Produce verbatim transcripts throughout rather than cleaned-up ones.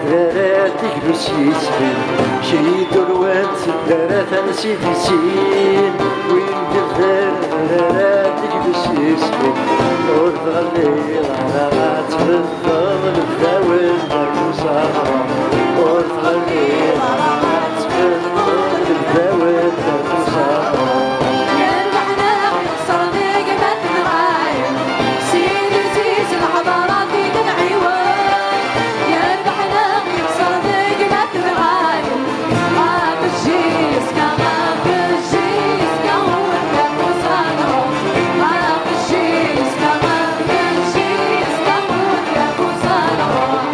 Rara deg-s yisem, cid ur wen-teddaratan s idisin. Win yebdan rara deg-s yisem, ur tɣelliḍ ara ad tbeddeḍ lebda-wen d akuẓar. Ur tɣelliḍ ara ad tbeddeḍ lebda-wen d akuẓar. Yerbeḥ neɣ yexṣer deg ma tenɣay, Sidi Ɛziz lḥeḍra di d nɛiwen. Yerbeḥ neɣ yexṣer deg ma tenɣay, ɣef jjiska, ɣef jjiska, ur d-afus ad nruḥ. Ɣef jjiska, ɣef jjiska, ur d-afus ad nruḥ.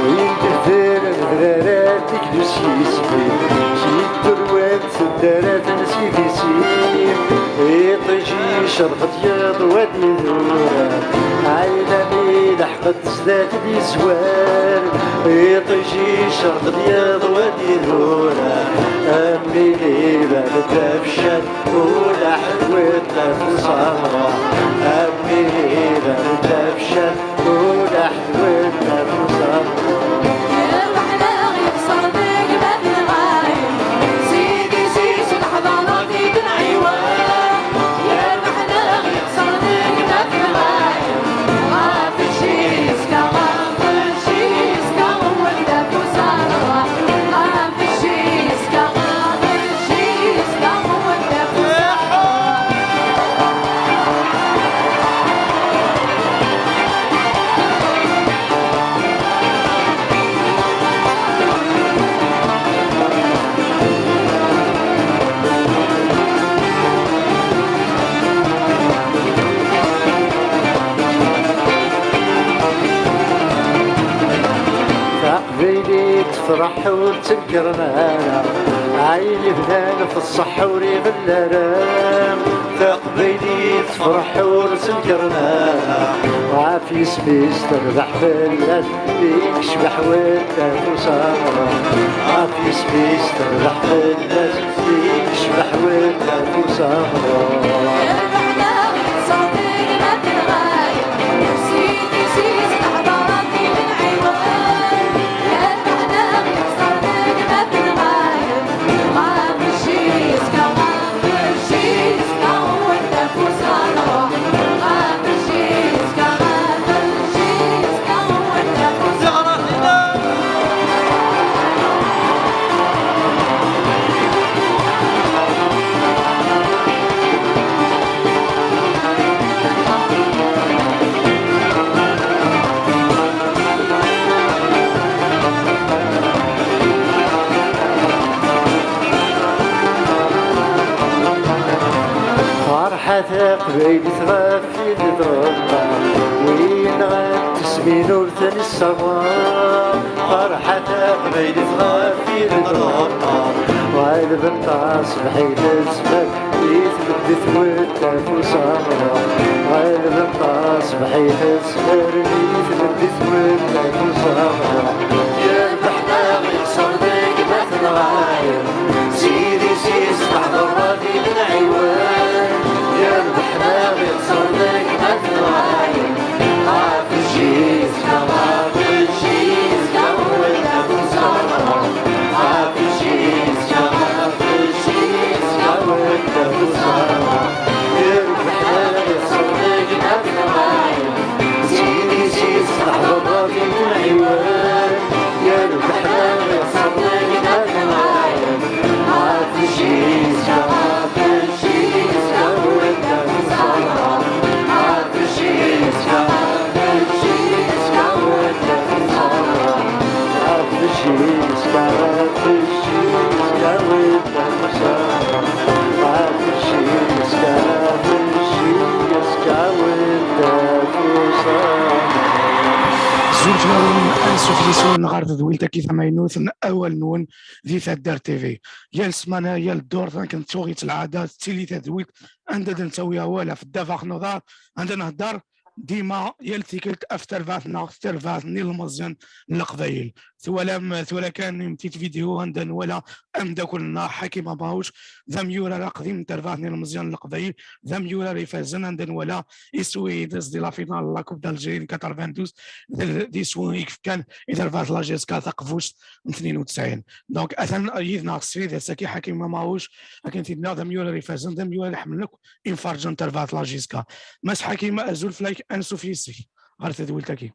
Win d-ibeddlen adrar ad d-iglus yisem-im, s yidurwan teddaratan s idis-im. Iṭij yecreq-d yiḍ wa d-idurar, ɛayla mi leḥqet zdat d-iswar. Iṭij yecreq-d yiḍ wa d-idurar, am win iban d afeccal. Ulaḥ d wiṭṭaf uẓamer, am win iban d afeccal. Ulaḥ d wiṭṭaf uẓamer. Yerbeḥ neɣ yexṣer deg ma tenɣay, Sidi Ɛziz lḥeḍra di d nɛiwen. Yerbeḥ neɣ yexṣer deg ma tenɣay, ɣef jjiska, ɣef jjiska, ur d-afus ad nruḥ. Ɣef jjiska, ɣef jjiska, ur d-afus ad nruḥ. Taqbaylit tefreḥ ur ttenkren ara, ayen yebnan f ṣṣeḥḥa ur iɣelli ara. Taqbaylit tefreḥ ur ttenkren ara, ɣef yisem-is terbeḥ fell-as, i yecbeḥ wiṭṭaf uẓamer. Ɣef yisem-is terbeḥ fell-as, i yecbeḥ wiṭṭaf uẓamer. Yerbeḥ neɣ yexṣer deg ma tenɣay, Sidi Ɛziz lḥeḍra di d nɛiwen. Ferḥat taqbaylit ɣef tid d Ṛebba, win ɣef tismin ur ten-issawaḍ. Ferḥat taqbaylit ɣef tid d Ṛebba, ɣelben taṣebḥit tezmer i tmeddit wiṭṭaf uẓamer. Ɣelben taṣebḥit tezmer i tmeddit wiṭṭaf uẓamer. Yerbeḥ neɣ yexṣer deg ma tenɣay, Sidi Ɛziz lḥeḍra di d nɛiwen. Yerbeḥ neɣ yexṣer deg ma tenɣay, ɣef jjiska, ɣef jjiska, ur d-afus ad nruḥ. Ɣef jjiska, ɣef jjiska, ur d-afus ad nruḥ. Yerbeḥ neɣ yexṣer deg ma tenɣay, Sidi Ɛziz lḥeḍra di d nɛiwen. Yerbeḥ neɣ yexṣer deg ma tenɣay, ɣef jjiska, ɣef jjiska, ur d-afus ad nruḥ. Ɣef Tlawin ansuf yes-wen ɣer tedwilt-agi tamaynut n Awal-nwen di Taddart T V. Yal ssmana, yal ddurt, akken tuɣ-itt lɛada, tettili tadwilt anda d-nettawi awal ɣef ddabex n uḍar, anda nhedder dima yal tikkelt ɣef terbaɛt-nneɣ, terbaɛt n yilmeẓyen n Leqbayel. Twalam tura kan une petite vidéo anda nwala ameddakel-nneɣ Ḥakim Amawc, d amyurar aqdim n terbaɛt n yilmeẓyen n Leqbayel, d amyurar ifazen anda nwala iswi-ines di la finale n la Coupe d'Algérie n quatre-vingt-douze, d, d iswi i yefkan i terbaɛt n la J S K taqbuct n tnin u tesɛin. Donc, atan yid-neɣ srid ass-agi Ḥakim Amawc, akken t-id-nniɣ d amyurar ifazen, d amyurar iḥemmlen akk imferrǧen n terbaɛt n la J S K. Mass Ḥakim, azul fell-ak, ansuf yes-k ɣer tedwilt-agi.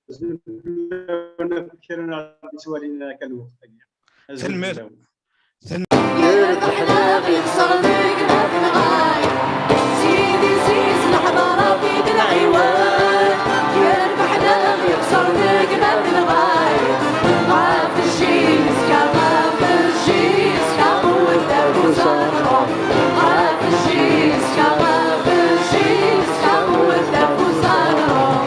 Azul fell-awen akk kra n ɣer yettwalin akka lweqt-agi. Azul Tanemmirt. Fell-awen. Yerbeḥ neɣ yexṣer deg ma tenɣay. Sidi Sis leḥḍara fi d lɛiwan. Yerbeḥ neɣ yexṣer deg ma tenɣay. Ɣef jjiska, ɣef jjiska, qwet afus ad nruḥ. Ɣef jjiska, ɣef jjiska, qwet afus ad nruḥ.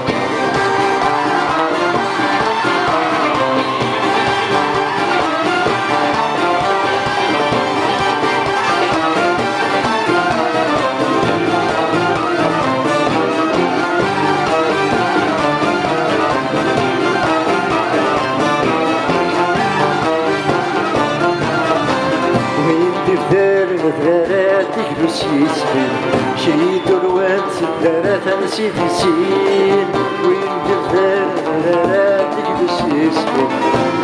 Win d-iddren adrar deg lus yismin, cid ur wen-tedder atan s idisin. Win d-iddren adrar deg lus yismin,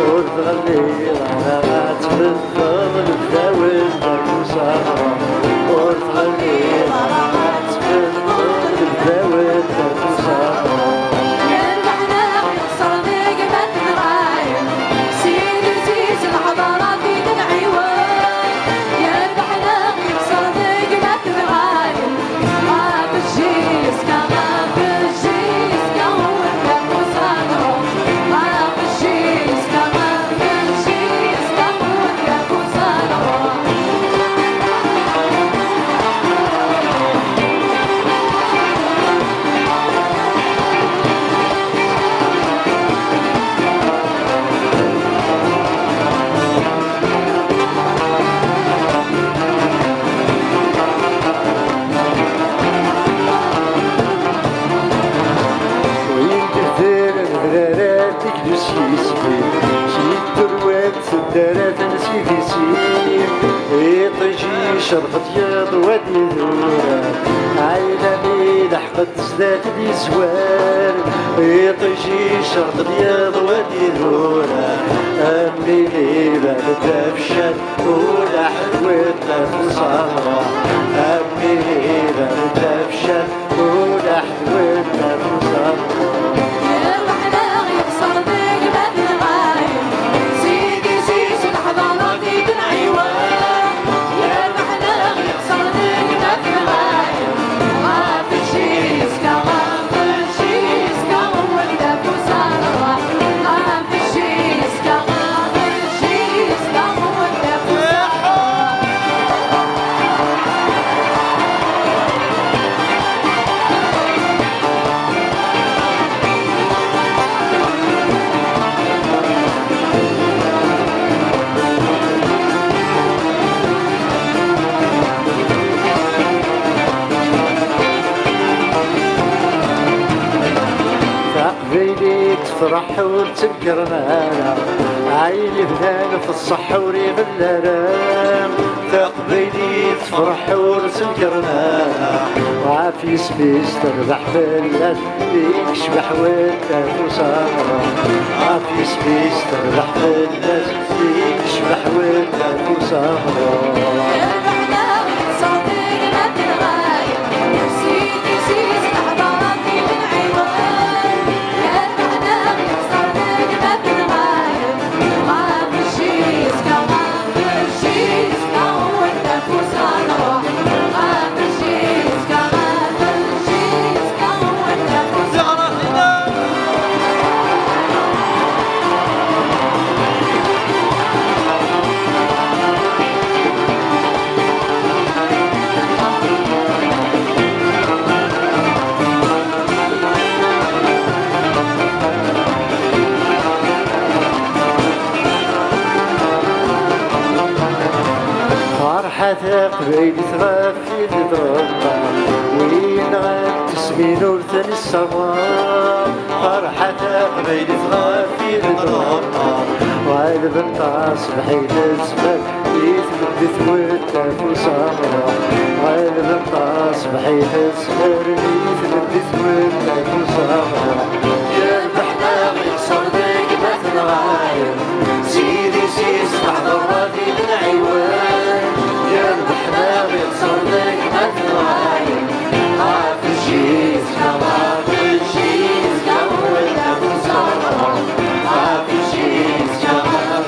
ur tɣelliḍ ara ad tbeddeḍ lebda-wen d akuẓaɣ. Ur tɣelliḍ ara ad tbeddeḍ lebda-wen d akuẓaɣ. Yerbeḥ neɣ yexṣer deg ma tenɣay. Sidi Sis leḥḍara fi d lɛiwan. Yerbeḥ neɣ yexṣer deg ma tenɣay. Ɣef jjiska, ɣef jjiska, ur d-afus ad nruḥ. Ɣef jjiska, ɣef jjiska, ur d-afus ad nruḥ. Win d-iddren adrar deg lus yismin, cid ur wen-tedder atan s idisin. Iṭij yecreq-d yiḍ wad idurar, ɛinani leḥqet zdat d izwar. Iṭij yecreq-d yiḍ wad idurar, am win iban-d afeccal. Ula ḥedd win afus ad nruḥ, am win iban-d afeccal. Ula ḥedd win afus ad nruḥ. Yerbeḥ neɣ yexṣer deg ma tenɣay. Sidi Sis leḥḍara fi d lɛiwan. Yerbeḥ neɣ yexṣer deg ma tenɣay. Ɣef jjiska, ɣef jjiska, ur d-afus ad nruḥ. Ɣef jjiska, ɣef jjiska, ur d-afus ad nruḥ. Taqbaylit tefreḥ ur ttenkren ara, ayen yebdan f ṣṣeḥ ur iɣelli ara. Taqbaylit tefreḥ ur ttenkren ara, ɣef yisem-is terbeḥ fell-as, i yecbeḥ win afus ad nruḥ. Ɣef yisem-is terbeḥ fell-as, i yecbeḥ win afus ad nruḥ. Taqbaylit ɣef i d-tɣelṭa, win ɣef tesmin ur ten-issawaḍ. Ferḥa taqbaylit ɣef i d-tɣelṭa, ɣalben taṣebḥit tezmer i tmeddit wadda tusaɣra. Ɣalben taṣebḥit tezmer i tmeddit wadda tusaɣra. Yerbeḥ daɣ yexṣer deg ma tenɣayen. Sidi sis teḥḍer di lɛiwan. Yerbeḥ daɣ yexṣer deg ma tenɣayen. Ɣef jjiz, ɣef jjiz, ɣef jjiz, ɣef jjiz, ɣef jjiz.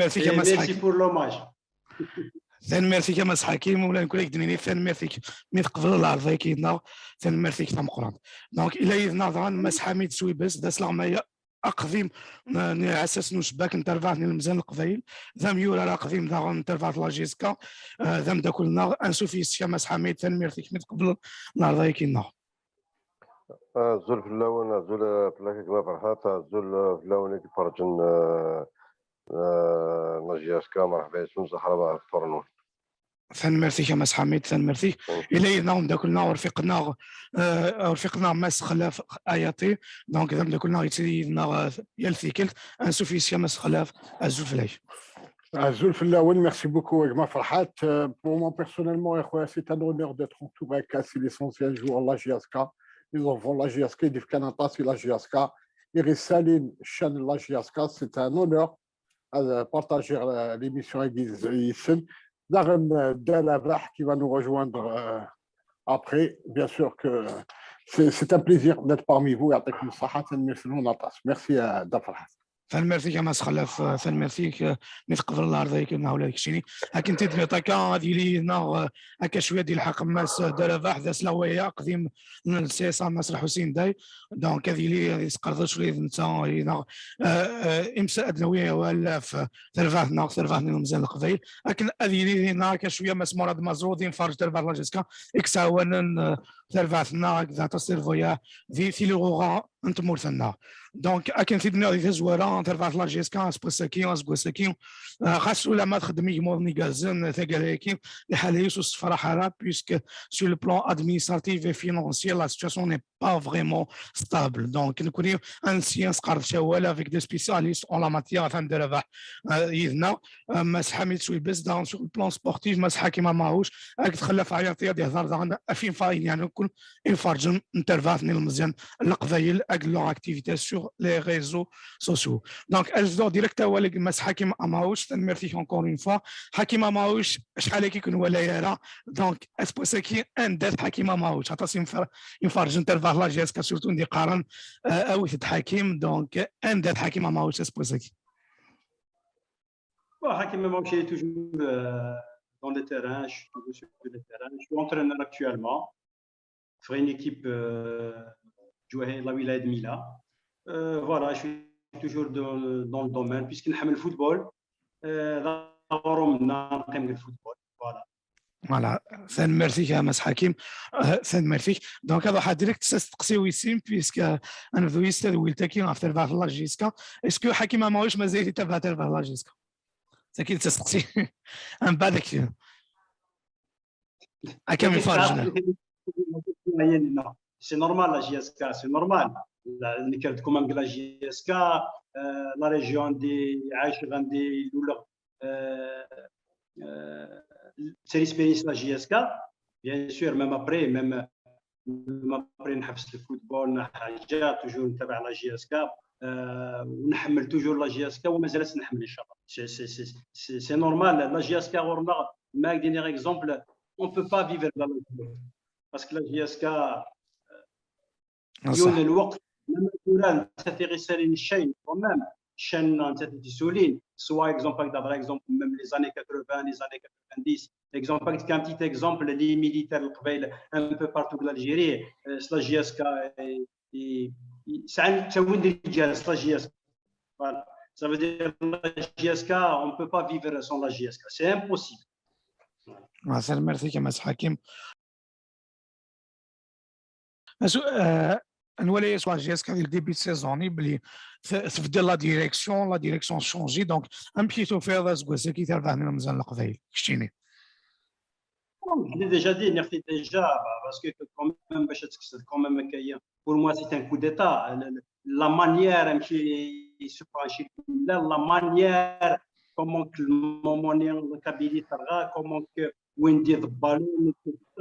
Merci, merci pour l'hommage. Tanemmirt-ik a Mass Ḥakim, ula d nekk ad k-d-nini tanemmirt-ik mi teqbleḍ lɛerḍ-agi-nneɣ, tanemmirt-ik tameqqrant. Donc, ila yid-neɣ daɣen Mass Ḥamid Swibes, d asleɣmay aqdim n, n iɛessasen n ucebbak n terbaɛt n Ilmeẓyen n Leqbayel, d amyurar aqdim daɣen n terbaɛt n la J S K, eh, d ameddakel-nneɣ. Ansuf yes-k a Mass Ḥamid, tanemmirt-ik mi teqbleḍ lɛerḍ-agi-nneɣ. Azul fell-awen, azul, eh, fell-ak a gma Ferḥat, azul, eh, fell-awen i iferrǧen, eh, eh, la J S K, merḥba yes-wen, ẓeḥra ɣef ṭṭur-nwen. Tanemmirt-ik a Mass Ḥamid, tanemmirt-ik. Mm. Ila yid-neɣ umeddakel-nneɣ, urfiq-nneɣ, eh, urfiq-nneɣ Mass Xlaf Ayaṭi, donc d ameddakel-nneɣ yettili yid-neɣ, eh, yal tikkelt. Ansuf yes-k a Mass Xlaf, azul fell-ak. Azul fell-awen, merci beaucoup a gma Ferḥat. Euh, pour moi personnellement, a خويا, c'est un honneur d'être entouré avec, c'est l'essentiel joueur la J S K. Ils ont la J S K, ils défendent la J S K. Iris Salim, chaîne la J S K, c'est un honneur à partager, euh, l'émission avec Is-, Isen. Daɣen, euh, Dda Rabaḥ qui va nous rejoindre, euh, après. Bien sûr que c'est, c'est un plaisir d'être parmi vous. يعطيكم الصحة. Tanemmirt-nwen aṭas. Merci, euh, Dda Ferḥat. Tanemmirt-ik a Mass Xlaf, eh, tanemmirt-ik, eh, mi teqbleḍ lɛerḍ-agi-nneɣ ula d keččini. Akken tiddit akka ad yili yid-neɣ, eh, akka cwiya ad yelḥeq Mass, eh, Dda Rabaḥ, d asleɣmay aqdim n C S A Mass Lḥusin Day. Donc ad yili ad yesqerdec cwiya d netta yid-neɣ, eh, eh, imsa-, ad nawi awal ɣef, eh, terbaɛt-nneɣ, terbaɛt n Ilmeẓyen n Leqbayel. Akken ad yili dinna akka cwiya Mass Murad Mazrou, d imferrǧ terbaɛt n la J S K, i yettɛawanen, eh, terbaɛt-nneɣ akked aṭas tirbuyaɛ di tiliɣuɣa n tmurt-nneɣ. Donc, akken t-id-nniɣ di tazwara, terbaɛt n la J S K aseggas-agi, aseggas-agi, eh, xas ulamma txeddem igmuḍen igerrzen, taggara-agi, liḥala-is ur tessefraḥ ara, puisque sur le plan administratif et financier, la situation n'est pas vraiment stable. Donc, nekkni ad nesseqdec awal avec des spécialistes en la matière, atan Dda Rabaḥ, eh, yid-neɣ, eh, Mass Ḥamid Swibes, daɣen sur le plan sportif, Mass Ḥakim Amarouche, akked Xlaf Ayaṭi ad yehder daɣen ɣef imfa-, ayen yeɛnan akk imferrǧen n terbaɛt n Ilmeẓyen n Leqbayel, avec leur activité sur les réseaux sociaux. Donc, ad s-fkeɣ direct awal i Mass Ḥakim Amarouche, tanemmirt-ik encore une fois. Ḥakim Amarouche, acḥal-agi ur k-nwala ara. Donc, aseggas-agi, anda-t Ḥakim Amarouche? Aṭas imfer-, imferrǧen n terbaɛt n la J S K surtout i d-yeqqaren, euh, awit-d Ḥakim. Donc, anda-t Ḥakim Amarouche aseggas-agi? Bon, Hakim Amarouche est toujours, euh, dans le terrain, je suis toujours sur le terrain. Je suis entraîneur actuellement. Pour une équipe, euh, de la wilaya de Mila. Euh, voilà, je suis toujours dans, dans le domaine, puisque نحب الفوتبول. Euh, dans le football. Voilà. Voilà, tanemmirt-ik a Mass Ḥakim. Euh, tanemmirt-ik. Donc, ad ruḥeɣ direct s asteqsi wis sin, puisque ad nebdu yes tadwilt-agi ɣef terbaɛt n la J S K. Est-ce que Ḥakim Amarouche mazal yettabɛ terbaɛt n la J S K? Tagi d tasteqsi. Mbeɛd ad k-, ad kem-iferrǧen. C'est normal, la J S K, c'est normal. La, nekk d comme la J S K, euh, la région di ɛiceɣ, di luleɣ, euh, euh, c'est l'expérience la J S K, bien sûr, même après, même, même après نحبس le football, نحاجة, toujours نتابع la J S K, euh, ونحمل toujours la J S K ومازال نحمل إن شاء الله. C'est normal, la J S K غورنا, ما ديني exemple, on peut pas vivre la J S K. Parce que la J S K, يون الوقت لما توران تاتي غير سالين الشيء quand même شان تاتي تسولين سوا exemple هكذا par exemple même les années quatre-vingts, les années quatre-vingt-dix, exemple هكذا كان petit exemple les militaires القبائل un peu partout de l'Algérie, la J S K سعان تاوين ديال la J S K. Voilà, ça veut dire la J S K, on peut pas vivre sans la J S K, c'est impossible. Merci, merci كماس حكيم. Asu- euh, نولي سوا جي اس كا ديال début de saison بلي تبدل la direction, la direction changé, donc un petit peu faire la زكوزا كي تربح من مزال القبايل كشتيني. Je l'ai déjà dit, نختي déjà, parce que quand même, باش تكسر quand même كاين. Pour moi, c'est un coup d'État. La manière, la manière, comment que le moment la Kabylie, comment que وين دي البالون,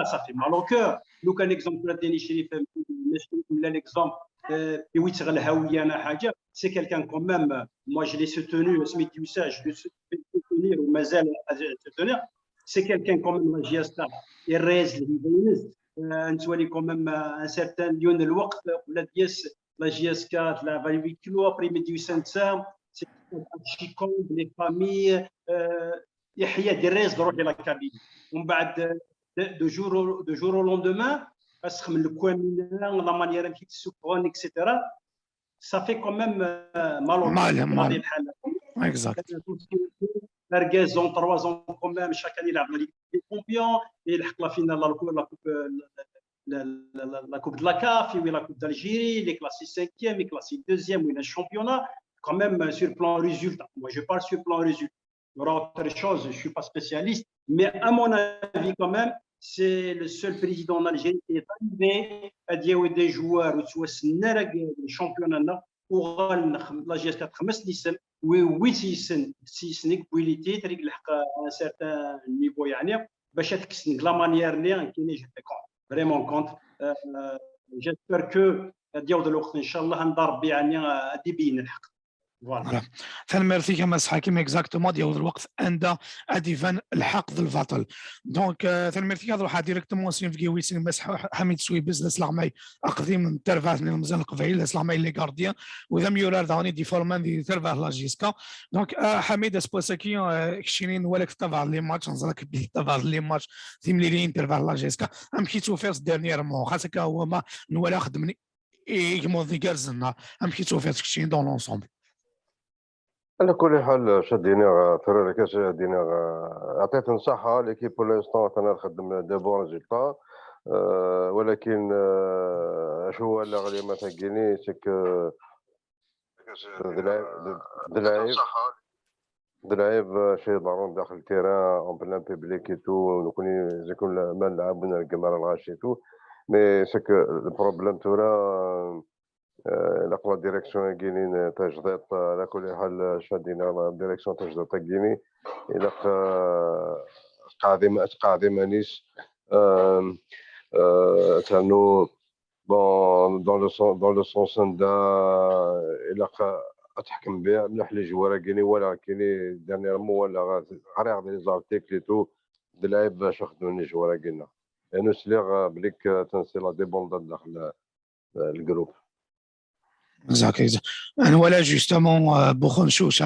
ça fait mal au cœur. لو كان exemple ديني شريف ماشي ولا l'exemple يويت غير الهويه انا حاجه, c'est quelqu'un quand même, moi je l'ai soutenu, سميتو سا, je l'ai soutenir ومازال soutenir. C'est quelqu'un quand même la J S K, il reste le نتولي quand même un certain يون الوقت ولا ديس la J S K تلعب à huis clos, après midi وسنسا, c'est archi calme, les familles, يحيى دي reste de la Kabylie. ومن بعد, de jour au, de jour au lendemain, اسخم الكوامينة, la manière كي تسوقون, et cetera. Ça fait quand même mal au mal, mal. Exact. Ergaz, en trois ans quand même, chaque année يلعب la Ligue des Champions, يلحق la finale, la coupe, la coupe, la, la, la, la coupe de la CAF, oui, la coupe d'Algérie, il est classé cinquième, il est classé deuxième, oui, le championnat, quand même sur plan résultat. Moi, je parle sur plan résultat. Il y aura autre chose, je ne suis pas spécialiste, mais à mon avis, quand même, c'est le seul président en Algérie qui est arrivé à dire des joueurs, ou soit le championnat, ou la J S K خمس نسم, oui, oui, c'est c'est c'est بويليتي تريك لحق un certain niveau يعني, باش تكسن la manière اللي كاين, j'étais contre, vraiment contre. J'espère que ديال الوقت ان شاء الله نضرب يعني ادي بين الحق. Voilà. Tanemmirt-ik a Mass Hakim, exactement, ديال الوقت عند اديفان الحق ذا الباطل. Donc, tanemmirt-ik, ad ruḥeɣ directement s inebgi wis sin Mass Ḥamid Swibes, d asleɣmay aqdim n terbaɛt n Ilmeẓyen n Leqbayel, d asleɣmay n les gardiens, u d amyurar daɣen i d-iforman di terbaɛt n la J S K. Donc, a Ḥamid, aseggas-agi, keččini nwala-k tettabaɛeḍ les matchs, neẓra-k belli tettabaɛeḍ les matchs, timliliyin n terbaɛt n la J S K. Amek i tt-tufiḍ dernièrement? Xas akka, nwala xeddmen igmuḍ igerrzen, amek i tt-tufiḍ keččini dans l'ensemble? على كل حال، اش اد-iniɣ, tura akka, اش اد-iniɣ, عطيت نصحة l'équipe pour l'instant, atan ad txeddem des bons résultats, ولكن اش هو اللي غادي ما تاكيني, c'est que d lɛib, d lɛib, d lɛib اش iḍerrun داخل le terrain en plein public et tout, nekkni زي كون ما نلعب ونرقم على الغاشي et tout, mais c'est que le problème tura, ilaq la direction-agi tajdiṭ, ɛla kulli ḥal, acu ad d-iniɣ, la direction tajdiṭ-agi ilaq tqeɛɛed iman-is, ternu dans le sens anda ilaq ad teḥkem mliḥ les joueurs-agi. Walaɣ kini dernièrement, walaɣ ɣriɣ des articles et tout, d lɛib acu xeddmen les joueurs-agi-nneɣ. Yernu sliɣ belli atan c'est la débandade daxel le groupe. Exact, exact. Nwala justement Boukhonchouch,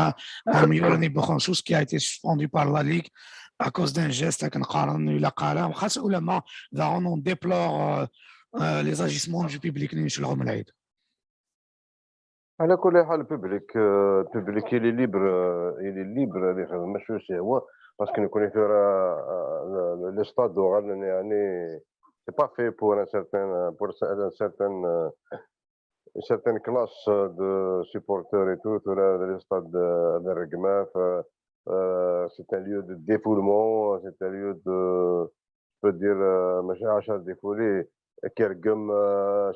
amyurar-nni Boukhonchouch qui a été suspendu par la Ligue à cause d'un geste, akken qqaren, ur ilaq ara, xas ulamma daɣen on déplore les agissements du public-nni n Celɣum Lɛid. على كل حال, le public, le public il est libre, il est libre ad ixdem acu i s-yehwa, parce que nekkni tura les stades uɣalen, yeɛni, c'est pas fait pour un certain, pour un certain, une certaine classe de supporters et tout, tura les stades ad rregmat, c'est un lieu de défoulement, c'est un lieu de, je peux dire, mačči ɛacar défoulé, ad k-irgem,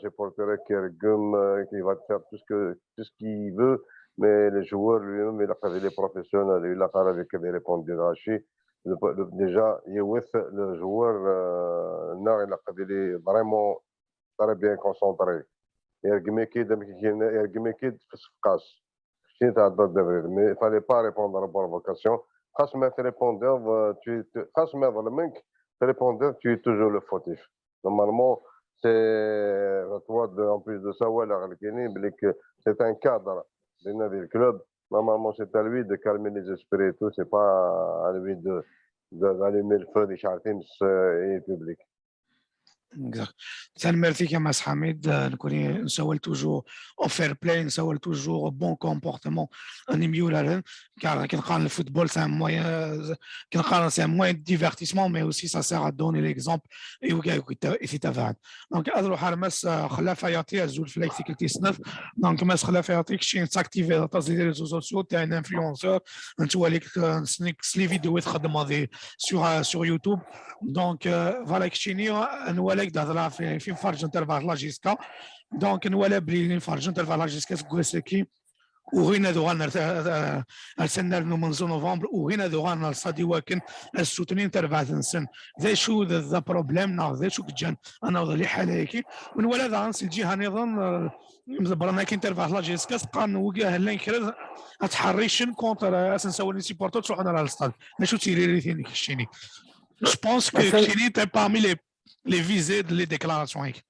supporter ad k-irgem, il va te faire tout ce que, tout ce qu'il veut, mais le joueur lui-même, ilaq ad yili professionnel, ur ilaq ara ad irépond di lɣaci. Déjà yiwet, le joueur nneɣ ilaq ad yili vraiment très bien concentré. Yergem-ik-id amek i k-yenna, yergem-ik-id f ssefqa-s. Keččini thedder-d abrid, mais il fallait pas répondre à la provocation. Xas ma trépondiḍ, euh, tu es, tu- xas ma ḍelmen-k, trépondiḍ, tu es toujours le fautif. Normalement, c'est à toi de, en plus de ça, walaɣ nekkini belli que c'est un cadre di nadi le club. Normalement, c'est à lui de calmer les esprits et tout, c'est pas à lui de, de- d'allumer le feu, di cɛertim s, euh, et le public. Exact. Tanemmirt-ik a Mass Ḥamid. Euh, nekkni nsawal toujours au fair play, nsawal toujours au bon comportement n yimyuraren, car akken qqaren, le football c'est un moyen, euh, akken qqaren, c'est un moyen de divertissement, mais aussi ça sert à donner l'exemple i wigad i t-itabaɛen. Donc ad ruḥeɣ ar Mass, euh, Xlaf Ayati, azul fell-ak, tikkelt tis snat. Donc Mass Xlaf Ayati, kečči tettactiviḍ aṭas di les réseaux sociaux, t'es un influenceur, nettwali-k, euh, nessen-ik s les vidéos i txeddmeḍ di sur, euh, sur YouTube. Donc, euh, voilà, keččini, euh, nwala-k d-hedreɣ fi, fi Mferrǧen tarbaɛt la J S K. Donc nwala belli Mferrǧen tarbaɛt la J S K seg wass-agi ugin ad uɣalen ar, ar, ar, ar s ad nernu menzu novembre, ugin ad uɣalen ar ṣṣad i wakken ad ssutnin tarbaɛt-nsen. D acu d, d aproblème neɣ d acu i yeǧǧan ad naweḍ liḥala-agi? U nwala daɣen si lǧiha nniḍen, euh, mdebbren akin tarbaɛt la J S K, qqaren wigi llan kra ad ttḥerricen contre, euh, ad sen-sawalen les supporters ttruḥun ar lstad. D acu d tiririt-inek keččini? Je pense que keččini t'es parmi les, les visés de les déclarations-agi.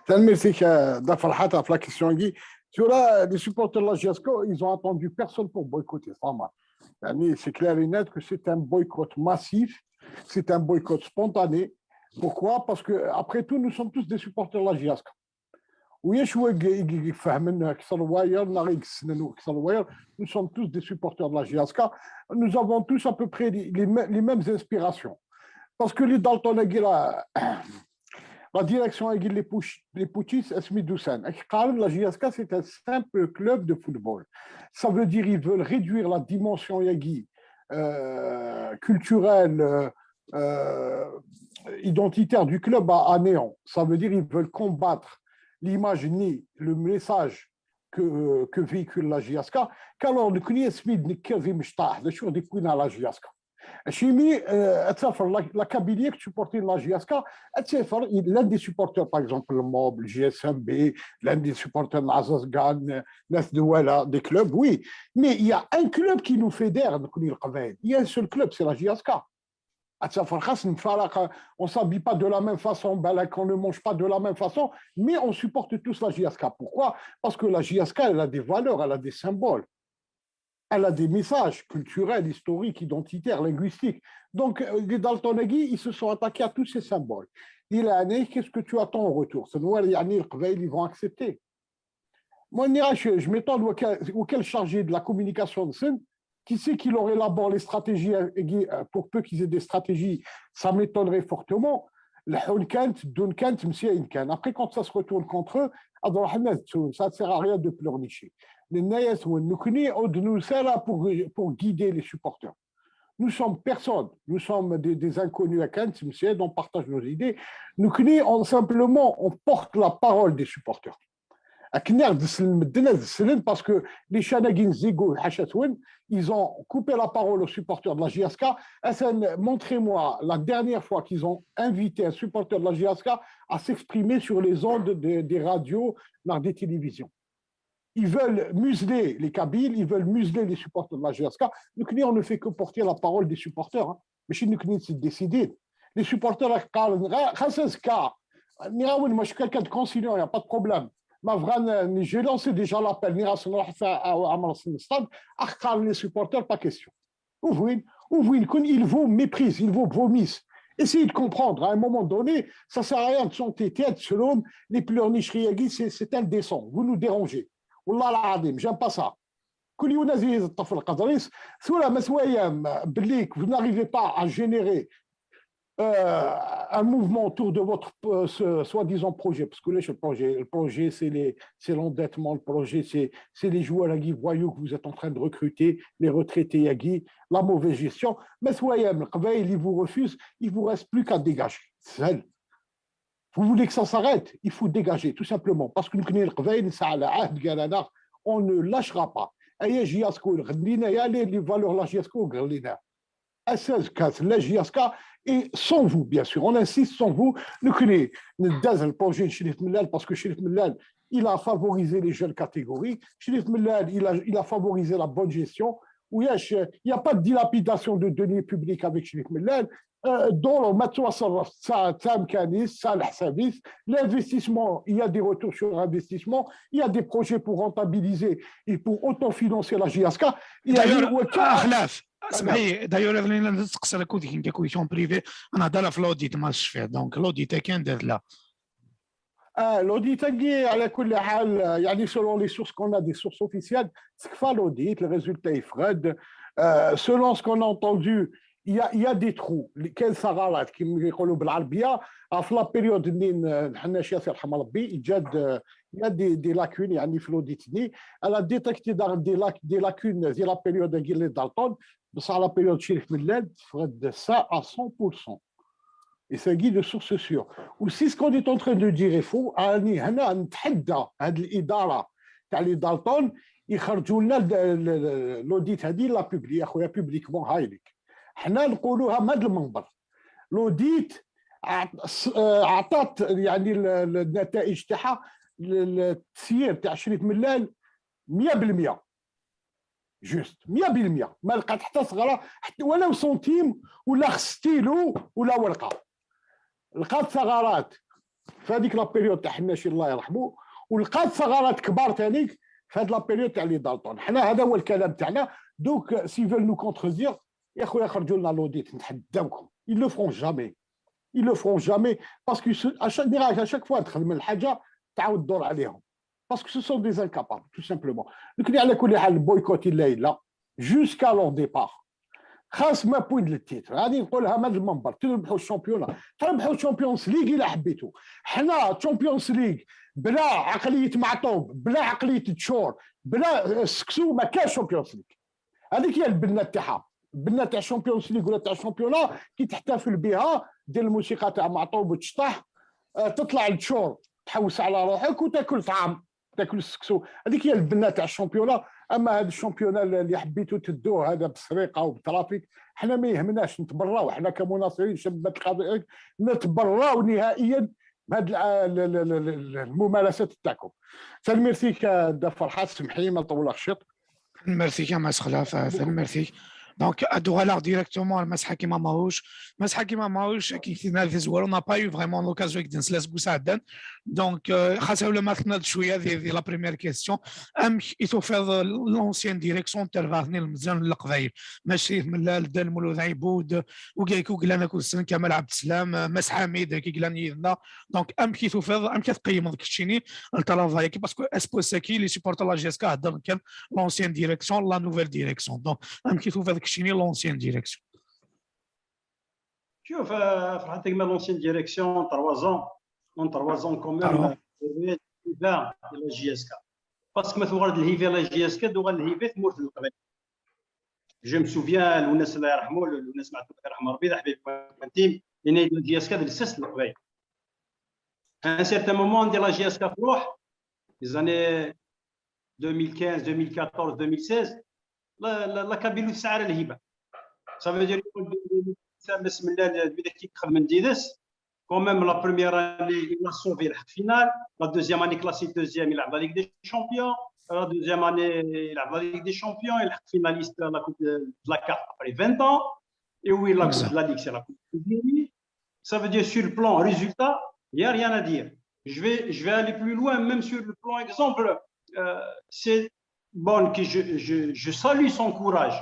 Tanemmirt-ik, euh, Dda Ferḥat, ɣef la question-agi. Tura, les supporters de la J S K, ils ont attendu personne pour boycotter, ça marche. Yani, c'est clair et net que c'est un boycott massif, c'est un boycott spontané. Pourquoi ? Parce que, après tout, nous sommes tous des supporters de la J S K. وياش هو يفهمنا اكثر واير، نغي يقسنن اكثر واير. Nous sommes tous des supporters de la J S K. Nous avons tous à peu près les, les, mê- les mêmes inspirations. Parce que les Dalton, la, la direction, les, putsch- les putschistes, اسمي دوسان, la J S K, c'est un simple club de football. Ça veut dire qu'ils veulent réduire la dimension, euh, culturelle, euh, euh, identitaire du club à, à néant. Ça veut dire qu'ils veulent combattre l'image ni le message que, euh, que véhicule la J S K. Car alors, nous connaissons Smith, Kevin Mishta, de sûr, des coups dans la J S K. Chimi, euh, la, la Kabylie qui supportait la J S K, l'un des supporters, par exemple, le Mob, le G S M B, l'un des supporters de l'Azazgan, Nas Douala, des clubs, oui. Mais il y a un club qui nous fédère, donc, il y a un seul club, c'est la J S K. On ne s'habille pas de la même façon, ben, on ne mange pas de la même façon, mais on supporte tous la J S K. Pourquoi ? Parce que la J S K, elle a des valeurs, elle a des symboles. Elle a des messages culturels, historiques, identitaires, linguistiques. Donc, euh, les Dalton-agi, ils se sont attaqués à tous ces symboles. Il a dit, qu'est-ce que tu attends en retour ? C'est noir, yani, les Qbayl, ils vont accepter. Moi, je, je m'étonne auquel, auquel chargé de la communication de Send, qui sait qu'il aurait élaboré les stratégies, euh, pour peu qu'ils aient des stratégies, ça m'étonnerait fortement. الحون كانت، دون كانت، مسيا إن كان. Après, quand ça se retourne contre eux, ça ne sert à rien de pleurnicher. لأن يا سوين، نكني عود نسالة pour, pour guider les supporters. Nous sommes personne, nous sommes des, des inconnus à كانت، مسيا, on partage nos idées. نكني, on, simplement, on porte la parole des supporters. Akken i ɣ-d-slen medden ad slen, parce que les chaînes-agi n Zigo, ḥaca-twen, ils ont coupé la parole aux supporters de la J S K. Atan, montrez-moi la dernière fois qu'ils ont invité un supporter de la J S K à s'exprimer sur les ondes de- des radios, par des télévisions. Ils veulent museler les Kabyles, ils veulent museler les supporters de la J S K. Donc, nous, on ne fait que porter la parole des supporters, hein. Mais chez nous, c'est décidé. Les supporters, خاصة كا نيراون, moi, je suis quelqu'un de conciliant, il n'y a pas de problème. Mais vraiment, j'ai lancé déjà l'appel, نيراون راح à Amr Stade, les supporters, pas question. Ou vous, ou vous, il vous méprise, il vous vomisse. Essayez de comprendre, à un moment donné, ça sert à rien de s'entêter, de se l'homme, les pleurnicheries, c'est c'est indécent, vous nous dérangez. والله العظيم, j'aime pas ça. كل يوم نزيد الطفل قدريس ثورة مسوية, بليك, vous n'arrivez pas à générer, euh, un mouvement autour de votre, euh, ce soi-disant projet, parce que le projet, le projet, c'est les, c'est l'endettement, le projet, c'est, c'est les joueurs, ياكي, voyous que vous êtes en train de recruter, les retraités, ياكي, la mauvaise gestion. مسوية, les Qbayl, ils vous refusent, il vous reste plus qu'à dégager. C'est ça. Vous voulez que ça s'arrête ? Il faut dégager, tout simplement. Parce que nous, les Qbayl, ça, la عهد قال لنا, on ne lâchera pas. أي J S K, les, les valeurs la J S K, غلينا. à seize cas la J S K, et sans vous, bien sûr, on insiste, sans vous. Nous connaissons le projet de Chérif Mellal, parce que Chérif Mellal, il a favorisé les jeunes catégories. Chérif Mellal, il a, il a favorisé la bonne gestion. Oui, il n'y a pas de dilapidation de deniers publics avec Chérif Mellal. Dans le match, ça, ça, ça, ça, l'investissement, il y a des retours sur investissement, il y a des projets pour rentabiliser et pour autofinancer la J S K. Il y a d'ailleurs, ah, خلاف. اسمحي, d'ailleurs, انا نسقسي لك كنت كنت en privé, انا هضر في l'audit, ما شفيه. Donc l'audit كان دار لا. آه، l'audit تاعي على كل حال، يعني selon les sources qu'on a, des sources officielles, c'est que l'audit, le résultat est frais. Euh, selon ce qu'on a entendu, il y a, il y a des trous. كاين ثغرات كما يقولوا بالعربيه. في la période منين حنا شي يرحم ربي جاد, il y a des, des lacunes يعني في l'audit ني. Elle a détecté des, des lacunes في la période ديال les Dalton, بصح la période Chérif Mellal تفرد ça à cent pour cent. Et ça guide de sources sûres. Ou si ce qu'on est en train de dire est faux, راني هنا نتحدى هذه الاداره تاع les Dalton يخرجوا لنا l'audit هذه, la publié اخويا publiquement, هاي لك. حنا نقولوها من هذا المنبر. L'audit عطات يعني النتائج تاعها, التسيير تاع شريف ملال مية بالمية. Juste مية بالمية, ما لقات حتى ثغره, حتى ولو سنتيم ولا ستيلو ولا ورقه. لقات ثغرات في هذيك la période تاع حناشي الله يرحمه, ولقات ثغرات كبار ثاني في هذه la période تاع les Dalton. حنا هذا هو الكلام تاعنا. Donc s'ils veulent nous contredire, يا خويا خرجوا لنا l'audit, نتحداوكم. Ils le feront jamais. Ils le feront jamais parce que à chaque, à chaque fois تخدم الحاجه تعاود تدور عليهم. Parce que ce sont des incapables, tout simplement. Donc على كل حال, le boycott الا الا jusqu'à leur départ. خاص ما point le titre, هذه نقولها من المنبر, تربحوا ال championnat, تربحوا ال Champions League الا حبيتوا. حنا Champions League بلا عقليه معطوب, بلا عقليه تشور, بلا سكسو, ما كاش Champions League. هذيك هي البنه تاعها. البنه تاع Champions League ولا تاع championnat كي تحتفل بها, دير الموسيقى تاع معطوب وتشطح, تطلع للشور, تحوس على روحك وتاكل طعام, تاكل السكسو. هذيك هي البنه تاع championnat. اما هذا ال championnat اللي حبيتوا تدوه هذا بالسرقه وبالترافيك, حنا ما يهمناش, نتبراو حنا كمناصرين شباب القضيه, نتبراو نهائيا بهذه الممارسات تاعكم. تنميرتيك دا فرحات, سمحي ما نطولكش. Merci كما سخلاف, merci. Donc ادوغ لا directement المسحه كيما ماهوش مسحه كيما ماهوش كي كنا في زوار, on n'a pas eu vraiment l'occasion ديك نسلاس بوسعدان. Donc خاصه ولا ما تناد شويه دي, دي la première question. امك يتوفض l'ancienne direction تاع الباطني المزيان للقبايل, ماشي من لا الدن مولود عيبود وكيكو قلانا كل سن كمال عبد السلام, مس حميد كي قلان يدنا. Donc امك يتوفض, امك تقيم داك الشيني الترافاي كي, parce que اسبو ساكي les supporters la J S K هضر كان l'ancienne direction, la nouvelle direction. Donc امك يتوفض داك الشيني l'ancienne direction. شوف فرحتك من l'ancienne direction, trois ans, en trois ans quand même, la J S K, parce que ما ثوغر الهيفي la J S K دوغا الهيفي ثمورت القبائل. Je me souviens, الوناس الله يرحمه, الوناس معتوب يرحم ربي, حبيب انتيم, لان la J S K ديال السس القبائل. À un certain moment ندير la J S K تروح, les années deux mille quinze, deux mille quatorze, deux mille seize, la Kabylie تسعى على الهبه. Ça veut dire يقول بسم الله بدا كيخدم من ديدس. Quand même la première année il a sauvé, يلحق finale, la deuxième année classé deuxième, يلعب la Ligue des Champions, la deuxième année يلعب la Ligue des Champions, يلحق finaliste la Coupe de la CAF après vingt ans, et oui, la Coupe de la Ligue, c'est la Coupe de l'Algérie. Ça veut dire sur le plan résultat, il n'y a rien à dire. Je vais, je vais aller plus loin, même sur le plan exemple, euh, c'est bon que je, je, je salue son courage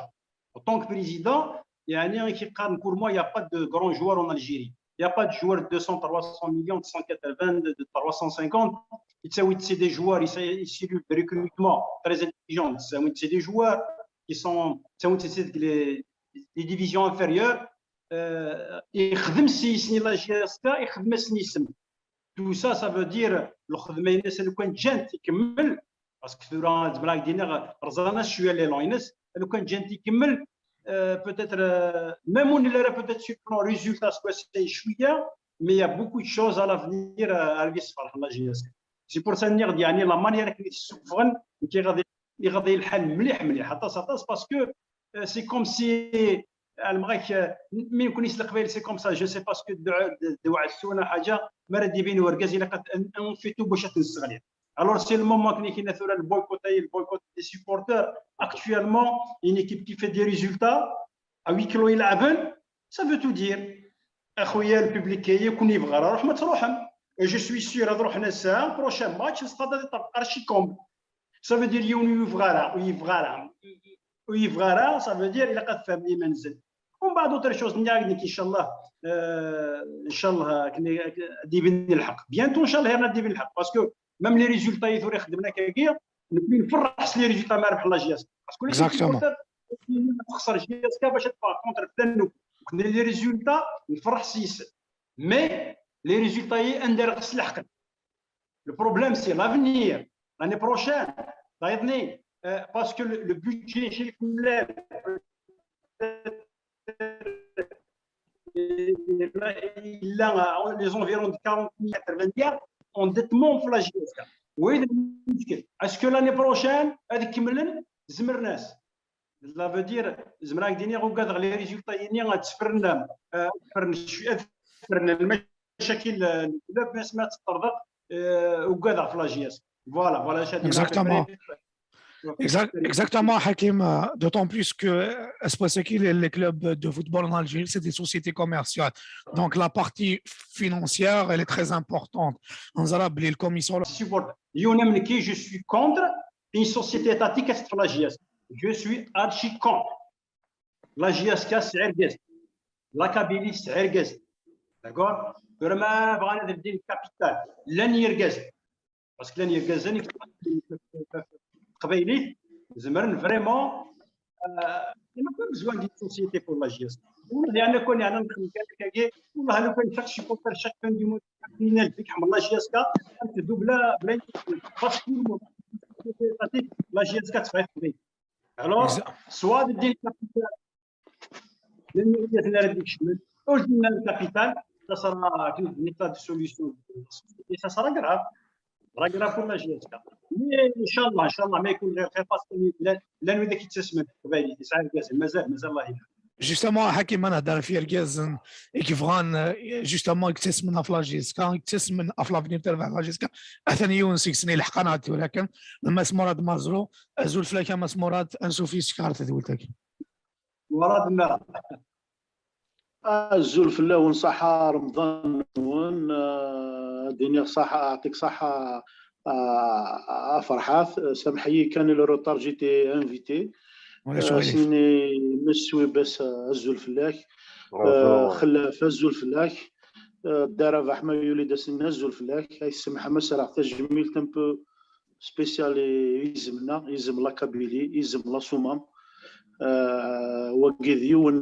en tant que président. يعني كي قال, pour moi il n'y a pas de grands joueurs en Algérie, il n'y a pas de joueurs de deux cents, trois cents millions, deux cent quatre-vingts, de trois cent cinquante. C'est des joueurs, c'est du recrutement très intelligent, c'est des joueurs qui sont, c'est les, les divisions inférieures. يخدم سي سني la J S K, يخدم سني سم. Tout ça, ça veut dire الخدمه الناس لو كان جانت يكمل, parce que ثورة زعما راك دينا رزانا شويه les longs, لو كان جانت يكمل, peut-être même on est peut-être sur le plan résultat سكوا سي شويه, mais il y a beaucoup de choses à l'avenir. ربي يصبر la J S K. C'est pour ça نغد يعني la manière كي تسوفغن كي غادي غادي الحال مليح مليح حتى ساطاس, parce que c'est comme si Ɛelmeɣ-ak, mi nekni s Leqbayel, c'est comme ça, je sais pas ce que d-, d-, d-, wɛettuna ḥaǧa, mi ara d-ibin urgaz, ilaq ad n-, nfitu bac ad t-nesseɣli. Alors, c'est le moment, akken i k-yenna tura, le boycott, le boycott des supporters. Actuellement, une équipe qui fait des résultats, à huis clos, yelɛben, ça veut tout dire. Axuya, le public-agi, ur ken-yebɣi ara, ruḥ ma truḥem. Et je suis sûr, ad ruḥen ass-a, prochain match, le stade ad iṭṭerḍeq archi comble. Ça veut dire, yiwen ur yebɣi ara, ur yebɣi ara, ur yebɣi ara, ça veut dire, ilaq ad tfehmem iman-nsen. ومن بعد, autre chose, nniɣ-ak nekk, inchallah, euh, inchallah, akken ad d-ibin lḥeqq. Bientôt, inchallah, ad d-ibin lḥeqq. Parce que même les résultats i tura ixeddmen akkagi, nekni nferreḥ s les résultats ma rebḥen la J S K. Parce que les supporters, texser J S K bac ad teffeɣ contre flan. Nekni les résultats, nferreḥ s-yes. Mais les résultats-agi, anda ara ɣ-sleḥqen? Le problème, c'est l'avenir. L'année prochaine, tayeḍ-nni, euh, parce que le, le budget chez les clubs, il a, il a les environs de quarante milliards, quatre-vingts milliards, endettement pour la J S K. Oui, est-ce que l'année prochaine, ad kemmlen? Zemren-as. Cela veut dire, zemreɣ ad k-d-iniɣ, ugadeɣ les résultats-agi ad ttefren, euh, ad ttefren cwi-, ad ttefren lmacakil, euh, n club, mais ma teṭṭerḍeq, euh, ugadeɣ ɣef la J S K. Voilà, voilà, c'est exactement. Exactement, Hakim, euh, d'autant plus que, euh, c'est pour ça que les, les clubs de football en Algérie, c'est des sociétés commerciales. Donc, la partie financière, elle est très importante. On a rappelé le commissaire. Support. Yiwen am nekki, je suis contre une société étatique, c'est la J S K. Je suis archi contre. La J S K tesɛa irgazen. La Kabylie tesɛa irgazen. D'accord? Tura ma bɣan ad ldin capitale, llan yirgazen. Parce que llan yirgazen i teqbaylit, zemren vraiment, euh, il n'y a pas besoin d'une société pour la J S K. والله أنا كون أنا نخدم كذا كذا، والله لو كان chaque supporter, chaque fan du monde, يحمل la J S K, تدوب لا بلا parce que la J S K تفعل. Alors, soit ldin capitale, لأن يمكن أن نديك شمال، أو ldin capitale, ça sera une état de solution. Et ça sera grave. Sera grave pour la J S K. Mais إن شاء الله، إن شاء الله ما يكون غير خير، parce que لا، لا نريد كي تسمن قبايلي، تسعة كاس، مازال، مازال الله يهديك. Justement, Hakim, أنا هضر في irgazen يبغان، justement, يكتسمن في la J S K، يكتسمن في l'avenir تاع la J S K. أثني يونس يكسني الحق أنا، ولكن لما اسمو راه مازرو، أزول فلاك أما اسمو راه أنسو في سكارت دولتك. مراد النار. Azul fell-awen, ṣaḥa Remḍan-nwen, euh, ad d-iniɣ ṣaḥa, aɛṭik ṣaḥa, euh, a Ferḥat, euh, samḥ-iyi kan le retard, j'étais invité. Ulac aɣilif. Ass-nni Meswi Bas, euh, azul fell-ak. Bonjour. Euh, Xellaf, azul fell-ak. Euh, Dda Rabaḥ ma yuli-d ass-nni, azul fell-ak. Ay semḥ ma sraɣ tajmilt un peu spécial i izem-nneɣ, izem la Kabylie, izem la Soummam. Euh, wagi d yiwen,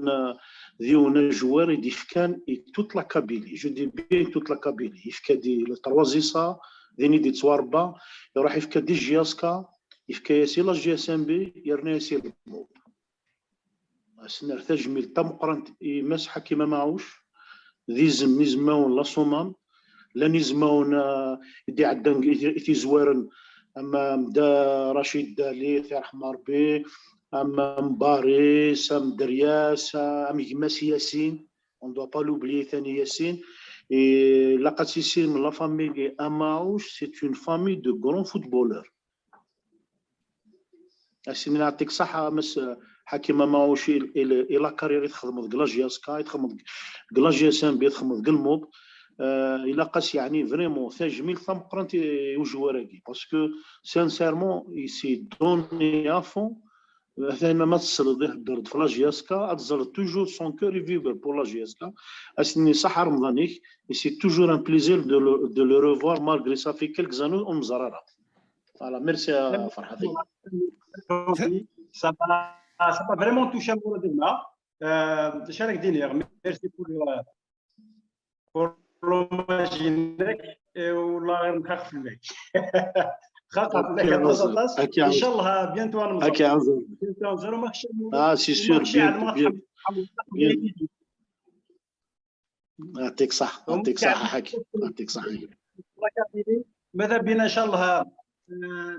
d yiwen ajewwir i d-yefkan i toute la Kabylie. Je dis bien toute la Kabylie. Yefka-d i le trois I S A, din i d-yettwarebba, iruḥ yefka-d i J S K, yefka-yas i la J S M B, yerna-yas i le MOB. Ad s-nerr tajmilt tameqqrant i Mass Ḥakim Amaɛuc, d izem n izmawen la Soummam, llan izmawen, ah, i d-iɛeddan i, i tizwaren, am, am Dda Racid Dali, ad t-yerḥem Rebbi, am, am Baris, am Deryas, am gma-s Yasin, on doit pas l'oublier, thani Yasin. Et ilaq ad tissinem la famille Amaouche, c'est une famille de grands footballeurs. Ass-nni, yeɛṭik ṣṣeḥḥa, Mass Ḥakim Amaouche, i, i, i la carrière i txedmeḍ deg la J S K, i txedmeḍ deg la J S M B, i txedmeḍ deg le MOB. Euh, ilaq-as, yeɛni, vraiment tajmilt tameqqrant i, i ujewwir-agi, parce que sincèrement il s'est donné à fond. Atan ma tesleḍ ihedder-d ɣef la J S K, ad teẓreḍ toujours son cœur i vibre pour la J S K. Ass-nni, ṣaḥḥa Remḍan-ik, et c'est toujours un plaisir de le, de le revoir malgré ça fait quelques années ur neẓra ara. Voilà, merci à Ferhat. Ça m'a, ça m'a vraiment touché, Mourad Elma. Euh, je tiens à dire merci pour, euh, pour l'hommage-inek, et والله غير نخاف فيك. خاطر فيك. إن شاء الله bientôt نمزرو. Bientôt نمزرو، ما خشي. Ah, c'est sûr, bientôt, bientôt. يعطيك صح، يعطيك صح حكي، يعطيك صح. ماذا بينا إن شاء الله، آه،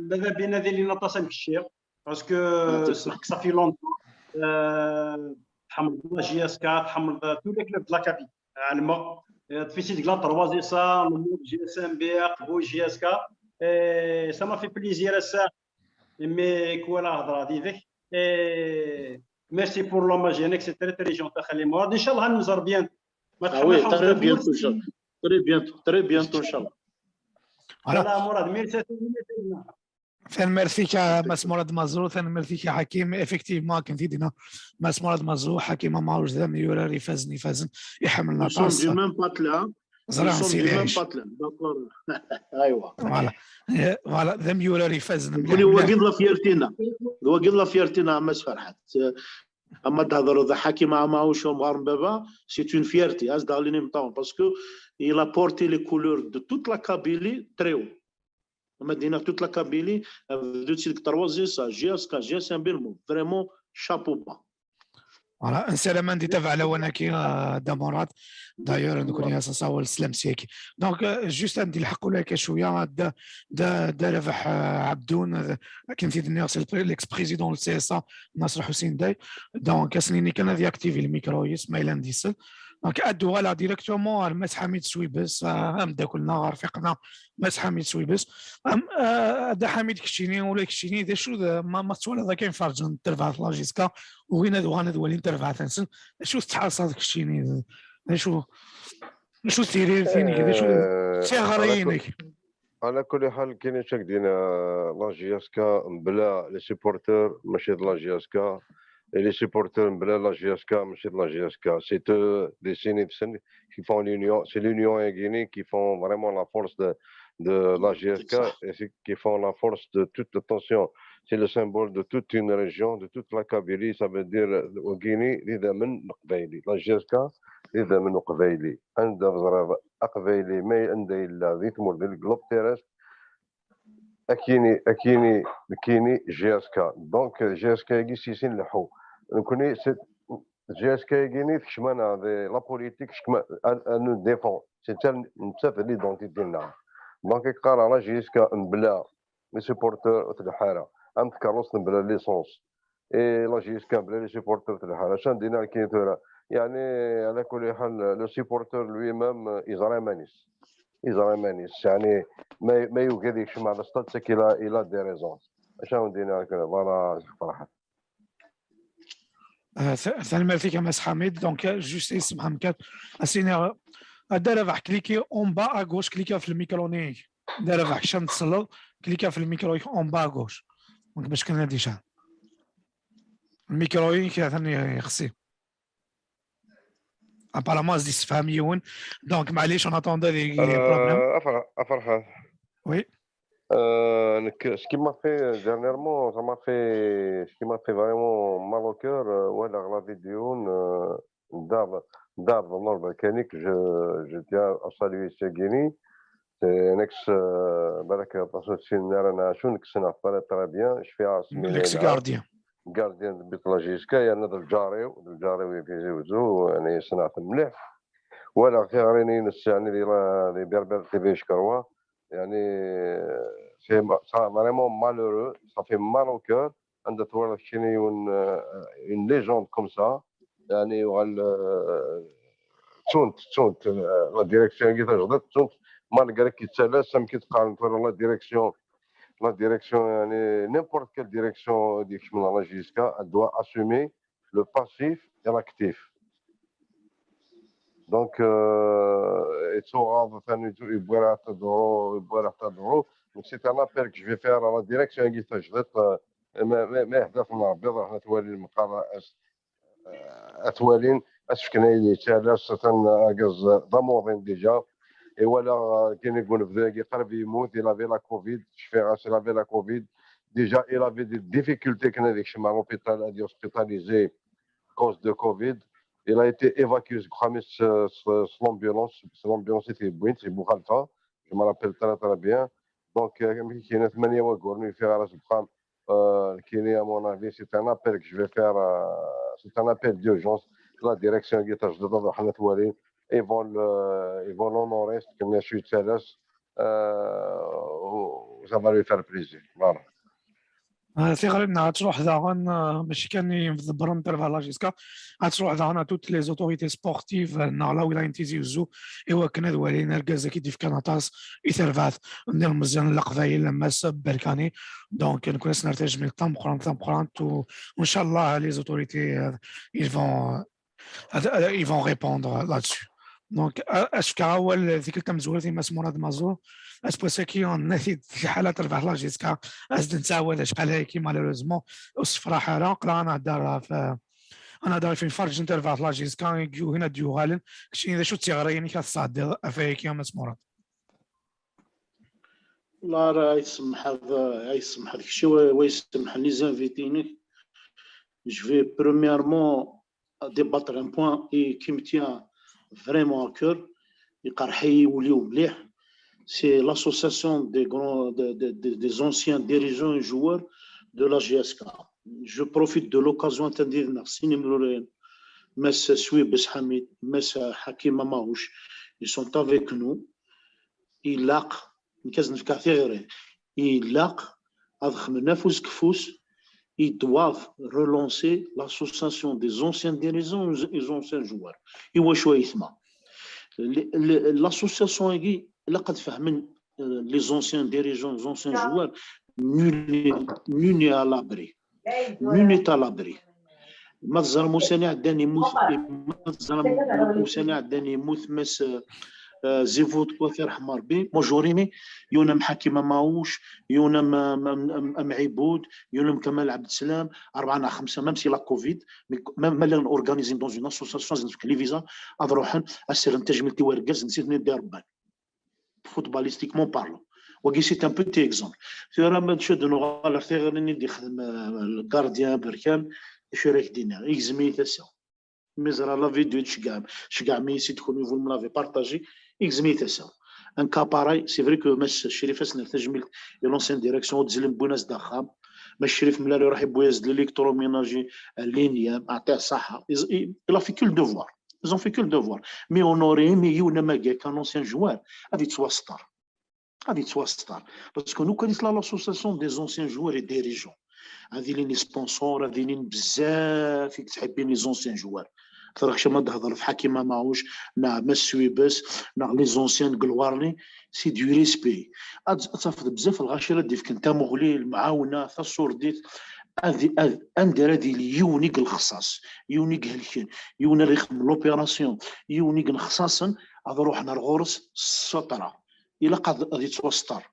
ماذا بينا ذي اللي نتصل في الشيخ، parce que ça fait longtemps. آه، تحمل la J S K, تحمل tous les clubs de la Kabylie. علما ضفيتي ديك la trois S A, le monde G S M B, Aqbu, J S K. Et ça m'a fait plaisir الساعة. Mais كوالا هضرة هذيك. Et merci pour l'hommage, يعني c'est très très gentil خالي مراد. إن شاء الله نزور bien. ما Ah oui, تحملش très bientôt, إن شاء الله. Très bientôt, très bientôt, إن شاء الله. Voilà. Voilà مراد, merci. Tanemmirt-ik a Mass Mourad Mazrou, tanemmirt-ik a Hakim. Effectivement, akken t-id-yenna Mass Mourad Mazrou, Hakim Amrouche d amyurar ifazen, ifazen, iḥemmel Nous sommes aṭas. Du même patelin. Nous Ẓran sommes si Du même lɛic. Patelin. D'accord. Aywa. Voilà. Eh, voilà, d amyurar ifazen. Nekkni wagi d la fierté-nneɣ. D wagi d la fierté-nneɣ a Mass Ferḥat. Ama d-thedreḍ d Hakim Amrouche, umɣar n baba, c'est une fierté, as daɣlin imeṭṭawen, parce que il a porté les couleurs de toute la Kabylie très haut. Ma d-iniɣ toute la Kabylie, bdu-tt deg trois S A, J S K, G S M B, vraiment, chapeau bas. Voilà, nessaram ad d-itabeɛ lawan-agi, euh, Dda Mourad. D'ailleurs, nekkni ad s-nessawel sslam seg-k. Donc, euh, juste ad d-ilḥeq ula akka cwiya, Dda, Dda, Dda Rabeḥ, euh, Ɛebdun, euh, akken t-id-nniɣ, c'est l'ex-président n C S A, Nasser Hussein Day. Donc, ad s-nini kan ad yactivi lmikro-is, ma yella ad d-isel. Donc, ad d-uɣaleɣ directement ar Mass Ḥamid Swibes, euh, ameddakel-nneɣ, rfiq-nneɣ, Mass Ḥamid Swibes. Am, euh, Dda Ḥamid, keččini, ula d keččini, d acu d, ma, ma tettwaliḍ akka iferǧen n terbaɛt la J S K, ugin ad uɣalen ad walin tarbaɛt-nsen. Acu tettḥaṣaḍ keččini? Acu, acu d tiririt-inek? D acu d tiɣri-inek? Ɛla kulli ḥal, kini čak dina la J S K mebla les supporters, mačči d la J S K, et les supporters mebla la J S K, mačči d la J S K. C'est deux décennies de scène qui font l'union, c'est l'union Guinée qui font vraiment la force de, de la J S K et c'est qui font la force de toute la tension. C'est le symbole de toute une région, de toute la Kabylie, ça veut dire au Guinée, d idammen n Qbayli. La J S K, d idammen n Qbayli. Anda teẓriḍ Aqbayli, ma anda yella, di tmurt, di globe terrestre, akini, akini, kini, J S K. Donc, J S K-agi si sin leḥu. Nekkni, c'est, J S K-agini tekcem-aneɣ di la politique, tekcem-, elle, elle nous défend. C'est elle, nettat d l'identité-nneɣ. Donc, i qqareɣ la J S K mebla les supporters ur tleḥḥu ara. Am tkeṛṛust mebla licence. Et la J S K mebla les supporters ur tleḥḥu ara. Acu n dina kini tura? Yeɛni, ɛla kulli ḥal, le supporter lui-même, yeẓra iman-is. Yeẓra iman-is. Yeɛni, ma, ma yugi ad yekcem ar le stade, c'est qu'il a, il a des raisons. Acu n dina kini? Voilà, Ferḥat. Euh, ta-, tanemmirt-ik a Mass Ḥamid. Donc, euh, juste, issemḥ-am kan. Asini, euh, Dda Rabeḥ, cliquez en bas à gauche, cliquez ɣef lmikro-nni. Dda Rabeḥ, kečč ad tselleḍ, cliquez ɣef lmikro en bas à gauche. Donc, bac kan ad yecɛel. Lmikro-ik atan yexsi. Apparemment, ad s-d-yessefhem yiwen. Donc, maɛlic, en attendant, des problèmes. Euh, a Fer-, a Ferḥat. Oui. Euh, nekk, ce qui m'a fait, euh, dernièrement, ça m'a fait, ce qui m'a fait vraiment mal au cœur, euh, walaɣ la vidéo n, euh, Dda, Dda Ɛebdella Lberkani, que je, je tiens à saluer ici à Guinée. C'est un ex, euh, balak aṭas ur t-ssinen ara neɣ acu, nekk ssneɣ-t très, très bien. Cfiɣ-as mi L'ex-gardien. Gardien de but la J S K, yerna d lǧar-iw, d lǧar-iw i Tizi Wezzu, yani ssneɣ-t mliḥ. Walaɣ tiɣri-nni-ines, yani di la, di Berbère T V, je crois. Yani, c'est ma-, ça, vraiment malheureux, ça fait mal au cœur. Anda twalaḍ keččini yiwen, euh, une légende comme ça, yani, yuɣal, euh, ttunt, ttunt, euh, la direction-agi tajdiṭ, ttunt, malgré ki d talast, amek i d-qqaren tura, la direction, la direction, yani, n'importe quelle direction d-ikecmen la J S K, elle doit assumer le passif et l'actif. Donc, euh, ittuɣaḍ, atan yewwi-aɣ-d aḍru, yewwi-aɣ-d aḍru. Donc, c'est un appel que je vais faire à la direction-agi tajdiṭ, euh, ma, ma, ma yeḥda-ten Rebbi, ad ruḥen ad twalin lmeqarra, euh, ad twalin, ad s-fken ayen yettalas, atan argaz d amuḍin déjà. Et voilà, euh, kini deg unebdu-agi qrib yemmut, il avait la covid, cfiɣ-as, il avait la covid. Déjà, il avait des difficultés kan ad yekcem ar l'hôpital, ad hospitalisé cause de covid. Il a été évacué seg uxxam-is s, s, s l'ambulance, s l'ambulance i t-yewwin, seg Buxalfa, je me rappelle très, très bien. Donc, euh, amek i k-yenna, tmanya waggur, ur yeffiɣ ara seg uxxam. Euh, kini, à mon avis, c'est un appel que je vais faire, euh, c'est un appel d'urgence. La direction-agi tajdiṭ, ad ruḥen ad t-walin. Ils vont le, ils vont l'honorer, c'est une chute céleste. Euh, ça va lui faire plaisir. Voilà. Tiɣri-nneɣ ad truḥ daɣen, mačči kan i imḍebbren n terbaɛt la J S K, ad truḥ daɣen à toutes les autorités sportives neɣ la wilaya n Tizi Uzzu, i wakken ad walin argaz-agi i d-ifkan aṭas i terbaɛt n yilmeẓyen n Leqbayel, Mass Berkani. Donc, nekkni ad s-nerr tajmilt tameqqrant, tameqqrant, u, u ncallah les autorités, euh, ils vont, ils vont répondre là-dessus. Donc, ad s-fkeɣ awal tikkelt tamezwarut i Mass Murad Mazou. Aseggas-agi, nna-t-id, lḥala terbeḥ la J S K, ad d-nettɛawad acḥal ayagi, malheureusement, ur ssefraḥ ara. Aql-aɣ ad nehder ɣef, ad nehder ɣef Imferrǧen terbeḥ la J S K, i yuhin ad d-yuɣalen. Keččini, d acu d tiɣri-inek ad tesɛeddiḍ ɣef wayagi, a Mass Murad? Wallah, ay tsemḥeḍ, ay tsemḥeḍ kečči, wa, wa ysemḥen les invités-inek. Je vais premièrement débattre un point et qui me tient vraiment à cœur. Iqerḥ-iyi wul-iw mliḥ. C'est l'association des grands, de, de, de, des anciens dirigeants et joueurs de la J S K. Je profite de l'occasion, attendez, merci, Mass Swibes Hamid, Mass Hakim Amahouch, ils sont avec nous. Ilaq, nekk ad s-nefk tiɣri, ilaq ad xedmen afus deg ufus, ils doivent relancer l'association des anciens dirigeants et des anciens joueurs. Iwacu ayetma? L-, l-, l'association-agi, ilaq ad fehmen, euh, les anciens dirigeants, les anciens joueurs, nul n'est, nul n'est à l'abri. Nul n'est à l'abri. Ma teẓram ussan iɛeddan yemmut, ma teẓram ussan iɛeddan yemmut Mass, euh, Zivu Twafi, raḥma Rebbi, majorité, yiwen am Hakim Amahouch, yiwen am, am, am, am Ɛibud, yiwen am Kamal Abdeslam, rebɛa neɣ xemsa, même si la Covid, mais même, ma llan organisés dans une association, ad nefk les visas, ad ruḥen, ad sirren tajmilt i wergaz, nsiɣ-ten-id di Rebban. Footballistiquement parlant. Wagi, c'est un petit exemple. Tura ma d-cud nuɣal ar tiɣri-nni d-ixdem, euh, le gardien Berkan, d acu ara k-d-iniɣ, igzem-iyi tasa. Mi ẓra la vidéo, tceggɛem, tceggɛem-iyi si dxul, vous me l'avez partagé, igzem-iyi tasa. Un cas pareil, c'est vrai que Mass Crif, as-nerr tajmilt i l'ancienne direction, ur d-zlin, wwin-as-d axxam. Mass Crif mlal iruḥ, yewwi-as-d l'électroménager, euh, l'I N I M, aɛṭiɣ ṣṣaḥa. Il, il, il a fait que le devoir. Ils ont fait que le devoir. Mais on aurait aimé yiwen am wagi, un ancien joueur, ad yettwasṭer. Ad yettwasṭer. Parce que nous connaissons l'association des anciens joueurs et dirigeants. Ad ilin les sponsors, ad ilin bezzaf i yettḥibbin les anciens joueurs. Tura kečč ma d-hedreḍ ɣef Hakim Amahouch, neɣ Mass Swibes, neɣ les anciens deg lwar-nni, c'est du respect. Ad, ad tafeḍ bezzaf lɣaci ara d-ifken tamuɣli, lemɛawna, taṣurdit, ad, ad, anda ara d-yili yiwen i yelxeṣṣaṣ, yiwen i ihelken, yiwen ara ixedmen l'opération, yiwen i yenxeṣṣaṣen, ad ruḥen ar ɣur-s s ssutra. Ilaq ad, ad yettwasṭer.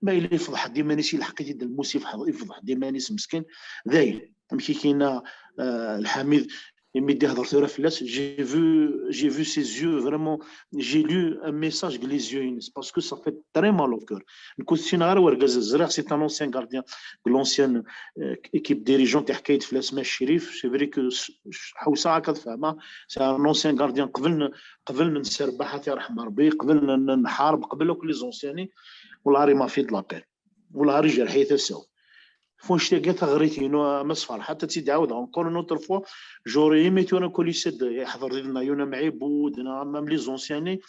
Ma yella yefḍeḥ-d iman-is, ilḥeq-it-id lmus, yefḍeḥ-, yefḍeḥ-d iman-is meskin. Dayen, amek i k-yenna, euh, Lḥamid, imi d-ihder tura fell-as, j'ai vu, j'ai vu ses yeux, vraiment, j'ai lu un message deg les yeux-ines, parce que ça fait très mal au cœur. Nekk ur t-ssineɣ ara wergaz, ẓriɣ c'est un ancien gardien de l'ancienne, euh, équipe dirigeante, iḥka-yi-d fell-as Mass Crif, c'est vrai que s-, s-, ḥewseɣ akka ad fehmeɣ, c'est un ancien gardien, qbel n-, qbel n-, nserbeḥ, ad t-yerḥem Rebbi, qbel n-, n-, nḥareb, qbel akk les anciens-nni, والله il m'a fait de la peine. والله il jerḥ-iyi tasa-w. F wanect-agi taɣrit-inu, a Mass Ferḥat, ad tt-id-ɛawdeɣ encore une autre fois, j'aurais aimé tura kul ised yeḥḍer did-neɣ yiwen am Ɛibud, neɣ même les anciens-nni,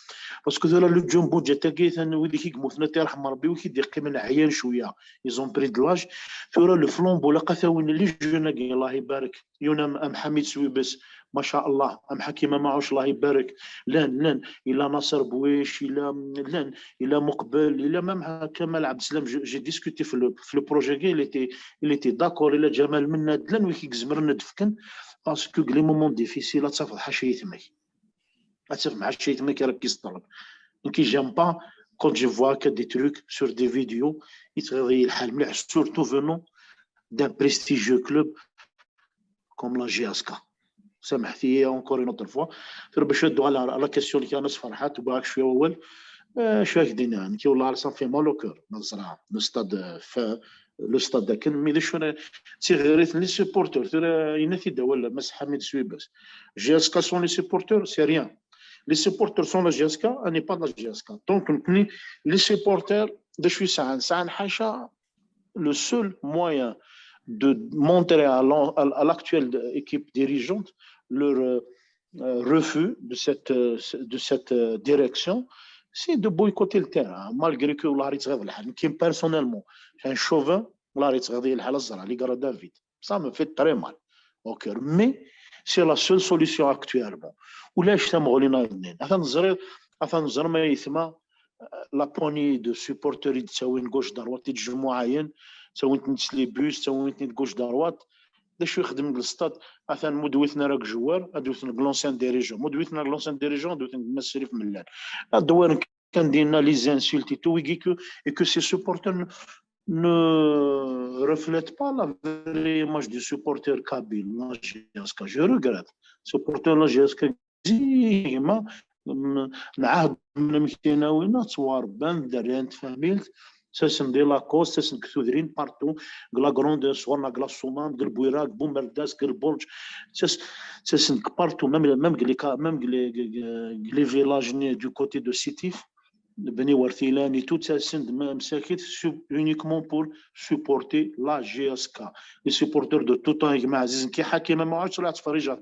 parce que tura le Jumbo Jet-agi, atan wid i k-yemmuten, ad t-yerḥem Rebbi, wid i d-yeqqimen ɛyan cwiya, ils ont pris de l'âge. Tura le flambeau, ilaq ad t-awin les jeunes-agi, Allah ibarek. Yiwen am, am Ḥamid Swibes, ma sha Allah, am Hakim Amahouch, Allah ibarek. Llan, llan, ila Nasser Bouiche, ila, llan, ila Muqbel, ila même Kamal Abdeslam, j'ai, j'ai discuté في le, في le projet, il était, il était d'accord, ila Jamal Mennad, llan wid i izemren ad d-fken, parce que les moments difficiles, ad tafeḍ ḥaca yetma-k. Ad tafem ḥaca yetma-k ara k-isṭerren. Nekk, j'aime pas quand je vois que des trucs sur des vidéos, yettɣiḍ-iyi lḥal mliḥ, surtout venant d'un prestigieux club comme la J S K. Samḥet-iyi encore une autre fois. Tura bac ad d-uɣaleɣ à la question-ik, a Mass Ferḥat, wwiɣ-ak cwiya wawal. Eh, acu ak-d-iniɣ, nekk, والله ça fait mal au cœur. Ma teẓra, le stade, euh, f-, le stade akken, mais d acu ara, d tiɣirit n les supporters, tura yenna-t-id awal Mass Ḥamid Swibes. J S K sans les supporters, c'est rien. Les supporters sans la J S K, on n'est pas de la J S K. Donc, les supporters, d acu i sɛan? Sɛan ḥaca, le seul moyen de montrer à l'en-, à, à l'actuelle équipe dirigeante leur, euh, euh, refus de cette, euh, de cette, euh, direction, c'est de boycotter le terrain, malgré que, والله, personnellement, je suis un chauvin, Voilà, yettɣiḍ-iyi lḥal ad ẓreɣ les gradins vite. Ça me fait très mal au cœur. Mais c'est la seule solution actuellement. Ulac tamuɣli-nniḍen. Atan ẓriɣ, atan ẓriɣ ma yetma, euh, la poignée de supporters i d-ttawin gauche droite, i d-jmuɛayen, ttawin-ten-id s les bus, ttawin-ten-id gauche droite. D acu ixdem deg lestad? Atan ma ur d-witen ara deg joueur, ad d-witen deg l'ancien dirigeant. Ma ur d-witen ara deg l'ancien dirigeant, ad d-witen deg Mass Sirif Mellal. Ad d-waren kan dinna les insultes et tout, et que, et que ces supporters ne, ne reflètent pas la vraie image du supporter kabyle, la J S K. Je regrette. Supporter la J S K, gma, nɛahd mkinawi-nneɣ ttwaṛebban, dderya n tfamilt, ttasen di Lacoste, ttasen deg tudrin partout, deg la Grande, sɣur-neɣ deg la Soummam, deg Lbwirat, deg Bumerdas, deg Lburǧ, ttas-, ttasen deg partout, même, même deg les ca-, même deg les, deg, deg les villages nni du côté de Sétif, Bni Wertilan et tout, ttasen-d ma-, msakit su-, uniquement pour supporter la J S K. Les supporters de tout temps, gma ɛzizen, ki Ḥakim, ma ɣac ttruḥ ttferriǧeɣ,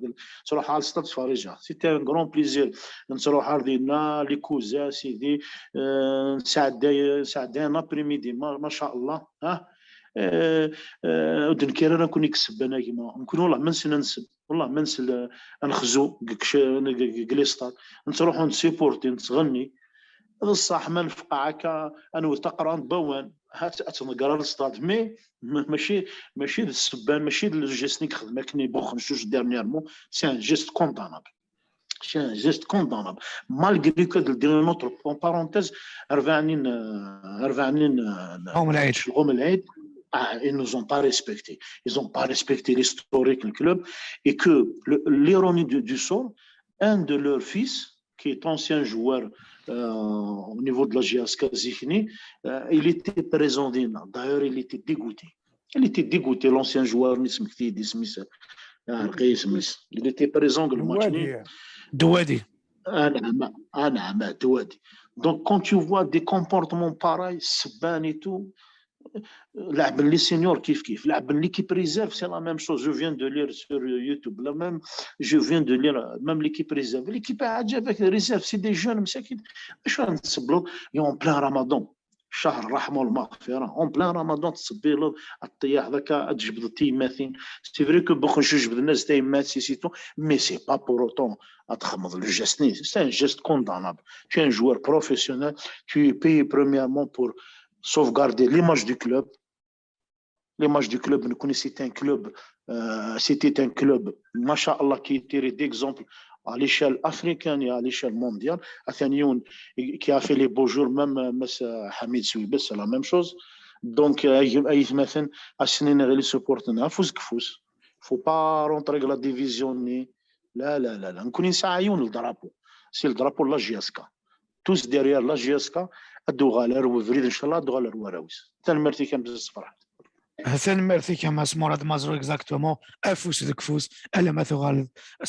ttruḥ ɣer lstad ttferriǧeɣ. C'était un grand plaisir. Nettruḥ ɣer dinna, les cousins, sidi, euh, nesɛedday, nesɛedday un après-midi, ma, ma sha Allah, ah. Euh, euh, ur d-nekkir ara nekkni deg ssebba n gma. Nekkni wallah ma nesla ad nsebb, wallah ma nesla ad nexzu deg kc-, deg, deg, deg les stades. Nettruḥu nessupporti, nettɣenni. D ṣṣeḥ, ma nefqeɛ akka, ad nwet taqrant n wawal, ad, ad tneggreḍ lestad. Mais, ma-, mačči, mačči d ssebba, mačči d le geste i yexdem akken i Buxencuc dernièrement, c'est un geste condamnable. C'est un geste condamnable. Malgré que de, de notre, en parenthèse, Arbaɛnin, euh, Arbaɛnin, euh, Lɣum Lɛid. Lɣum Lɛid, ah, ils nous ont pas respecté. Ils ont pas respecté l'historique du club et que le, l'ironie du, du sort, un de leurs fils, qui est ancien joueur, euh, au niveau de la J S K zik-nni, euh, il était présent dinna. D'ailleurs, il était dégoûté. Il était dégoûté, l'ancien joueur, nismekti, dismis, euh, Rqi, isem-is. Il était présent le match-nni. Dwadi. Dwadi. Ah, naɛma, ah, naɛma, Dwadi. Donc, quand tu vois des comportements pareils, Sebban et tout, لعب les seniors كيف كيف، لعب l'équipe réserve, c'est la même chose. Je viens de lire sur YouTube. La même, je viens de lire, euh, même l'équipe réserve. L'équipe عجبك, réserve, c'est des jeunes, مساكين. اش نتسبلوا؟ En plein Ramadan. شهر الرحمة والمغفرة. En plein Ramadan, تسبيلض، الطياح ذاك، تجبد تيماتين. C'est vrai que Buxencuc جبد الناس تيمات، c'est tout. Mais c'est pas pour autant تخمض le geste-nni. C'est un geste condamnable. Tu es un joueur professionnel. Tu es payé premièrement pour sauvegarder l'image du club. L'image du club, نكوني c'est un club, euh, c'était un club, ما شاء الله, qui était d'exemple à l'échelle africaine et à l'échelle mondiale. ثاني يوم, qui a fait les beaux jours, même, euh, Mass Hamid Souibes, c'est la même chose. Donc, euh, أي-, أيتماثن, أسنين غير les supporters, فوز كفوز. Faut pas rentrer la division ni. لا, لا, لا, لا. نكون نسعى يون الدرابو. C'est le drapeau de la J S K. Tous derrière la J S K, ad uɣal ar webrid, ncallah, ad uɣal ar warraw-is. Tanemmirt-ik a Mass Ferḥat. Tanemmirt-ik a Mass Murad Mazrou, exactement. Afus deg ufus, alamma tuɣal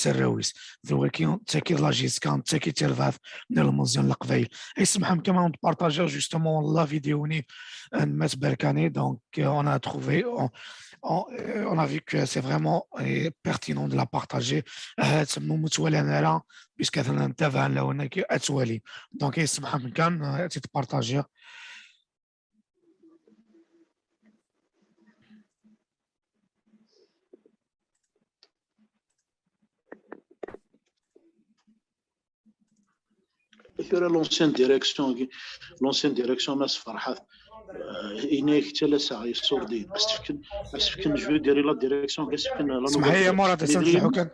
s arraw-is. D wagi, d tagi d la J S K, d tagi d tarbaɛt n yilmeẓyen n Leqbayel. Ay semḥem kan ad partager justement la vidéo-nni n Mass Berkane. Donc, euh, on a trouvé, on, on, euh, on a vu que c'est vraiment, euh, pertinent de la partager. Euh, c'est mon, puisque atan ntabaɛ lawan-agi ad twali. Donc, ay semḥem kan, euh, ad tt-partager. Tura l'ancienne direction, l'ancienne direction, Mass Ferḥat, euh, yenna-yak ttalaseɣ iṣurdiyen. As-t-fken, as-t-fken, je veux dire, la direction, as-t-fken la nouvelle. اسمح لي يا مراد، أسد الحكام.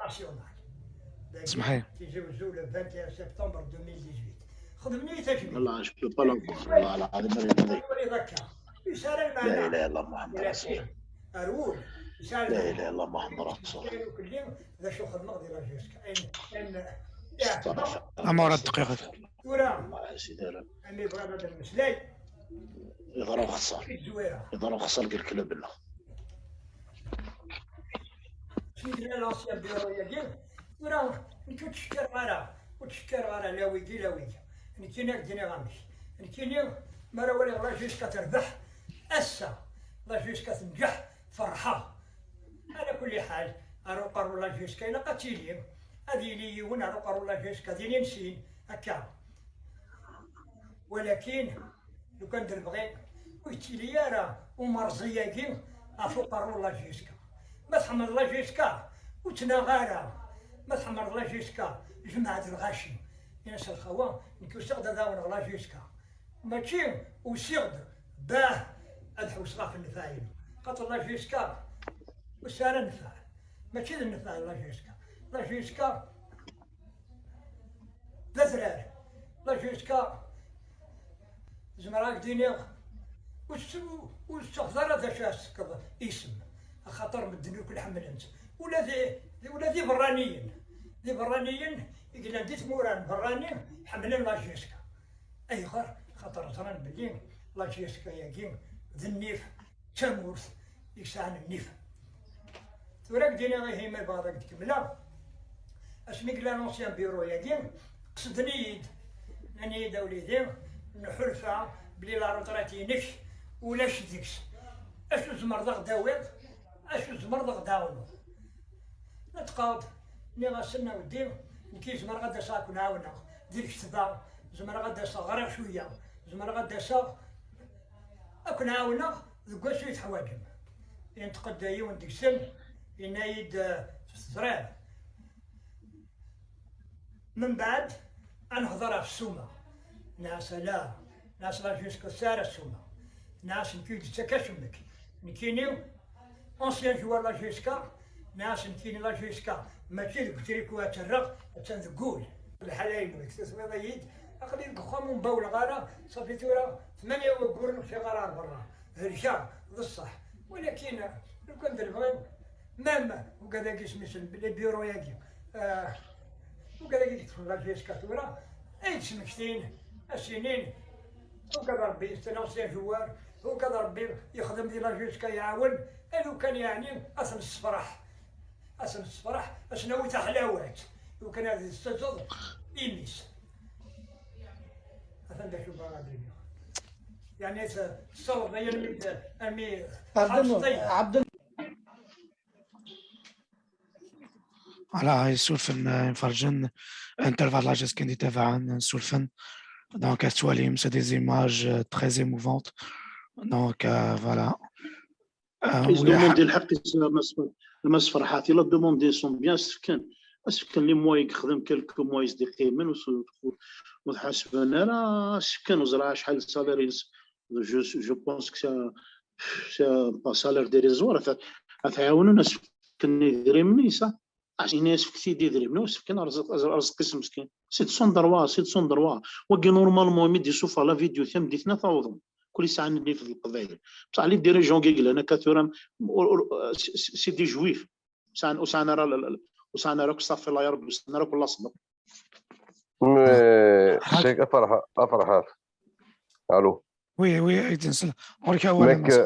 اسمح لي. تيزي وزو le vingt et un septembre deux mille dix-huit. خدمني تجميل. والله je peux pas l'avoir. والله العظيم ما يرضي. يسال المعنى. لا إله إلا الله محمد رسول الله. أرول. يسال لا إله إلا الله محمد رسول الله. كاين وكلي ذا شو خدمة ديال la J S K. إن، إن، يا. استغفر الله. أما ورا الدقيقة. ورا. الله يا سيدي ربي. أمي بغا هذا المسلاي. يضرب خسر. في الزويرة. يضرب خسر قال كلام بالله. سيدنا l'ancien bureau يا ديال. وراه نتو تشكر غارة، وتشكر غارة لا ويدي لا ويدي. نتينا قدني غامش. نتيني مرة ولا la J S K تربح. أسا la J S K تنجح، فرحة. على كل حال، أرو قرو la J S K إلا قتيلي، هذه لي يون أرو قرو la J S K ديني نسين، هكا. ولكن لو كان دربغي، Ur yettili ara umerẓi-agi ɣef uqerru n la J S K. Ma tḥemmleḍ la J S K, ur ttnaɣ ara. Ma tḥemmleḍ la J S K, jmeɛ-d lɣaci. Ini-as a lxawa, nekk usiɣ-d ad ɛawneɣ la J S K. Mačči usiɣ-d bah ad ḥewseɣ ɣef nnfeɛ-inu. Xaṭer la J S K ur tesɛi ara nnfeɛ. Mačči d nnfeɛ la J S K. La J S K d azrar. La J S K, zemreɣ ad k-d-iniɣ, ur s-, ur tettaxeḍ ara d acu ara s-tefkeḍ isem, axaṭer medden akk ḥemmlen-tt. Ula d, ula d iberraniyen, d iberraniyen i yellan di tmura n berrani ḥemmlen la J S K. Ayɣer? Xaṭer ẓran belli la J S K-agi d nnif, d tamurt i yesɛan nnif. Tura ad k-d-iniɣ ihi, ma bɣiɣ ad k-d-kemmleɣ. Asmi yella l'ancien bureau-agi, qesden-iyi-d, nnan-iyi-d: "A wlidi, nḥulfa belli la retraite-inek ulac deg-s. Acu tzemreḍ ad ɣ-d-tawiḍ? Acu tzemreḍ ad ɣ-d-tɛawneḍ?" Neṭqeɣ-d, nniɣ-asen: "A weddi, nekk zemreɣ ad d-aseɣ ad ken-ɛawneɣ di lketba, zemreɣ ad d-aseɣ ɣriɣ cwiya, zemreɣ ad d-aseɣ ad ken-ɛawneɣ deg wacu i teḥwaǧem." Yenṭeq-d yiwen deg-sen, yenna-yi-d: "Teẓriḍ, mbeɛd ad nehḍer ɣef ssuma." Nniɣ-as: "Ala, nniɣ-as, la J S K ur tesɛi ara ssuma." Nniɣ-as: "Nekk ur d-ttak acemmek. Nekkini, ancien joueur la J S K, nniɣ-as, nekkini la J S K mačči deg utriku ad tt-rreɣ, attan deg wul." Lḥala-inu, tesmiḍ-iyi-d, aql-i deg uxxam ur mbawleɣ ara, ṣafi tura tmanya wagguren ur kfiɣ ara ar berra. Helkeɣ, d ṣṣeḥ. Walakin, lukan d lebɣi, même ugad-agi isem-is, les bureaux-agi, ah, ugad-agi i yeṭṭfen la J S K tura, ay d-smektin, ad s-inin, ugad Rebbi, c'est un ancien joueur, ugad Rebbi yexdem di la J S K, iɛawen, a lukan yeɛni ad t-nessefraḥ. Ad t-nessefraḥ, ad s-nawi taḥlawat, lukan ad yessaẓeḍ imi-s. Atan d acu bɣiɣ ad d-iniɣ. Yeɛni, tessawḍeḍ-iyi armi d, armi Ɛebdel-, tḥerseḍ-iyi. Ɛebdel-, Voilà, yessurfen, euh, Imferǧen, interview la J S K n d-itabaɛen, yessurfen. Donc, ad twalim, c'est des images, euh, très émouvantes. Donc, euh, voilà. Euh, Is demandé lḥeqq-is a Mass Fer-, a Mass Ferḥat. Il a demandé son bien, as-fken, as-fken les mois i yexdem, quelques mois i s-d-iqqimen, u s-, ur tḥasben ara, as-fken, ur ẓriɣ acḥal salaire-ines. Je, je pense que c'est un, c'est un, pas salaire dérisoire. Ad, ad t-ɛawnen, as-fken idrimen-is, ah. As-, ini as-fket-iyi-d idrimen, ur as-fken arẓeq-, arẓeq-is meskin. C'est de son droit, c'est de son droit. Wagi, normalement, mi d-isuffeɣ la vidéo tameddit-nni, ad t-awḍen. Kul yesɛan nnif d Leqbayel. Bṣaḥ, les dirigeants i yellan akka tura, ur, ur, c'est, c'est, c'est des juifs. Ur sɛan, ur sɛan ara, ur sɛan ara akk ṣṣafi, la ya Rebbi, ur sɛan ara akk laṣel. Mais, c'est, a Ferḥat, a Ferḥat. Allô? Oui, oui, ay d-nsel. Ɣur-k awal, a Mass.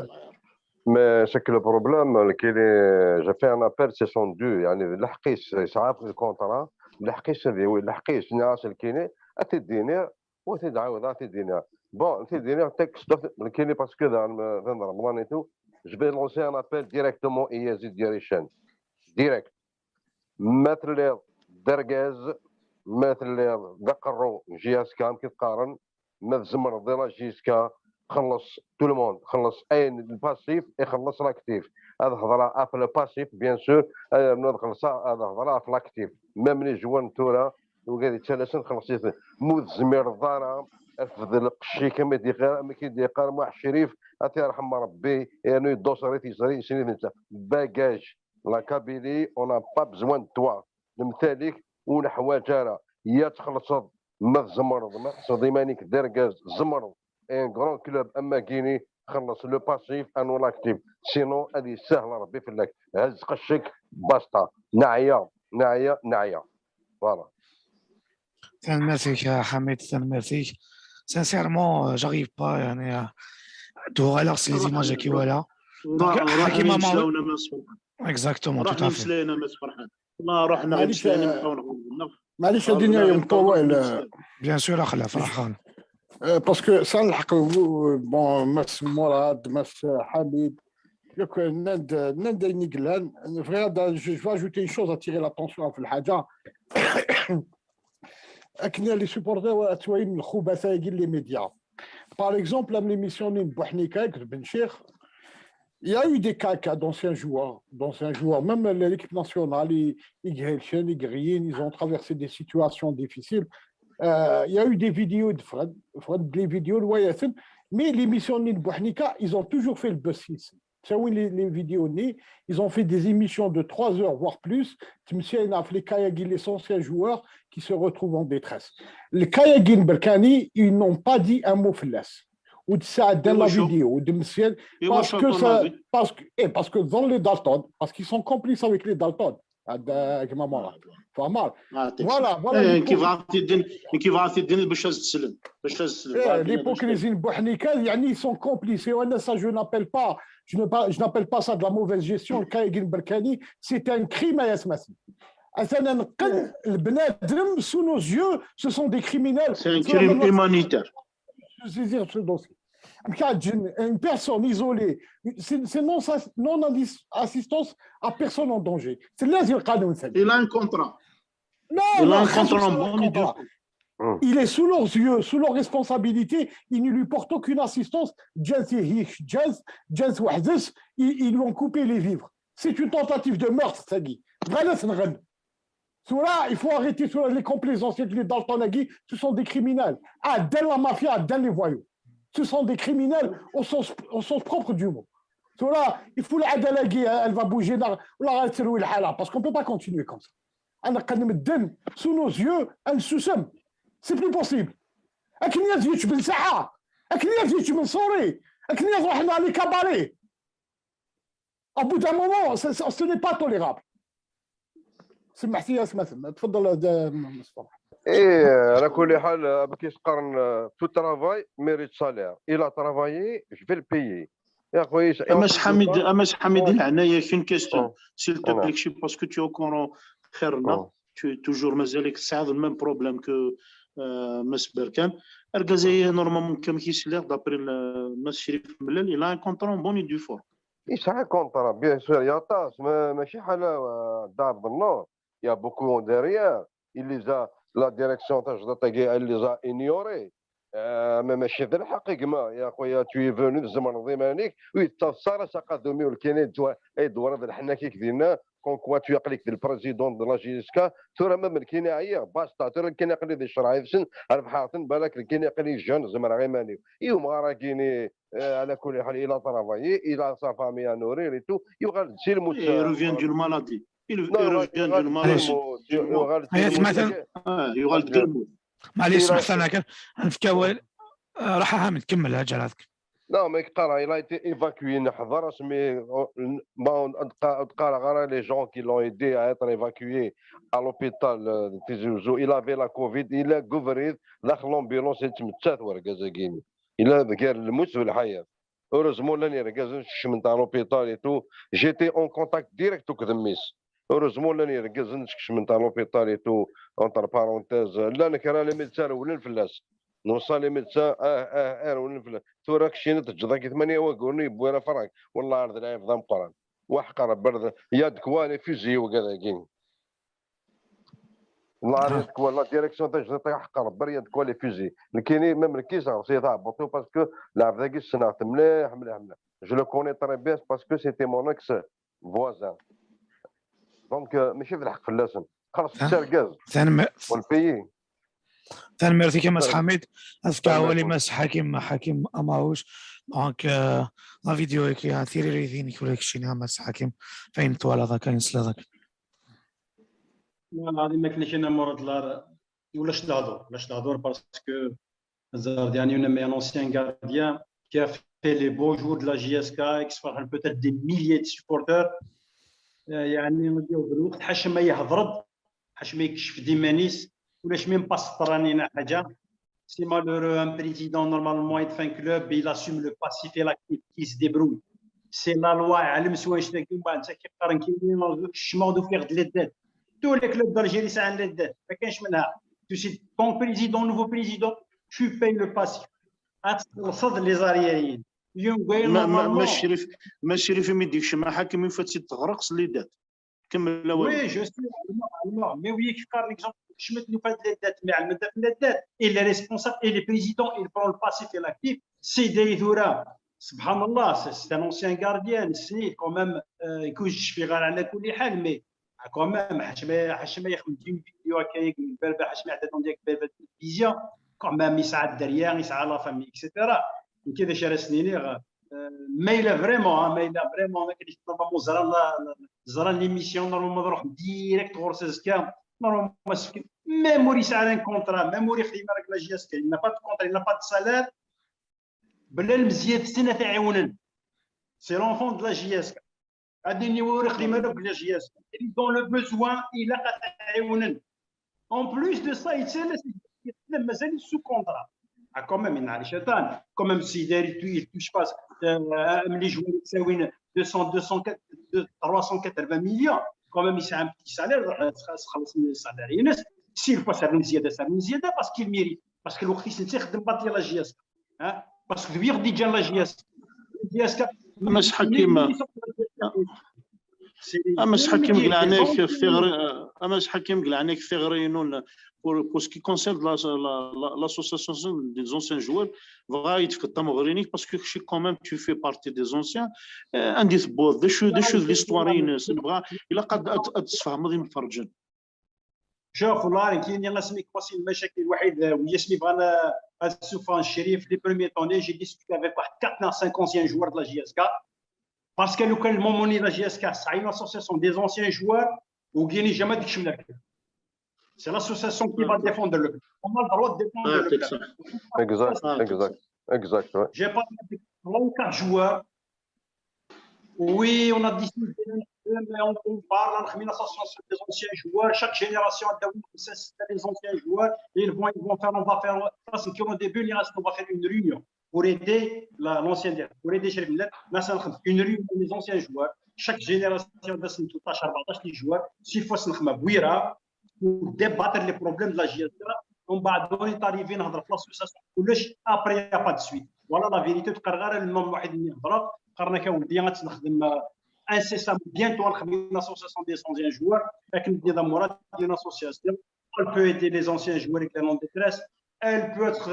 Mais c'est que le problème, le, qu'il est, j'ai fait un appel, c'est son dû, يعني, d lḥeqq-is, yesɛa le contrat, d lḥeqq-is, d, oui, d lḥeqq-is, nniɣ-as, nekkini, ad t-id-iniɣ, ur t-id-ɛawdeɣ, ad t-id-iniɣ. Bon, ad t-id-iniɣ, texte, nekkini, parce que d, d Remḍan et tout, je vais lancer un appel directement i Yazid Yarican. Direct. Ma telliḍ d argaz, ma telliḍ d aqerru n J S K, amek i t-qqaren, ma tzemreḍ di la J S K, xelleṣ tout le monde, xelleṣ ayen, le passif, ixelleṣ l'actif. Ad hedreɣ ɣef le passif, bien sûr, ad rnuɣ ad xellṣeɣ, ad hedreɣ ɣef l'actif. Même les joueurs n tura, wigad yettalasen, xelleṣ-iten. Ma ur tezmireḍ ara, rfed lqecc-ik, am i d-iqqar, am i d-iqqar Muḥ Crif, ad t-yerḥem Rebbi, yernu yeddusser i tiẓri, yessen-it netta. Bagage. La Kabylie, on n'a pas besoin de toi. Nemtal-ik, ur neḥwaǧ ara. Ya txellṣeḍ, ma tzemreḍ, ma tḥesbeḍ iman-ik d argaz, tzemreḍ. Un grand club am wagini, xelleṣ le passif, rnu l'actif. Sinon, ad yessahel Rebbi fell-ak. Hezz qecc-ik, basta. Neɛya, neɛya, neɛya. Voilà. Tanemmirt-ik, a Ḥamid, tanemmirt-ik. Sincèrement, euh, j'arrive pas, يعني, euh, d-uɣaleɣ s les images-agi wala. Donc, ḥakim Amawal. Exactement, tout à fait. والله رحنا معليش، غير نسلينا، آه، معليش، الدنيا يوم طوال، آه. Bien sûr، أخلا فرحان. آه، parce que ça نلحق، آه، bon، Mass Mourad, Mass Hamid. Donc, آه، نند، نند نقلان، je, je vais ajouter une chose, attirer l'attention في الحاجة. أكن les supporters وأتوايم الخبثاء les médias. Par exemple, am l'émission n Bouhnika, de Ben Cheikh, il y a eu des cas, cas d'anciens joueurs, d'anciens joueurs, même l'équipe nationale, ils, ils, ils ont traversé des situations difficiles. Euh, il y a eu des vidéos de Fred, Fred, des vidéos de Wayathan, mais l'émission n Bouhnika, ils ont toujours fait le buzz. C'est oui, les, les vidéos, ils ont fait des émissions de trois heures, voire plus. Tu me sais, les Kayagin, les anciens joueurs qui se retrouvent en détresse. Les Kayagin Berkani, ils n'ont pas dit un mot flash. Ou de ça, dans la vidéo, ou de monsieur, parce que ça, parce que, et parce que dans les Dalton, parce qu'ils sont complices avec les Dalton. هذاك ما مرة. فاهمة؟ Voilà, voilà. كيف عرفتي الدين، كيف عرفتي الدين باش تسلم، باش تسلم. L'hypocrisie بوحنيكا، يعني ils sont complices. Et ça, je n'appelle pas, je ne pas, je n'appelle pas ça de la mauvaise gestion. الكايغين بركاني، c'est un crime يا سماسي. أنا نقل البنادم sous nos yeux, ce sont des criminels. C'est un crime humanitaire. Une personne isolée, c'est non-assistance à personne en danger. C'est là le canon. Il a un contrat. Non, il a un contrat en bonne et due forme. Il est sous leurs yeux, sous leur responsabilité. Il ne lui porte aucune assistance. Ils lui ont coupé les vivres. C'est une tentative de meurtre, ça dit. Voilà, c'est une reine. Cela, il faut arrêter cela. Les complaisances, les Dalton, ce sont des criminels. Ah, dans la mafia, dans les voyous. Ce sont des criminels au sens, au sens propre du mot. Cela, il faut l'adalaguer, elle va bouger, parce qu'on ne peut pas continuer comme ça. أنا قد مدن sous nos yeux, أن سوسم. C'est plus possible. أكن يزيد بن ساعة. أكن يزيد بن صوري. أكن يزيد رحنا لي كاباري. Au bout d'un moment, ce n'est pas tolérable. سمحتي يا سماسم، تفضل مصطفى. ايه، على كل حال، كيش قرن، tout travail mérite salaire. Il a travaillé, je vais le payer. يا خويا، اما حميد، اما حميد العنايه، une question, s'il te plaît, parce que tu es au courant خيرنا. Tu es toujours مازالك تسعى le même problème que Mass Berkane. Argaz-agi normalement كما كيسلي d'après Mass Chérif Mellal, il a un contrat en bonne et due forme. يسعى contrat, bien sûr, يا طاس، ماشي حاله دار النور. Il y a beaucoup derrière. Il les a, la direction تاع الجدة تاعي, elle les a ignorés. آه، ما ماشي ذا الحق يا كما يا خويا, tu es venu تزمر نظيم هانيك ويتصار ساقا دومي والكيني دوا اي دوار ذا الحنا كيك دينا. Comme quoi tu يقليك ذا le président de la J S K, ثورة ما من كيني عيا باستا, ثورة كيني يقلي ذي الشرع يفسن البحاثن بالك كيني يقلي جان زمر غيماني. يوم غارا كيني آه، على كل حال, il a travaillé, il a sa famille à nourrir et tout. يغال تسير موت. Il revient d'une maladie. Il revient d'une maladie. يغال تسير موت. معليش سمحت انا كان نفكاول. راح حامد كمل اجل هذاك. Non, mais il a été évacué. نحضر اسمي ما تقرا غير les gens qui l'ont aidé à être évacué à l'hôpital de Tizi Ouzou. Il avait la covid, il a couvert داخل l'ambulance, يتمتات ورقه زاكيني. Il a غير الموت والحياه. Heureusement لاني ركزن شمنت à l'hôpital et tout. J'étais en contact direct وكذ ميس. Heureusement لاني ركزن شمنت à l'hôpital et tout. Entre parenthèses, لا نكرا les médecins رولن فلاس. نوصل les médecins, اه اه اه رولن فلاس. ثورة كشينة تجضا كي ثمانية وقرني بويرا فرق. والله عرض العيب ذا مقران. وحقر برد يا دكوا les fusils وكذا كين. La direction تاع جديد يحقر بريا دكوا les fusils. الكيني ما مركيز غير سي تاع بوطو parce que لعب ذاك السنة مليح مليح مليح. Je le connais très bien parce que c'était mon ex voisin. Donc ماشي في الحق فلاسن. خلاص السرقاز. والبيي. Tanemmirt-ik a Mass Ḥamid. Ad fkeɣ awal i Mass Ḥakim, Ḥakim Amarouche. Donc, la vidéo-agi, tiririt-inek ula d keččini a Mass Ḥakim, ayen twalaḍ akka, ayen tesliḍ akka. والله العظيم ما كاين شي مرض لا ولاش نهضر ولاش نهضر parce que Hazard يعني un ancien gardien qui a fait les beaux jours de la J S K, qui se peut-être des milliers de supporters. يعني نديو بالوقت حاش ما يهضر حاش ما يكشف ديمانيس ولاش même pas سطرانينا حاجه. C'est malheureux, un président normalement يدفن club, il assume le passif et l'actif, il se débrouille. C'est la loi, علم سوا شتا كيما انت كيقارن كيما الشماغ دو فيغ دي ليدات. Tous les clubs d'Algérie ساعه ليدات ما كانش منها. Tu sais, ton président, nouveau président, tu payes le passif. غتخلص les arriérés. يوم جاي ما ما ما شريف ما شريف ما يديكش مع حاكم يفات تغرق ليدات. كمل الاول. Oui, je sais, mais oui, كيف قال l'exemple, شمت نفاد ليدات, mais على المدى في ليدات, il est responsable, il est président, il prend le passif et l'actif. Sidi tura, سبحان الله, c'est un ancien gardien, c'est quand même, euh, يكون شفيغ على كل حال, mais quand même, حاش ما حاش ما يخدم une vidéo هكايا, حاش ما يعدد عندك في التلفزيون, quand même يسعى الدريا, يسعى la famille, et cetera. كذا شرا سنيني, آه، ما الا فريمون, ما الا فريمون ما كاينش نورمالمون زرا, زرا ليميسيون, نورمالمون نروح ديريكت غور سيزكا, نورمالمون سكن, ميم وري سعى ان كونترا, ميم وري خدمه راك لا جي اس كي, il n'a pas de contrat, il n'a pas de salaire, بلا المزيات السنه تعاونن, c'est l'enfant de la J S K. هادي اللي وري خدمه راك لا جي اس كي, ils ont le besoin, الا قاعد تعاونن. En plus de ça, يتسنى, مازال sous contrat. Ah, quand même, il n'arrive pas. Quand même, si il touche pas, euh, les joueurs يساوين deux cents, deux cents, trois cent quatre-vingts millions, quand même, c'est un petit salaire, خلاص, salaire, s'il faut ça, زياده, ça, زياده, parce qu'il mérite, parce que الوقت يسنتي يخدم باطي لا جي اس كي, hein, parce que lui, déjà la J S K, la J S K, mais حكيم, اما شحال كيما قلعنا كثير اما شحال كيما قلعنا كثير ينون. Pour, pour ce qui concerne l'association des anciens joueurs, بغا يتفك الطمغرينيك, parce que je suis quand même, tu fais partie des anciens. عندي ثبوت, des choses, des choses, l'histoire, نبغى الا قد تفهم غادي نفرجن. شوف, والله كاين اللي اسمي كواسي المشاكل الوحيد ويا اسمي بغانا السفان الشريف, les premiers temps j'ai discuté avec واحد quatre ou cinq anciens joueurs de la J S K, parce que لو كان الموموني لا جي اس كي صحيح une association des anciens joueurs, وكيني جامي ديك الشمله. C'est l'association qui va défendre le club. On a le droit de défendre le club. Exact, exact, exact. J'ai parlé avec trois ou quatre joueurs. Oui, on a décidé, mais on, on parle, on a mis l'association des anciens joueurs. Chaque génération a des anciens joueurs. Et ils vont, ils vont faire, on va faire, parce qu'au début, il reste, on va faire une réunion pour aider l'ancien, pour aider une réunion des anciens joueurs. Chaque génération a des joueurs. S'il faut, c'est ديباتر لي بروبليم دو لا جي اس كي. ومن بعد on est arrivé نهضر في l'association كلش, après y a pas de suite. Voilà la vérité. تقرر غير المهم واحد اللي هضرت, قرنا كان ولدي غتنخدم incessamment, bientôt نخدم une association des anciens joueurs, لكن بدي مراد une association, elle peut aider les anciens joueurs اللي كانوا en détresse, elle peut être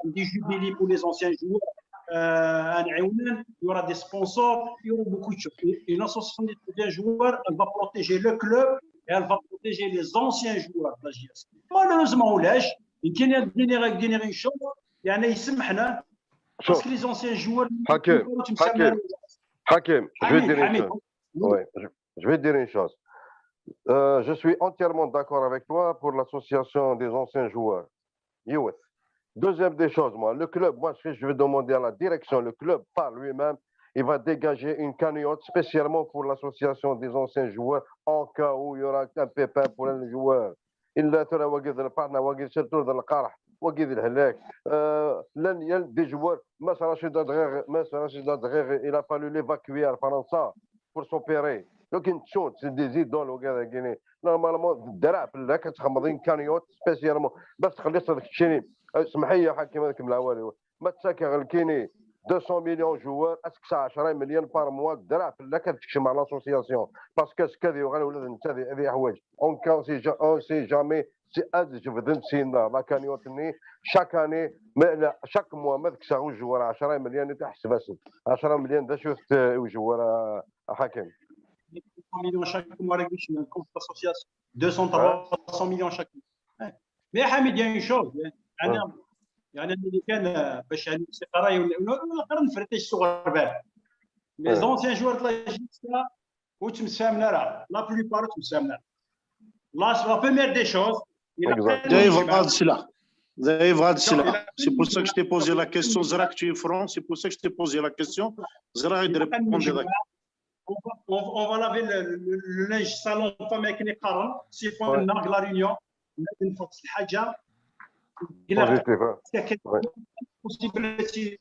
des jubilees pour les anciens joueurs, euh, il y aura des sponsors, il y aura beaucoup de choses. Une association des anciens joueurs, elle va protéger le club et elle va protéger les anciens joueurs de la J S K. Malheureusement, ولاش, يمكن يديني غير شوط, يعني يسمحنا, parce que les anciens joueurs, حكيم, حكيم, حكيم, je vais dire une chose. Oui, je, je vais dire une chose. Euh, je suis entièrement d'accord avec toi pour l'association des anciens joueurs. Youth. Deuxième des choses, moi, le club, moi, ce que je vais demander à la direction, le club, par lui-même, il va dégager une cagnotte spécialement pour l'association des anciens joueurs en cas où il y aura un pépin pour un joueur. Il a surtout des joueurs, Mas Rachid Adghaghi, il a fallu l'évacuer à Farnsa pour s'opérer. Donc, une chose, c'est des idoles au Guinée. Normalement, الدرع في الله كتخمضين كانيوت spécialement باش تخلص هذاك الشيء. اسمح لي يا حكيم، هذاك من العوالي. ما تساكي غير كيني deux cents millions joueurs, est-ce que ça عشرة مليون par mois الدرع في الله كتكشم على l'association؟ Parce que كذي وغير ولاد نتا هذه حوايج. On ne sait jamais si ad jebden sina la cagnotte-nni chaque année, mais chaque mois ما تكساو الجوار عشرة مليون تحسب اسد. عشرة مليون ذا شفت الجوار حكيم. مليون chaque mois, deux cents, trois cents millions chaque mois. Mais حميد, il y a une chose, يعني يعني اللي كان باش يعني الموسيقى راهي ولا نقدر نفرتش الصغر باه. Les anciens joueurs de la J S K وتمسامنا راه la plupart تمسامنا. La première des choses, دايف غاد سلا دايف غاد سلا. C'est pour ça que je t'ai posé la question. زراك tu es franc, c'est pour ça que je t'ai posé la question. زرا غير ريبوندي. On va laver le linge sale en famille avec les parents, c'est pour une langue la réunion. نفس الحاجه. Possibilité,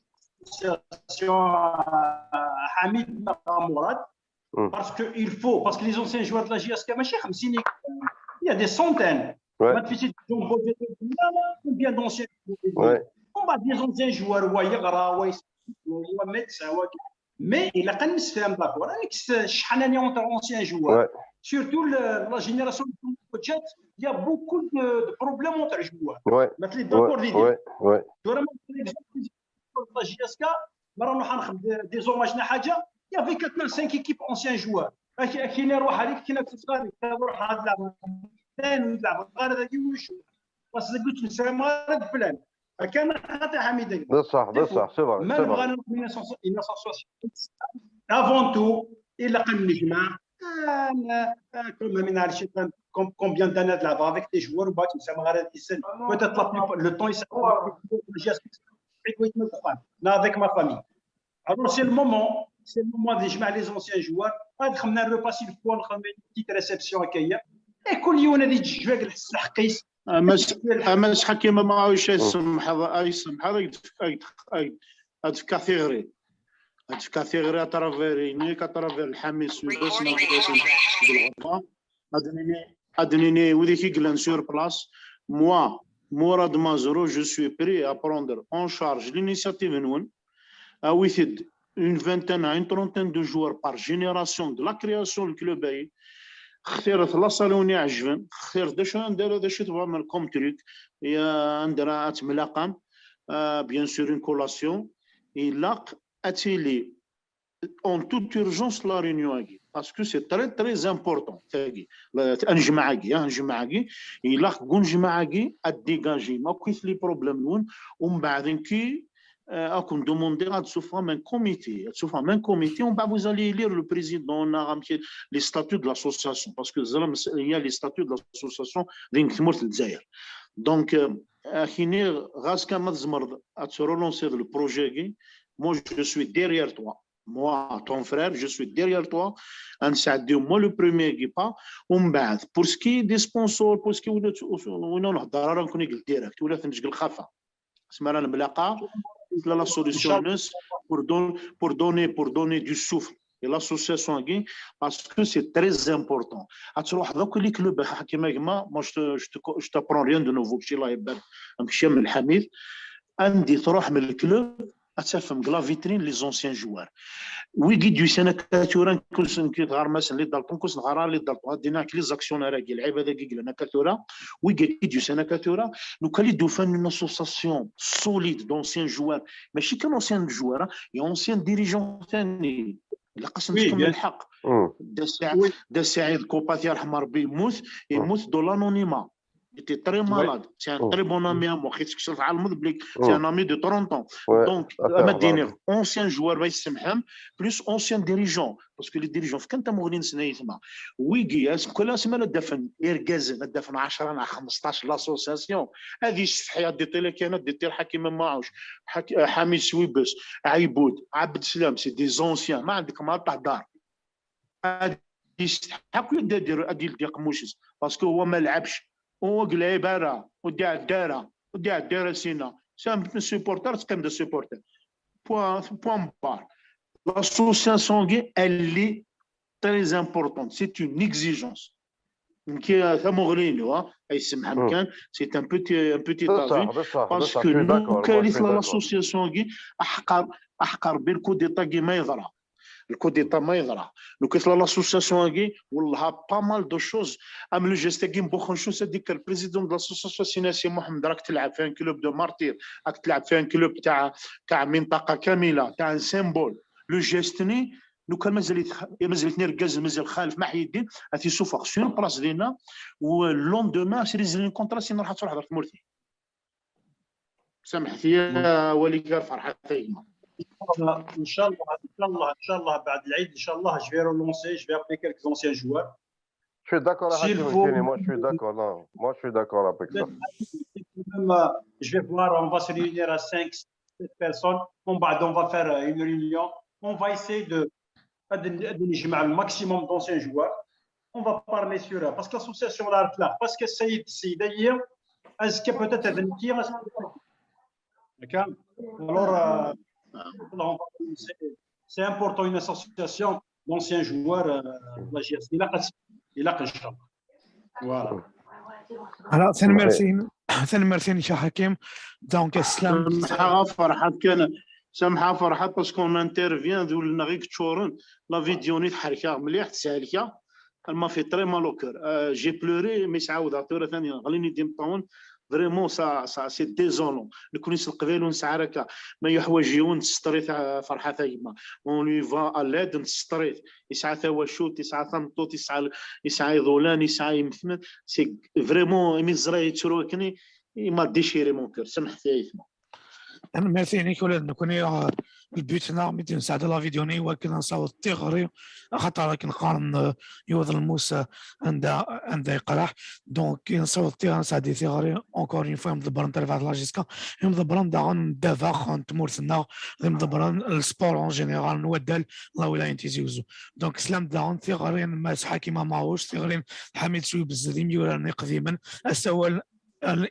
حميد, مراد. Parce que il faut, parce que les anciens joueurs de la J S K ماشي خمسين, il y a des centaines. ما تفيتي تجون بوجي, combien d'anciens joueurs. On va des anciens joueurs, هو يقرا, هو يسمع, هو médecin, هو mais الا كان نسفهم d'accord, راك شحال اني entre anciens joueurs, surtout la génération de جات, il y a beaucoup de problèmes entre joueurs. ما تلي d'accord l'idée. Vraiment, la J S K, مرة نروح نخدم des hommages ولا حاجة، il y avait quatre cinq équipes anciens joueurs. اكي اكي نروح هذيك كنا في الصغار، نروح هاد لعب، ثاني نلعب غير هذا يوش. بس قلت نسمع هذا فلان. فكان خاطي حميد. بصح بصح c'est vrai ما c'est نبغى vrai. نروح ألفين وتسعطاش avant tout الا قال نجمع. انا كل ما من على الشيطان، combien d'années de la avec des joueurs وباك نسمع غير هذا السن. Peut-être la plupart le temps يسمع avec ma famille. Alors c'est le moment, c'est le moment de نجمع les anciens joueurs. هاد خمنا le repas s'il faut نخمم une petite réception هكايا. Et كل يوم هذه تجي جواك الحس الحقيس. اما س- اما س حكيم ما عاوش يسمح هذا اي سمح هذا يدفك اي يدفك اي يدفك ثيغري يدفك ثيغري اترافير ينيك اترافير الحميس ويدوس ما بداش بالغربه. ادنيني ادنيني وديك يقلن sur place. Moi Mourad Mazrou, je suis prêt à prendre en charge l'initiative نون اويتد une vingtaine à une trentaine de joueurs par génération de la création du club اي. اختيرت la salle وين يعجبن، اختيرت داش ندير داش تبغى من comme truc يا ندير اتملاقم. آه bien sûr une collation يلاق اتيلي en toute urgence la réunion اكي parce que c'est très très important تاكي. انجمع اكي انجمع اكي يلاق كون جمع اكي اديغاجي ما كويس les problèmes نون. ومن بعد نكي اكون دوموندي غاد سوفا من كوميتي سوفا من كوميتي ومن بعد vous allez élire le président ناغ les statuts de l'association parce que زعما il y a les statuts de l'association دين تمورت الجزائر. Donc اكيني غاس كان ما تزمر اترولونسي le projet كي. Moi je suis derrière toi, moi ton frère, je suis derrière toi. انساعديو moi le premier كي با. ومن بعد pour ce qui est des sponsors, pour ce qui وين نهضر راه نكون يقول direct ولا تنجق الخفا. سما راه الملاقه لا la solution pour donner pour donner pour donner du souffle et l'association كي parce que c'est très important. اتروح دوك les clubs كيما كيما moi je te je te je t'apprends rien de nouveau ماشي الله يبارك ماشي من الحميد. عندي تروح من ال club اتفهم la vitrine les anciens joueurs. ويجي ديو سنه كاتورا كل سنه كي تغار مثلا les daltons كل سنه غارا les daltons دينا les actionnaires كي لعيبه هذا كي لنا كاتورا. ويجي ديو سنه كاتورا لو كان يدو فان une association solide d'anciens joueurs ماشي كان anciens joueurs يا anciens dirigeants ثاني. لا قسم تكون الحق. دا سعيد كوباتي يرحم ربي يموت يموت dans l'anonymat. Était très malade. C'est un très bon ami à moi. C'est un ami de trente ans. Donc, ma dernière ancien joueur, plus ancien dirigeant. Parce que les dirigeants, quand tu as Mourine Snaïtma, Wiggy, est-ce que là, c'est mal à défendre, Ergazen, à défendre عشرة, خمستاش, l'association. هذه الشحية دي تيلي كانت دي تيل حكيم معاوش, حميد سويبس, عيبود, عبد السلام, c'est des anciens. ما عندك ما تهدر. هذه يستحق يدير هذه يلدي قموشس parce que هو ما لعبش. هو لعب راه ودي عداره ودي عداره سينا. C'est un supporter, c'est comme des supporters. Point, point barre. L'association, elle est très importante. C'est une exigence. C'est un petit avis. Parce que nous, quelle est l'association, أحقر, أحقر بالكو ديتا كي ما يضرب. Le coup d'État ما يضرا. Donc, l'association, والله, pas mal de choses. Même le geste كي مبوخن شو, c'est-à-dire que le président de l'association, سي ناسي محمد, راك تلعب في un club de martyrs, راك تلعب في un club تاع, تاع منطقة كاملة, تاع un symbole. Le geste ني, لو كان مازال يتخ-, مازال يتنركز, مازال خالف محي الدين, غادي يسوفغ sur place دينا, و le lendemain, c'est les contrats, سي نروح تروح هضرت مورتي. سامحتي يا وليد فرحات ايما. ان شاء الله, ان شاء الله, ان شاء الله بعد العيد, ان شاء الله, je vais relancer, je vais appeler quelques anciens joueurs. Je suis d'accord avec vous. Moi, je suis d'accord. Non, moi, je suis d'accord avec ça. Même, euh, je vais voir, on va se réunir à cinq, sept personnes. On va, on va faire, euh, une réunion. On va essayer de, de, de نجمع le maximum d'anciens joueurs. On va parler sur, parce que l'association là, parce que c'est, c'est d'ailleurs, est-ce que peut-être, alors, euh, c'est important, une association d'anciens joueurs, euh, de la J S K. Il a, il a, voilà. Alors, c'est merci, c'est merci, Michel Hakim. Donc, Islam. سامحة فرحات, parce qu'on intervient, ذو لنا غير كتشورن, la vidéo ني تحركها مليح, تسالكها. Elle m'a fait très mal au cœur. Euh, j'ai pleuré, mais ça عاود عطيرة ثانية, غليني ديم طاون. Vraiment, ça, ça, c'est désolant. Nekkni s Leqbayel ur nesɛi ara akka. Ma yuḥwaǧ yiwen, nseṭṭer-it, ah, Ferḥat a gma. On lui va à l'aide, nseṭṭer-it. Yesɛa tawacult, yesɛa tameṭṭut, yesɛa, yesɛa iḍulan, yesɛa imetmen. C'est vraiment, imi ẓriɣ yettru akken, il m'a déchiré mon cœur. Samḥet-iyi a gma. Tanemmirt-inek. Ula d nekkni, ah, le but-nneɣ mi d-nesɛedda la vidéo-nni, i wakken ad nessaweḍ tiɣri, axaṭer akken qqaren, ah, yiwet lmus, ah, anda, anda yeqreḥ. Donc, i nessaweḍ tiɣri, nesɛeddi tiɣri, encore une fois, imḍebbren n terbaɛt n la JSK, imḍebbren daɣen n ddabex n tmurt-nneɣ, d imḍebbren n sport en général, n waddal n la wilaya n Tizi Uzzu. Donc, teslam daɣen tiɣri n Mass Ḥakim Amaɛuc, tiɣri n Ḥamid Suyub Zed, imyurar-nni iqdimen, asawal,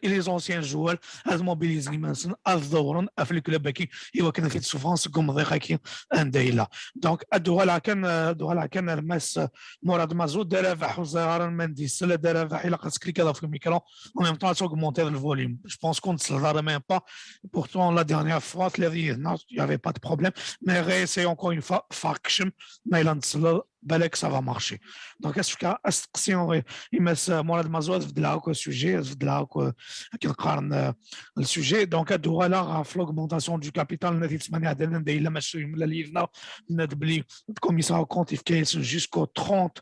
les anciens joueurs ad mobiliser iman-nsen, ad dewren ɣef le club-agi, i wakken ad t-id-ssufɣen seg umḍiq-agi anda yella. Donc, ad uɣaleɣ kan, ad uɣaleɣ kan ar Mass Murad Mazout. Dda Rabaḥ, ur ẓriɣ ara ma d-isell. Dda Rabaḥ, ilaq ad teklikiḍ ɣef le micro, en même temps ad taugmentiḍ le volume. Je pense qu'on ne se même pas. Pourtant, la dernière fois, il y avait pas de problème. Mais réessaye encore une fois, fakcem, ma yella n-, balak ça va marcher. Donc, est-ce que, est-ce que si on, i Mass Murad Mazout, ad beddleɣ akk sujet, ad beddleɣ akk, euh, akken qqaren, euh, le sujet. Donc, ad uɣaleɣ ɣef l'augmentation du capital, nna-t-id ssmana iɛeddan, anda yella Mass Suyub, yemlal yid-neɣ, nna-d belli le commissaire aux comptes yefka-yasen jusqu'au trente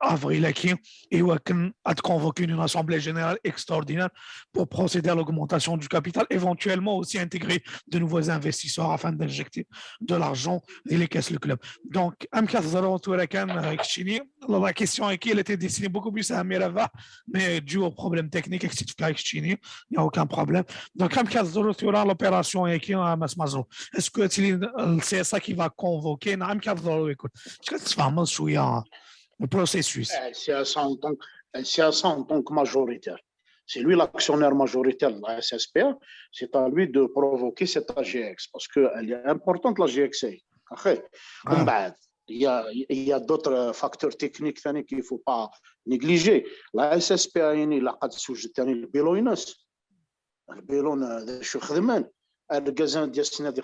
avril-agi, i wakken ad convoquer une assemblée générale extraordinaire pour procéder à l'augmentation du capital, éventuellement aussi intégrer de nouveaux investisseurs afin d'injecter de l'argent dans les caisses du club. Donc, amek ad teẓreḍ tura kan, euh, keččini, la question-agi, elle était destinée beaucoup plus à Amir Rabaḥ, mais dû au problème technique, ad k-tt-id-fkeɣ keččini, il n'y a aucun problème. Donc, amek ad teẓreḍ tura l'opération-agi, euh, Mass Mazout? Est-ce que c'est le C S A qui va convoquer? Neɣ amek ad teẓreḍ, écoute, est-ce que tu vas, euh, le processus? Euh, le C S A en tant que, le C S A en tant que majoritaire. C'est lui l'actionnaire majoritaire de la S S P A. C'est à lui de provoquer cette A G X parce qu'elle est importante, la A G X. Après, ah, il y a, il y a d'autres facteurs techniques qu'il ne faut pas négliger. La S S P A, il a le bilan, le bilan, euh, de ce,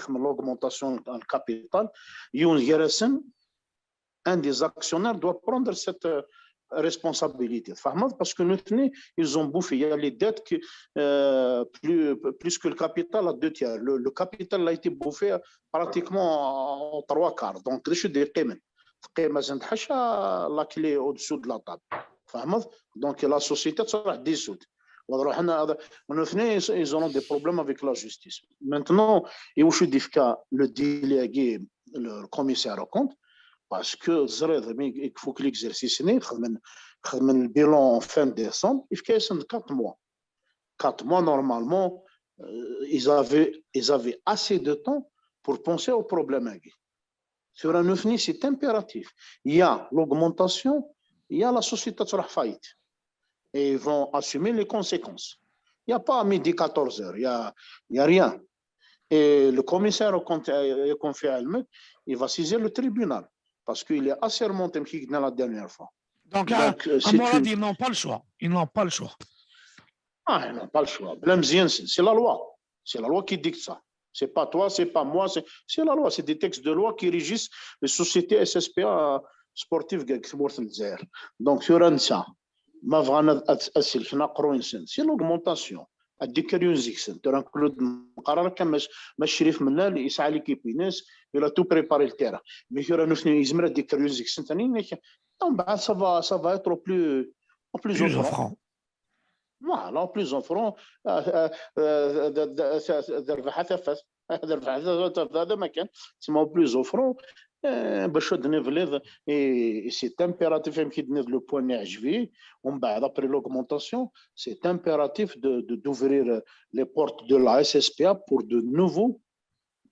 l'augmentation en capital, il y a un des actionnaires doit prendre cette, euh, responsabilité. Parce que nous, ils ont bouffé. Il y a les dettes qui, euh, plus, plus que le capital à deux tiers. Le, le capital a été bouffé pratiquement en trois quarts. Donc, je suis des paiements. La clé au-dessous de la table. Donc, la société sera dissoute. Ils auront des problèmes avec la justice. Maintenant, il faut le délai, le commissaire aux comptes, parce que il faut que l'exercice, le bilan en fin de décembre, il faut quatre mois. Quatre mois, normalement, euh, ils avaient, ils avaient assez de temps pour penser au problème. Sur un, c'est impératif. Il y a l'augmentation, il y a la société qui sera faillite. Et ils vont assumer les conséquences. Il n'y a pas à midi quatorze heures, il n'y a, il y a rien. Et le commissaire au compte, euh, confié à Helmut, il va saisir le tribunal parce qu'il est assermenté comme la dernière fois. Donc, donc, euh, à, à mon avis, ils n'ont pas le choix. Ils n'ont pas le choix. Ah, ils n'ont pas le choix. C'est la loi. C'est la loi qui dicte ça. C'est pas toi, c'est pas moi, c'est la loi. C'est des textes de loi qui régissent les sociétés S S P A sportives. Donc, sur un ça, c'est l'augmentation. Ad d-ikker yiwen seg-sen. Tura nekkni ur d-neqqar ara kan ma Crif Mennan yesɛa l'équipe-ines, il a tout préparé le terrain. Mais tura nutni yezmer ad d-ikker yiwen seg-sen, tani, mais, non, bah, ça va, ça va être au plus, au plus offrant. Voilà, au plus offrant. Euh, euh, euh, d rrbeḥ a tafat. D rrbeḥ a tafat, d amakan. C'est au plus offrant. Euh, bac ad d-nibleḍ, et c'est impératif, amek i d-tenniḍ, le point n iɛejbi, umbeɛd, après l'augmentation, c'est impératif de, de, d'ouvrir les portes de la S S P A pour de nouveaux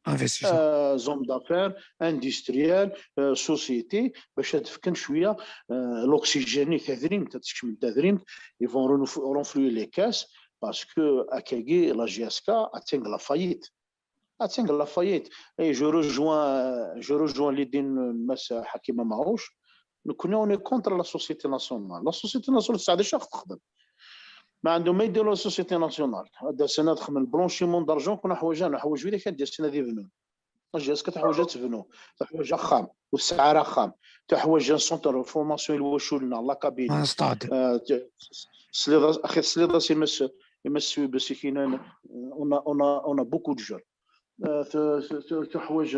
investisseurs, euh, hommes d'affaires, industriels, euh, sociétés, bac ad d-fken cwiya, euh, l'oxygène i tadrimt, ad tekcem tadrimt, ils vont renf-, renflouer les caisses, parce que, akkagi, la J S K, atteint la faillite. Atteint la faillite. Et je rejoins, je rejoins l'idée de Mass Hakim Amarouche. Nous, on est contre la société nationale. La société nationale, c'est des chefs. Mais عندهم ما يديروا la société nationale. هذا سنة دخل من blanchiment d'argent كنا حوايج، حوايج وين كان ديال السنة دي بنون. اجي اسكت حوايج تبنوا. حوايج خام، والسعر خام. حوايج un centre de formation الوشولنا، la cabine. Un stade. آه، ت-، سليضة، أخي، سليضة سي مس-، Imma Swibes i k-inan, on a, on a, on a beaucoup de jeunes. Euh, tu, tu, tu, tuḥwaǧ,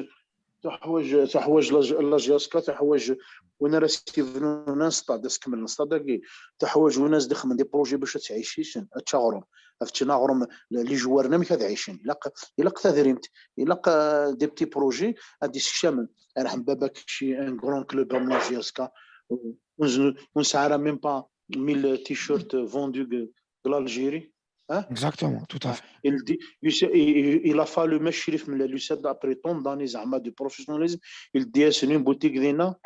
tuḥwaǧ, tuḥwaǧ la, la J S K, tuḥwaǧ win ara s-yebnun un stade, ad s-kemmlen stade-agi, tuḥwaǧ win ara s-d-ixedmen des projets bac ad tɛic yis-sen, ad tečč aɣrum, ad ččen aɣrum, les joueurs-nni amek ad ɛicen, ilaq, ilaq tadrimt, ilaq, euh, des petits projets, ad d-issekcamen, ar ḥem baba kečči un grand club am la J S K, ur nesɛa ara même pas mille t-shirts vendus de, de l'Algérie. Hein? Exactement, tout à fait. Il dit, il, il a fallu, mais Chérif Mellal, après tant d'années, زعما, de professionnalisme, il dit, c'est une boutique d'Ina,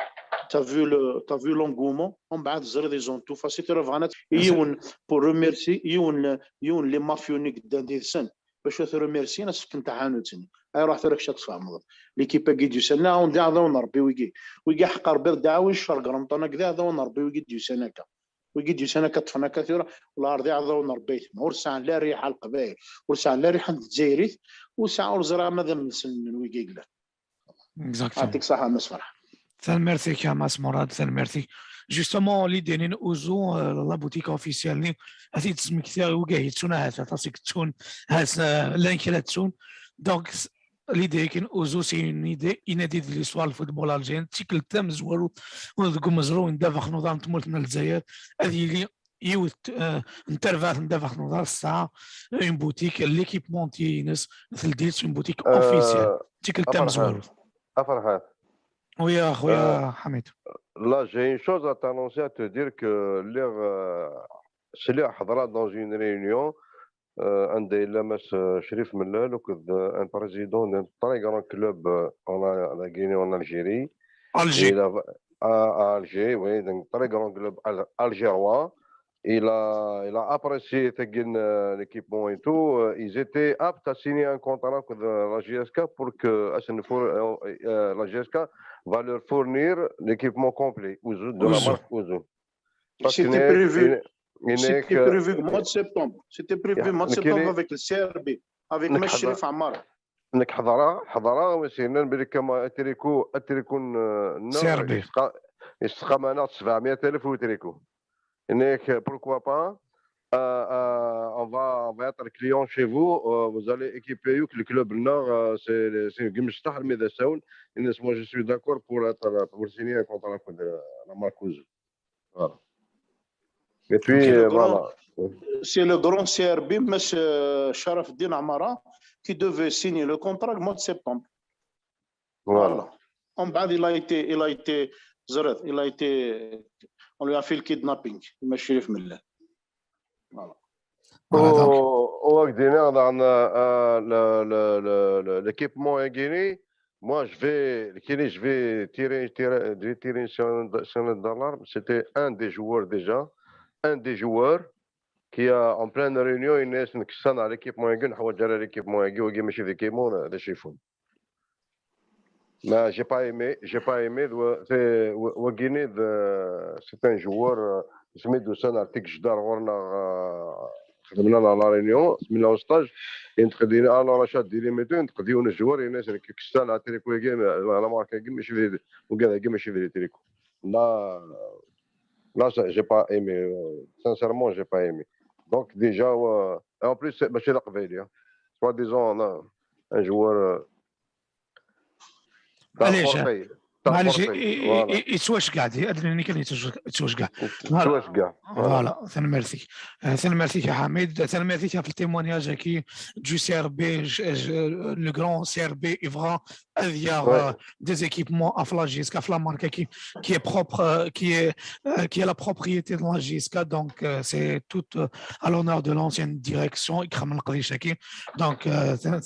t'as vu le, t'as vu l'engouement, on va dire, ils ont tout fait, c'est une vente. Pour remercier, yiwen, yiwen les mafieux-nni i yeddan did-sen, bac ad t-remercier, ad as-fken taḥanut-nni. Ay, ruḥ tura kečč ad tfehmeḍ. L'équipe-agi d-yusan, la, d iɛdawen n Rebbi wigi. Wigi ḥeqqa Rebbi ad d-ɛawen, ccer n Remṭan-agi d iɛdawen n Rebbi wigi d-yusan akka. Wigi d-yusan akka ṭṭfen akka tura, wala ar d iɛdawen n Rebbi ay tma. Ur sɛan la rriḥa n Leqbayel, ur sɛan la rriḥa n Tezzayerit, ur sɛan, ur ẓriɣ ma d amnesn n wigi i yellan. Exactement. Ɛṭik ṣaḥa, Mass Ferḥ. Tanemmirt-ik a Mass Murad, tanemmirt-ik. Justement, l'idée n Uzu, euh, la boutique officielle-nni, ad t-id-smektiɣ i wigad yettun ahat aṭas i yettun, ahat, euh, llan kra ttun. Donc, l'idée n Uzu, c'est une idée inédite de l'histoire du football algérien. D tikkelt tamezwarut deg umezruy n ddabex n uḍar n tmurt n Lezzayer, ad yili yiwet, euh, n terbaɛt n ddabex n uḍar, tesɛa une boutique, l'équipementier-ines, teldi-tt une boutique officielle. D tikkelt tamezwarut. A Ferḥat. Oui, a خويا Hamid. Là, j'ai une chose à t'annoncer, à te dire que lliɣ, euh, sliɣ ḥeḍreɣ dans une réunion, euh, anda yella Mass, euh, Crif Mellal, akked, euh, un président d'un très grand club, euh, en, en Guinée, en Algérie. Alger. À, à Alger, oui, d'un très grand club al- algérois. Il a, il a apprécié, euh, l'équipement et tout. Euh, ils étaient aptes à signer un contrat avec, euh, la J S K pour que, euh, euh, la J S K va leur fournir l'équipement complet, Uzu, de la marque Uzu. C'était prévu. C'était prévu au mois de septembre. C'était prévu au mois de septembre avec le C R B, avec Mass Crif Amar. Nekk ḥeḍreɣ, ḥeḍreɣ, mais c'est même le tricot, le tricot, euh, non, C R B. Yesteqqa-aneɣ-d sebɛemya alef i utriko. Nekk, pourquoi pas, euh, euh, on va, on va être client chez vous, euh, vous allez équiper le club, non, euh, c'est, c'est, moi je suis d'accord pour être, pour signer un contrat avec, euh, la marque Uzu. Voilà. Et puis, euh, voilà. C'est le grand C R B, Mass, euh, Sharafeddine Amara, qui devait signer le contrat le mois de septembre. Voilà. En bas, il a été, il a été, il a été, on lui a fait le kidnapping, Mass Crif Mellal. Voilà. Au, au Guinée, dans, euh, le, le, le, le, l'équipement est gagné. Moi, je vais, je vais tirer, tirer, je vais tirer une sonnette d'alarme. C'était un des joueurs déjà, un des joueurs qui a, en pleine réunion, il est à l'équipement, il a l'équipement, il a l'équipement, il a Mais j'ai pas aimé, j'ai pas aimé. C'est un joueur, c'est un joueur, c'est un joueur, خدمنا على لا رينيون، خدمنا اون ستاج، ينتقد لينا، انا رشاد ديلي ميتو، ينتقد لينا الجوار، يناس كيكسال على التريكو، على ماركا، ماشي ديال وكذا، ماشي ديال التريكو. لا، لا، j'ai pas aimé. Sincèrement, j'ai pas aimé. Donc, déjà, en plus, ماشي لا قبايلي. Soi-disant, un joueur. معليش، معليش، يتواش كاع، هذا اللي كان يتواش كاع. يتواش كاع. Voilà, tanemmirt-ik. Tanemmirt-ik a Hamid, tanemmirt-ik ɣef le témoignage-agi du C R B, le grand C R B, il va, il y a des équipements à la J S K, la marque qui, qui est propre, qui est, qui est la propriété de la J S K, donc c'est tout à l'honneur de l'ancienne direction. Donc,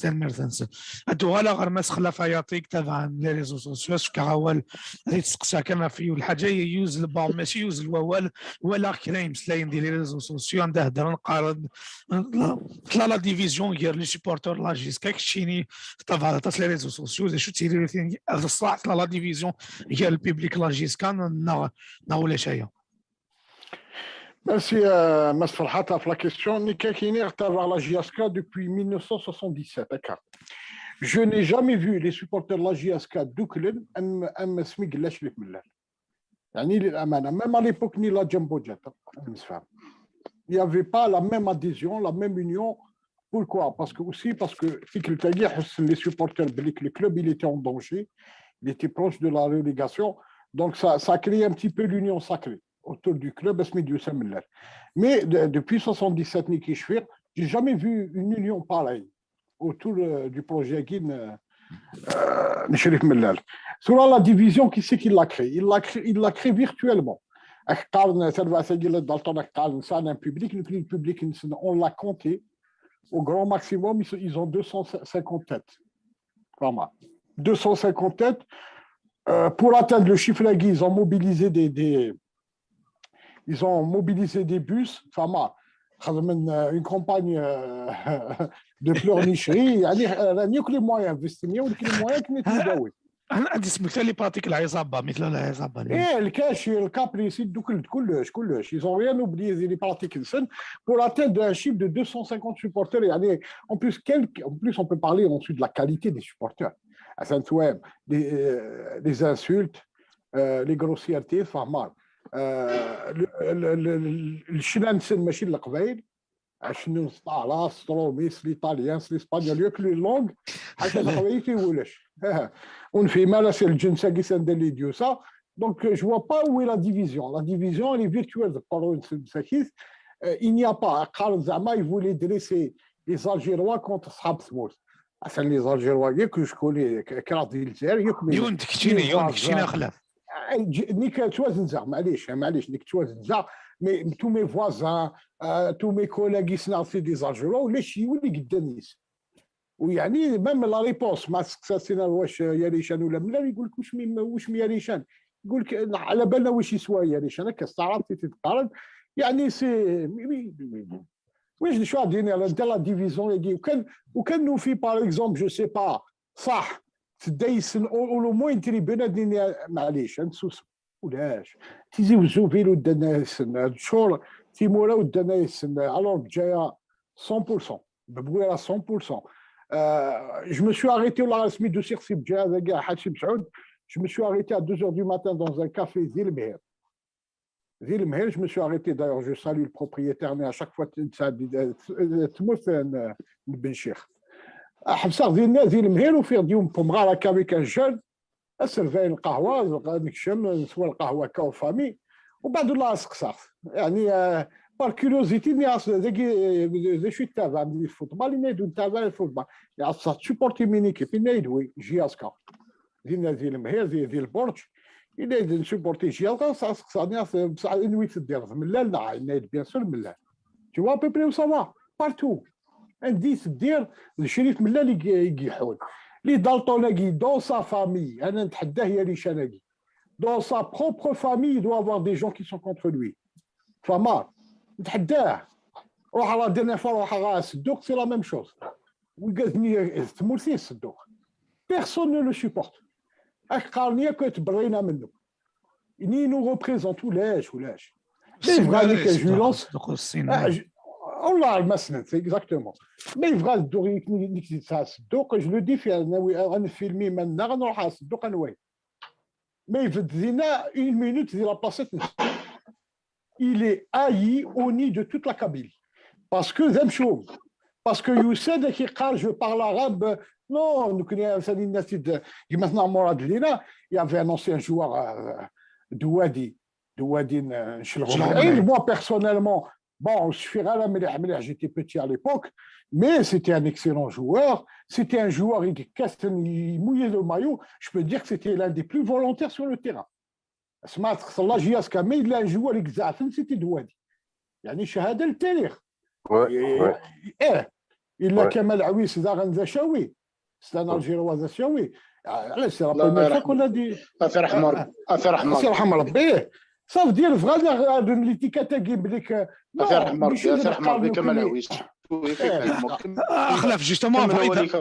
tanemmirt-nsen. Ad uɣaleɣ ɣer Mass Xellaf Ayati, tabaɛen les réseaux sociaux, s-fkeɣ awal, ad yesteqsa kan ɣef yiwet lḥaǧa, yuzzel, bon, mačči yuzzel wawal, walaɣ kra imeslayen di les réseaux sociaux, anda heddren, qqaren, tella la division gar les supporters n la J S K, keččini tettabaɛeḍ aṭas les réseaux sociaux, d acu d tiririt-inek, ɣef ṣṣeḥ tella la division gar le public n la J S K neɣ, neɣ ulac aya? Merci, euh, Mass Ferhat, ɣef la question. Nekk ad k-iniɣ, ttabaɛeɣ la J S K depuis mille neuf cent soixante-dix-sept, akka. Je n'ai jamais vu les supporters de la J S K dduklen am, am asmi yella Crif Mellal. يعني للأمانة، même à l'époque ني la Jumbo Jet, ad nemsefham. il n'y avait pas la même adhésion, la même union. Pourquoi ? Parce que aussi, parce que les supporters, le club, il était en danger, il était proche de la relégation. Donc, ça, ça a créé un petit peu l'union sacrée autour du club, mais depuis soixante-dix-sept, j'ai jamais vu une union pareille autour euh, du projet Guine. Euh, euh, Sur la division, qui c'est qui l'a créée ? Il l'a créée, il l'a créée virtuellement. Public, le public, on l'a compté au grand maximum, ils ont deux cent cinquante têtes. Vraiment. deux cent cinquante têtes. Euh, pour atteindre le chiffre-là, ils ont mobilisé des, des, ils ont mobilisé des bus, enfin, une campagne euh, de pleurnicherie. يعني راني كل les moyens investis, كل les moyens كنا تداوي. انا عندي سميتها les pratiques العصابه، مثل العصابه. ايه، الكاشير، الكابريسي، دوك كلش كلش ils ont rien oublié les pratiques نسن. Pour atteindre un chiffre de deux cent cinquante supporters, يعني en plus, quel, en plus on peut parler ensuite de la qualité des supporters. Les, euh, les insultes, euh, les grossièretés, فهمار. Euh, الشنا نسن ماشي لقبايل، شنو ستالاس، تروميس، ليطاليان، ليسبانيول، ياك لي لونغ، حاجه الاخرى تيولش. ونفهم لا سي الجنس كي سندلي ديوسا. Donc, je vois pas où est la division. La division, elle est virtuelle. Il n'y a pas. قال زعما, il voulait dresser les Algérois contre صحاب ثمورث. اصلا les Algérois, ياك شكون كرا ديال الجزائر، ياك يون تكتشيني، يون تكتشيني خلاف. نيك توازن زعما، معليش، معليش، نيك توازن زعما. Mais tous mes voisins, euh, tous mes collègues, c'est des Algérois, ولا شي يولي قدام نيس. ويعني même la réponse, ما سقساتينا واش يا ريشان ولا ملال، يقول لك: واش مي واش مي يا ريشان؟ يقول لك: على بالنا واش يسوى يا ريشان. هكا استعرابتي تتقارن. يعني c'est, واش شو غادي ندير؟ لا ديفيزيون يجي. وكان وكان نوفي par exemple, je sais pas, صح، تدايسن او لو موين تريبيون هاد، معليش نسوسو. ولاش تيزي وزو فيلو دانا يسن هاد الشهور، تيمورا ودانا يسن الور بجايه cent pour cent، ببويره cent pour cent. Euh, je me suis arrêté, والله سميتو سي خصي بجايه كاع حاج سي مسعود. Je me suis arrêté à deux heures du matin dans un café ذي المهير. ذي المهير, je me suis arrêté, d'ailleurs je salue le propriétaire, mais à chaque fois تموت بن شيخ. حبسه ذي ذي المهير وفي ديوم بومغار هكا avec un jeune. اسرفاين القهوه، نكشم نسوى القهوه كاو فامي. وبعد الله سقساغ يعني, par curiosité, ني داكي ذا شو تابع من الفوتبال؟ ني دو تابع الفوتبال. يا سا تشوبورتي مين ايكيب؟ ني دوي جي اس كا. دينا ذي المهير، ذي, ذي البرج، إلا إذا نسوبورتي جي اس كا. سقساني بصح انوي تدير ملال؟ نعم، نايد بيان سور ملال. Tu vois à peu près où ça va, partout. عندي تدير الشريف ملال يجي يحول. لي دالطوناكي دون سا فامي, انا نتحداه يا ريشاناكي. Dans sa propre famille, il doit avoir des gens qui sont contre lui. فما نتحداه. روح على ديرني فوا روح على الصدوق, c'est la même chose. وقالتني تمورتي الصدوق, personne ne le supporte. اك قارنيه كنت برينا منه. Ni nous représente ولاش ولاش. Mais vrai, je lance. والله ما سنت, exactement. Mais vrai, الدور يكني تاع الصدوق, je le dis في انه انا فيلمي منا غنروح على الصدوق انوي. Mais يفدينا une minute ديال la placette. Il est haï, honni de toute la Kabylie. Parce que ذا مشوم. Parce que يساد كيقال je parle arabe. Non, نكني ثاني الناس يمثلنا مراد لينا. Il y avait un ancien joueur دوادي, دوادي نشلغو. Moi personnellement, bon, je suis مليح مليح, j'étais petit à l'époque, mais c'était un excellent joueur. C'était un joueur qui mouillait le maillot. Je peux dire que c'était l'un des plus volontaires sur le terrain. سمعت خص الله جي اس كامل, الا جوا لك زعفن سيتي دوادي. يعني شهاده للتاريخ. ايه, الا كمال عويس داغن ذا شاوي, c'est un Algérois ذا شاوي. علاش سي لا بروميير فوا كنا دي اثر احمر, اثر احمر, اثر احمر ربي. صافي دير فغا ليتيكات كي بليك. اثر احمر, اثر احمر ربي كمال عويس. اخلاف جوستومون اخلاف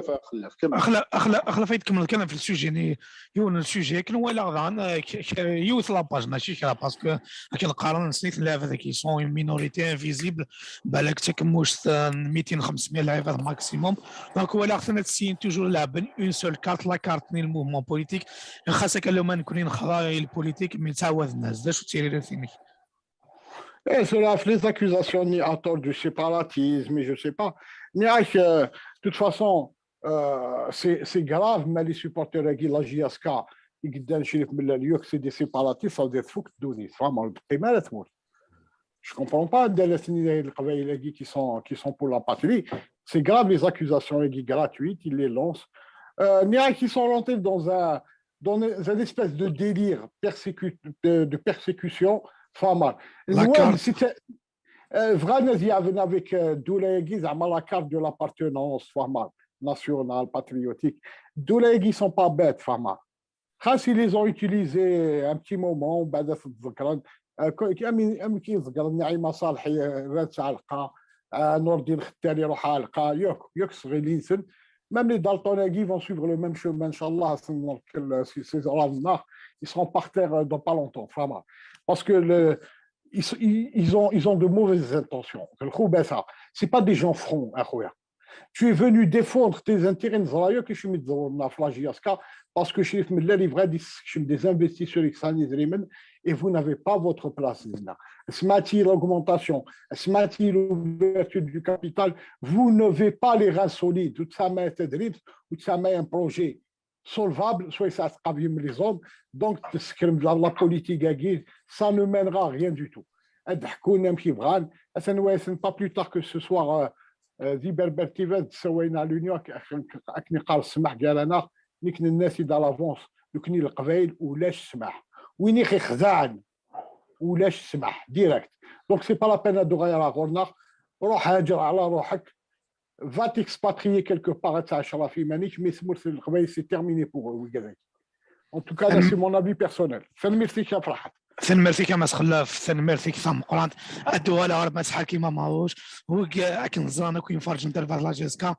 اخلاف اخلاف اخلاف يتكمل كان في السوجي يعني. يون السوجي كان ولا غضان يوث لاباج ماشي كرا باسكو كنقارن سنيت اللعبه ذاك سون مينوريتي انفيزيبل. بالك تكموش ميتين خمسمية لعيبه ماكسيموم. دونك ولا خصنا تسين توجور لعب اون سول كارت, لا كارت ني الموفمون بوليتيك. خاصك لو ما نكونين خضايا البوليتيك من تعاود الناس دا شو تيري فيني. Et cela fait les accusations ni à tort du séparatisme, je sais pas. Ni à que, de toute façon, euh, c'est c'est grave, mais les supporters de la J S K, ils gagnent chez les c'est des séparatistes, ça veut dire faut que tu donnes, vraiment, le primaire, tout le monde. Je comprends pas, les Qabaïl qui sont, qui sont pour la patrie. C'est grave, les accusations gratuites, ils les lancent. Euh, ni à qui sont rentrés dans un, dans une espèce de délire persécu- de, de persécution, فما. La carte. C'était euh, vraiment, il y avait avec euh, Doulaïgui, la carte de l'appartenance, فما, nationale, patriotique. Doulaïgui sont pas bêtes, فما. خاص ils les ont utilisés un petit moment, وبعد تذكرن كيما كيتذكر نعيمة صالح رات علقة، نور الدين ختاري روح علقة، ياك ياك صغيرين سن. Même les Dalton qui vont suivre le même chemin, إن شاء الله, c'est c'est rare, ils seront par terre dans pas longtemps, vraiment. Parce que le, ils, ils, ils ont, ils ont de mauvaises intentions. C'est pas des gens francs, أخويا. Tu es venu défendre tes intérêts, نزرايا كي شي متزورنا في la J S K, parce que شريف ملال يبغى يسكشم des investisseurs يكساني زريمن, et vous n'avez pas votre place هنا. سمعتي l'augmentation, سمعتي l'ouverture du capital, vous n'avez pas les reins solides. وتسمى تدريب, وتسمى un projet solvable, soit ça se قابل les hommes. Donc تسكرم la, la politique, ça ne mènera rien du tout. هاد حكونا مشي بغان, أثنويسن pas plus tard que ce soir, euh, euh, ذي بربر تي في سوينا l'union, أكني قال السماح قال أنا, نيك الناس إذا l'avance, نكني القبايل ولاش السماح. ويني خي خدعن, ولاش السماح, direct. Donc c'est pas la peine de غير غورنا, روح هاجر على روحك, va t'expatrier quelque part, تعيش في مانيك, mais ثمورت القبايل, c'est terminé pour eux, وكذلك. En tout cas, c'est mon avis personnel. Tanemmirt-ik a Ferḥat. Tanemmirt-ik a Mass Xellaf, tanemmirt-ik tameqqrant. Ad uɣaleɣ ɣer Mass Ḥakim Amarouche, wigi akken ẓran akk yemferrǧen tarbaɛt la J S K.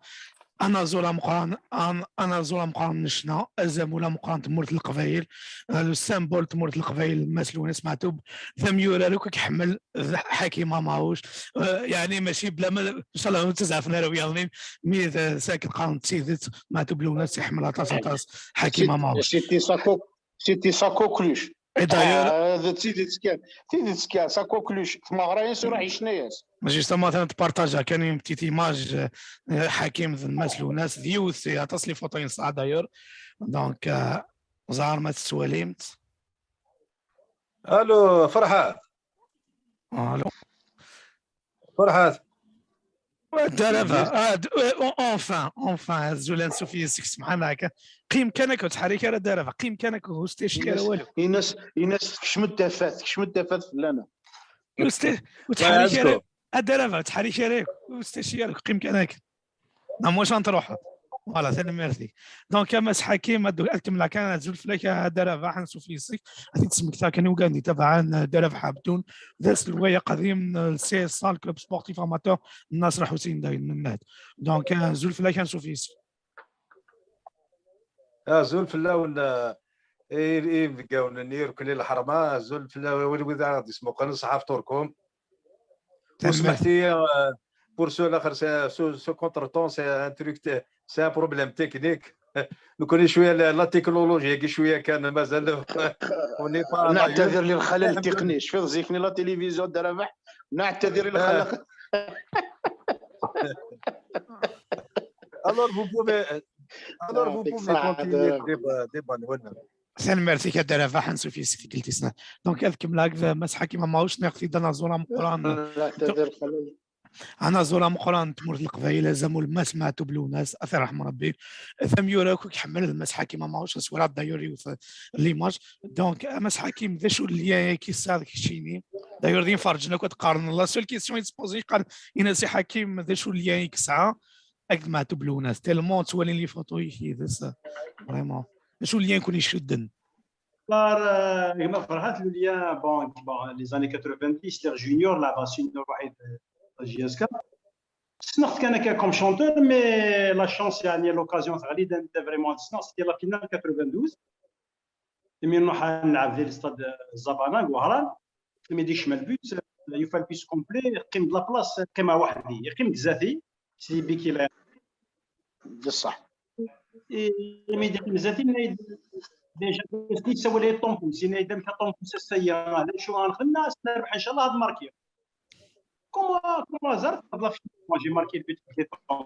Anaẓur ameqqran, an-, anaẓur ameqqran n ccna, azamul ameqqran n tmurt n Leqbayel, le symbole n tmurt n Leqbayel, Mass Lwennas Meɛtub, d amyurar akk i iḥemmel d Ḥakim Amarouche. Eh, yeɛni mačči bla ma, ncallah ur ttazɛafen ara wiyaḍ-nni, mi d, s akken qqaren d tidet, Meɛtub Lwennas iḥemmel aṭas, aṭas Ḥakim Amarouche. C'était sa co-, c'était sa coqueluche. Et d'ailleurs, Ah, d tidet kan, tidet kan, sa coqueluche. Tmeɣra-yas ur iḥ-icna-yas. Justement, atan tpartaja kan une petite image, eh, Ḥakim d Mass Lwennas, d yiwet, aṭas les photos i nesɛa d'ailleurs. Donc, eh, ẓer ma tettwalimt. Allô, Ferḥat. Allô. Ferḥat. Ddaraba, ah, d-, euh, enfin, enfin, azul ansuf yes-k, semḥan akka. Qim kan akka, ur ttḥerrik ara Ddaraba, qim kan akka, ur s-ttɛac ara walu. Ines, Ines, tekcem-d tafat, tekcem-d tafat fell-aneɣ. Ur s-ttɛ-, ur ttḥerrik ara, a Ddaraba, ur ttḥerrik ara, ur s-ttɛac ara, qim kan akka. Non, moi, j'en truḥeḍ. Voilà, tanemmirt-ik. Donc, a Mass Ḥakim, ad, ad kemmleɣ kan, azul fell-ak, a Ddaraba, ansuf yes-k. Ad t-id-smektaɣ kan i wigad n-itabaɛen, a Ddaraba Ḥabdun, d aselway aqdim n C S A, le club sportif amateur n Nasser Hussein Dayen Mennad. Donc, azul fell-ak, ansuf yes-k. Azul fell-awen, eh, i, i inebgawen-nni irkelli lḥerma, azul fell-awen wid ara ɣ-d-ismuqlen, ṣṣeḥa fṭurkum. Ur Tanemmirt. Smeḥti, eh, pour cela, c'est, ce, ce contretemps, c'est un truc, te-, c'est un problème technique. Nekkni cwiya la, la technologie, cwiya kan mazal, on n'est pas à la نعتذر للخلل التقني، شفت زيكني la télévision دار ربح، نعتذر للخلل. Alors, vous pouvez, alors, vous يعطيك pouvez الصحة، continuer دكتور. débat, débat, Lwennas. Tanemmirt-ik a Ddaraba, ansuf yes-k tikkelt-is. Donc, ad kemmleɣ akked Mass Ḥakim Amarouche, nniɣ-t-id anaẓur ameqqran. نعتذر للخلل. Anaẓur ameqqran n tmurt n Leqbayel, azamul Mass Meɛtub Lwennas, ad t-irḥem Rebbi. Tamyura akk i iḥemmel d Mass Ḥakim Amarouche, aswir-a d'ailleurs yiwet l'image. Donc, a Mass Ḥakim, d acu lien i k-yesɛa d keččini? D'ailleurs, d imferrǧen akk ad qqaren. La seule question i s-poser, qqaren, ini-as i Ḥakim, d acu lien i yesɛa akked Meɛtub Lwennas? Tellement ttwalin les photos-ik yid-s, vraiment. D acu lien i ken-icudden? Par, euh, gma Ferhat, le lien, bon, bon, les années quatre-vingt-dix, les juniors, là, bah, senior واحد, euh, J S K. Ssneɣ-t kan akka comme chanteur, mais la chance, يعني, l'occasion, تغليد, أنت vraiment, ssneɣ-t, c'était la finale quatre-vingt-douze. Imi nruḥ ad nlɛeb di l'stade Zabana, deg Wehran. Imi d-ikcem le but, yufa le bus complet, yeqqim-d la place, qqimeɣ weḥd-i, yeqqim-d zdat-i, sidi Biki la. بصح. Imi d-yeqqim zdat-i, yenna-yi-d, déjà, yessawel-iyi Tom Pouce, yenna-yi-d, amek a Tom Pouce, ass-agi, d acu ara nexdem? Ad nerbeḥ, ncallah, ad markiɣ. Comme, comme hasard, la finale, moi j'ai marqué le but qui est en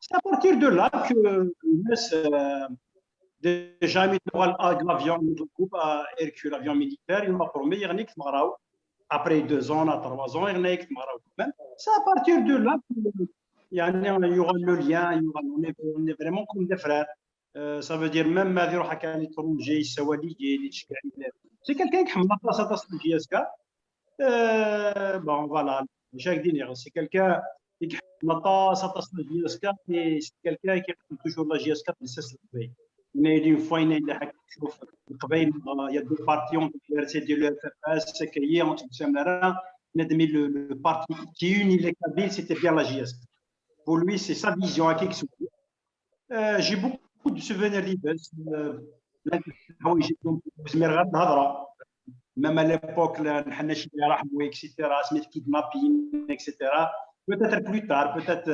c'est à partir de là que الناس, euh, déjà, ils mettent l'avion, ils mettent le groupe à Hercule, l'avion militaire, il m'a promis, il y a Après deux ans, à trois ans, il y a quand même. C'est à partir de là que يعني, il y aura le lien, il y aura, on est, on est vraiment comme des frères. Euh, ça veut dire, même ما يروح à l'étranger, c'est quelqu'un qui aime la place à la J S K. Euh, bon, voilà, Jacques Dinier, c'est quelqu'un qui aime la place à la J S K, et c'est quelqu'un qui aime toujours la J S K, c'est ça. Mais une fois, il y a il y a deux partis, on peut le F F S, c'est qu'il y a, on se le, le parti qui unit les Kabyles, c'était bien la J S K. Pour lui, c'est sa vision à quelque chose. Euh, j'ai beaucoup de souvenirs d'Ibes. Euh, même à l'époque, et cetera, Smith kidnapping, et cetera. Peut-être plus tard, peut-être,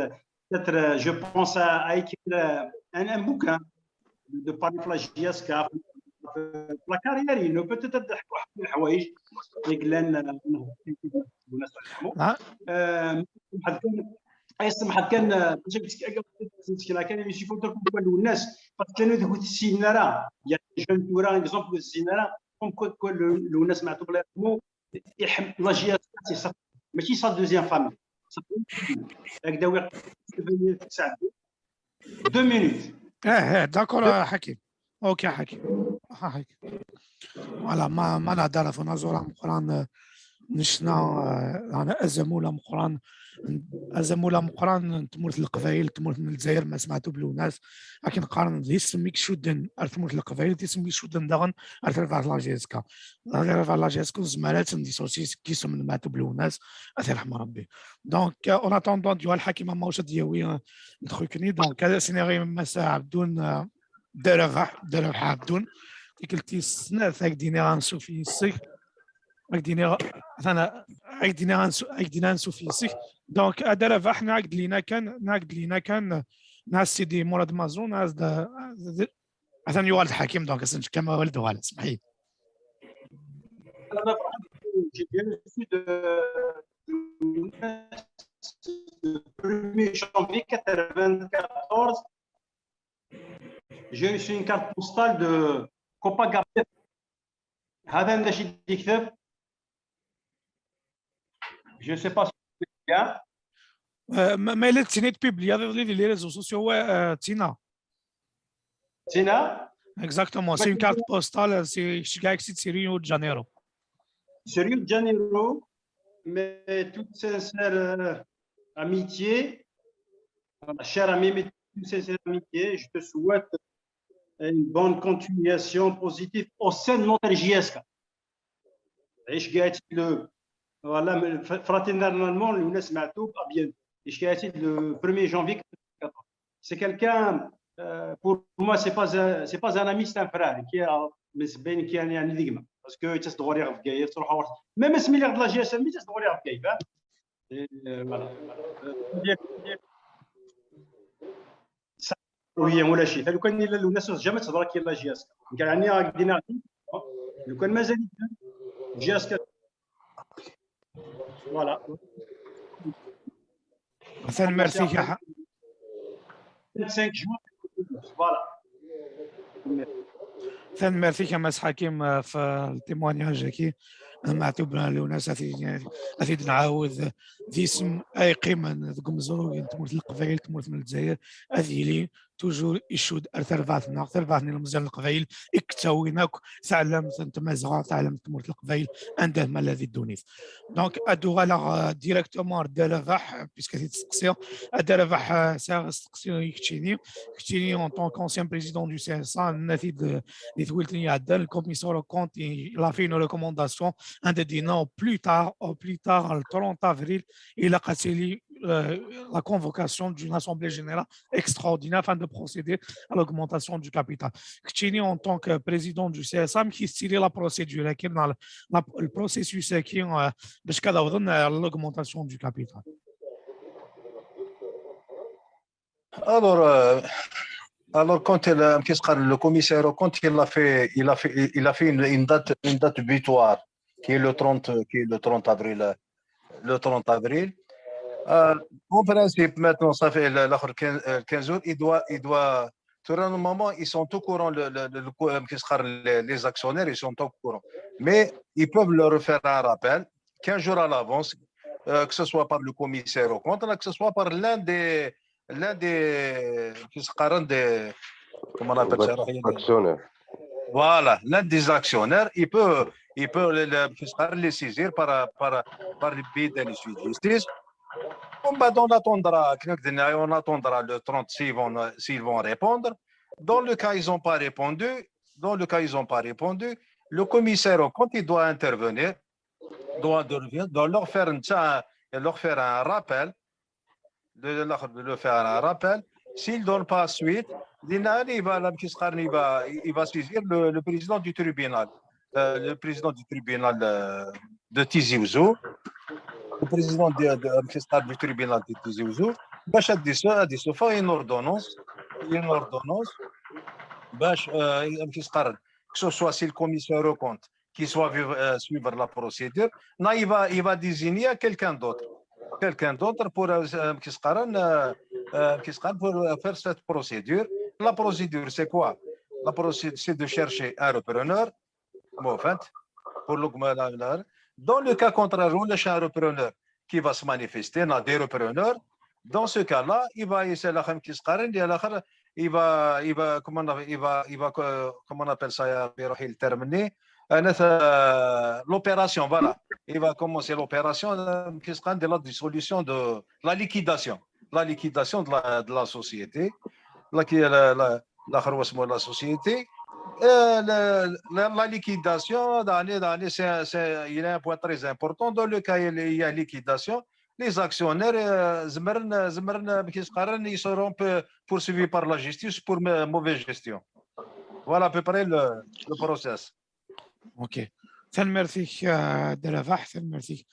peut-être, euh, je pense à, à écrire, euh, un, un bouquin de parler de la J S K, la carrière, il peut-être الحوايج اللي قلنا الناس الله يرحمه. آه، يسمح كان، آه، كان يمشي فوتر كوم كل الناس، parce que كانوا يديكوا السينارة، يعني جون تورا اكزومبل السينارة، كوم كل الناس معتوب الله يرحمه، يحب la J S K c'est ça. ماشي sa deuxième famille. هكذا وي ساعد. Deux minutes. اه، اه، داكور، آه، حكيم. اوكي، حكيم. ها، حكيم. فوالا، ما، ما نهضر في نازورا مقران، نشنا، آه، انا ازمولا مقران، ازمولا مقران، تمورت القبايل، تمورت من الجزائر، ما سمعتو بلوناس، لكن قارن دي سميك شدن، ارث تمورت القبايل، دي سميك شدن داغن، ارث رفع لا جي اس كا. لا، رفع لا جي اس كا، زمالات، ندي سوسيس، كيسو من ماتو بلوناس، اثير رحمه ربي. Donc, euh, en attendant, ديوال الحكيمة ما وش ديوي، آه، نتخوكني. Donc, هذا سيناريو مسا عبدون، آه، درفح، درفح عبدون. قلتي السنة، هاك دينا غنسو في السيك. هاك دينا غ-، أنا، هاك دينا غنسو، هاك دينا غنسو في السيك. Donc، آه، درفح، نعقد لينا كان، نعقد لينا كان، ناس سيدي مراد مازون، ناس دا، دا، عشان يوالد حكيم، donc، أصلاً كما والد وعلى، اسمحي. J'ai bien reçu de, de premier janvier quatre-vingt-quatorze, j'ai reçu une carte postale de Copacabana. هذا اللي شي يكتب. Je sais pas si c'est bien. آه، ما، ما إلا تسيني تبيبلي هذا اللي في les réseaux sociaux، آه، تينا. تينا؟ Exactement, c'est une carte postale, c'est, c'est Rio de Janeiro. C'est Rio de Janeiro, mais toute sincère, euh, amitié, chère amie, mais toute sincère amitié, je te souhaite une bonne continuation positive au sein de notre J S K. عيش قاعد le, voilà, mais fr-, fraternellement, le ناس معتوب, à bientôt. عيش قاعد le premier janvier quatre-vingt-quatorze. C'est quelqu'un, euh, pour moi, c'est pas un, c'est pas un ami, c'est un frère. Qui a, mais c'est bien qui a يعني ديما. Parce que tu sais, de غير في كاير، تروح ورا. Même si ملي غد la J S M, tu sais, de غير في كاير، hein. Et, euh, voilà. Euh, وي، ولا شي. لو كان الا الناس جامي تهضر كي لا جي اس كا. كان يعني راك دينا لو كان مازال جي اس كا. Voilà. Merci. Voilà. Merci, Monsieur Hakim, في التيموانياج كي معتوب لوناس. أفيد، أفيد نعاود ديسم أي قيمة ذكم زروين تمورت القبائل، تمورت من الجزائر، أذيلي toujours يشود أرث أربعتنا، أرث أربعتنا المزال القبائل، إكتاويناك، تعلم تمازغة، تعلم تمورت القبائل، أنده ما الذي دونيث. Donc, أدو غالا directement دارفح، puisque c'est تسقسي، دارفح، ساغ تسقسي كتشيني، كتشيني en tant qu'ancien président du C S A, نتيد لثويلتني عدن، le commissaire aux comptes, il a fait une recommandation, un des non, plus tard, au plus tard, le trente avril, il a cassé euh, la convocation d'une assemblée générale extraordinaire afin de procéder à l'augmentation du capital. Kchini, en tant que président du C S A, qui style la procédure, qui est dans le, la, le processus, qui est, euh, jusqu'à l'augmentation du capital. Alors, euh, alors quand il, euh, qu'est-ce que le commissaire aux comptes, il a fait, il a fait, il a fait une, une date, une date butoir, qui est le trente, qui est le trente avril, euh, le trente avril. Euh, en principe, maintenant, ça fait le, le quinze, euh, quinze jours, il doit, il doit, tout le moment, ils sont au courant, le, le, le, le, euh, qu'est-ce que les, les actionnaires, ils sont au courant. Mais ils peuvent leur faire un rappel quinze jours à l'avance, euh, que ce soit par le commissaire aux comptes, que ce soit par l'un des, l'un des, qu'est-ce que des, comment on appelle ça, Actionnaire. Voilà, l'un des actionnaires, il peut, il peut les, les, qu'est-ce que les saisir par, par, par le biais de la justice. On va, on attendra, on attendra le trente s'ils vont, s'ils vont répondre. Dans le cas ils n'ont pas répondu, dans le cas ils n'ont pas répondu, le commissaire aux comptes, il doit intervenir, doit, doit leur faire un, leur faire un rappel, de leur, de leur faire un rappel. S'ils ne donnent pas suite, il va, il va, il va saisir le, le président du tribunal, euh, le président du tribunal, euh, de Tizi Ouzou, le président de, de, du tribunal de Tizi Ouzou, باش يصدر une ordonnance, une ordonnance, باش, euh, que ce soit si le commissaire aux comptes qui soit, euh, suivre la procédure, là, il va, il va désigner quelqu'un d'autre. Quelqu'un d'autre pour, euh, euh, qu'est-ce que, euh, euh, qu'est-ce que, pour, euh, faire cette procédure. La procédure, c'est quoi ? La procédure, c'est de chercher un repreneur, bon, en fait, pour l'augmenter. Dans le cas contraire, où le repreneur qui va se manifester, on a des repreneurs. Dans ce cas-là, il va essayer la, qu'est-ce que, il va, il va, comment on, il va, il va, euh, comment on appelle ça, le terme, euh, l'opération, voilà. Il va commencer l'opération, euh, qu'est-ce que, de la dissolution, de la liquidation. La liquidation de la, de la société. Là, qui est la, la, la, la société. Euh, la, la, la liquidation, c'est, c'est, il y a un point très important. Dans le cas où il y a liquidation, les actionnaires, euh, زمرن, زمرن, qu'est-ce que, ils seront pe-, poursuivis par la justice pour ma-, mauvaise gestion. Voilà à peu près le, le process. Ok. Tanemmirt-ik, euh, Dda Rabeḥ, tanemmirt-ik,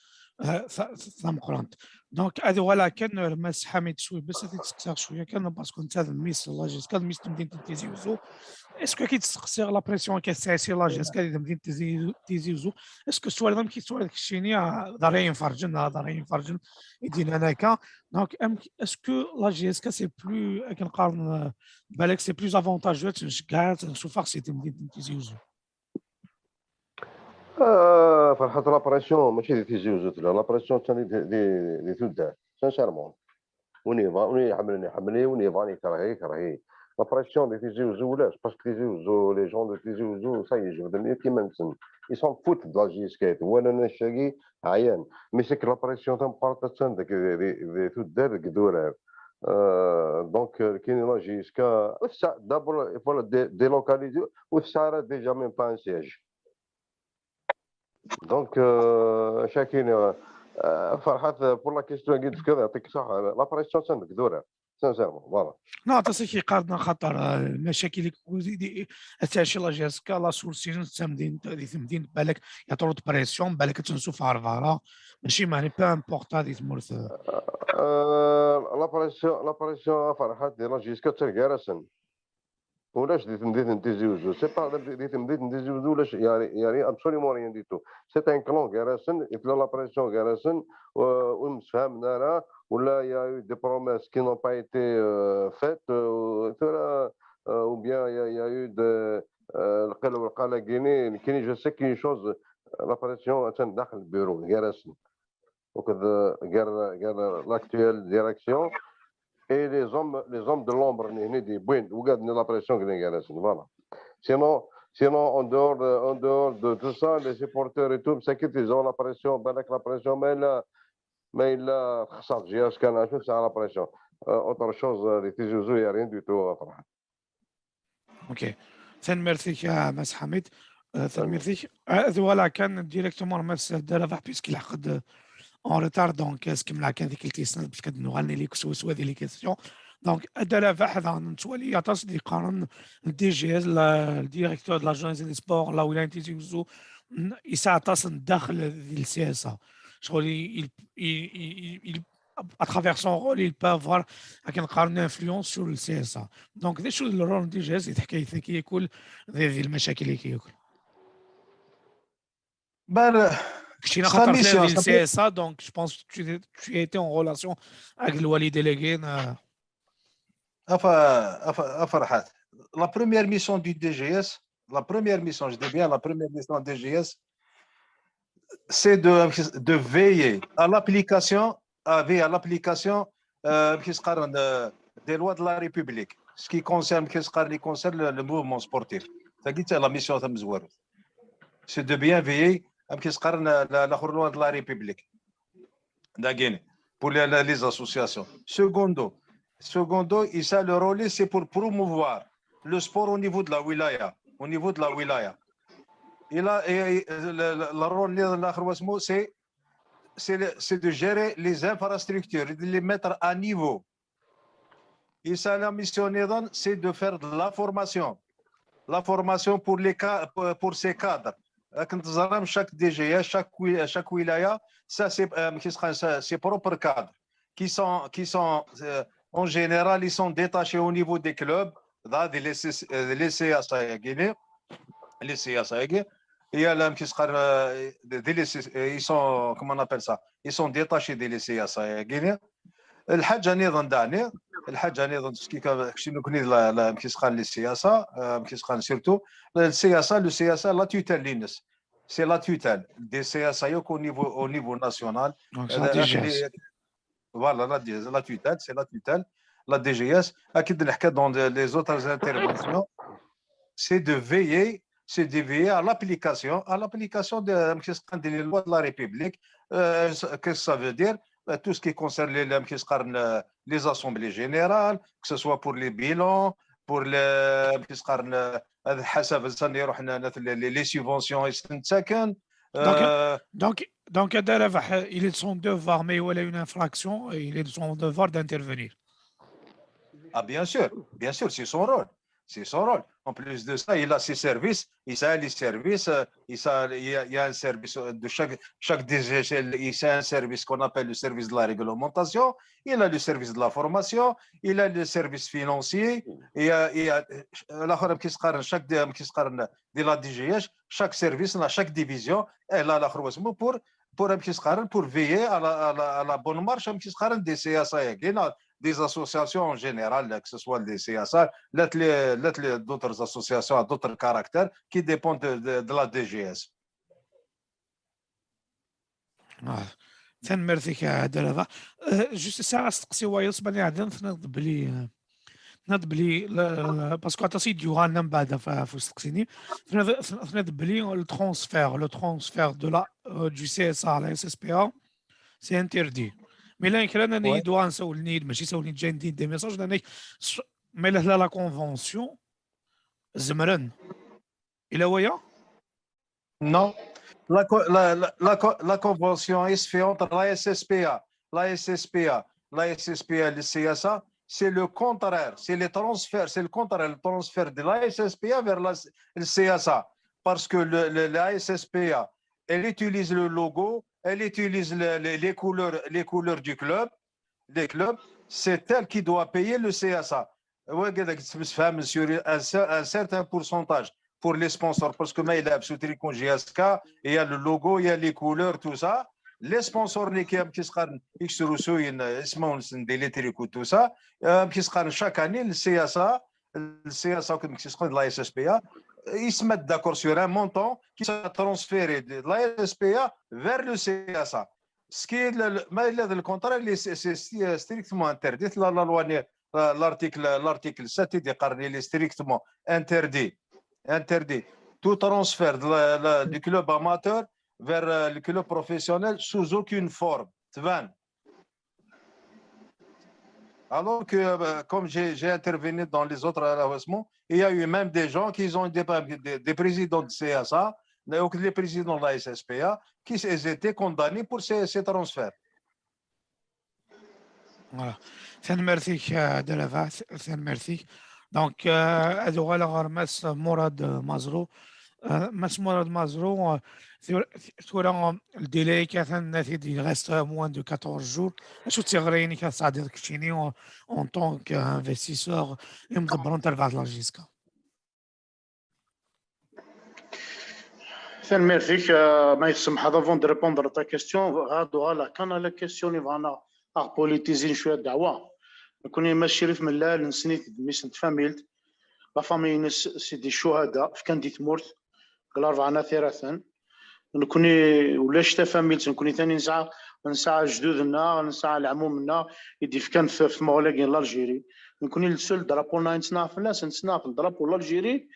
euh, ta-, ta-, tameqqrant. Donc, ad uɣaleɣ kan ar Mass Ḥamid cwiya, bas ad t-id-sseqsiɣ cwiya kan, parce que netta d mmi-s n la JSK, d mmi-s n temdint n Tizi Uzzu. Est-ce que ad k-id-sseqsiɣ la pression akka tesɛa si la JSK di temdint n Tizi, Tizi Uzzu, est-ce que tettwaliḍ amek i tettwaliḍ keččini, ah, d ṛṛay inferǧen, ah, d ṛṛay inferǧen i d-yennan akka. Donc, amek, est-ce que la JSK c'est plus, akken qqaren, euh, balak c'est plus avantageux ad tt-nceggeɛ, ad tt-nsuffeɣ si temdint n Tizi Uzzu ? Ah, Ferḥat, la pression mačči di Tizi Uzzu tella, la pression attan di, di, di tuddar, sincèrement. Win yebɣan, win iḥemmlen iḥemmel-iyi, win yebɣan yekreh-iyi, yekreh-iyi. La pression di Tizi Uzzu ulac, parce que Tizi Uzzu, les gens de Tizi Uzzu, ça y est, jebden akk iman-nsen. Ils s'en foutent de la JSK, walan annect-agi, ɛyan. Mais c'est que la pression tameqqrant attan deg, di, di, di tuddar, deg idurar. Euh, donc, euh, kini la JSK, ur tesɛa, d'abord, il faut la dé-, délocaliser, ur tesɛa ara déjà même pas un siège. Donc, euh, chacun, euh, euh, Ferḥat, euh, pour la question-agi d-tefkiḍ, yeɛṭik ṣṣeḥḥa, la pression attan deg idurar, sincèrement, voilà. Non, aṭas i k-yeqqaren, xaṭer, euh, lmacakil i, i, ad tɛic la JSK, la solution d tamdint, di temdint, balak, y a trop de pression, balak ad tt-nsuffeɣ ɣer berra, mačči, meɛni, peu importe, di tmurt, euh. Euh, la pression, la pression, a Ferḥat, di la JSK attan gar-asen. Ulac di temdint n Tizi Uzzu. C'est pas di, di temdint n Tizi Uzzu, ulac, il y a, il y a rien, absolument rien du tout. C'est un clan gar-asen, i tella la pression gar-asen, euh, ur msefhamen ara, wala il y a eu des promesses qui n'ont pas été, euh, faites, euh, tura, euh, ou bien il y a, il y a eu de, euh, lqil u lqal-agi-ni, nekkini, je sais qu'une chose, la pression attan daxel le bureau, gar-asen. Donc, de, gar, gar l'actuelle direction et les hommes, les hommes de l'ombre, ni, ni di, bon, ugaden la pression, voilà. Sinon, sinon, en dehors de, en dehors de tout ça, les supporters et tout, c'est qu'ils ont la pression, balak la pression, mais là, mais là, ça, j'ai la pression. Euh, autre chose, euh, di Tizi Uzzu, il y a rien du tout, euh, Ferḥat. Ok. Tanemmirt-ik, a Mass Ḥamid. Euh, tanemmirt-ik. Euh, ad uɣaleɣ kan directement ar Mass Dda Rabeḥ, puisqu'il a en retard, donc, euh, ad s-kemmleɣ kan tikkelt-is, parce que ad nuɣal nili swaswa di les questions. Donc, Dda Rabeḥ, daɣen nettwali aṭas d-yeqqaren le D G S, la, le directeur de l'agence des sports, la wilaya n Tizi Uzzu, n-, yesɛa aṭas n ddaxel di le C S A. Ccɣel, il, il, il, il, à travers son rôle, il peut avoir, akken qqaren, une influence sur le C S A. Donc, d acu d le rôle n D G S di teḥkayt-agi yakk, di, di lmacakil-agi yakk ? Ben, Keččina xaṭer tella di C S A, donc je pense que tu, tu as été en relation avec le wali délégué. Afa, afa, afa Ferhat. La première mission du D G S, la première mission, je dis bien la première mission du D G S, c'est de, de veiller à l'application, à veiller à l'application euh, des lois de la République, ce qui concerne, qui concerne le, le mouvement sportif. C'est la mission, c'est de bien veiller à la loi de la République. Pour les, les associations. Secondo, secondo, et ça, le relais, c'est pour promouvoir le sport au niveau de la wilaya. Au niveau de la wilaya. Et là, et, et, le, le, le rôle, c'est c'est de gérer les infrastructures, de les mettre à niveau. Et ça, la mission, c'est de faire de la formation. La formation pour, les, pour ces cadres. Chaque D G S, chaque, chaque wilaya, ça c'est euh, ses propres cadres qui sont, qui sont euh, en général, ils sont détachés au niveau des clubs, là, des, les, les C S A Guinée, les C S A Guinée. Et là, ils sont, comment on appelle ça, ils sont détachés des C S A Guinée. الحاجه نظن داني الحاجه نظن كي كنكني لا لا كيسخان لي سياسه كيسخان surtout السياسه لو سياسه لا توتال لينس c'est la tutelle des C S I au niveau, au niveau national. Donc, c'est la D G S. Voilà, la, la tutelle, c'est la tutelle, la D G S. Dans les autres interventions, c'est de veiller, c'est de veiller à l'application, à l'application des lois de la République. Euh, que ça veut dire, euh, tout ce qui concerne les, les assemblées générales, que ce soit pour les bilans, pour les, les subventions, et donc, euh, donc, donc, il est de son devoir, mais il a une infraction, il est de son devoir d'intervenir. Ah, bien sûr, bien sûr, c'est son rôle. C'est son rôle. En plus de ça, il a ses services, il a les services, euh, il, a, il, a, il a un service de chaque, chaque D G S, il a un service qu'on appelle le service de la réglementation, il a le service de la formation, il a le service financier, il a, il a, chaque, chaque de la D G S, chaque service, chaque division, elle a la pour pour pour veiller à la, à la, à la bonne marche des C S A, des associations en général, que ce soit des C S A, d'autres associations à d'autres caractères qui dépendent de, de, de la D G S. آه. تنمرتك دابا. Juste ساعة استقسي وايس بني عدن تنض بلي تنض بلي parce que عطا سيد يوغان من بعد فاستقسيني تنض بلي le transfert le transfert de la du C S A à la S S P A c'est interdit. Mais là كرا انا يدو غنسولني ماشي سولني جاي ندير des messages لان mais là la convention زمرن الى ويا Non. La, la, la, la, convention est faite entre la S S P A, la S S P A, la S S P A, le C S A. C'est le contraire, c'est le transfert, c'est le contraire, le transfert de la S S P A vers la, le C S A. Parce que le, le, la S S P A, elle utilise le logo, elle utilise le, les, les, couleurs, les couleurs du club, des clubs, c'est elle qui doit payer le C S A. Sur un, un certain pourcentage pour les sponsors, parce que ما يلعب sous tricot J S K, il y a le logo, il y a les couleurs, tout ça. Les sponsors اللي كيسخن يكسروا سوين اسمهم les tricots, tout ça. كيسخن chaque année le C S A, le C S A كيسخن la S S P A, ils se mettent d'accord sur un montant qui sera transféré de la S S P A vers le C S A. Ce qui est le, le, le contraire, c'est strictement interdit. La, la loi, l'article, l'article sept, il est strictement interdit. Interdit. Tout transfert de la, la, du club amateur vers euh, le club professionnel sous aucune forme. Alors que, euh, comme j'ai intervenu dans les autres arrondissements, il y a eu même des gens qui ont des, des, des présidents de C S A, les présidents de la S S P A, qui ont été condamnés pour ces, ces transferts. Voilà. Tanemmirt-ik, euh, Dalavat, tanemmirt-ik. Donc, euh, ad uɣaleɣ ɣer Mass Murad Mazrou. Euh, Mass Murad Mazrou, euh, tura, euh, le délai-k atan, il reste moins de quatorze jours. Acu d tiɣri-inek ad tesɛeddiḍ keččini, euh, en tant qu'investisseur, imḍebber n terbaɛt n la J S K? Tanemmirt-ik, euh, ma tsemḥeḍ, avant de répondre à ta question, ad uɣaleɣ kan à la question i bɣan aɣ-, aɣ-politizin cwiya ddeɛwa. Nekkni Mass Crif Mellal, nessen-it d mmi-s n tfamilt. La famille-ines, c'est des cchuhada, fkan di tmurt, deg Larebɛa n At Iraten. Nekkni ulac tafamilt, nekkni tani nesɛa, nesɛa lejdud-nneɣ, nesɛa leɛmum-nneɣ, i d-ifkan f, f tmuɣli-agi n l'Algérie. Nekkni le seul drapeau-nneɣ i nettnaɣ fell-as, nettnaɣ f le drapeau n l'Algérie,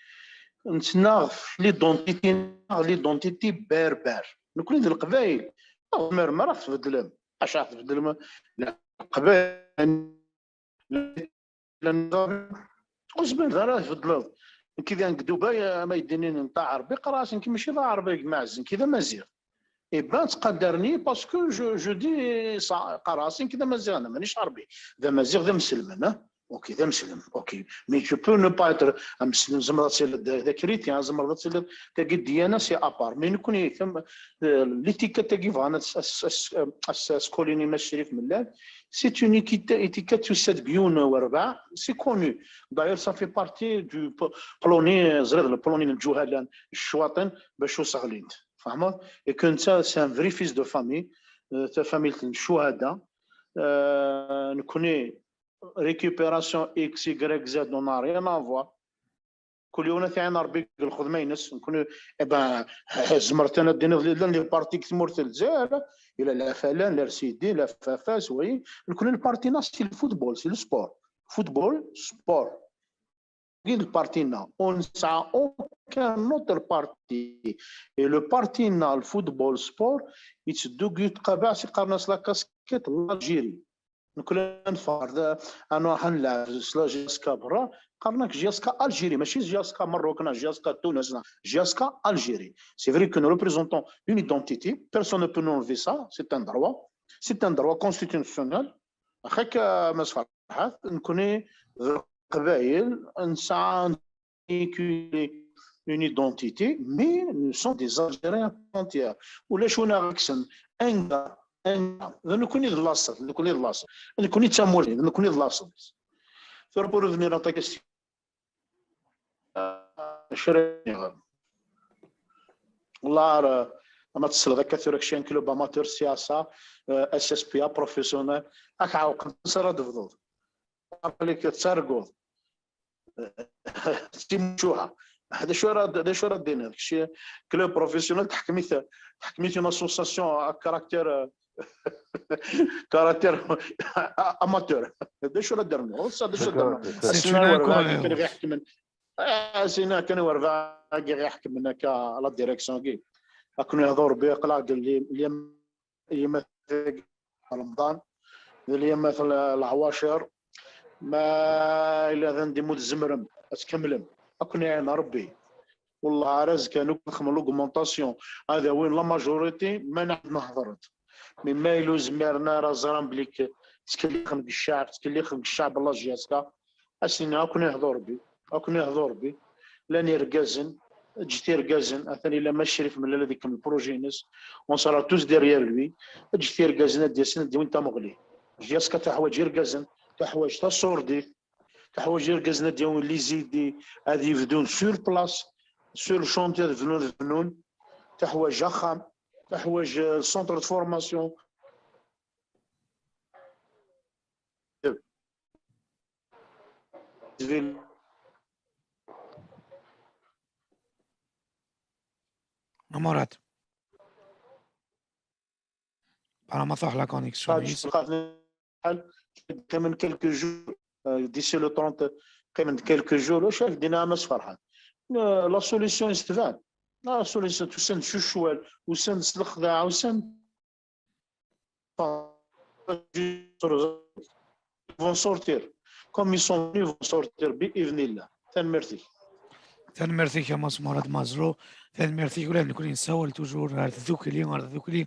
nettnaɣ f l'identité-nneɣ, l'identité berbère. Nekkni d Leqbayel. Ur tezmirem ara ad tbeddlem. Acu ad tbeddlem? Leqbayel, ur tezmireḍ ara ad tbeddleḍ. Nekk d nekk Dubai, ma yeddinin n taɛerbi, qqareɣ-as nekk mačči d aɛerbi, gma ɛezz, nekk d amaziɣ. Eh ben, ttqadaren-iyi parce que je, je dis ça, qqareɣ-as nekk d amaziɣ, ana manis aɛerbi. D amaziɣ, d ameslem, hein? Ok, d ameslem, ok. Mais tu peux ne pas être ameslem, tzemreḍ ad tiliḍ d, d akriṭyan, tzemreḍ ad tiliḍ, tagi ddiyana, c'est à part. Mais nekkni, tam-, eh, l'étiquette-agi bɣan ad s-, as, as, as, as kolin i Mass Crif Mellal, c'est une étiquette, étiquette tusa deg yiwen werbaɛ, c'est connu. D'ailleurs, ça fait partie du p-, polonais, ẓriɣ, le polonais n lǧuhala, ccwaṭen, bac ur seɣlint. Tfehmeḍ? Et que netta, c'est un vrai fils de famille, euh, tafamilt n cchuhada. Euh, nekkni, récupération X, Y, Z, on n'a rien à voir. Kul yiwen ad t-iɛin Rebbi deg lxedma-ines. Nekkni, eh ben, zemret ad d-tiniḍ llan les partis deg tmurt n Lezzayer, ila la Falan, la R C D, la F F S, oui. Nekkni le parti-nneɣ, c'est le football, c'est le sport. Football, sport. Wagi d le parti-nneɣ. Ur nesɛa aucun autre parti. Et le parti-nneɣ, le football sport, yetteddu deg yiwet tqabaɛt i qqaren-as la casquette l'Algérie. Nekkni ad neffeɣ ar da, ad nruḥ ad nlɛeb s la J S K berra, qqaren-ak J S K Algérie, mačči J S K Maroc, neɣ J S K Tunes, neɣ J S K Algérie. C'est vrai que nous représentons une identité, personne ne peut nous enlever ça, c'est un droit, c'est un droit constitutionnel. Axak, a Mass Ferḥat, nekkni d Leqbayel, nesɛa une identité, mais nous sommes des Algériens à part entière. Ulac win aɣ-ikksen anga, anga. D nekkni d laṣel, d nekkni d laṣel. D nekkni d tamurt, d nekkni d laṣel. Tura pour revenir à ta question. Acu ara iniɣ? Wallah, ara, ama tesleḍ akka tura kečč un club amateur, C S A, euh, S S P A, professionnel, ad k-ɛawqen, ansa ara d-tebduḍ? Aql-ik tettarguḍ. D timucuha. D acu ara, d acu ara d-tiniḍ? Kečč club professionnel, teḥkem-it, teḥkem-it une association à caractère, euh, caractère amateur. D acu ara d-rnuɣ? D acu ara d-rnuɣ? C'est une incohérence. Ass-nni kan i ɣ-iḥekmen. Ah, ass-nni kan i werbaɛ i ɣ-iḥekmen akka la direction-agi. Akken yehḍu Rebbi, aql-aɣ deg li-, li-, limatek Remḍan, d limatek l-, leɛwacer, ma ila d anda imu tzemrem ad tkemmlem, ad ken-iɛin Rebbi. Wallah, ar azekka, nekk ad xedmen l'augmentation, ad awin la majorité, ma nɛad nehḍer-d. Mais ma yella ur zmiren ara, ẓran belli k-, ttkellixen deg ccɛeb, ttkellixen deg ccɛeb, la J S K, ass-nni ad ken-ihḍu Rebbi, ad ken-ihḍu Rebbi. Llan irgazen, ǧǧet irgazen, atan ila Mass Crif Mellal ad ikemmel projet-ines, on sera tous derrière lui. Ǧǧet irgazen ad d-yasen, ad d-yawin tamuɣli. J S K teḥwaǧ irgazen, teḥwaǧ taṣurdit, teḥwaǧ irgazen ad d-yawin les idées, ad yebdun sur place, sur le chantier ad bnun, ad bnun. Teḥwaǧ axxam, teḥwaǧ, euh, centre de formation. Amorad. Apparemment, la connexion. Qqimen quelques jours, euh, d'ici le trente, qqimen quelques jours, ur caf dina Mass Ferḥat. Euh, la solution est tban. La solution, usan-d s ccwal, usan-d s lexdaɛ, usan-d vont sortir. Comme ils sont venus, vont sortir, bi idnillah. Tanemmirt-ik. Tanemmirt-ik a Mass Murad Mazrou. Tanemmirt-ik ula d nekkni nessawal toujours ar tdukli, ar tdukli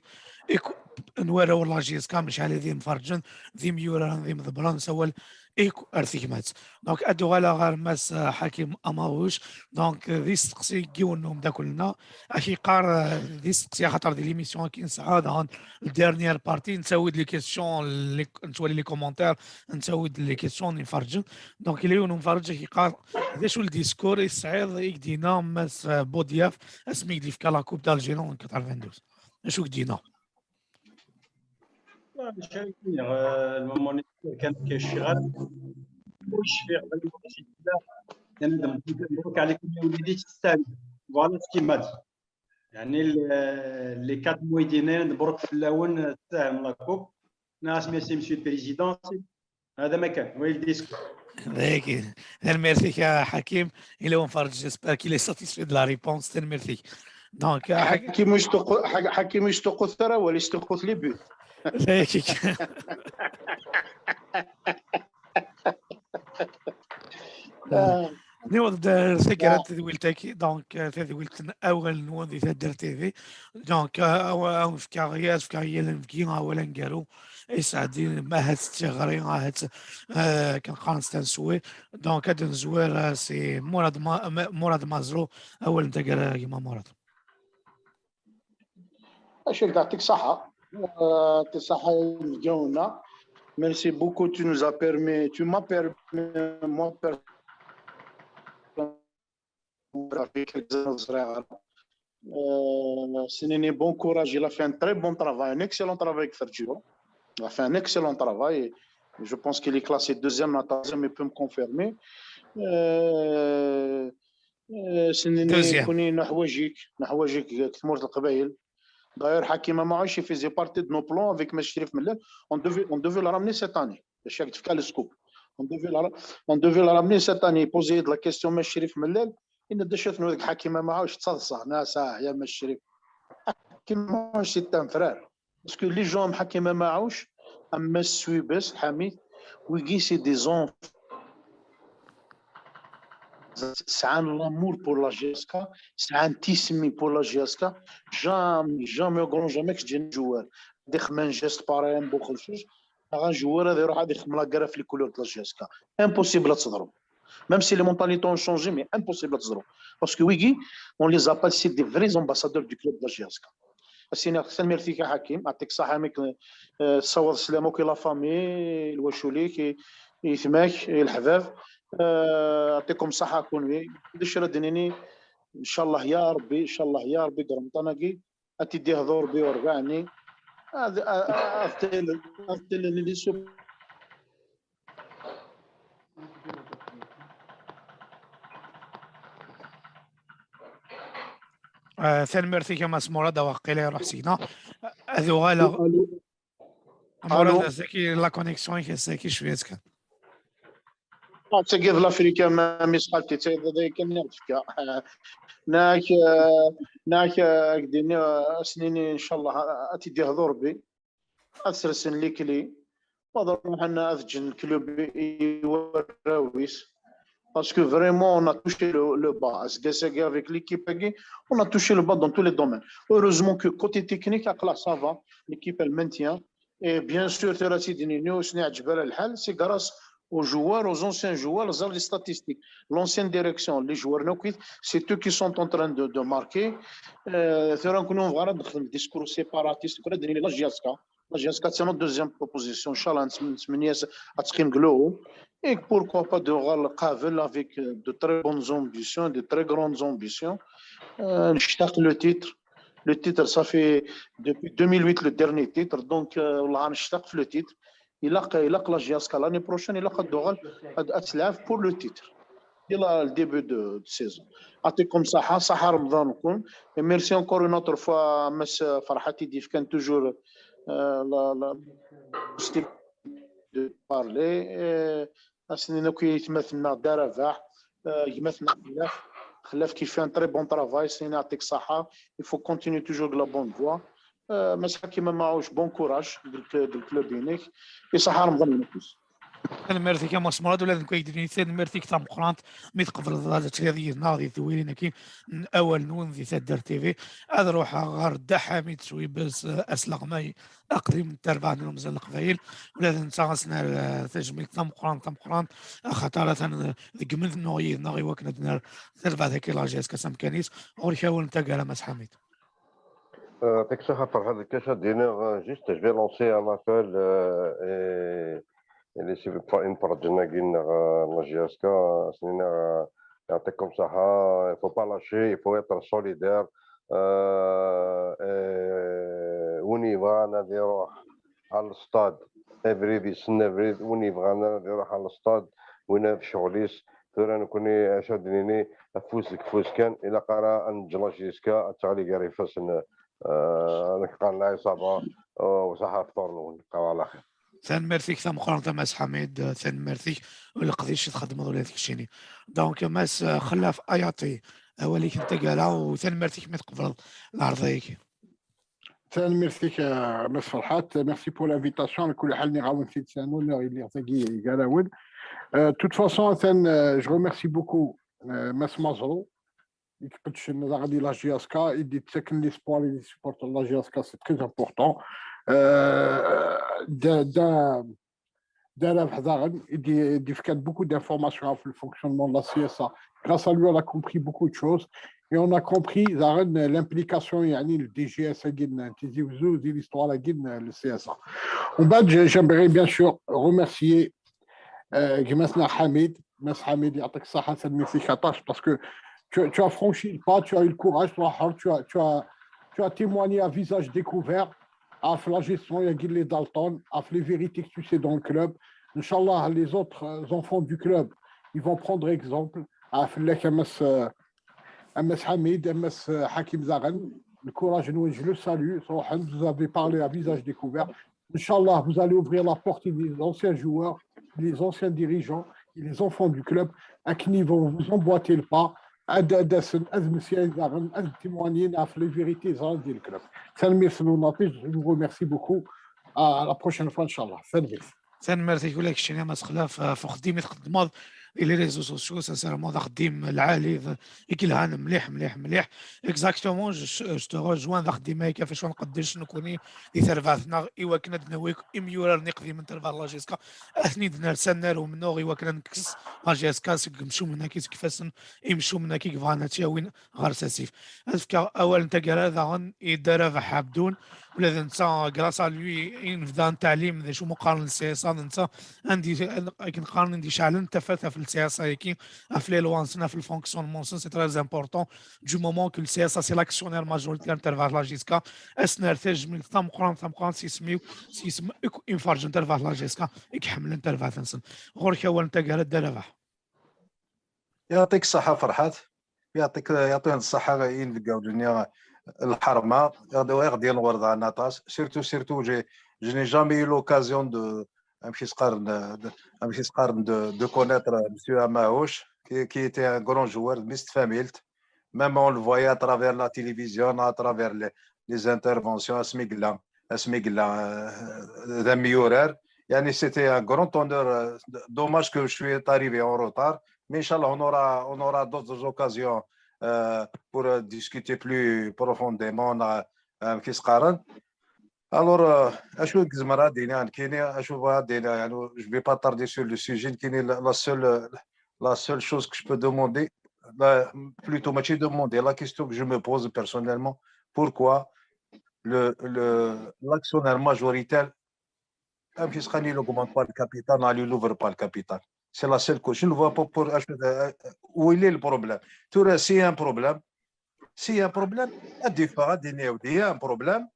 n warraw n la J S K, mecɛal d imferrǧen, d imyuraren, d imḍebbren, nessawal Ar tegmat. Donc, ad uɣaleɣ ɣer Mass, euh, Hakim Amawouche. Donc, euh, d isteqsi n yiwen n umeddakel-nneɣ. Ad k-yeqqar, euh, d isteqsi, axaṭer di l'émission-agi nesɛa daɣen la dernière partie, nettawi-d les questions, les, nettwali les commentaires, nettawi-d les questions n yimferrǧen. Donc, yella yiwen n umferrǧ ad k-yeqqar, d acu n discours i tesɛiḍ i k-d-yenna Mass, euh, Boudiaf asmi i k-d-yefka la Coupe d'Algérie en quatre-vingt-douze? D acu i k-d-yenna? Maca, euh, le moment كان كيشتغل. واش فيه؟ مبروك عليكم يا وليدي، تستاهل. Voilà ce qu'il m'a dit. يعني، les quatre mois يدينا نبروك في الاول، تستاهل la coupe. ناس merci monsieur le président. هذا ما كان، وي le discours. Tanemmirt-ik a Hakim. Yella umferrǧ, j'espère qu'il est satisfait de la réponse. Tanemmirt-ik. Donc, euh, Hakim ur yesṭuqqut ara, wala yesṭuqqut les buts. Niweḍ-d ar taggara n tedwilt-agi, donc, euh, tadwilt n Awal-nwen di Taddart T V. Donc, euh, aw-, ad wen-fkeɣ, ad fkeɣ yal anebgi awal aneggaru i Saɛdi, ma ahat d tiɣri, ahat, euh, kan qqaren s tansewwi. Donc, ad nezwir, euh, si Murad Ma-, Ma-, Murad Mazrou, awal n taggara, gma Murad. Acu, yeɛṭik ṣṣeḥḥa. Euh, yeɛṭik ṣṣeḥḥa inebgi-nwen. Merci beaucoup, tu nous as permis, tu m'as permis, moi, per-, avec les autres, euh, c'est un bon courage, il a fait un très bon travail, un excellent travail avec Fergio. Il a fait un excellent travail. Je pense qu'il est classé deuxième, troisième, il peut me confirmer. Euh, آه، سنيني كوني نحواجيك، نحواجيك في تمورت القبايل. D'ailleurs، حكيم أمعوش، il faisait partie de nos plans avec Mass Cherif Mellal. On devait, on devait le ramener cette année. باش راك تفكى le scoop. On devait le, on devait le ramener cette année. Poser de la question Mass Cherif Mellal. إن دشت نوذك حكيم أمعوش تصلصة. ناس، آه، يا Mass Cherif. حكيم أمعوش، c'est un frère. Parce que les gens, حكيم أمعوش، أما السويبس، حميد، ويجي c'est des enfants. سعان l'amour pour la J S K, سعان تيسمي pour la J S K. Jamais, jamais, au grand jamais كتجينا جوار ديخ من geste pareil بوخلصوص. غا جوار هذا يروح هذا يخمم la greffe les couleurs de la J S K. Impossible à تضرب. Même si les mentalités ont changé, mais impossible à تضرب. Parce que ويجي, on les appelle, c'est des vrais ambassadeurs du club de la J S K. السيني، تنميرتيك يا حكيم، يعطيك الصحة، ميك، آه، تصور السلامة كي la famille، الوشوليك، يثماك، الحباب، آه، يعطيكم الصحة، كون وي. ديش راه دنيني، إن شاء الله يا ربي، إن شاء الله يا ربي، قرمطاناكي، أتيدي هضور بي وربعني. هذا، آه، آه، هذا، هذا اللي سوب. آه، tanemmirt-ik a Mass Murad, واقيلا يروح سينا. هذو غالا. Murad, c'est que la connexion est, c'est que شوية كان. تاكي في l'Afrique، ما ميسقالتي، تاكي كان نعرفك. ناك، ناك، ديني، سنيني إن شاء الله، أتيدي هضور بي. أسرسن لي كلي. وضرنا حنا أذجن كلوب يوراويس. Parce que vraiment, on a touché le, le bas. Asgasagi, avec l'équipe, on a touché le bas dans tous les domaines. Heureusement que côté technique, ça va. L'équipe, elle maintient. Et bien sûr, c'est grâce aux joueurs, aux anciens joueurs, les statistiques. L'ancienne direction, les joueurs, c'est eux qui sont en train de, de marquer. Euh, c'est un discours séparatiste. La J S K, c'est notre deuxième proposition. Inch'Allah, à Trim. Et pourquoi pas de Ral Kavel avec, euh, de très bonnes ambitions, de très grandes ambitions. Euh, نشتاق le titre. Le titre, ça fait depuis deux mille huit le dernier titre. Donc, euh, والله نشتاق le titre. Il a, il a la J S K l'année prochaine, il a pour le titre. Dès le début de, de saison. يعطيكم الصحة، صحة رمضانكم. Et merci encore une autre fois, Mass Farhat Idifkan, toujours, euh, la, la possibilité de parler. Et, euh, سنينا كي يتمثلنا دار رباح، آه، يتمثلنا خلاف، خلاف كي fait un très bon travail، سنينا يعطيك الصحة. Il faut continuer toujours la bonne voie. آه، Mass Hakim Ammaouche, bon courage, le club ينك. Et صحة رمضان ينك. Tanemmirt-ik a Mass Murad, ula d nekk ad k-d-nini tanemmirt-ik tameqqrant mi tqebleḍ ad tiliḍ yid-neɣ di tedwilin-agi n Awal-nwen di Taddart T V. Ad ruḥeɣ ɣer Dda Ḥamid Cwibes, eh, asleɣmay aqdim n tarbaɛt n Umzal n Leqbayel, ula d netta ad s-nerr, eh, tajmilt tameqqrant, tameqqrant, axaṭer atan, eh, deg imennuɣ yid-neɣ i wakken ad nerr tarbaɛt-agi la J S K s amkan-is. Ɣur-k awal n taggara, Mass Ḥamid. Euh, يعطيك الصحة فرحات الكاش. دينا، euh, juste, je vais lancer un appel, euh, et, et les civils pour une part de Nagin, euh, la J S K, سنينا, euh, يعطيكم الصحة. Il faut pas lâcher, il faut être solidaire. Euh, et on y va, on y va. Al stade, every this and every, on y va, on y va, al stade, on y va, شغليس. Tura nekni, acu ad d-nini, afus deg ufus kan, ilaq ara ad neǧǧ la J S K ad teɣli gar ifassen, eh, nekk qqaren lɛiṣaba, eh, u ṣaḥa afṭur-nwen, neqqa ala xir. Tanemmirt-ik tameqqrant a Mass Ḥamid, tanemmirt-ik i leqdic i txeddmeḍ ula d keččini. Donc, a Mass, eh, Xellaf Ayati, awal-ik n taggara u tanemmirt-ik mi tqebleḍ lɛerḍ-agi. Tanemmirt-ik, eh, Mass Ferhat. Merci pour l'invitation. Ala kulli ḥal, nniɣ-awen-t-id, c'est un honneur i lliɣ dagi gar-awen. Euh, de toute façon, atan, euh, je remercie beaucoup, euh, Mass Mazrou, i iqeddcen daɣen di la J S K, i d-yettaken l'espoir i les supporters de la J S K, c'est très important. Euh, da, da, da Rabeḥ daɣen, i d-, i d-yefkan beaucoup d'informations sur le fonctionnement de la C S A. Grâce à lui, on a compris beaucoup de choses. Et on a compris daɣen l'implication, يعني, le D G S agi n Tizi Wezzu, di l'histoire agi n le C S A. ومن بعد, j'ai-, j'aimerais bien sûr remercier, euh, gma-tneɣ Ḥamid, Mass Ḥamid, يعطيك الصحة, tanemmirt-ik aṭas, parce que tu, tu as franchi le pas, tu as eu le courage, tu as, tu as, tu as, tu as témoigné à visage découvert, ɣef la gestion-agi n les Dalton, ɣef les vérités que tu sais dans le club. Inchallah, les autres, euh, enfants du club, ils vont prendre exemple. Ah, fell-ak a Mass, euh, a Mass Ḥamid, a Mass, euh, Ḥakim daɣen. Le courage-nwen, je le salue. Truḥem, vous avez parlé à visage découvert. Inchallah, vous allez ouvrir la porte des anciens joueurs, des anciens dirigeants, et les enfants du club, akken ils vont vous emboîter le pas, ad, ad asen, ad mmeslayen daɣen, ad témoigner ɣef les vérités ẓran di le club. Tanemmirt-nwen aṭas, je vous remercie beaucoup. À la prochaine fois, inchallah. Tanemmirt. Tanemmirt-ik ula d keččini a Mass Xellaf, ɣef uxeddim i txeddmeḍ di les réseaux sociaux, sincèrement d axeddim lɛali, d, i yelhan mliḥ, mliḥ, mliḥ. Exactement, je, je te rejoins, d axeddim-agi ɣef acu nqeddec nekni di terbaɛt-nneɣ, i wakken ad d-nawi imyuraren iqdimen n terbaɛt n la J S K, ad ten-id-nerr s annar umennuɣ, i wakken ad nekkes la J S K seg yimcumen-agi, seg ifassen imcumen-agi i yebɣan ad tt-yawin ɣer s asif. Ad fkeɣ awal n taggara daɣen i Dda Rabaḥ Ɛebdun, ula d netta, grâce à lui, i nebda nettɛellim d acu mu qqaren le C S A, d netta anda i, akken qqaren, anda iceɛlen tafat ɣef le C S A-agi, ɣef les lois-nsen, ɣef le fonctionnement-nsen, c'est très important, du moment que le C S A c'est l'actionnaire majoritaire n terbaɛt la J S K, ad s-nerr tajmilt tameqqrant, tameqqrant s yisem-iw, s yisem akk imferrǧen n terbaɛt la J S K i iḥemmlen terbaɛt-nsen. Ɣur-k awal n taggara, Dda Rabaḥ. يعطيك الصحة فرحات، يعطيك، يعطيهم الصحة ينبقاو الدنيا الحرمة، يغدو يغدي نغور ذا ناطاس، surtout، surtout، j'ai، je n'ai jamais eu l'occasion de، أمشي سقارن، أمشي سقارن de، de connaître monsieur Amaouche, qui، qui était un grand joueur, ميست فاميلت، même on le voyait à travers la télévision, à travers les، les interventions, asmi yella، asmi yella، euh, d amyurar. يعني, c'était un grand honneur. Euh, dommage que je suis arrivé en retard. Mais Inch'Allah, on aura, on aura d'autres occasions, euh, pour, euh, discuter plus profondément, euh, euh, كي سقارن. Alors, euh, acu i nezmer ad d-iniɣ nekkini, acu bɣiɣ ad d-iniɣ, يعني, je vais pas tarder sur le sujet, nekkini, la, la seule, la seule chose que je peux demander, la, plutôt, ماشي demander, la question que je me pose personnellement, pourquoi le, le, l'actionnaire majoritaire, أمشي سقارن, il augmente pas le capital, non, il ouvre pas le capital. C'est la seule cause. Je ne vois pas pour, euh, où il est le problème. Tura, s'il y a un problème, s'il y a un problème, ad d-yeffeɣ, ad d-yini, il y a un problème,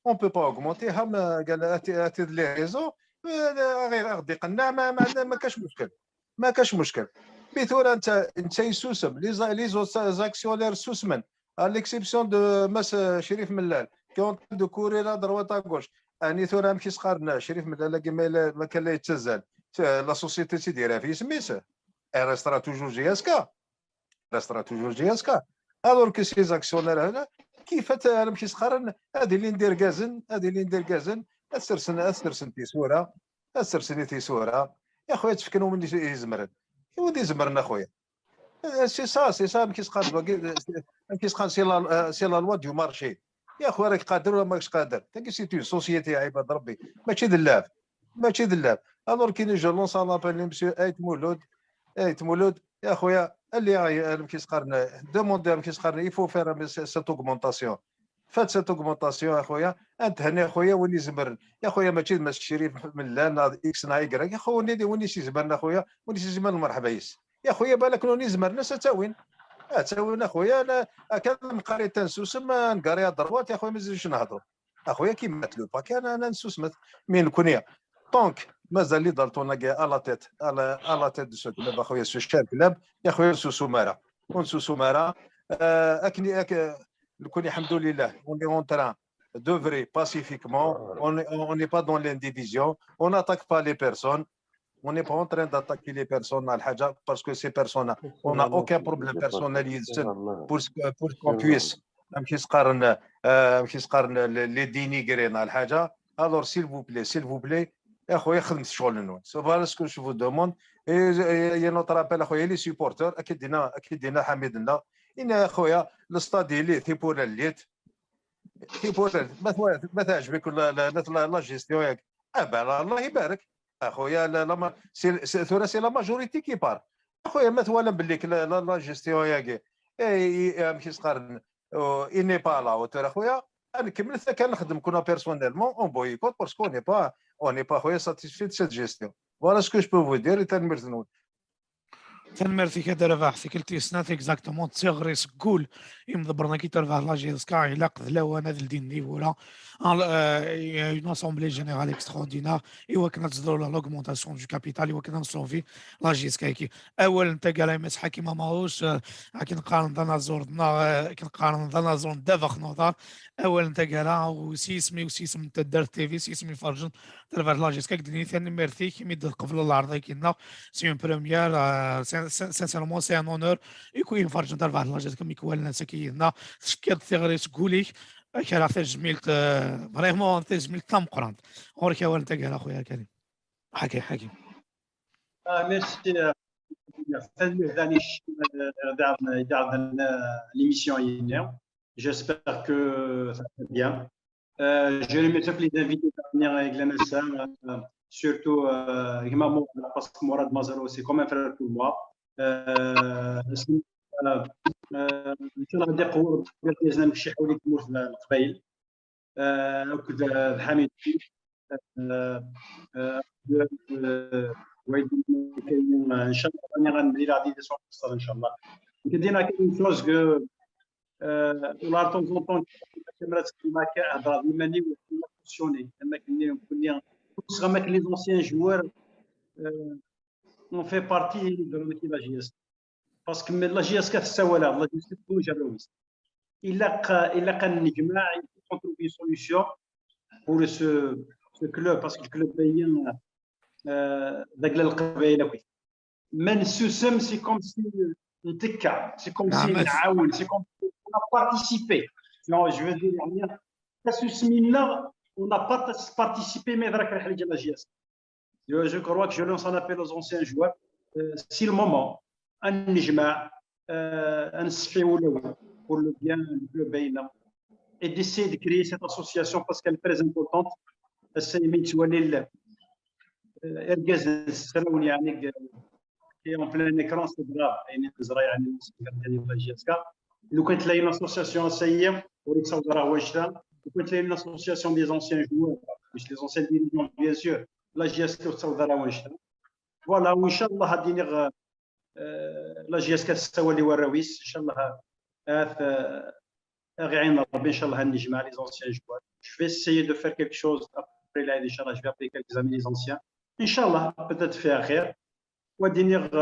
on peut pas augmenter. هم قال، هاتي، هاتي les raisons. آه، غير غادي يقنع، ما، ما، ما كاش مشكل. ما كاش مشكل. Mais tura انت، انت يسوسم، les، les autres actionnaires سوسمن، à l'exception de Mass Chérif Mellal, qui est en train de courir à droite à gauche. يعني tura أمشي سقارن Chérif Mellal كما ما كان لا يتزال. La société c'est des راه في اسميس. Elle restera toujours J S K. Elle restera toujours J S K. Alors que ces actionnaires هنا كيف أمشي سقارن، هذه اللي ندير كازن، هذه اللي ندير كازن، أسرسن، أسرسن تيسورة، أسرسن تيسورة. Ya xuya, ttefken win i izemren. I wid izemren, a xuya. C'est ça, c'est ça, amek i s-qqaren wagi, amek i s-qqaren, c'est la, c'est la loi du marché. Ya xuya, راك قادر ولا ماكش قادر؟ Tagi c'est une société, عباد ربي. ماشي د اللعب. ماشي د اللعب. Alors كي نجي لونس ان لابيل لمسيو ايت مولود، ايت مولود، يا خويا، اللي راهي، آه، كيس قرن، دوموندي، كيس قرن، il faut faire cette augmentation. Faites cette augmentation, يا خويا. انت هنا يا خويا وين يزمرن؟ يا خويا، ماشي ماس الشريف من لا، نا اكس، نا ايكغيك. يا خويا، وين يدي، وين يسيزمرن يا خويا؟ وين يسيزمرن؟ مرحبا يس. يا خويا، بالك نوني زمرنا ستاوين. اه، تاوين اخويا، انا هكذا نقري تنسوسم، نقري دروات يا خويا، ما نزيدش نهضروا. اخويا كيما تلو باكي، انا انا نسوسمت. مي نكوني طونك مازال لي دالتون ا لا تيت، ا لا تيت دو سو كلوب اخويا، سو شير كلوب. يا خويا، نسوسو مارا، ونسوسو مارا. آه، اكني اك نكوني الحمد لله، on est en train d'œuvrer pacifiquement. On on n'est pas dans l'indivision, on n'attaque pas les personnes. On n'est pas en train d'attaquer les personnes على حاجه, parce que ces personnes, on n'a aucun problème personnel pour, pour qu'on puisse, même si c'est, euh, même si c'est, euh, les dénigrer على حاجه. Alors, s'il vous plaît, s'il vous plaît, يا خويا، خدمت الشغل نون. C'est voilà ce que je vous demande. Et, et, et notre appel, اخويا، les supporters, اكيد دينا، اكيد دينا حميد لنا. ان اخويا، الاستاد اللي تيبولا الليت، تيبولا، ما توا-، ما تعجبك ولا لا، لا، لا، لا جيستيون ياك. اه، بلا الله يبارك. اخويا، لا، لا، ما سي، سي ثورة، سي لا ماجوريتي كي بار. اخويا، ما توالم باللي ك-، لا، لا، لا جيستيون ياكي. اي، اي، اي، ماشي صغار. او، اي ني با لا اوتور اخويا. نكمل حتى كان نخدم كنا بيرسونيلمون اون بويكوت، باسكو اوني با، اوني با اخويا ساتيسفي دو سيت جيستيون. فوالا سكو جو بو فو دير، تنميرت نون. Tanemmirt-ik a Dda Rabaḥ, tikkelt tis snat exactement d tiɣri seg wul imḍebbren-agi tarbaɛt la J S K, ilaq d lawan ad ldin d iwura, une assemblée générale extraordinaire, i wakken ad teḍru l'augmentation du capital, i wakken ad nsauvi la J S K-agi. Awal n taggara i Mass Ḥakim Amaruc, akken qqaren d anaẓur, neɣ akken qqaren d anaẓur n ddabex n uḍar, awal n taggara, s yisem-iw, s yisem n taddart T V, s yisem iferrjen tarbaɛt la J S K, ak d-nini tanemmirt-ik imi d-tqebleḍ lɛerḍ-agi-nneɣ. C'est une première, euh, sin-, sin-, sincèrement, c'est un honneur. I ku yenferǧen tarbaɛt n la J S K mi k-walan ass-agi yid-neɣ, teckiḍ tiɣri seg wul-ik, ak-rreɣ tajmilt, euh, vraiment tajmilt tameqqrant. Ɣur-k awal n taggara, a xuya Karim. Ḥakim, Ḥakim. Ah, merci, euh, tanemmirt daɣen i, euh, daɣen, daɣen, euh, l'émission-agi. J'espère que ça va bien. Euh, je remercie tous les invités, euh, surtout, euh, Imam, parce que Mourad Mazrou, c'est comme un frère pour moi. Euh, euh, euh, إن شاء الله غادي يقوى ربي يزيد لنا شي حولي تموت القبايل. آه، أكد، آه، الحميد. آه، آه، آه، ويدي كاين، آه، إن شاء الله راني غنملي غادي يدير صوت القصر إن شاء الله. كدينا كاين شوز كو، آه، ولا طون طون كاميرا تكلم هكا، هضره ديما ني، ايموسيوني، لما كني كني كنت غير ماك لي زونسيان جوار، آه، اون في بارتي دو لا جي اس. باسكو من لا جي اس كتساوى لا، لا جي اس كتكون جا لويس. الا ق-، الا كان نجمع كونتريبي سوليسيون بور سو، سو كلوب، باسكو الكلوب هي، آه، داك القبيله كويس. ما نسوسم، سي كوم سي نتكا، سي كوم سي نعاون، سي كوم سي اون بارتيسيبي. نو، جو فو دير يعني، تسوسمينا، اون بارتيسيبي، مي دراك الحاجه لا جي اس. Je, je crois que je lance un appel aux anciens joueurs. Euh, c'est le moment. أن نجمع، آه، أن نسحيو الأول pour le bien du club بينا. Et d'essayer de créer cette association parce qu'elle est très importante. السيمين توالي ال-، آه، إرقاز السراون يعني، qui est en plein écran, c'est grave. يعني نزرع يعني ديال لا جي اس كا. لو كانت لاين اسوسياسيون سيئه وليت صوت راه واش، لو كانت لاين اسوسياسيون دي زونسيان جوار، مش لي زونسيان ديريجون بيان سور، لا جي اس كا تصاود راه واش. فوالا، وان شاء الله هادي نغ-، آه، لا جي اس كتستوى اللي وراويس ان شاء الله. آه، ف-، آه، غيعين ربي ان شاء الله هنجمع لي زونسيان جوار. جو في اسيي دو فير كيلك شوز ابري العيد ان شاء الله، جو في ابري كيلك زامي لي زونسيان ان شاء الله، بدات فيها خير. وديني غ-،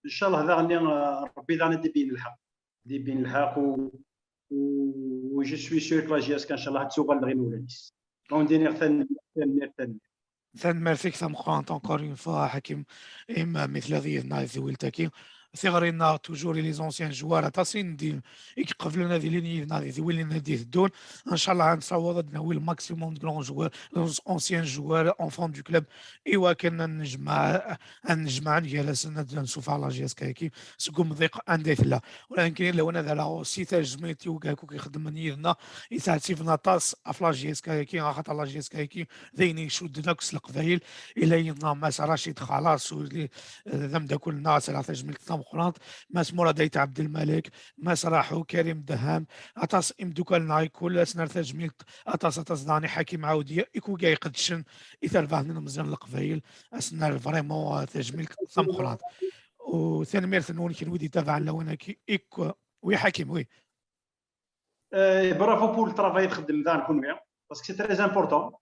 ان شاء الله داغني، آه، ربي داغني دي بين الحق، دي بين الحق و، و، و je suis sûr que la J S K ان شاء الله تسوغل غير نولانيس. ونديني ثاني، ثاني، ثاني. Tanemmirt-ik tameqqrant encore une fois, Ḥakim, im mi telliḍ yid-neɣ di tewwilt-agi. tiɣri-nneɣ toujours i les anciens joueurs, aṭas i n-, i iqeblen ad ilin yid-neɣ di tedwilin ad d-iteddun. Ncallah ad nessaweḍ ad d-nawi le maximum de les joueurs, les anciens joueurs, enfants du club, i wakken ad nejmeɛ, ad nejmeɛen gar-asen, ad nessufeɣ la J S K-agi seg umḍiq anda i tella. Walakin lawan ad rreɣ si tajmilt i wigad akk ixeddmen yid-neɣ, yettɛettiben aṭas ɣef la J S K-agi, axaṭer la J S K-agi d ayen icudden akk s Leqbayel. Ila yid-neɣ Mass Racid Xalas, u d ameddakel-nneɣ, ad s-rreɣ tajmilt tameqqrant, Mass Murad Ayt Ɛebdelmalek, Mass Raḥu, Karim Dehham, aṭas imdukal-nneɣ i kul, ad s-nerr tajmilt aṭas, aṭas daɣen i Ḥakim Ɛawdiya, i wigad iqeddcen i terbaɛt n ilmeẓyen n Leqbayel, ad s-nerr vraiment, euh, tajmilt tameqqrant. U tanemmirt-nwen kenwi d-itabaɛen lawan-agi, i k-, oui, Ḥakim, oui. Euh, bravo pour le travail txeddmem daɣen kunwi, parce que c'est très important.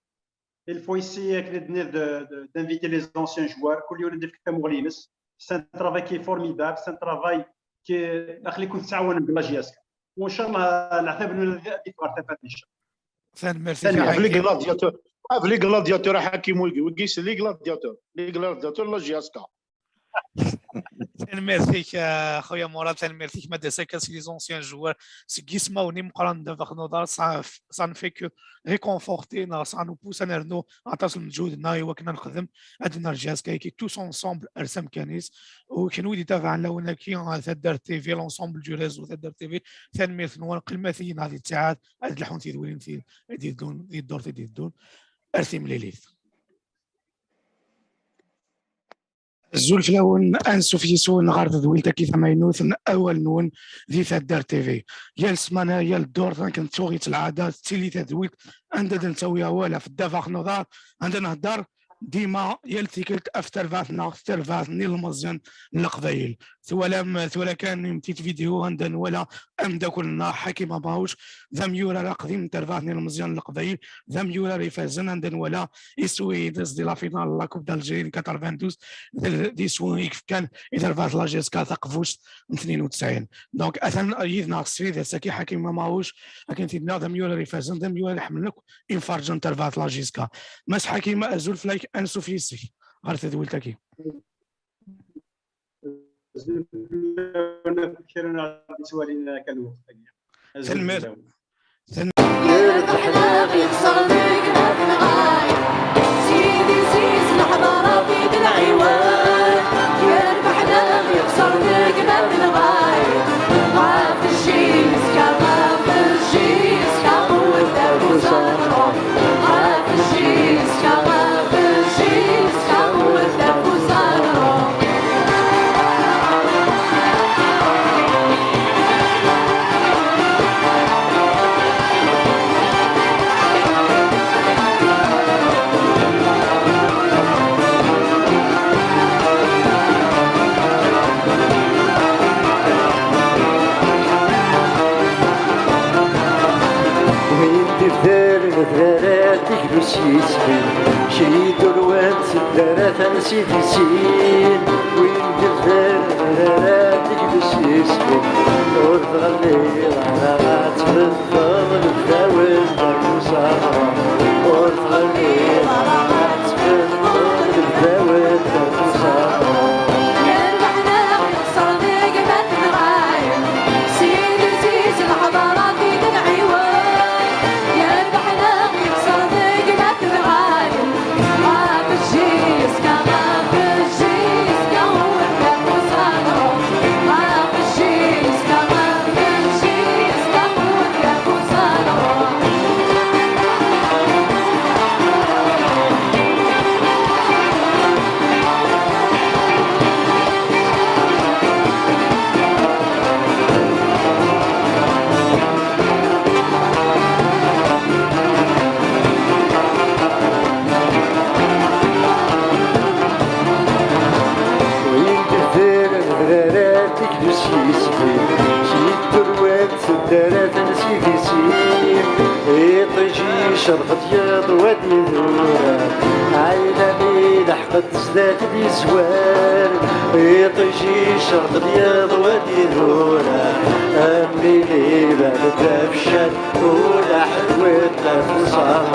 Il faut essayer, akken i d-tenniḍ, de, de, d'inviter les anciens joueurs, kul yiwen ad yefk tamuɣli-ines. C'est un travail qui est formidable, c'est un travail qui est, aql-iken tettɛawanem deg la J S K. وإن شاء الله العتاب ad yeffeɣ ɣer tafat, إن شاء الله. Tanemmirt-ik, a Ḥakim. Les gladiateurs, ah, les gladiateurs, a Ḥakim, wigi, wigi, c'est les gladiateurs, les gladiateurs, la J S K. Tanemmirt-ik, a xuya Murad, tanemmirt-ik, ma d-as akka si les anciens joueurs, seg yismawen imeqqranen n ddabex n uḍar, ça, ça ne fait que réconforter, neɣ ça nous pousse ad nernu aṭas n lmeǧhud-nneɣ i wakken ad nexdem, ad nerǧa askayki tous ensemble ar s amkan-is. U kenwi d-itabaɛen lawan-agi, a Taddart T V, l'ensemble du réseau Taddart T V, tanemmirt-nwen, qqimet yid-neɣ di ttiɛad, ad d-lḥun tidwilin ti-, i d-iteddun, di ddurt i d-iteddun. Ar timlilit. Azul fell-awen, ansuf yis-wen ɣer tedwilt-agi tamaynut n Awal-nwen di Taddart T V. Yal ssmana, yal ddurt, akken tuɣ-itt lɛada, tettili tadwilt anda d-nettawi awal ɣef ddabex n uḍar, anda nhedder dima yal tikkelt ɣef terbaɛt-nneɣ, terbaɛt n yilmeẓyen n Leqbayel. Twalam, twala kan une petite vidéo anda nwala ameddakel-nneɣ Ḥakim Amawc, d amyurar aqdim n terbaɛt n yilmeẓyen n Leqbayel, d amyurar ifazen anda nwala iswi-ines di la finale n la Coupe d'Algérie n quatre-vingt-douze, d, d iswi i yefkan i terbaɛt n la J S K taqbuct n tnin u tesɛin. Donc, atan yid-neɣ srid ass-agi Ḥakim Amawc, akken t-id-nniɣ d amyurar ifazen, d amyurar iḥemmlen akk imferǧen n terbaɛt n la J S K. Mass Ḥakim, azul fell-ak, ansuf yis-k ɣer tedwilt-agi. Azul fell-awen akk kra n ɣer d-ittwalin akka lweqt-agi. Azul fell-awen. Yerbeḥ neɣ yexṣer deg ma tenɣay, Sidi Ɛziz leḥḍara fi d lɛiwan. Yerbeḥ neɣ yexṣer deg ma tenɣay, ɣef jjiska, ɣef jjiska, qwet afus ad nruḥ. Win d-ibdaren adrara deg-s yismin, cid urwan s ddara tansi di sin. Win d-ibdaren adrara deg-s yismin, ur tɣelliḍ ara ad tbeddeḍ lebda-wen d akuẓaɣ. Ur tɣelliḍ ara ad tbeddeḍ lebda-wen d akuẓaɣ. Yerbeḥ neɣ yexṣer deg ma tenɣay, Sidi Ɛziz leḥḍara fi d lɛiwan. Yerbeḥ neɣ yexṣer deg ma tenɣay, ɣef jjiska, ɣef jjiska, ur d afus ad nruḥ. Ɣef jjiska, ɣef jjiska, ur d afus ad nruḥ. Win d-ibdaren adrara deg-s yismin, cid urwan s ddara tansi di sin. Iṭij icerq-d yiḍ wad idurar, ɛinani leḥqet zdat d izwar. Iṭij icerq-d yiḍ wad idurar, am win iban d afeccal, ula ḥedd win d afeṣṣar.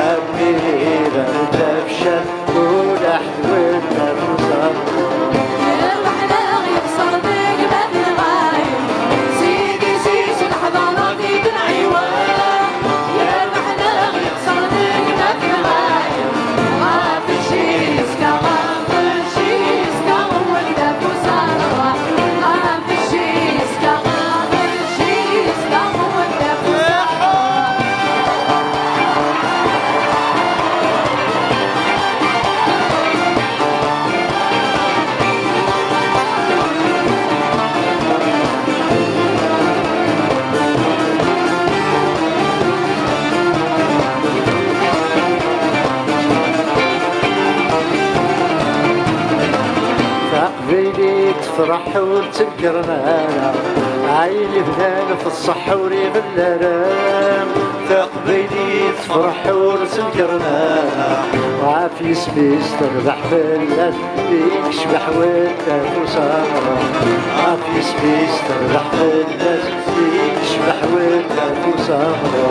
Am win iban d afeccal, ula ḥedd win d afeṣṣar. Yerbeḥ neɣ yexṣer Ur ttenkren ara, ayen ibnan f ṣṣeḥ ur iɣelli ara. Taqbaylit tefreḥ ur ttenkren ara, ɣef yisem-is terbeḥ fell-as, i yecbeḥ wadda f usaɣra. Ɣef yisem-is terbeḥ fell-as, i yecbeḥ wadda f usaɣra.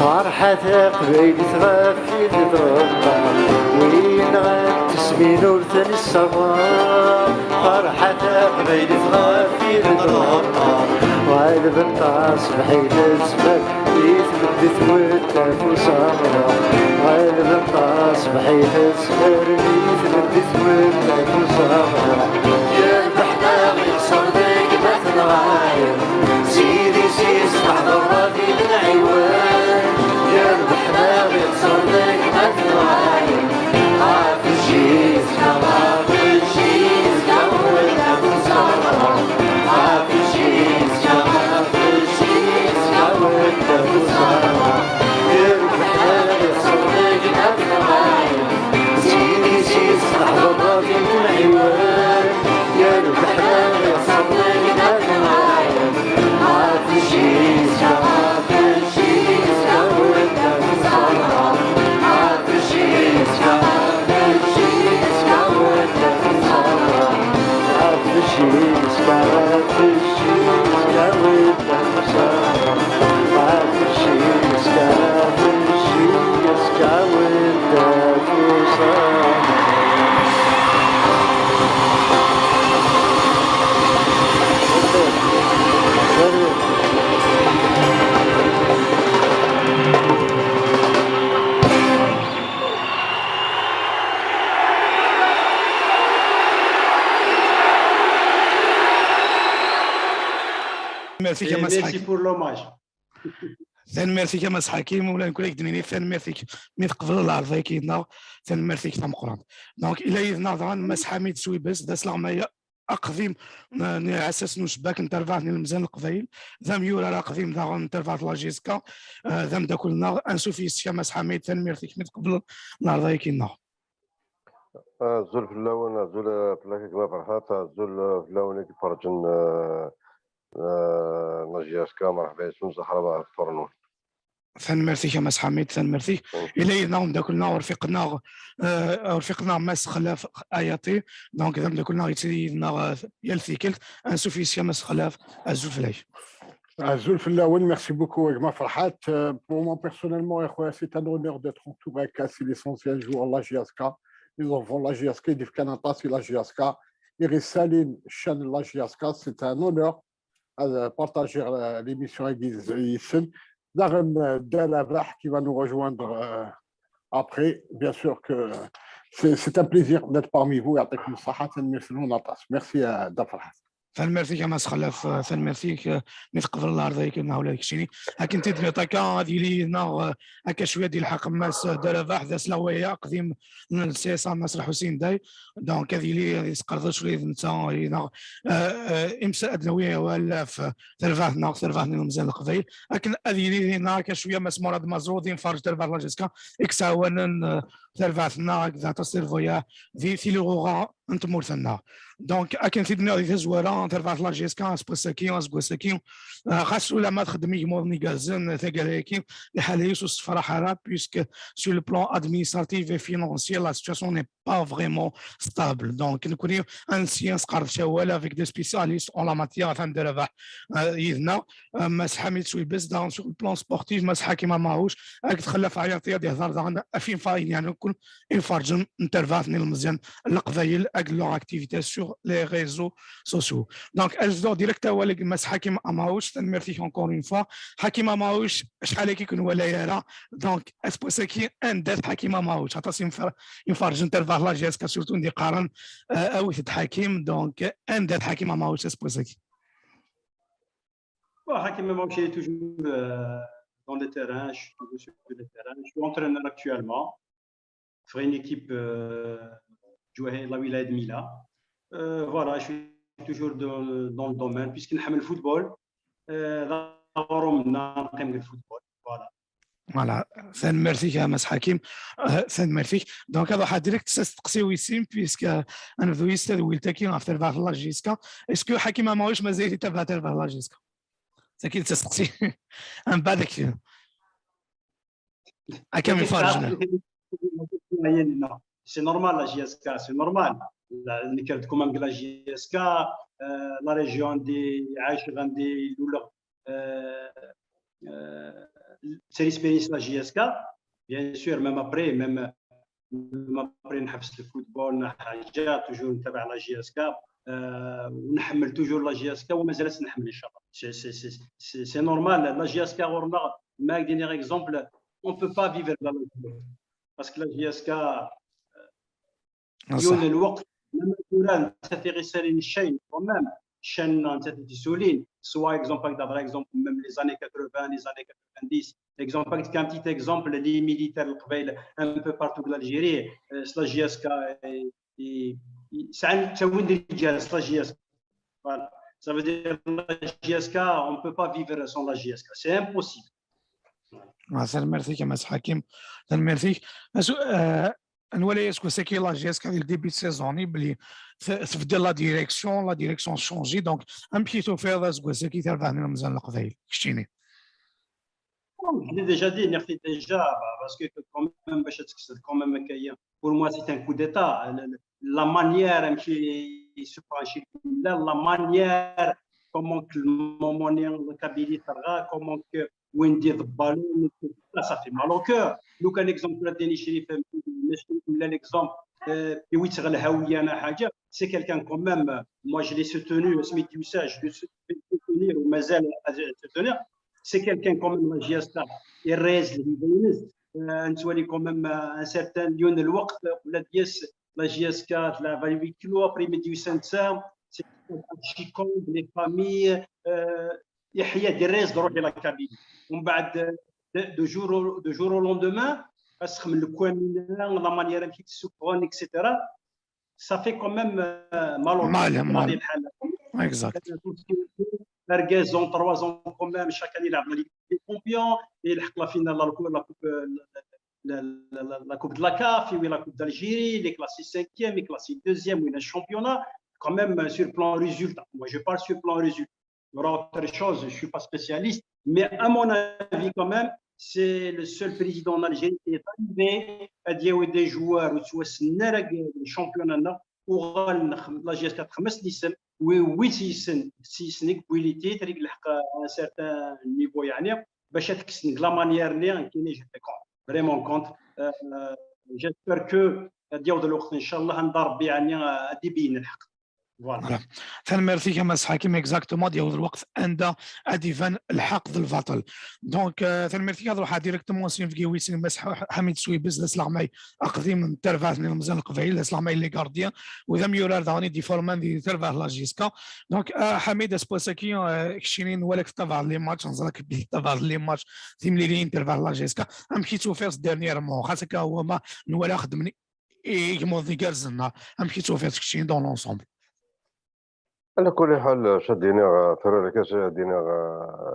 Ferḥat taqbaylit ɣef tid d Rebbi, win ɣef tesmin ur ten-isserwa. Ferḥat taqbaylit ɣef tid d Rebbi, ɣelben taṣebḥit tezmer i tmeddit wadda f usaɣra. Ɣelben taṣebḥit tezmer i tmeddit wadda f usaɣra. Yerbeḥ daɣ yexṣer deg ma tenɣayen. Sidi sis teḥḍer di Benɛiwan. Yerbeḥ daɣ yexṣer deg ma tenɣayen. Ɣef jis, ɣef jis, ɣef jis, ɣef jis, ɣef jis, ɣef jis. Yerbeḥ daɣ yexṣer deg ma tenɣayen. Sidi sis teḥḍer di Benɛiwan. Yerbeḥ daɣ yexṣer deg ma tenɣayen. Ɣef jis, ɣef jis, ɣef jis, ɣef jis. Merci, merci pour l'hommage. Tanemmirt-ik a Mass Ḥakim, ula d nekk ad k-d-nini tanemmirt-ik mi teqbleḍ lɛerḍ-agi-nneɣ, tanemmirt-ik tameqqrant. Donc, ila yid-neɣ daɣen Mass Ḥamid Swibes, d asleɣmay aqdim n, n iɛessas n ucebbak n terbaɛt n yilmeẓyen n Leqbayel, d amyurar aqdim daɣen n terbaɛt n la J S K, eh, d ameddakel-nneɣ, ansuf yes-k a Mass Ḥamid, tanemmirt-ik mi teqbleḍ lɛerḍ-agi-nneɣ. Azul fell-awen, azul, eh, fell-ak a gma Ferḥat, azul, eh, fell-awen i iferrǧen, eh, eh, la J S K, merḥba yes-wen, zahra ɣef ṭṭur-nwen. Tanemmirt-ik a Mass Ḥamid, tanemmirt-ik. Mm. Ila yid-neɣ umeddakel-nneɣ, urfiq-nneɣ, eh, urfiq-nneɣ Mass Xlaf Ayaṭi, donc d ameddakel-nneɣ yettili yid-neɣ, eh, yal tikkelt. Ansuf yes-k a Mass Xlaf, azul fell-ak. Azul fell-awen, merci beaucoup a gma Ferḥat. Euh, pour moi personnellement, a خويا, c'est un honneur d'être entouré, c'est l'essentiel, jouer la J S K. Ils ont la J S K, ils défendent la J S K. Iris Salim, chaîne la J S K, c'est un honneur de partager, euh, l'émission avec Iris. Daɣen, euh, Dda Rabaḥ qui va nous rejoindre, euh, après. Bien sûr que c'est, c'est un plaisir d'être parmi vous. يعطيكم الصحة. Merci, euh, Dda Ferḥat. Tanemmirt-ik a Mass Xlaf, eh, tanemmirt-ik, eh, mi teqbleḍ lɛerḍ-agi-nneɣ ula d keččini. Akken tid-nniḍ akka, ad yili yid-neɣ, eh, akka cwiya ad yelḥeq Mass Dda Rabaḥ, d asleɣmay aqdim n C S A Mass Lḥusin Day. Donc, ad yili ad yesqerdec ula d netta yid-neɣ, eh, eh, imsa-, ad nawi awal ɣef terbaɛt-nneɣ, terbaɛt n yilmeẓyen n Leqbayel. Akken ad yili yid-neɣ akka cwiya Mass Murad Mazrou, d imferrǧ terbaɛt n la J S K, i yettɛawanen, eh, terbaɛt-nneɣ akked Aṭas Tirbuyaɛ di tiliɣuɣa n tmurt-nneɣ. Donc, akken tid-nniɣ di tazwara, terbaɛt la J S K aseggas-agi, aseggas-agi, eh, xas ulamma txeddem igmuḍen igerrzen, taggara-agi, liḥala-is ur tessefraḥ ara, puisque sur le plan administratif et financier, la situation n'est pas vraiment stable. Donc, nekkni ad nessi ad nesqerdec awal avec des spécialistes en la matière, atan Dda Rabaḥ, eh, yid-neɣ, eh, Mass Ḥamid Swibes, daɣen sur le plan sportif, Mass Ḥakim Amarouche, akked Xellaf Ɛyaṭi ad ihder daɣen ɣef yimfayen-nni akk iferrǧen n terbaɛt n yilmeẓyen n Leqbayel avec leur activité sur les réseaux sociaux. Donc, ad dduɣ direct awal i Mass Hakim Amrouche, tanemmirt-ik encore une fois. Hakim Amrouche, acḥal akka i ken-nwala ara. Donc, aseggas-agi, anda-t Hakim Amrouche? Aṭas imfer-, imferrǧen n terbaɛt n la J S K, surtout, i d-iqqaren, euh, awit-d Hakim. Donc, anda-t Hakim Amrouche aseggas-agi? Bon, Hakim Amrouche, je suis toujours, euh, dans le terrain, je suis toujours sur le terrain. Je suis entraîneur actuellement. Pour une équipe, euh, la wilaya de Mila. Euh, voilà, je suis toujours dans, dans le domaine, puisque نحب الفوتبول. Euh, dans le football. Voilà. Voilà, tanemmirt-ik a Mass Hakim. Euh, tanemmirt-ik. Donc, ad ruḥeɣ direct s asteqsi wis sin, puisque ad nebdu yis tadwilt-agi ɣef terbaɛt n la J S K. Est-ce que Hakim Amrouche mazal yettabɛ terbaɛt n la J S K? C'est qui le asteqsi? Mbeɛd akka. Akka mi farǧen. C'est normal, la J S K, c'est normal. La, nekk-d quand même de la J S K, euh, la région des Aïch, des Loulou, euh, euh, c'est l'expérience de la J S K. Bien sûr, même après, même, même après, نحبس le football, نحاجة, toujours نتابع la J S K, euh, ونحمل toujours la J S K, ومازال نحمل إن شاء الله. C'est, c'est, c'est, c'est, c'est normal. La J S K, on a, ما ديني exemple, on peut pas vivre de la J S K. Parce que la J S K, yiwen lweqt, même tura, nettat i ɣ-issalin ccan, quand même, ccan-nneɣ nettat i t-issulin, soit exemple, par exemple, même les années quatre-vingts, les années quatre-vingt-dix, exemple, un petit exemple, les militaires, le Leqbayel, un peu partout de l'Algérie, euh, la J S K, et, et, et, ça, ça veut dire la J S K. Voilà. Ça veut dire la J S K, on ne peut pas vivre sans la J S K. C'est impossible. Ah, tanemmirt-ik a Mass Hakim. Tanemmirt-ik. Asu-, euh, nwala aseggas-agi la J S K di le début de saison, belli t-, tbeddel la direction, la direction changé. Donc, amek i tufiḍ aseggas-agi tarbaɛt n ilemẓiyen n Leqbayel, keččini? Je l'ai déjà dit, merci déjà, bah, parce que quand même, باش تكسب quand même كاين. Pour moi, c'est un coup d'État. La, la, la manière, amek i, i se franchit, la, la manière, comment que le moment, la Kabylie, comment que وين دي البالون، ça fait mal au cœur. لو كان exemple ديني شريف، ماشي ولا l'exemple، آه، يويت غير الهوية أنا حاجة، c'est quelqu'un quand même, moi je l'ai soutenu, سميت يوسا، je l'ai soutenu ومازال soutenir. C'est quelqu'un quand même, la J S K, il reste le Libanais. آه، نتولي quand même، آه، un certain يون الوقت، ولا ديس، la J S K تلعب à huis clos, après ميديو سانتا، c'est شي كومب، les familles, آه، يحيى دي ريز دروح الى كابيلي. ومن بعد، de, de jour au, de jour au lendemain, اسخم الكوامينه، la manière كي تسكرون، et cetera. Ça fait quand même, euh, mal au cœur. مال، مال. هذه الحاله. Exact. Parce que deux ans, trois ans quand même, chaque année يلعب la Ligue des Champions, يلحق la finale, la coupe, la coupe, la, la, la, la, la coupe de la CAF, oui, la coupe d'Algérie, il est classé cinquième, il est classé deuxième, oui, le championnat, quand même, euh, sur plan résultat. Moi, je parle sur plan résultat. Il y aura autre chose, je suis pas spécialiste, mais à mon avis, quand même, c'est le seul président en Algérie qui est arrivé à dire des joueurs, ou soit le championnat, ou la G S quatre, oui, oui, si c'est, si c'est, oui, les titres, il a un certain niveau, يعني, باش تكسن de la manière, يعني, qui n'est, j'étais con-, vraiment contre. Euh, j'espère que, euh, ديال الوقت، إن شاء الله، نضرب، يعني، آه، دي بين الحق. Voilà. Voilà. Tanemmirt-ik a Mass Hakim, exactement, ad yaweḍ lweqt anda ad iban lḥeqq d lbaṭel. Donc, euh, tanemmirt-ik, ad ruḥeɣ directement s inebgi wis sin, Mass Ḥ-, Ḥamid Swibes, d asleɣmay aqdim n terbaɛt n ilemẓiyen n Leqbayel, d asleɣmay n les gardiens, u d amyurar daɣen i d-iforman di terbaɛt n la J S K. Donc, euh, Ḥamid, aseggas-agi, euh, keččini nwala-k tettabaɛeḍ les matchs, neẓra-k tettabaɛeḍ les matchs, timliliyin n terbaɛt n la J S K. Amek i tufiḍ dernièrement? Xas akka, هو ما nwala xeddmen igmuḍ igerrzen, amek i tufiḍ keččini dans l'ensemble? على كل حال، اش اديني، ثرو لك اش اديني،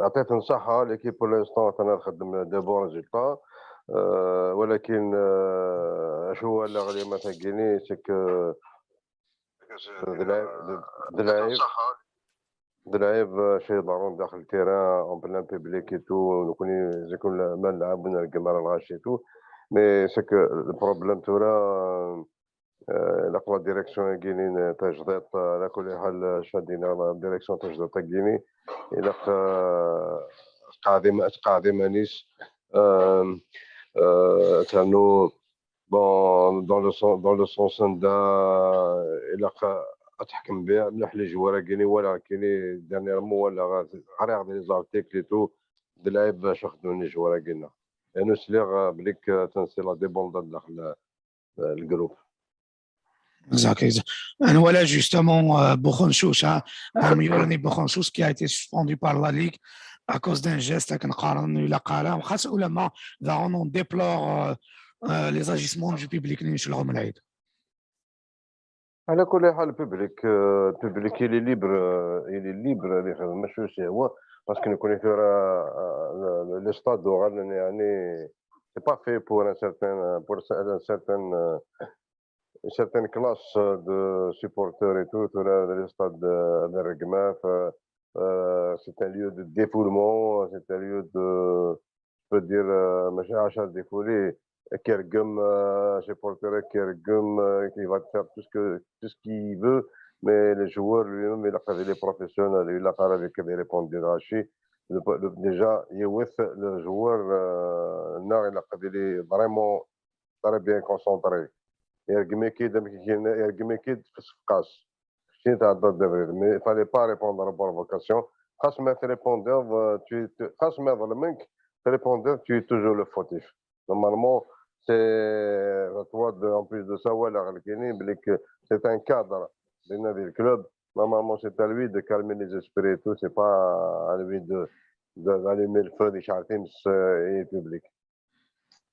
عطيت نصحة ليكيب pour l'instant، انا نخدم des bons résultats. آه، ولكن، آه، اش هو اللي غادي ما تاكيني، c'est que د لعيب، د لعيب، د لعيب، آه، شي ضرون داخل التيران، en plein public et tout، نكوني زي كون ما نلعب ونرقم على الغاشي et tout. Mais c'est que le problème تورا، آه، إلا قبل ديريكسيون كينين تجديد، آه، على كل حال، آه، شادينا ديريكسيون تجديد كيني. إلا ق-، قاعدين، قاعدين مانيس، آم، آه، تانو Bon, dans le sens, dans le sens anda ilaq ad tḥekmeḍ mliḥ les joueurs-agi, walaɣ kini dernièrement, walaɣ, ɣriɣ des articles et tout, d lɛib acu xeddmen les joueurs-agi-nneɣ. Yernu sliɣ, euh, belli atan c'est la débandade daxel, euh, le groupe. Exact, exact. Nwala justement, euh, Boukhonchouch, hein, un joueur né Boukhonchouch qui a été suspendu par la Ligue à cause d'un geste, akken qqaren, ur ilaq ara. Xas ulamma daɣen on déplore, euh, euh, les agissements du public n Icellɣem Lɛid. Ala kulli ḥal, le public, euh, le public il est libre, euh, il est libre ad ixdem acu i s-yehwa, parce que nekkni tura, euh, le, le stade uɣalen, yeɛni, c'est pas fait pour un certain, pour un certain, euh, une certaine classe de supporters et tout. Tura le stade de, de Rgmaf, euh, euh, c'est un lieu de défoulement, c'est un lieu de, je peux dire, euh, mačči acu ad défouler, ad k-irgem, euh, supporter ad k-irgem, euh, il va te faire tout ce que, tout ce qu'il veut, mais le joueur lui-même, ilaq ad yili professionnel, ilaq ara ad yili répondre à chi. Le, le, déjà, yiwet, le joueur, euh, neɣ ilaq ad yili vraiment très bien concentré. Irgem-ik-id amek i k-yenna, irgem-ik-id f ssefqa-s. Keččini tɛeddaḍ-d abrid, mais il fallait pas répondre à la provocation. Xas ma trépondiḍ, euh, tu es, tu, xas ma ḍelmen-k, trépondiḍ, tu es toujours le fautif. Normalement, c'est à toi de, en plus de ça, walaɣ lkini, belli que c'est un cadre de nadi le club. Normalement, c'est à lui de calmer les esprits et tout, c'est pas à lui de, de, d'allumer le feu des chartimes, euh, et public.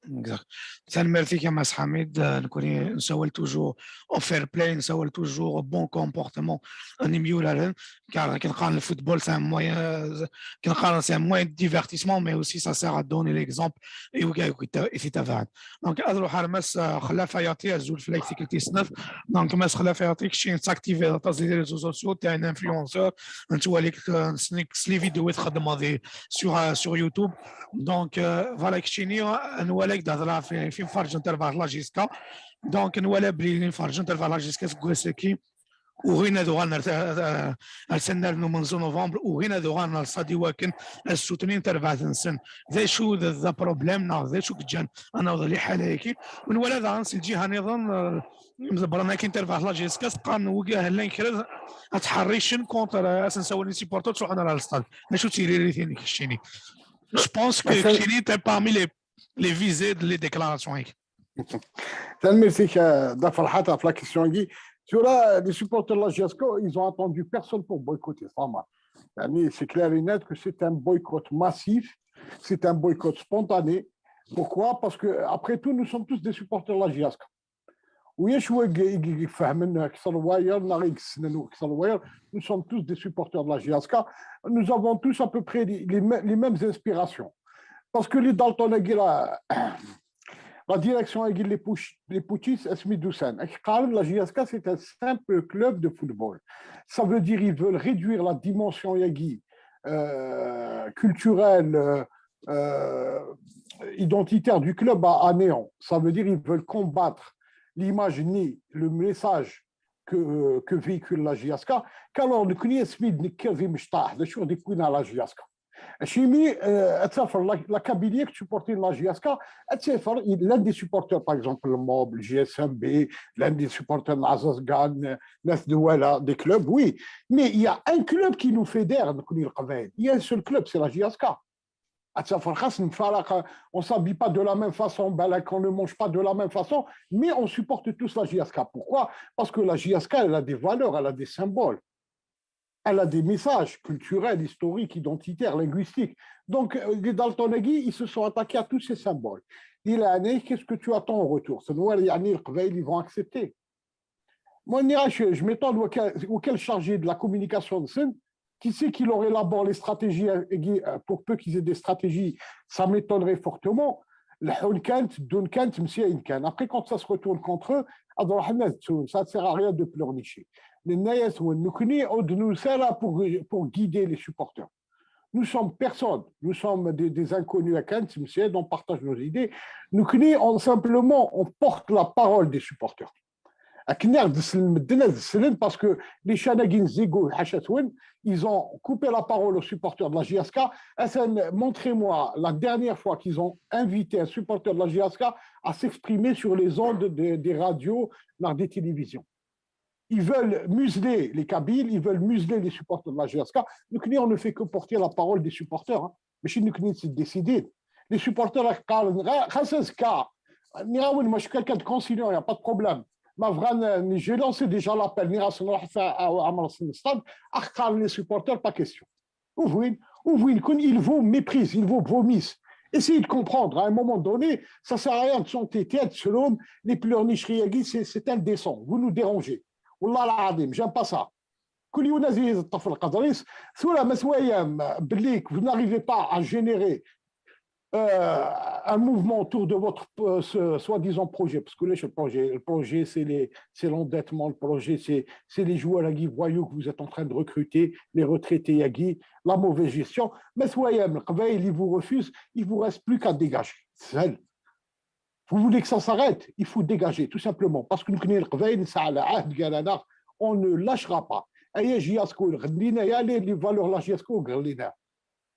Exact. Tanemmirt-ik a Mass Ḥamid, euh, nekkni nessawal toujours au fair play, nessawal toujours au bon comportement n yimyuraren, car akken qqaren, le football c'est un moyen, euh, akken qqaren, c'est un moyen de divertissement, mais aussi ça sert à donner l'exemple i wigad i t-itabaɛen. Donc ad nruḥ ar Mass, euh, Xellaf Ayati, azul fell-ak, tikkelt tis snat. Donc Mass Xellaf Ayati, kečč nettactiviḍ aṭas di les réseaux sociaux, t'es un influenceur, nettwali-k, euh, nessen-ik s les vidéos i txeddmeḍ di, sur, euh, sur YouTube. Donc, euh, voilà, keččini, euh, nwala-k d-hedreɣ f, f Imferrǧen n terbaɛt n la JSK. Donc nwala belli Imferrǧen n terbaɛt n la JSK seg wass-agi ugin ad uɣalen ar, ar, ar, ar tannar n umenzu novembre, ugin ad uɣalen ar ṣṣadi wakken ad ssutnin tarbaɛt-nsen. D acu d, d aproblème neɣ d acu i yeǧǧan ad naweḍ liḥala-agi? U nwala daɣen si lǧiha nniḍen, euh, imḍebbren akin tarbaɛt n la JSK qqaren wigi llan kra ad ttḥerricen contre, euh, asensu n les supporters ttruḥun ar lstad. D acu d tiririt-inek keččini? Je pense que keččini t'es parmi les, les visés de les déclarations-agi. Tanemmirt-ik, euh, Dda Ferḥat, ɣef la question-agi. Tura, les supporters de la JSK, ils ont attendu personne pour boycotter, c'est normal. Yani, c'est clair et net que c'est un boycott massif, c'est un boycott spontané. Pourquoi ? Parce que, après tout, nous sommes tous des supporters de la JSK. وياش هو يفهمنا اكثر واير، ناغي يقسنا اكثر واير، nous sommes tous des supporters de la JSK. Nous avons tous à peu près les, les, les mêmes inspirations. Parce que les Dalton, la, la direction, les, les putschistes, اسمي دوسان, la JSK, c'est un simple club de football. Ça veut dire qu'ils veulent réduire la dimension, euh, culturelle, euh, euh, identitaire du club à, à néant. Ça veut dire qu'ils veulent combattre l'image ni le message que, que véhicule la JSK. Qu'alors, nous connaissons de Kevin Mstah, de sur des points à la JSK. Chimi, euh, la, la Kabylie qui supportait la JSK, l'un des supporters, par exemple, le MOB, le G S M B, l'un des supporters de Azazgan, l'Est de Douala, des clubs, oui. Mais il y a un club qui nous fédère, il y a un seul club, c'est la JSK. On ne s'habille pas de la même façon, on ne mange pas de la même façon, mais on supporte tous la JSK. Pourquoi ? Parce que la JSK, elle a des valeurs, elle a des symboles. Elle a des messages culturels, historiques, identitaires, linguistiques. Donc, euh, les Dalton-agi, ils se sont attaqués à tous ces symboles. Il a dit, qu'est-ce que tu attends en retour ? C'est noir, ils vont accepter. Moi, je m'étonne, quel chargé de la communication de Sen, qui sait qu'il aurait élaboré les stratégies, euh, pour peu qu'ils aient des stratégies, ça m'étonnerait fortement. Après, quand ça se retourne contre eux, ça ne sert à rien de pleurnicher. Nous sommes là pour, pour guider les supporters. Nous sommes personne, nous sommes des, des inconnus à Kent, on partage nos idées. Nous, on, simplement, on porte la parole des supporters. Akken i ɣ-d-slen medden ad slen, parce que les chaînes-agi n Zigouille, ḥaca-twen, ils ont coupé la parole aux supporters de la J S K. Atan, montrez-moi la dernière fois qu'ils ont invité un supporter de la J S K à s'exprimer sur les ondes de- des radios, lors des télévisions. Ils veulent museler les Kabyles, ils veulent museler les supporters de la J S K. Donc, nous, on ne fait que porter la parole des supporters, hein. Mais chez nous, c'est décidé. Les supporters, qqaren, xas azekka, nniɣ-awen, moi, je suis quelqu'un de conciliant, il n'y a pas de problème. Ma bɣan, j'ai lancé déjà l'appel, nniɣ-asen, ruḥet ɣer Ɛmer Ḥsen Stade, ax qqaren les supporters, pas question. Ur bɣin, ur bɣin, kun, ils vous méprisent, ils vous vomissent. Essayez de comprendre, à un moment donné, ça sert à rien de s'entêter, ad tesrum, les pleurnicheries-agi, c'est c'est indécent, vous nous dérangez. Wallah al-azim, j'aime pas ça. Kul yiwen ad yeṭṭef lqedr-is. Tura, ma twayam belli que vous n'arrivez pas à générer euh, un mouvement autour de votre euh, ce soi-disant projet, parce que là, le projet, le projet, c'est les, c'est l'endettement, le projet, c'est, c'est les joueurs-agi voyous que vous êtes en train de recruter, les retraités-agi, la mauvaise gestion. Mais soyez, le Qbaïl, il vous refuse, il vous reste plus qu'à dégager. C'est ça. Vous voulez que ça s'arrête, il faut dégager, tout simplement. Parce que nous, le Qbaïl, ça, la ahd, galana, on ne lâchera pas. Aya J S K, les, les valeurs la J S K, galana.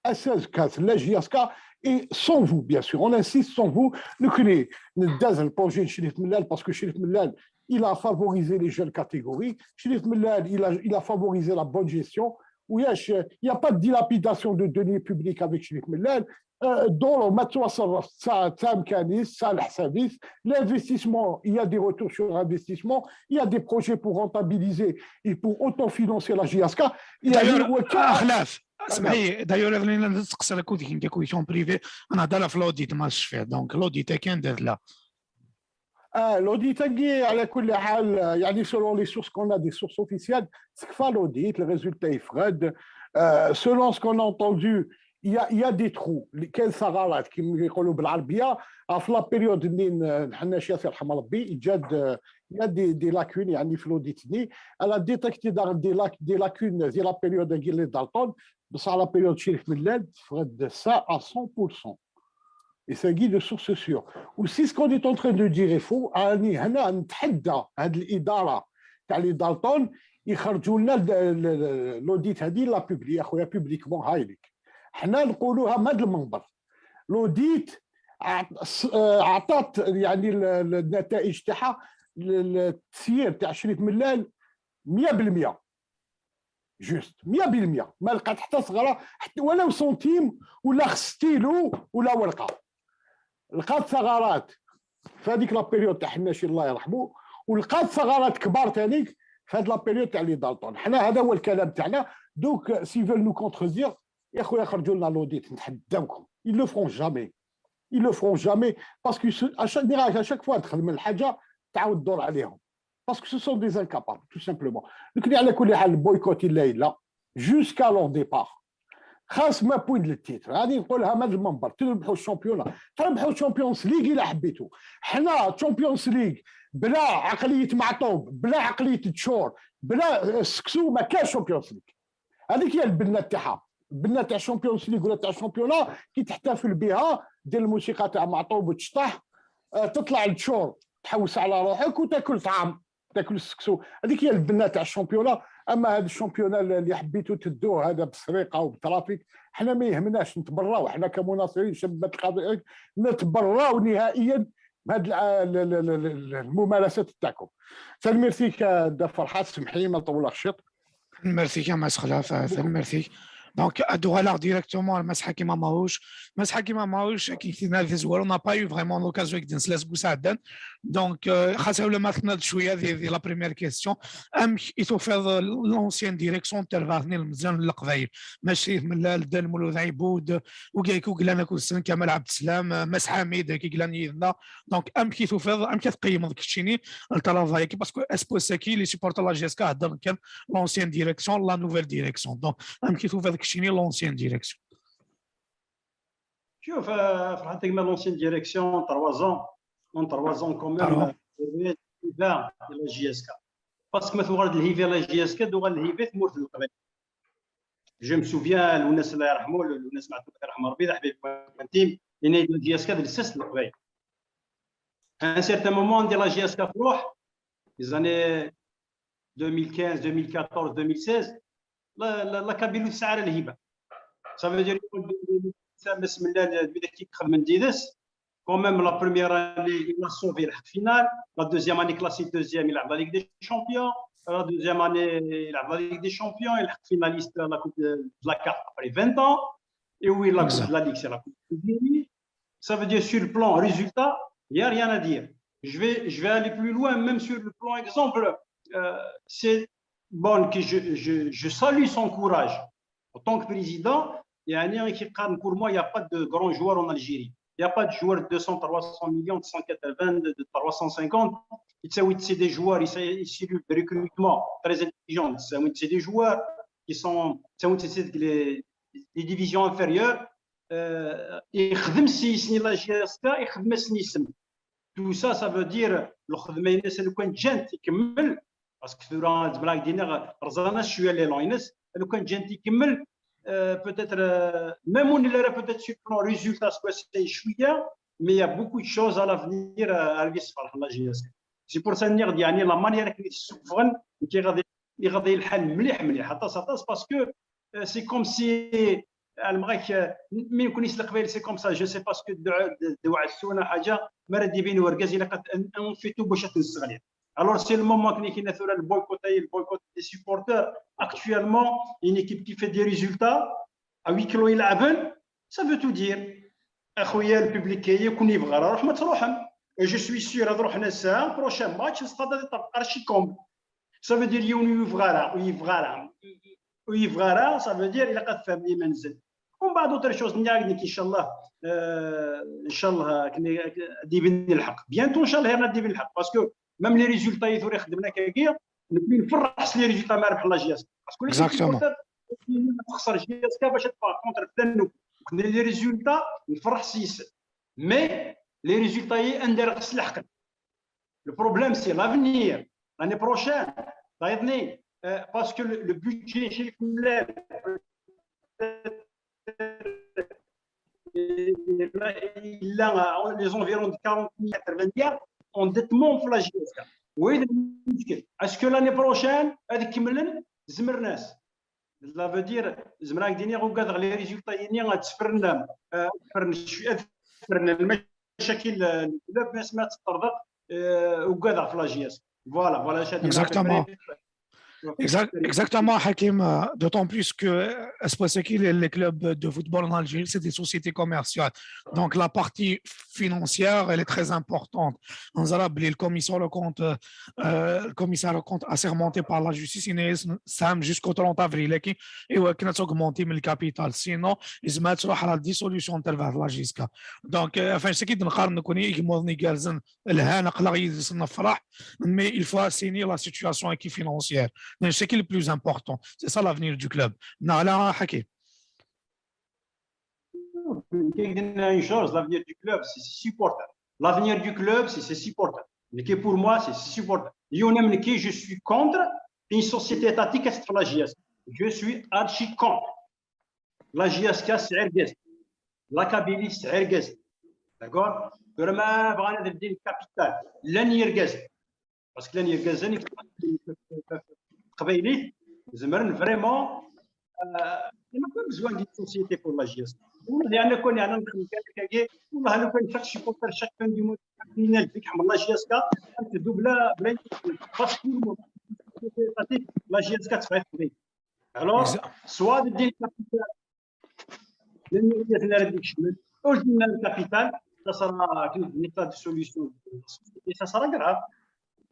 Assas, la J S K, et sans vous, bien sûr, on insiste, sans vous, nous connaissons, nous disons le projet de Chérif Mellal, parce que Chérif Mellal, il a favorisé les jeunes catégories. Chérif Mellal, il a, il a favorisé la bonne gestion. Oui, il n'y a pas de dilapidation de deniers publics avec Chérif Mellal. Euh, dans le Matsuasar, ça, ça, ça, l'investissement, il y a des retours sur investissement, il y a des projets pour rentabiliser et pour autofinancer la J S K. Il y a D'ailleurs, des- ah, خلاف. اسمحي، d'ailleurs, انا نسقسي لك وديك نقول لك en privé، انا هضر في l'audit ما شفيه. Donc l'audit كان دار لا. آه، l'audit-agi, على كل حال، يعني, selon les sources qu'on a, des sources officielles, c'est que l'audit, le résultat est frais. Euh, selon ce qu'on a entendu, il y a, il y a des trous. كاين ثغرات, كيما يقولوا بالعربية, في la période اللي نحن شي يرحم ربي, il y a des, il y a des, des lacunes, يعني, في l'audit-ni. Elle a détecté des, des lac- des lacunes في la période اللي Dalton, بصح la période Chérif Mellal, frais ça à cent pour cent. Et c'est de source sûre. Ou si ce qu'on est en train de dire est faux, راني هنا نتحدى هاد الإدارة تاع les Dalton يخرجوا لنا ال- ال- ال- l'audit هذه, la publier, يا خويا, publiquement, هاي لك. حنا نقولوها من هذا المنبر. L'audit عط- س- آه، عطات, يعني, ال- ال- النتائج تاعها, ال- ال- التسيير تاع شريف ملال مية بالمية. Juste مية بالمية, ما لقات حتى ثغرة, حتى ولو سنتيم ولا ستيلو ولا ورقة. لقات ثغرات في هذيك la période تاع حناشي, الله يرحمه, ولقات ثغرات كبار تانيك في هذه la période تاع les Dalton. حنا هذا هو الكلام تاعنا. Donc, s'ils veulent nous contredire, يا خويا, خرجوا لنا l'audit, نتحداوكم. Ils le feront jamais. Ils le feront jamais parce que ce- à chaque, à chaque fois تخدم الحاجة تعاود تدور عليهم. Parce que ce sont des incapables, tout simplement. Donc, على كل حال, le boycott, il est là, jusqu'à leur départ. خاص ما point le titre, هذه نقولها من المنبر, تربحوا ال championnat, تربحوا ال Champions League إلا حبيتوا. حنا Champions League بلا عقلية معطوب, بلا عقلية تشور, بلا السكسو, ما كاش Champions League. هذيك هي البنة تاعها. البنة تاع Champions League ولا تاع championnat كي تحتفل بها, دير الموسيقى تاع معطوب وتشطح, آه، تطلع لتشور, تحوس على روحك وتاكل طعام, تاكل السكسو. هذيك هي البنة تاع championnat. اما هذا ال championnat اللي حبيتوا تدوه هذا بالسرقة وبالترافيك, حنا ما يهمناش, نتبراو حنا كمناصرين شباب القضية, نتبراو نهائيا بهذه الممارسات تاعكم. Tanemmirt-ik, Dda Ferḥat, سمحي ما نطولكش. Merci كما سخلاف, merci. Donc, ادوغالا directement المسحه كيما ماهوش, المسحه كيما ماهوش كي كنا في زوار, on n'a pas eu vraiment l'occasion ديك نسلاس بوسعدان. Donc, خاصه ولا ما تناض شويه دي, دي la première question. امك يتوفر l'ancienne direction تربحني المزيان للقبايل, ماشي من لا الدن مولود عيبود, وكايكو قلانا كل سن كمال عبد السلام, ماس حميد كي قلان يدنا. Donc, امك يتوفر, امك تقيم ديك الشيني الترافاي كي, parce que اسبوساكي les supporters la J S K هضر كان l'ancienne direction, la nouvelle direction. Donc, امك يتوفر ديك الشيني l'ancienne direction. شوف, آه, فرحان تقمع l'ancienne direction, trois ans, en trois ans quand même, آه. آه, la J S K. Parce que ما تغرد الهيفي la J S K, دوغا الهيفي ثمورت القبائل. Je me souviens, الوناس الله يرحمه, الوناس معتوب يرحم ربي, ذا حبيب انتيم, لان la J S K ديال السس القبائل. À un certain moment, عندي la J S K تروح, les années deux mille quinze, deux mille quatorze, deux mille seize, la, la, la Kabylie ur tesɛi ara lhiba. Ça veut dire, ça, bismillah, wid yexdmen d-, quand même, la première année, il a sauvé la finale. La deuxième année, classé deuxième, il a la Ligue des Champions. La deuxième année, il a la Ligue des Champions, il est finaliste de la Coupe de, de la CAF après vingt ans. Et oui, la Coupe de la Ligue, c'est la Coupe de l'Algérie. Ça veut dire, sur le plan résultat, il n'y a rien à dire. Je vais, je vais aller plus loin, même sur le plan exemple. Euh, c'est bon que je, je, je salue son courage en tant que président. يعني كي قال, pour moi, il n'y a pas de grands joueurs en Algérie. Il n'y a pas de joueurs de deux cents, trois cents millions, de cent quatre-vingts, de, de trois cent cinquante. C'est des joueurs, c'est des joueurs très intelligents. C'est des joueurs qui sont, c'est des, les divisions inférieures. Euh, يخدم سي يسني la J S K, يخدم سي يسني. Tout ça, ça veut dire, le خدمة ينسى لو كان جانت يكمل, parce que ثورة زملاك دينا رزانا شوية les longs ينس, لو كان جانت يكمل, euh, peut-être, euh, même on aurait peut-être sur le plan résultat, c'est شوية, mais il y a beaucoup de choses à l'avenir, euh, à la J S K. C'est pour ça, يعني, la manière كي تسوفغن, كي غادي, غادي الحال مليح, مليح, حتى ساطاس, parce que, euh, c'est comme si, المغاك, euh, مين كون يسلق بيه, c'est comme ça, je sais pas ce que دعاء, دعاء السونا حاجة, ما راه ديبين ورقاز إلا قد أن, أن في تو باش تنسغني. Alors, c'est le moment كنا كنا ثورة البويكوت, أي البويكوت des supporters. Actuellement, une équipe qui fait des résultats, à huis clos يلعبن, ça veut tout dire. أخويا الببليك يكون يبغى راه روح ما تروحم. Et je suis sûr هاد روحنا الساعة, prochain match, الستاد غادي يطرق archi comble. Ça veut dire يون يبغى راه, ويبغى راه, ويبغى راه, ça veut dire إلا قد فهم لي منزل. ومن بعد autre chose نعاودك إن شاء الله, آه, إن شاء الله كني, ديبين الحق. Bientôt إن شاء الله هنا ديبين الحق. Parce que même les résultats يثوري خدمنا كاكيا, نكون نفرح سي les résultats ما ربح la J S K. Parce que les supporters تخسر J S K باش تبقى contre التنو. كنا les résultats نفرح سيس. Mais les résultats هي أندر غسل حقا. Le problème, c'est l'avenir. L'année prochaine, تعيطني, euh, parce que le, le budget chez les clubs, il a, il a les environs de quarante milliards, quatre-vingts milliards, endettement في la J S K. Oui, est-ce que l'année prochaine, هذيك كملن زمرناس? Ça veut dire, زعما راك ديني غوكا les résultats يني غتسفرنا, آه, تفرن شوية, تفرن المشاكل, آه, الكلوب ما سمعت تطردق, آه, وكذا في la J S K. Voilà, voilà, شادي. Exactement. Exactement, Hakim, euh, d'autant plus que, euh, c'est pour ça que les, les clubs de football en Algérie, c'est des sociétés commerciales. Donc, la partie financière, elle est très importante. On a rappelé le commissaire aux comptes, euh, euh, le commissaire aux comptes assermenté par la justice, il est Sam jusqu'au trente avril. Et, et ouais, qu'on a augmenté le capital. Sinon, ils mettent sur la dissolution de la J S K. Donc, euh, enfin, c'est qui de نقارن نكوني يجمعوني جالسين الهنا قلق يدسنا فرح, mais il faut assainir la situation qui est financière. Donc, c'est qui le plus important. C'est ça l'avenir du club. نعلا حكي. Une chose, l'avenir du club, c'est ses supporters. L'avenir du club, c'est ses supporters. Mais que pour moi, c'est ses supporters. يونم نكي, je suis contre une société étatique contre la J S K. Je suis archi contre. La J S K c'est ergez. La Kabylie c'est ergez. D'accord? Vraiment, vraiment, le capital. L'année ergez. Parce que l'année ergez, قبيلي, زمرن vraiment, euh, il n'y a pas besoin d'une société pour la J S K. والله أنا كون أنا نخدم كان كاكي, والله لو كان chaque supporter, chaque fin du mois, كاين الفيك حمل la J S K, تدوبلا بلا parce que la J S K تفعل. Alors, soit دير capital, لأن يدير لنا هذيك الشمال, واش دير لنا الكابيتال, ça sera كاين des tas de solutions. Et ça sera grave.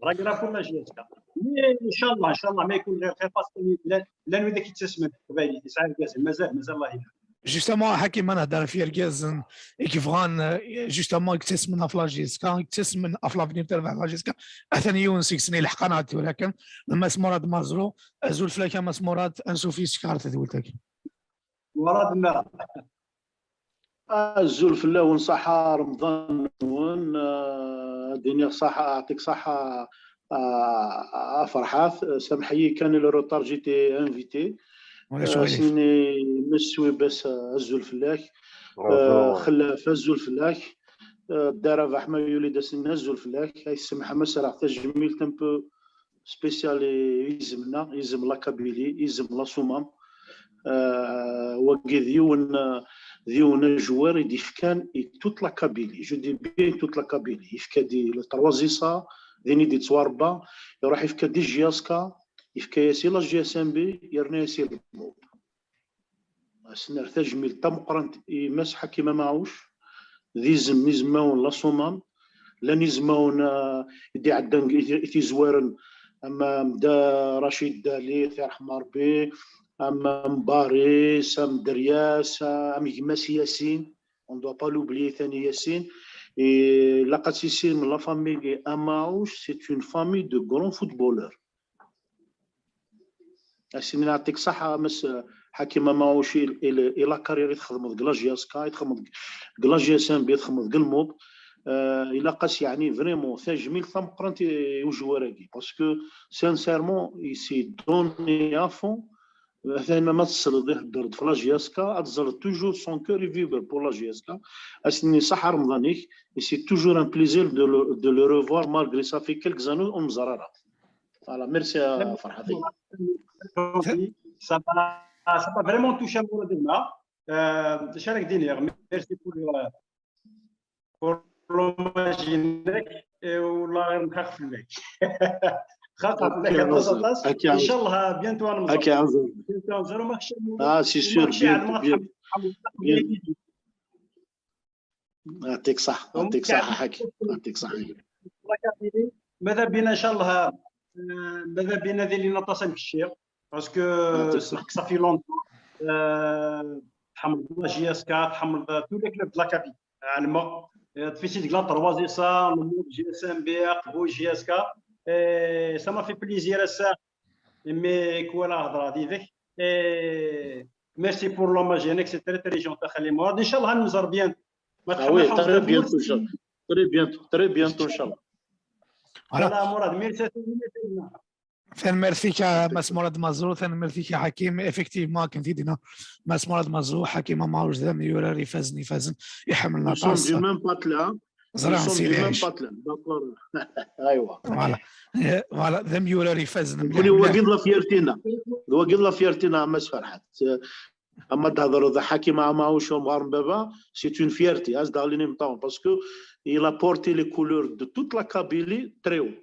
راه grave pour la J S K. Mais إن شاء الله, إن شاء الله ما يكون غير خير, parce que لا, لا نريد كي تسمن قبايلي, يسعى الكاس, مازال, مازال الله يهديك. Justement, حكيم, أنا هضر في ركاز يكفغان, justement, يكتسمن في la J S K, يكتسمن في l'avenir تاع la J S K. أثني يونس يكسني لحقا عاد, ولكن لما اسمو راد مازرو, أزول فلاك ما اسمو راد, أنسو في سكارت دولتك. مراد النار. Azul fell-awen, ṣaḥa Remḍan-nwen, euh, ad d-iniɣ ṣaḥa, aɛṭik ṣaḥa, euh, a Ferḥat, euh, samḥ-iyi kan le retard, j'étais invité. ولا شغل. Sini Meswi Bes, euh, azul fell-ak. Bonjour. Euh, Xellaf, azul fell-ak. Euh, Dda Rabaḥ Mayuli d asin, azul fell-ak. Ay semḥ ma sraɣ tajmilt un peu spécial i izem-nneɣ, izem la Kabylie, izem la Soummam. Euh, wagi d yiwen, d yiwen ajewwir i d-yefkan i toute la Kabylie. Je dis bien toute la Kabylie. Yefka-d i le trois S A, din i d-yettwarebba, iruḥ yefka-d i J S K, yefka-yas i la J S M B, yerna-yas i le MOB. Ad s-nerr tajmilt tameqqrant i Mass Ḥakim Amaɛuc, d izem n izmawen la Soummam, llan izmawen, ah, i d-iɛeddan i, i tizwaren, am, am Dda Racid Dali, ad t-yerḥem Rebbi, am, am Baris, am Deryas, am gma-s Yasin, on doit pas l'oublier tani Yasin, et ilaq ad tissinem la famille Amaouche, c'est une famille de grands footballeurs. Ass-nni, yeɛṭik ṣṣeḥḥa, Mass Ḥakim Amaouche, i, i, i la carrière i txedmeḍ deg la J S K, i txedmeḍ deg la J S M B, i txedmeḍ deg le MOB. Euh, ilaq-as, yeɛni, vraiment tajmilt tameqqrant i, i ujewwir-agi, parce que sincèrement il s'est donné à fond. Atan ma tesleḍ ihedder-d ɣef la J S K, ad teẓreḍ toujours son cœur est vibrant pour la J S K. Ass-nni, ṣaḥḥa Remḍan-ik, et c'est toujours un plaisir de le, de le revoir malgré ça fait quelques années ur neẓra ara. Voilà, merci à Farhat. Ça m'a, ça m'a vraiment touché, Mourad Emma. Euh, je suis avec Dini, merci pour, euh, pour l'hommage. Et والله غير نخاف فيك. خاف عليك. ان شاء الله bientôt نمزر. Bientôt نمزر وما خشي. Ah, c'est sûr, bientôt. يعطيك صح، يعطيك صح حكي، يعطيك صح. ماذا بينا ان شاء الله، آه، ماذا بينا ذي لينا تصل في الشيخ، parce que ça fait longtemps. آه، تحمل la J S K، تحمل tous les clubs de la Kabylie. علما تفيسي ديك la trois S A، le MOB, J S M B, Aqbouch, J S K. Et ça m'a fait plaisir à ça. Mais quoi la هضره هذيك. Et merci pour l'hommage, c'est très très gentil, خلي مراد. ان شاء الله نمزر bientôt. Ah oui, très bientôt, très bientôt, très bientôt ان شاء الله. Voilà, Mourad, merci. Tanemmirt-ik a Mass Mourad Mazrou, tanemmirt-ik a Ḥakim. Effectivement, akken t-id-yenna Mass Mourad Mazrou, Ḥakim Amaɛuc d amyurar ifazen, ifazen, iḥemmel aṭas. Nous sommes du même patelin. Ẓriɣ. Nous sommes du même patelin. D'accord. Aywa. Voilà. Voilà, d amyurar ifazen. Nekkni wagi d la fierté-nneɣ. D wagi d la fierté-nneɣ a Mass Ferḥat. Ama d-thedreḍ Ḥakim Amaɛuc umɣar n baba, c'est une fierté, as-d-ɣlin imeṭṭawen, parce que il a porté les couleurs de toute la Kabylie très haut.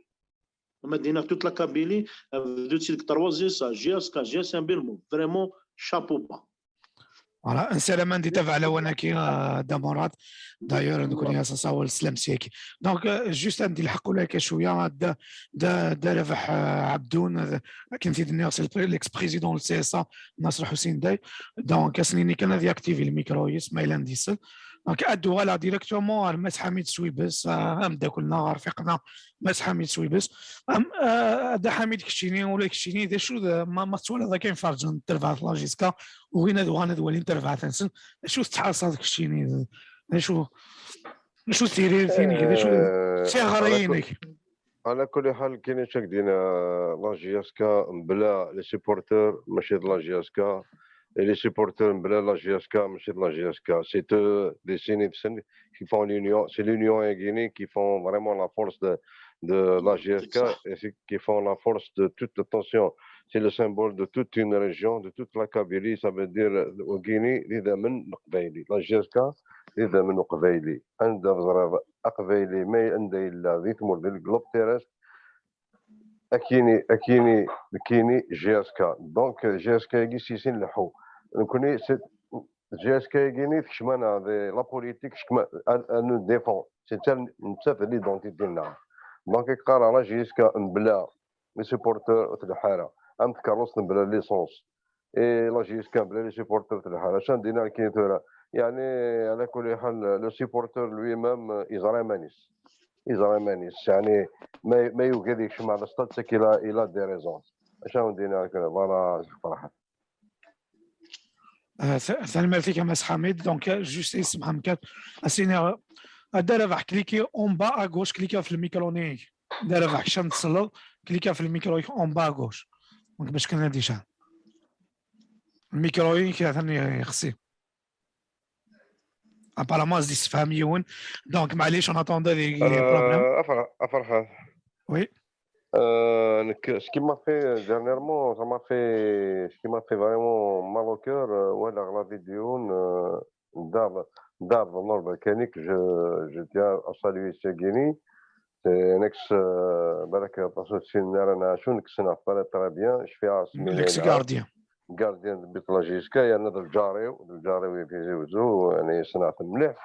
Ma d-iniɣ toute la Kabylie, bdu-tt deg trois S A, J S K, J S M B, le MOB. Vraiment, chapeau bas. Voilà, nessaram ad d-itabeɛ lawan-agi, euh, Dda Murad. D'ailleurs, nekkni as-nessawal sslam s yaki. Donc, euh, juste ad d-ilḥeq ula akka cwiya, Dda, Dda, Dda Rabaḥ, euh, Ɛebdun, euh, akken t-id-nniɣ, c'est l'ex-président n C S A, Nasser Hussein Day. Donc, ad s-nini kan ad yaktivi le micro-is, ma yella ad d-isel. Donc, ad d-uɣaleɣ directement ar Mass Ḥamid Swibes, euh, ameddakel-nneɣ, arfiq-nneɣ, Mass Ḥamid Swibes. Am, euh, Dda Ḥamid, keččini, ula d keččini, d acu d, ma, ma tettwaliḍ akka imferrǧen n terbaɛt la J S K, ugin ad uɣalen ad walin tarbaɛt-nsen, d acu tettḥaṣaḍ keččini? D acu, d acu d tiririt-inek? D acu d tiɣri-inek? Ɛla kulli ḥal, kini čak dina, la J S K mebla les supporters mačči d la J S K, et les supporters mebla la J S K mačči d la J S K. C'est eux, des sin yid-sen qui font l'union. C'est l'union-agi qui font vraiment la force de, de la J S K et c'est qui font la force de toute la tension. C'est le symbole de toute une région, de toute la Kabylie. Ça veut dire, wagini d idammen n Leqbayli. La J S K d idammen n Uqbayli. Anda teẓriḍ Aqbayli, ma anda yella di tmurt, di globe terrestre, akini, akini, akini, J S K. Donc, J S K-agi si sin leḥḥu. Nekkni, J S K-agi-ni tekcem-aneɣ di la politique, tekcem, elle nous défend. C'est elle, nettat d l'identité-nneɣ. Donc, i qqareɣ la J S K mebla les supporters ur tleḥḥu ara. Am tkeṛṛust mebla licence. Et la J S K mebla les supporters ur tleḥḥu ara. Acu n dina akken tura? Yeɛni, ɛla kulli ḥal, le supporter lui-même, yeẓra iman-is. Yeẓra iman-is. Yeɛni, ma, ma yugad yekcem ar le stade, c'est qu'il a, il a des raisons. Acu n dina akken, voilà, Ferḥat. Euh, ta-, tanemmirt-ik a Mass Ḥamid. Donc, euh, juste, issemḥ-am kan. Asini, euh, Dda Rabaḥ, cliquez en bas à gauche, cliquez ɣef le micro-nni. Dda Rabaḥ, kečč ad tesleḍ, cliquez ɣef le micro en bas à gauche. Donc, bac kan ad yecɛel. Le micro-nni atan yexsi. Apparemment, ad yessefhem yiwen. Donc, معليش, en attendant des problèmes. Euh, a Ferḥat. Oui. Euh, nekk, ce qui m'a fait dernièrement, ça m'a fait, ce qui m'a fait vraiment mal au cœur, euh, walaɣ la vidéo n, euh, Dda, Dda Ɛebdella Lberkani, que je, je tiens à saluer ici à Guéry. C'est un ex, euh, balak aṭas ur t-ssinen ara Nɛacu, nekk ssneɣ-t pas très bien, cfiɣ-as mi L'ex-gardien. Gardien de but la J S K, yerna d lǧar-iw, d lǧar-iw i Tizi Wezzu, yani ssneɣ-t mliḥ.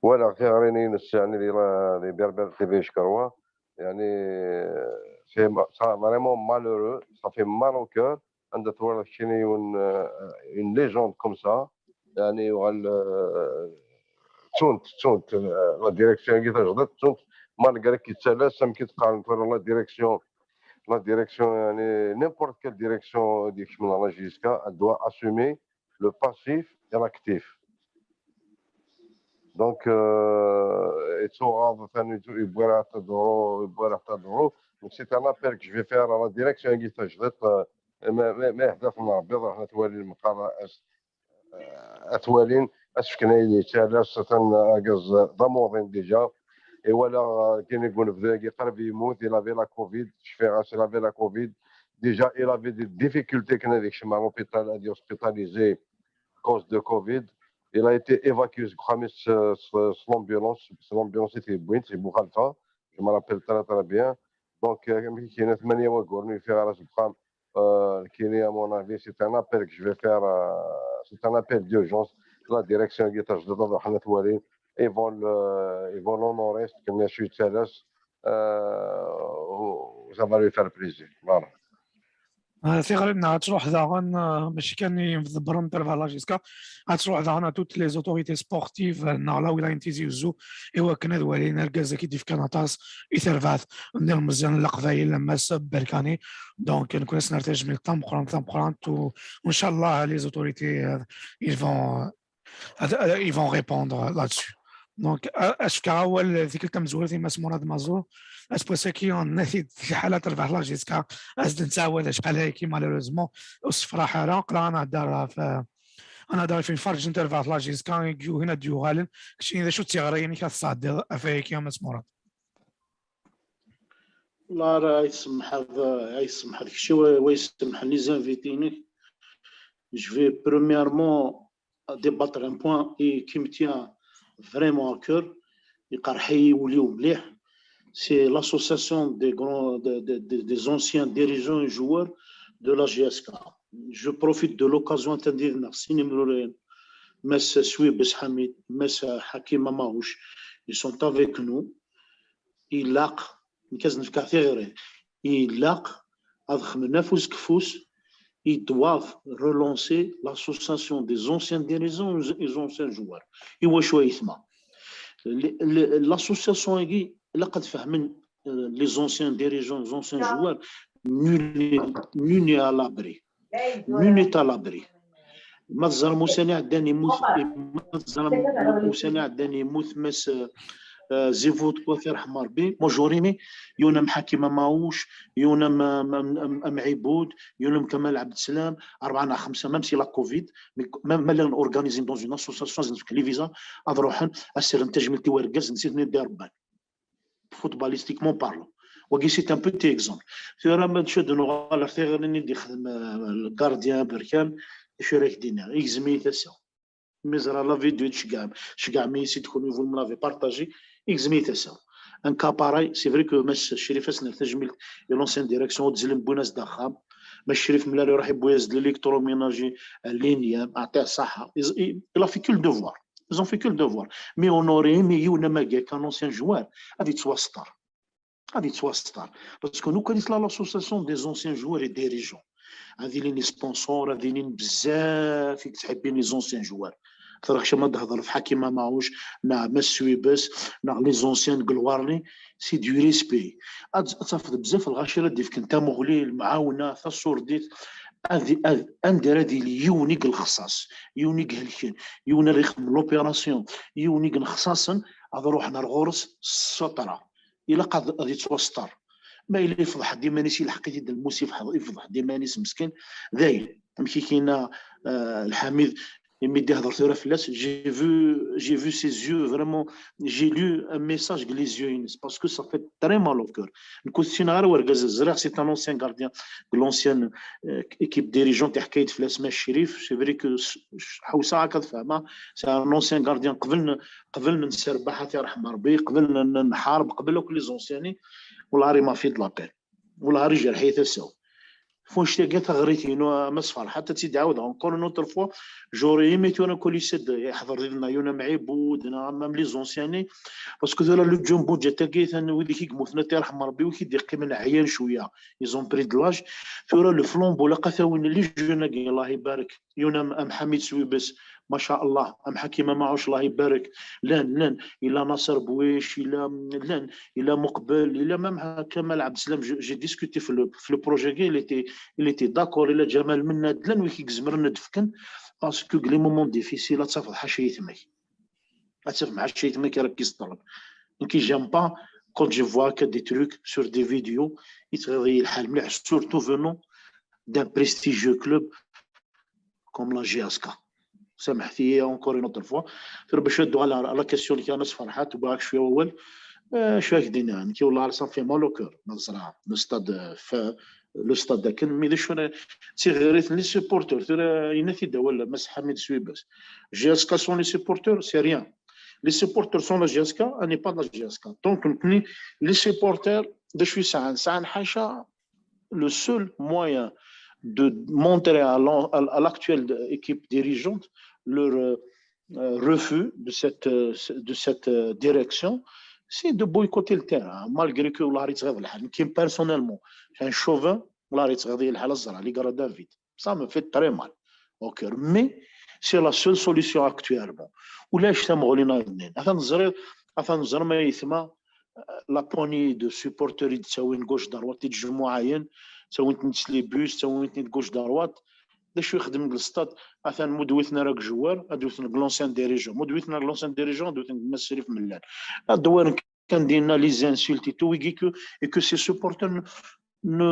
Walaɣ tiɣri-nni-ines, yani di la, di Berbère T V, je crois. Yani, c'est, c'est vraiment malheureux, ça fait mal au cœur. Anda twalaḍ keččini yiwen, euh, une légende comme ça, yani, yuɣal, euh, ttunt, ttunt, euh, la direction-agi tajdiṭ, ttunt, malgré que yettalas, amek i d-qqaren tura, la direction, la direction, yani, n'importe quelle direction i d-ikecmen la J S K, elle doit assumer le passif et l'actif. Donc, euh, yettuɣaḍ, atan yewwi-aɣ-d aḍru, yewwi-aɣ-d aḍru. Donc, c'est un appel que je vais faire à la direction-agi tajdiṭ, euh, ma, ma, ma yeḥda-ten Rebbi, ad ruḥen ad t-walin, meqqar as-, euh, ad t-walin, ad s-fken ayen yettalas, atan argaz d amuḍin déjà. Et voilà, euh, kini deg unebdu-agi qrib yemmut, il avait la covid, cfiɣ-as, il avait la covid. Déjà, il avait des difficultés kan ad ikcem ɣer l'hôpital, ad hospitalisé cause de covid. Il a été évacué seg uxxam-is s, s, s l'ambulance, s l'ambulance i t-yewwin, si Buxalfa, je me rappelle très, très bien. Donc, euh, amek i k-yenna, tmanya wagguren ur yeffiɣ ara seg uxxam. Euh, kini, à mon avis, c'est un appel que je vais faire, euh, c'est un appel d'urgence. La direction-agi tajdiṭ, ad ruḥen ad t-walin. Ils vont le, ils vont l'honorer, c'est une suite céleste. Euh, ça va lui faire plaisir. Voilà. Ah, tiɣri-nneɣ ad truḥ daɣen, ah, mačči kan i yimḍebbren n terbaɛt la J S K, ad truḥ daɣen à toutes les autorités sportives, ah, nneɣ la wilaya n Tizi Wezzu, i wakken ad walin argaz-agi d-ifkan aṭas i terbaɛt n yilmeẓyen n Leqbayel, Mass Berkani. Donc, nekkni ad s-nerr tajmilt tameqqrant, tameqqrant, u, u ncallah les autorités, ah, ils vont ad, ad, ils vont répondre là-dessus. Donc, a-, ad s-fkeɣ awal tikkelt tamezwarut i Mass Murad Mazou. Aseggas-agi, nna-t-id, lḥala terbeḥ la J S K, ad s-d-nettɛawad acḥal ayagi, malheureusement, ur ssefraḥ ara, aql-aɣ ad nehder ɣef, ad nehder ɣef Imferrǧen terbeḥ la J S K, i yuhin ad d-yuɣalen. Keččini, d acu d tiɣri-inek ad tesɛeddiḍ ɣef wayagi, a Mass Murad? Là, ay semḥeḍ, ay semḥeḍ kečči, wa, wa yessemḥen les invités-inek. Je vais premièrement débattre un point et qui me tient vraiment à cœur, iqerḥ-iyi wul-iw mliḥ, c'est l'association des grands, de, de, de, des anciens dirigeants et joueurs de la J S K. Je profite de l'occasion, atan did-neɣ sin imruriyen, Mass Swibes Ḥamid, Mass Ḥakim Amawc, ils sont avec nous. Ilaq, nekk ad s-nefkeɣ tiɣri, ilaq ad xedmen afus deg ufus, ils doivent relancer l'association des anciens dirigeants et anciens joueurs. Iwacu aytma? Le, le, l'association-agi, ilaq ad fehmen, euh, les anciens dirigeants, les anciens joueurs, nul n'est, nul n'est à l'abri. Nul n'est à l'abri. Ma teẓram ussan iɛeddan yemmut, ma teẓram ussan iɛeddan yemmut Mass, euh, Zivu Twafir Ḥemma Rebbi, moi j'aurais aimé, yiwen am Ḥakim Amawc, yiwen am, am, am, am, am Ɛibud, yiwen am Kamal Abdeslam, rebɛa neɣ xemsa, même si la covid, mais même, ma llan organisés dans une association, ad nefk les visas, ad ruḥen, ad sirren tajmilt i wergaz, nsiɣ-ten-id di Rebban. Footballistiquement parlant. Wagi, c'est un petit exemple. Tura ma d-cud nuɣal ar tiɣri-nni d-ixdem, euh, le gardien Berkan, d acu ara k-d-iniɣ, igzem-iyi tasa. Mi ẓra la vidéo, tceggɛem, tceggɛem-iyi si tkunwi, vous me l'avez partagé, igzem-iyi tasa. Un cas pareil, c'est vrai que Mass Crif, ad s-nerr tajmilt i l'ancienne direction, ur d-zlin, wwin-as-d axxam. Mass Crif, mlal iruḥ, yewwi-as-d l'électroménager, euh, l'inième, aɛṭi ṣṣaḥa. Il, il, il a fait que le devoir. Ils ont fait que le devoir. Mais on aurait aimé yiwen am wagi, un ancien joueur, ad yettwasṭer. Ad yettwasṭer. Parce que nous connaissons l'association des anciens joueurs et dirigeants. Ad ilin les sponsors, ad ilin bzaf i yettḥibbin les anciens joueurs. Tura kečč ma d-thedreḍ ɣef Ḥakim Amawc, neɣ Mass Swibes, neɣ les anciens gloires, c'est du respect. Ad, ad tafeḍ bzaf lɣaci ara d-ifken tamuɣli, lemɛawna, taṣurdit, ad, ad, anda ara d-yili yiwen i yelxeṣṣaṣ, yiwen i ihelken, yiwen ara ixedmen l'opération, yiwen i yenxeṣṣaṣen, ad ruḥen ar ɣur-s s ssutra. Ilaq ad, ad yettwasṭer. Ma yella yefḍeḥ-d iman-is, ilḥeq-it-id lmus, yefḍeḥ-d iman-is meskin, dayen. Amek i k-yenna, euh, Lḥamid, imi d-ihder tura fell-as, j'ai vu, j'ai vu ses yeux, vraiment, j'ai lu un message deg les yeux-ines, parce que ça fait très mal au cœur. Nekk ur t-ssineɣ ara wergaz, ẓriɣ c'est un ancien gardien de l'ancienne, euh, équipe dirigeante, iḥka-yi-d fell-as Mass Crif. C'est vrai que s- s- ḥewseɣ akka ad fehmeɣ, c'est un ancien gardien, qbel n- qbel n nserbeḥ, ad t-yerḥem Rebbi, qbel n- n- nḥareb, qbel akk les anciens-nni, والله il m'a fait de la peine. والله il a jerḥ-iyi tasa-w. Fu annect-agi taɣrit-inu, a Mass Ferḥat, ad tt-id-ɛawdeɣ encore une autre fois. J'aurais aimé tura kulisa d-, yeḥḍer did-neɣ Yuna Mɛibud, neɣ même les anciens-nni. Parce que tura le Jumbo Jet-agi, atan wid i yemmuten, ad t-yerḥem Rebbi, wid i d-yeqqimen ɛyan cwiya. Ils ont pris de l'âge. Tura le flambeau, ilaq ad t-awin les jeunes-agi, Allah ibarek. Yuna am, am Ḥamid Swibes, ma sha Allah, am Ḥakim Amaɛuc, Allah ibarek. Llan, llan. Yella Nasser Bouiche, yella, llan. Yella Muqbel, yella même Kamal Abdeslam, je- j'ai discuté في le, في le projet-agi, il était, il était d'accord, yella Jamal Mennad, llan wid i izemren ad d-fken, parce que deg les moments difficiles, ad tafeḍ ḥaca yetma-k. Ad tafeḍ ḥaca yetma-k ara k-iseṭṭlen. Donc, j'aime pas quand je vois que des trucs sur des vidéos, yettɣiḍ-iyi lḥal mliḥ, surtout venant d'un prestigieux club comme la J S K. سامحتي encore une autre fois. Tura bac ad d-uɣaleɣ à la question-ik a Mass Ferḥat, wwiɣ-ak cwiya wawal. Eh, acu ak d-iniɣ, nekki والله ça me fait mal au cœur ma ẓriɣ le stade, eh, f-, le stade akken, mais d acu ara, d tiɣirit n les supporters, tura yenna-t-id awal Mass Ḥamid Swibes. J S K sans les supporters, c'est rien. Les supporters sans la J S K, elle n'est pas de la J S K. Donc, nekkni, les supporters, d acu i sɛan? Sɛan ḥaca le seul moyen de montrer à l'en- à, à l'actuelle équipe dirigeante leur, euh, euh, refus de cette, euh, de cette, euh, direction, c'est de boycotter le terrain, malgré que والله راه يتغير الحال. Personnellement, c'est un chauvin, والله راه يتغير الحال, الزرع اللي قرا دافيد. Ça me fait très mal au cœur. Mais c'est la seule solution actuellement. ولاش تمغولين اثنين. اثن زرير، اثن زرما يثما، la poignée de supporters i d-ttawin gauche droite, i d-jemmuɛayen, ttawin-ten-id s les bus, ttawin-ten-id gauche droite. D acu ixdem deg le stade? Atan mu d-witen ara deg joueur, ad witen deg l'ancien dirigeant. Mu d-witen ara deg l'ancien dirigeant, ad witen deg Mass Crif Mellal. Ad d-waren kan dinna les insultes et tout, et que, et que ces supporters ne, ne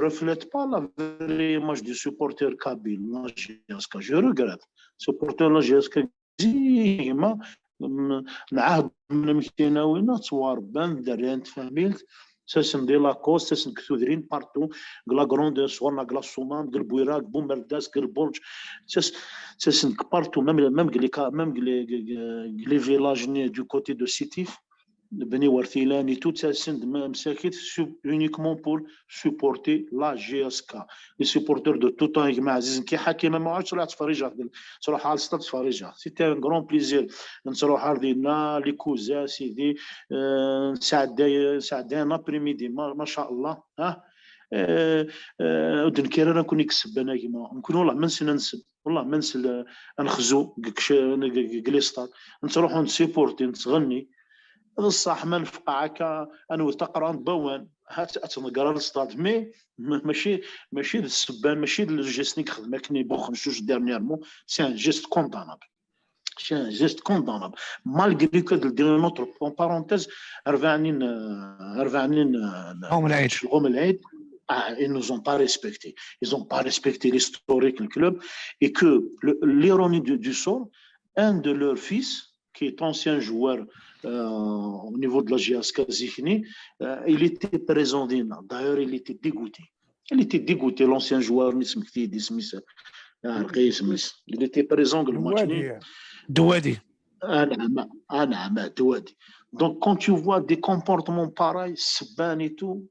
reflètent pas la vraie image du supporter kabyle. Moi, je, je regrette. Supporter la J S K, زي ما م- نعهد من مكيناوينا تواردبان دريان تفاميلت تسن دي لاكوست تسن كثودرين بارتو. لا غروند سورنا لا سومام البويراك بومرداس البرج تسن بارتو ميم ميم لي كا ميم لي لي فيلاج ني دو كوتي دو سيتيف بني ورثيلاني تو تسن مساكت uniquement pour supporter la J S K. Les supporters de tout temps يا جماعه عزيز كي حكيمه ما عادش راح تفرجها تروح على السطاد تفرجها. C'était un grand plaisir. نتروح عرضينا les cousins سيدي. آه، سعداي سعداي un après-midi ما, ما شاء الله. ها آه، آه، ودنكير انا كوني كسب انا كيما نكون والله ما نسينا نسب والله ما نسل نخزو كليستار. نتروحوا نسيبورتي نتغني. بصح ما نفقع هكا انا وتقرا بوان هات اتنقرا للستاد مي ماشي ماشي السبان ماشي الجيستنيك خدمه كني بوخ نشوش ديرنييرمون. C'est un geste condamnable. C'est un geste condamnable. Malgré que, de dire une autre parenthèse, أربعين أربعين يوم العيد. الغوم العيد, ah, ils nous ont pas respecté. Ils ont pas respecté l'historique du club et que l'ironie du, du sort, un de leurs fils, qui est ancien joueur euh, au niveau de la J S K Zikni, euh, il était présent. D'ailleurs, il était dégoûté. Il était dégoûté, l'ancien joueur, il était présent le match. Douadi. Donc, quand tu vois des comportements pareils, Sban et tout,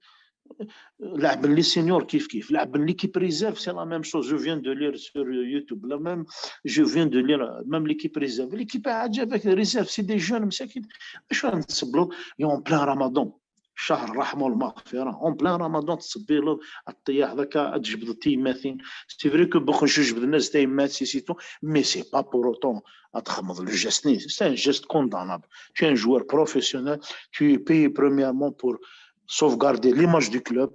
لعب les seniors كيف كيف, لعب l'équipe réserve, c'est la même chose. Je viens de lire sur YouTube, là même, je viens de lire même l'équipe réserve. L'équipe avec les réserves, c'est des jeunes, mais c'est qui, ils sont en plein Ramadan. شهر الرحمه والمغفره, en plein Ramadan, تسبيلض الطياح ذاك تجبد التيماتين. C'est vrai que بوخ نشوف جبد الناس تيمات سي سي تو, mais c'est pas pour autant تخمض le geste. C'est un geste condamnable. Tu es un joueur professionnel, tu es payé premièrement pour sauvegarder l'image du club.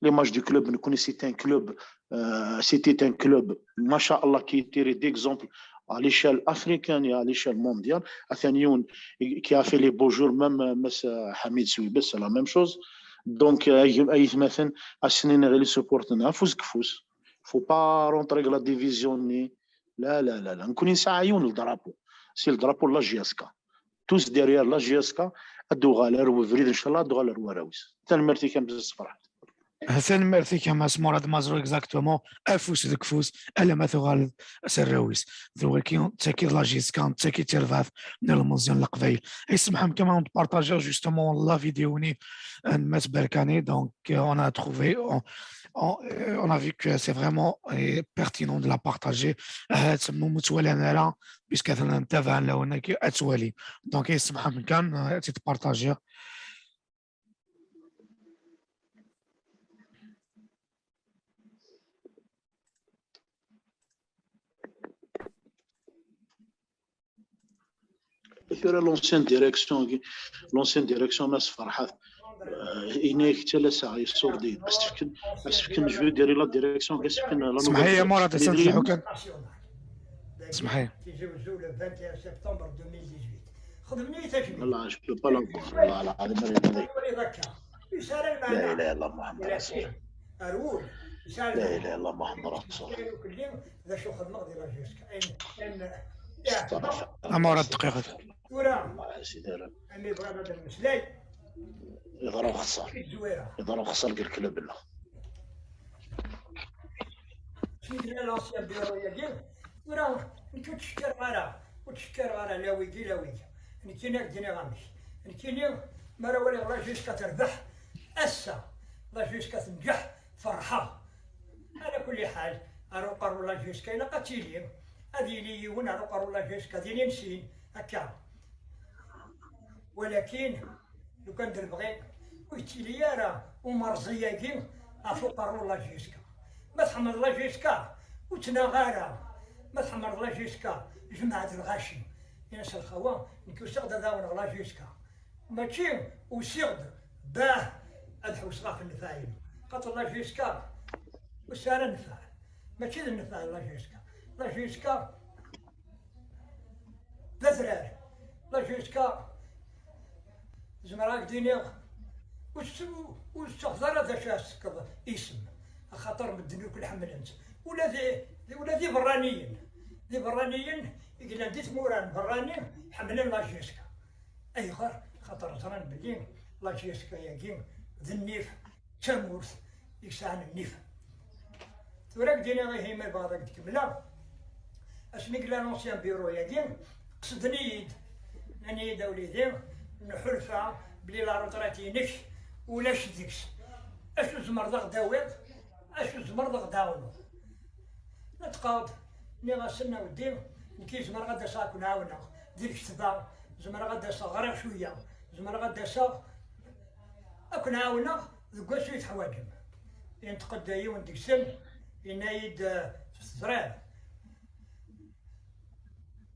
L'image du club, نكوني, c'est un club, euh, c'était un club, ما شاء الله, qui était d'exemple à l'échelle africaine et à l'échelle mondiale. ثاني يون qui a fait les beaux jours, même Mass Ḥamid Swibes, c'est la même chose. Donc, aytmaten, ass-nni neɣ les supporters, fus deg fus. Faut pas rentrer la division ni La, la, la, la. Nekkni nesɛa yiwen n drapeau. C'est le drapeau de la J S K. Tous derrière la J S K. Ad d-uɣal ar webrid, ncallah, ad d-uɣal ar warraw-is. Tanemmirt-ik a Mrs Ferḥat. Tanemmirt-ik a Mass Murad Mazrou, exactement. Afus deg ufus, alamma tuɣal s arraw-is. D wagi, d tagi d la J S K, d tagi d tarbaɛt n yilmeẓyen n Leqbayel. Ay semḥem kan ad partager justement la vidéo-nni n Mass Berkane. Donc, euh, on a trouvé, on, on, euh, on a vu que c'est vraiment, euh, pertinent de la partager. Ahat ma ur tt-walan ara, puisque atan ntabaɛen lawan-agi, ad twali. Donc, ay semḥem kan, euh, ad tt-partager. Tura l'ancienne direction, l'ancienne direction Mass Ferḥat, euh, yenna-yak ttalaseɣ, yessurdi. As-tefken, as-tefken, je veux dire, la direction, as-tefken la nouvelle. Semḥ-iyi a Murad, ad s-nfelḥu kan. Semḥ-iyi. Tizi Wezzu, le vingt et un septembre deux mille dix-huit. Xedmen-iyi tajmilt. Wallah, je peux pas l'avoir. Wallah, العظيم ما يرضي. Ula d akka. Yesɛa lmeɛna. لا إله إلا الله محمد رسول الله. Ar wul. Yesɛa lmeɛna. لا إله إلا الله محمد رسول الله. Ayen ukelli, d acu xedmeɣ di la J S K. Ayen, ayen, ya. استغفر الله. Amur ad dqiqet. Tura, الله يا سيدي. Ami bɣan ad nmeslay. Yeḍra uxeṣṣar. Yeḍra uxeṣṣar deg leklub-nneɣ. Sidi l'ancien bureau-yagi, tura nekk ur ttcekkireɣ ara, ur ttcekkireɣ ara la wigi la wigi. Nekkini ad k-d-iniɣ amek. Nekkini, mi ara waliɣ la J S K terbeḥ, ass-a, la J S K tenǧeḥ, ferḥeɣ. Ala kulli ḥal, ar uqerru la J S K ilaq ad tili, ad yili yiwen ar uqerru la J S K d ilin sin, akka. Walakin, lukan d lebɣi, ur yettili ara umerẓi-agi ɣef uqerru n la J S K. Ma tḥemmleḍ la J S K, ur ttnaɣ ara. Ma tḥemmleḍ la J S K, jmeɛ-d lɣaci. Ini-as a lxawa, nekk usiɣ-d ad ɛawneɣ la J S K. Mačči usiɣ-d, bah, ad ḥewseɣ ɣef nnfeɛ-inu. Xaṭer la J S K, ur tesɛi ara nnfeɛ. Mačči d nnfeɛ la J S K. La J S K, d adrar. La J S K, zemreɣ ad k-d-iniɣ, ur s-, ur tettaxeḍ ara d acu ara s-tefkeḍ isem, axaṭer medden akk ḥemmlen-tt. Ula d, ula d iberraniyen, d iberraniyen i yellan di tmura n berrani ḥemmlen la J S K. Ayɣer? Xaṭer ẓran belli la J S K-yagi d nnif, d tamurt i yesɛan nnif. Tura ad k-d-iniɣ ihi, ma bɣiɣ ad k-d-kemmleɣ. Asmi yella l'ancien bureau-yagi, qesden-iyi-d, nnan-iyi-d: "A wlidi, nḥulfa belli la retraite-inek ulac deg-s. Acu tzemreḍ ad ɣ-d-tawiḍ? Acu tzemreḍ ad ɣ-d-tɛawneḍ?" Neṭqeɣ-d, nniɣ-asen: "A weddi, nekk zemreɣ ad d-aseɣ ad ken-ɛawneɣ di lketba, zemreɣ ad d-aseɣ ɣriɣ cwiya, zemreɣ ad d-aseɣ ad ken-ɛawneɣ deg wacu i teḥwaǧem." Yenṭeq-d yiwen deg-sen, yenna-yi-d: "Teẓriḍ,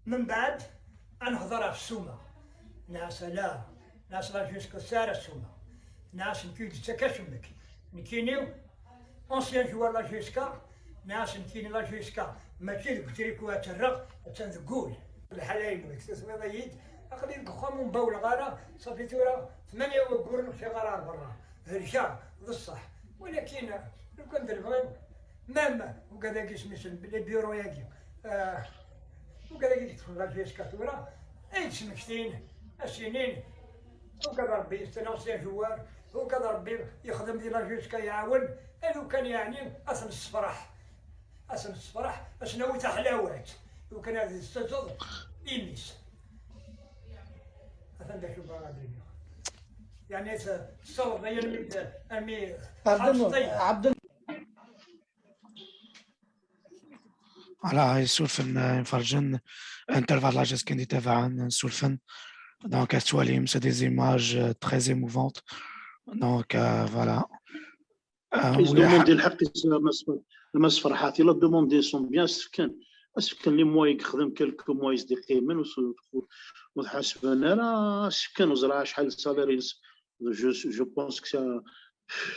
mbeɛd ad nehḍer ɣef ssuma." Nniɣ-as: "Ala." Nniɣ-as: "La J S K ur tesɛi ara ssuma." Nniɣ-as: "Nekk ur yi-d-tettak acemmek. Nekkini, ancien joueur la J S K." Nniɣ-as: "Nekkini la J S K mačči deg utriku ad tt-rreɣ, attan deg wul." Lḥala-inu, tesmiḍ-iyi-d, aql-i deg uxxam ur mbawleɣ ara, ṣafi tura tmanya wagguren ur ččiɣ ara ar berra. Helkeɣ, d ṣṣeḥ. Walakin, lukan d lebɣi, même ugad-agi isem-is, les bureaux-yagi, euh, ugad-agi i yeṭṭfen la J S K tura, ay d-smektin, as-inin, ugad Rebbi, c'est un ancien joueur, ugad Rebbi yexdem di la J S K, iɛawen, a lukan yeɛni ad t-nessefraḥ. Ad t-nessefraḥ, ad s-nawi taḥlawat, lukan ad yessaẓeḍ imi-s. Atan d acu bɣiɣ ad d-iniɣ. Yeɛni, tessawḍeḍ-iyi armi d, armi Ɛebdel, tḥeṛceḍ-iyi. Ɛebdel. Voilà, yessurfen, euh, Imferrǧen, intervalle la J S K n d-itabaɛen, yessurfen. Donc, ad twalim, c'est des images, euh, très émouvantes. Donc, euh, voilà. Euh, Is demandé lḥeqq-is a Mass Fer-, a Mass Ferḥat, il a demandé son bien, as-fken, as-fken les mois i yexdem, quelques mois i s-d-iqqimen, ur s-, ur, ur t-ḥasben ara, as-fken, ur ẓriɣ acḥal salaire-ines. Je, je pense que c'est un,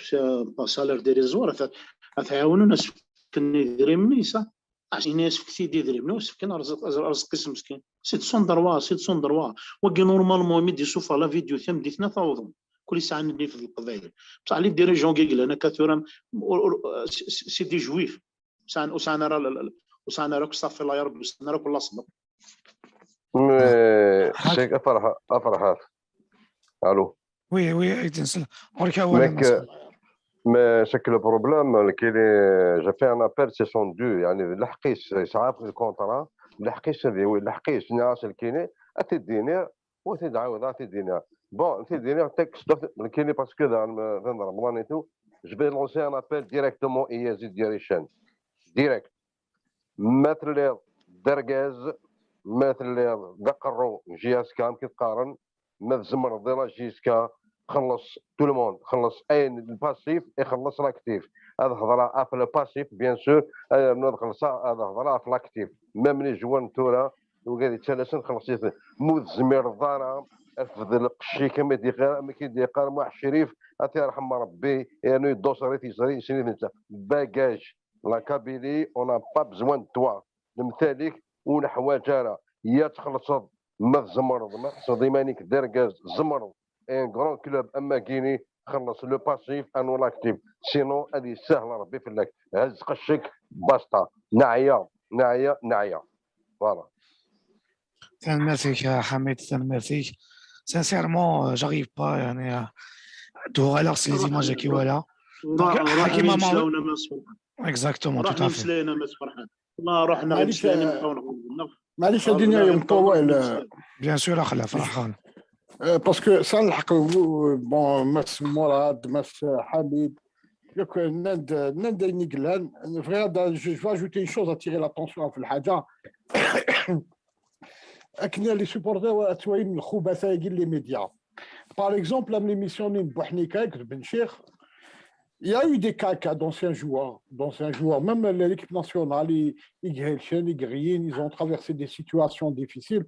c'est un pas salaire dérisoire. Ad, ad t-ɛawnen, as-fken idrimen-is, ah. As-, ini-as fket-iyi-d idrimen, ur s-fken arẓ-, arẓ-, arẓeq-is meskin. C'est de son droit, c'est de son droit. Wagi, normalement, mi d-isuffeɣ la vidéo tameddit-nni ad t-awḍen. Kul yesɛan nnif d Leqbayel. Bṣaḥ, les dirigeants i yellan akka tura, ur, ur, c'est, c'est, c'est des juifs. Ur sɛan, ur sɛan ara la, la, la, وسعنا راك صافي الله يا رب، وسعنا راك الله صدق. Mais c'est افرح افرح. Allô. Oui, oui, ايدي نسلم. غير كاولا ماك مسؤول. Mais c'est que le problème الكيني, j'ai fait un appel, c'est son dû, يعني لحقيس يسعى في ال contrat, لحقيس هذه وي لحقيس ناس الكيني اتديني وتدعاود اتديني. Bon, اتديني texte الكيني parce que dans رمضان et tout, je vais lancer un appel directement à Yazid Dirichane. Direct. ما تليض دركاز, ما تليض دقرو جي اس كام كي تقارن, ما تزمر ديلا جيسكا, خلص tout le monde, خلص اين ال passif يخلص ال actif. هذا هضره في ال passif bien sûr, انا نخلص هذا هضره في ال actif. Même les joueurs تورا وقاعد يتسلسل خلص يث-, مو تزمير الضاره. افضل قشي كما يدير, ما كيدير قال مع الشريف, اتي يرحم ربي, يعني يدوس ريت يسري سنين انت باكاج. La Kabylie, on n'a pas besoin de toi. نمتالك ونحواج راه يا تخلص ما تزمرض, ما تحصد ايمانك دركاز زمرض. Un grand club اما كيني, خلص le passif انو l'actif. Sinon هذه سهله ربي فلاك, هز قشك باستا. نعيا نعيا نعيا. Voilà. تنميرتك يا حميد, تنميرتك. Sincèrement, j'arrive pas, يعني, دوغالا خصني زيماج كي ولا. نروح حكيمة ما- نسلاونا ما سمح. Exactement, نروح tout à fait. نسلاونا ما سمح. والله رحنا غير معليش, نسلاونا آه، نبقاو نهضروا. معليش اديني يوم طوال. Bien sûr, اخلا فرحان. باسكو سان الحق, بون, ماس مراد, ماس حميد, ياك نند نند نيغلان. فري, je vais ajouter une chose, attirer l'attention في الحاجه. اكن les supporters اتوايم الخبثاء ديال les médias. Par exemple, la émission نين بوحنيكا بن شيخ, il y a eu des cas, cas d'anciens joueurs, d'anciens joueurs, même l'équipe nationale, ils, ils, ils ont traversé des situations difficiles.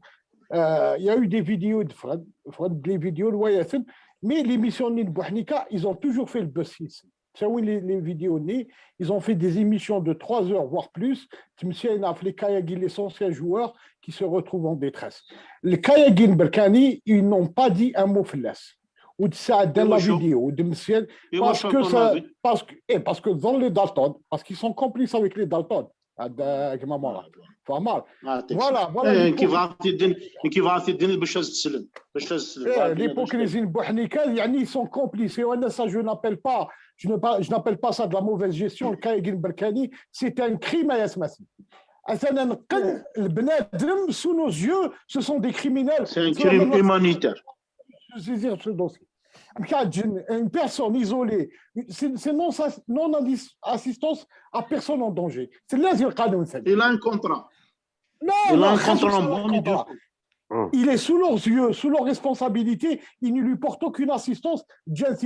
Euh, il y a eu des vidéos de Fred, Fred, les vidéos, mais l'émission نين بوحنيكا, ils ont toujours fait le buzz. Vous savez, les, les vidéos, ils ont fait des émissions de trois heures, voire plus. تمشينا في les cas, les anciens joueurs qui se retrouvent en détresse. الكاياكين بركاني, ils n'ont pas dit un mot في اللاس. وتساعد dans la vidéo, ودمسيان, parce que ça, parce que, eh, parce que dans les Dalton, parce qu'ils sont complices avec les Dalton. هذا كيما مرة. فهمت؟ Voilà, voilà. كيف عرفتي الدين, كيف عرفتي الدين باش تسلم, باش تسلم. L'hypocrisie بوحنيكا, يعني, ils sont complices. Et ça, je n'appelle pas, je ne pas, je n'appelle pas ça de la mauvaise gestion. الكاياكين بركاني, c'est un crime, يا سماسي. اثنا نقل البنادم sous nos yeux, ce sont des criminels. C'est un crime humanitaire. Saisir ce dossier. Une personne isolée, c'est non, non assistance à personne en danger. C'est là le canon. Il a un contrat. Non, il a un contrat en bonne et due forme. Il est sous leurs yeux, sous leur responsabilité. Il ne lui porte aucune assistance. Jens,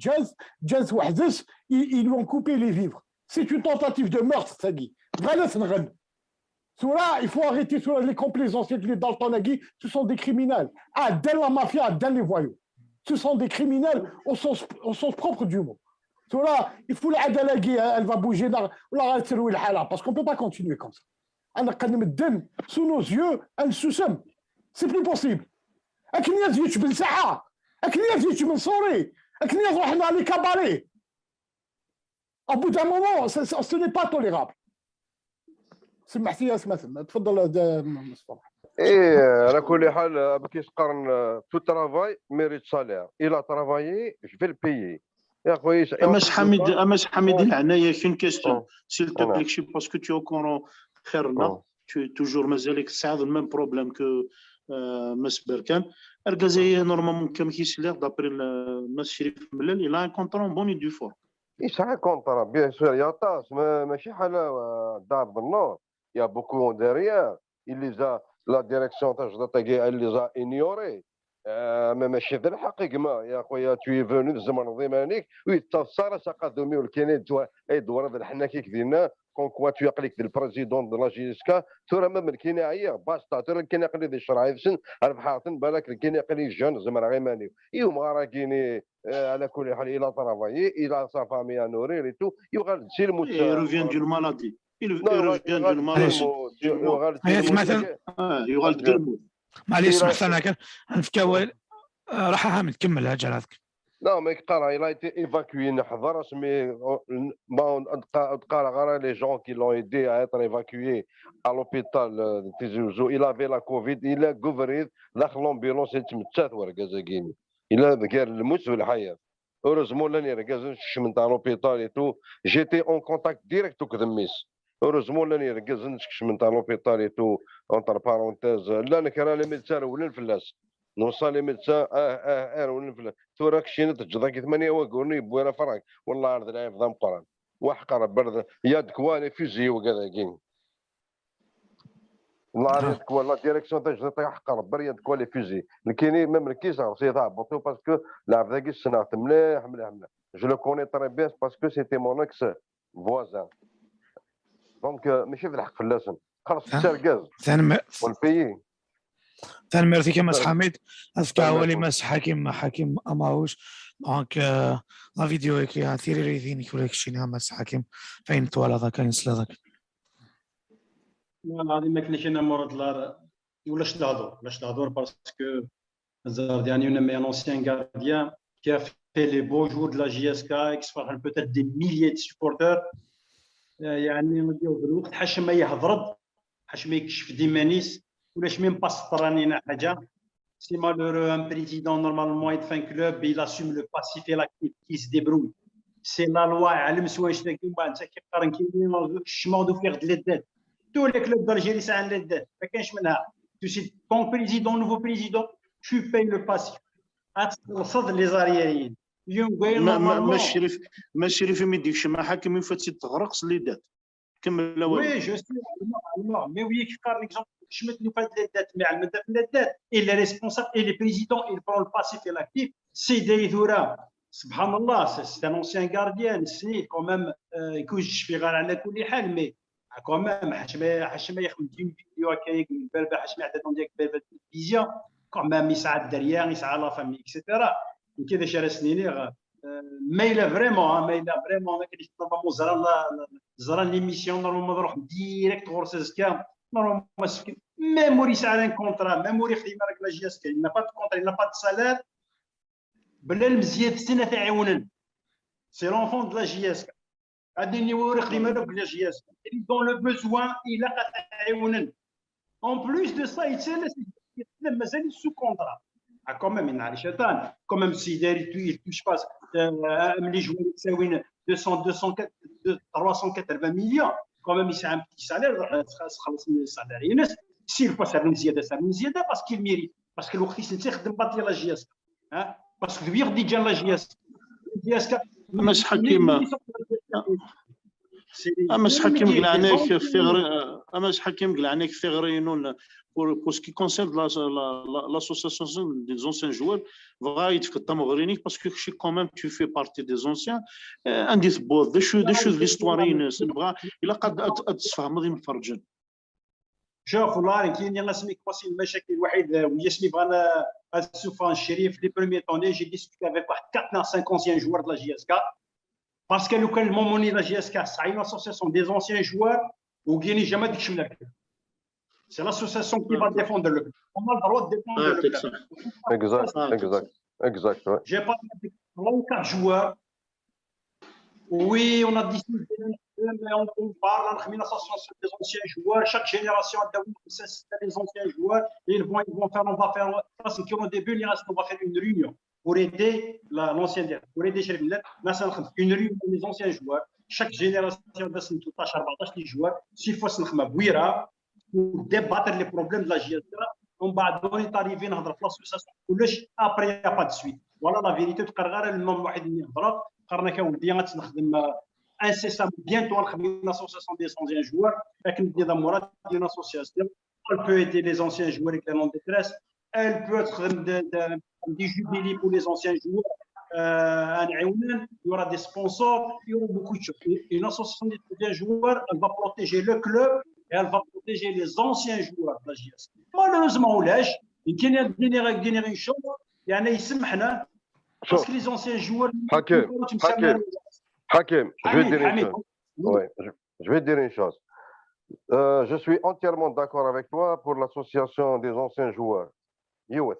Jens, Jens, ils lui ont coupé les vivres. C'est une tentative de meurtre, ça dit. Voilà, c'est vrai. Cela, il faut arrêter cela. Les complaisants, les Dalton, ce sont des criminels. Ah, dans la mafia, dans les voyous. Ce sont des criminels au sens, au sens propre du mot. Cela, il faut l'adalagi, elle va bouger, parce qu'on ne peut pas continuer comme ça. انا قد مدن sous nos yeux, un sous. C'est plus possible. اكن يزيد بن ساعه, اكن يزيد من صوري, اكن يروح على les cabarets. Au bout d'un moment, ce n'est pas tolérable. سمحتي يا سماثم, تفضل مصطفى. ايه, على كل حال, كيش قرن, tout travail mérite salaire. Il a travaillé, je vais le payer. يا خويا, اما حميد, اما حميد, هنايا une question, s'il te plaît, parce que tu es au courant خيرنا, tu es toujours مازالك تسعد le même problème que ماس بركان. اركازي normalement كما كيسلي d'après ماس شريف ملال, il a un contrat en bonne et due forme. يسعى contrat, bien sûr, يا طاس, ماشي حاله دار بالنور. Il y a beaucoup derrière. Il les a, la direction تاع الجدة تاعي, elle les a ignorés. آه, ما ماشي ذا الحق كما يا خويا, tu es venu تزمر نظيمانيك ويتصار ساقا دومي والكيني دوا اي دوار هذا الحنا كي كدينا, comme quoi tu يقليك le président de la JSK, ترى ما من كيني عيا باستا, ترى كيني قلي ذي الشرع يفسن البحاثن بالك كيني قلي جان زمر غيماني يوم غارا كيني. آه, على كل حال, il a travaillé, il a sa famille à nourrir et tout. يغال تسير موت. Il revient d'une maladie. Il revient d'une maladie. معليش, معليش, سمحت انا كان نفكاوي. راح حامد, كمل هاجر هذاك. Non, mais Kara, il a été évacué. نحضر اسمي ما تقارا غير les gens qui l'ont aidé à être évacué à l'hôpital, euh, de Tizi Ouzou. Il avait la covid, il a couvert داخل l'ambulance, يتمتات ورقة زاكيني. Il a غير الموت والحياة. Heureusement لاني رقازن شمنت à l'hôpital et tout. J'étais en contact direct وكذميس. Heureusement لاني رقازن شمنت à l'hôpital et tout. Entre parenthèses, لا نكرا les médecins ولا فلاس. Non, ça les médecins, اه اه اه ولا فلاس. ثورة كشينة تجدك ثمانية وقرني بويرا فرق. والله عرض العيب ذا مقران. وحقر برد يا دكوا les fusils وكذا كين. والله عرض دكوا la direction تجدك حقر برد يا دكوا les fusils. لكيني même الكيس سي تاع بطو parce que لعب ذاك السنة مليح مليح مليح. Je le connais très bien parce que c'était mon ex voisin. Donc, euh, ماشي في الحق فلاسن. خلاص التركاز ثاني والبيي. Tanemmirt-ik a Mass Ḥamid. Ad fkeɣ awal i Mass Ḥakim, Ḥakim Amarouche. Donc, euh, la vidéo-agi, tiririt-inek ula keččini a Mass Ḥakim. Ayen twalaḍ akka, ayen tesliḍ akka. والله العظيم ما كاين شي مورد لا ولاش نهضر ولاش نهضر parce que Zardiani, un ancien gardien qui a fait les beaux jours de la J S K, qui se fait peut-être des milliers de supporters. يعني نديو بالوقت حاش ما يهضرد حاش ما يكشف ديمانيس ولاش même pas سطرانينا حاجه. C'est malheureux, un président normalement est un club, il assume le passif et l'actif, il se débrouille. C'est la loi, علم سوا شتا كيما انت كيقارن كيما الشمال وفيغ de l'aide. Tous les clubs d'Algérie ساعه l'aide, ما كاينش منها. Tu sais, ton président, nouveau président, tu payes le passif. غتخلص les arriérés. ما ما ما الشريف ما الشريف ما يديكش مع حاكم يفات تغرق les dettes. كمل الاول. Oui, je suis, mais oui, كيقارن exemple شمت نفاد les dettes, mais على المدى في les dettes, il est responsable, il est président, il prend le passif et l'actif. سي داير ثورة. سبحان الله, c'est un ancien gardien, c'est quand même, يكون شفي غير على كل حال, mais quand même, حاش ما حاش ما يخدم ديون فيديو هكا يقول البربه حاش ما عدد ديالك بربه التلفزيون, quand même يسعى الدريا, يسعى la famille, et cetera. كذا شرا سنيني, ما الا فريمون ما الا فريمون ما كاينش نورمالمون زرا زرا l'émission, نورمالمون نروح direct غور سيزكام, نورمالمون مسكين, même وري سعى un contrat, même وري خدمه راك la J S K, il n'a pas de contrat, il n'a pas de salaire. بلا المزيات السنه تعاونن. C'est l'enfant de la J S K. غادي نوري خدمه راك la J S K, ils ont le besoin, il a تعاونن. En plus de ça, يتسنى مازال sous contrat. Quand même, il n'a rien. Quand même, si il touche pas, ملي joueur يساوي deux cents, deux cents, trois cent quatre-vingts millions, quand même, il a un petit salaire, خلص من السالاري. S'il faut ça, زياده, ça زياده, parce qu'il mérite, parce que الوقت يسنتي يخدم باطي la J S K. Parce que lui déjà la J S K, la J S K. Mass Ḥakim, Mass Ḥakim, قلعانيك في غري, Mass Ḥakim, قلعانيك في غري, non, pour, pour ce qui concerne la, la, la, l'association des anciens joueurs, بغا يتفك الطمغرينيك, parce que je suis quand même, tu fais partie des anciens, عندي ثبوت, des choses, des choses, l'histoire, نبغى, إلا قد أت-، أتسفهم, غادي نفرجن. شوف, والله راه كاين اللي اسمي كواسي المشاكل الوحيد, ويا اسمي بغانا السوفان الشريف, les premiers temps, j'ai discuté avec واحد quatre à cinq anciens joueurs de la J S K. Parce que لو كان الموموني la J S K, c'est une association des anciens joueurs, وكيني jamais ديك الشمال. C'est l'association qui va défendre le club. On a le droit de défendre le club. Exact, exact, exact, ouais. J'ai pas trois ou quatre joueurs. Oui, on a décidé, mais on, on parle, on a mis l'association des anciens joueurs. Chaque génération a des anciens joueurs. Et ils vont, ils vont faire, on va faire, parce qu'au début, il reste, on va faire une réunion pour aider la, l'ancienne, pour aider une réunion des anciens joueurs. Chaque génération a des joueurs. S'il faut, pour débattre les problèmes de la J S K. On va donner, arriver, نهضر في l'association كلش, après, il n'y a pas de suite. Voilà la vérité. تقرر غير المهم واحد اللي يهضر, قرنا كان ولدي غتنخدم incessamment, bientôt نخدم une association des anciens joueurs, لكن بدي ضمورات une association, elle peut aider les anciens joueurs qui sont en détresse, elle peut être des, des, des jubilés pour les anciens joueurs, euh, il y aura des sponsors, il y aura beaucoup de choses. Une association des anciens joueurs, elle va protéger le club et elle va protéger les anciens joueurs de la J S K. Malheureusement, ولاش, يمكن يديني غير une chose, يعني يسمحنا, parce que les anciens joueurs, حكيم, حكيم, حكيم, je vais dire une chose. Oui, je, je vais dire une chose. Euh, je suis entièrement d'accord avec toi pour l'association des anciens joueurs. Youth.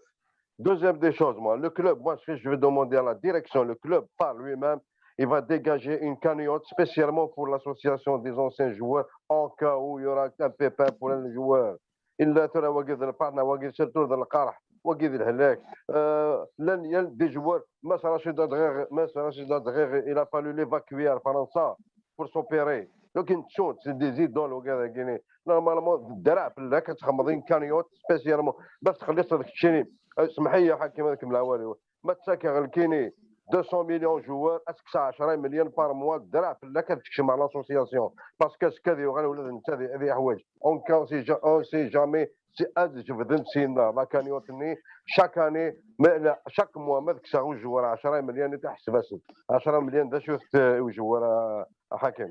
Deuxième des choses, moi, le club, moi, ce que je vais demander à la direction, le club, par lui-même, il va dégager une cagnotte spécialement pour l'association des anciens joueurs en cas où il y aura un pépin pour un joueur. Il a surtout de l'qerḥ, wagi de lqerḥ, wagi de lhehlak. Euh, llan, il y a des joueurs, Mass Rachid Adghir, Mass Rachid Adghir, il a fallu l'évacuer à França pour s'opérer. Donc, une chose, c'est des idoles, wagi. Normalement, ddreɛ fell-ak ad txedmeḍ une cagnotte spécialement. Bas txelliṣ d keččini. Euh, smeḥ-iyi, Ḥakim, ad kemmleɣ awal-iw. Ma ttakiɣ lkini deux cents millions joueurs, ad tekkes ɛecra millions par mois, ddreɛ fell-ak ad tekcem ɣer l'association. Parce que azekka ad yuɣal ula d netta ad, ad yeḥwaǧ. On ne sait ja-, on sait jamais si ad jebden syin la cagnotte-nni, chaque année, mais la, chaque mois, ma tekkseɣ i joueur ɛecra millions, i ḥseb-asen. Ɛecra millions, d acu-t, euh, i joueur, euh, Ḥakim?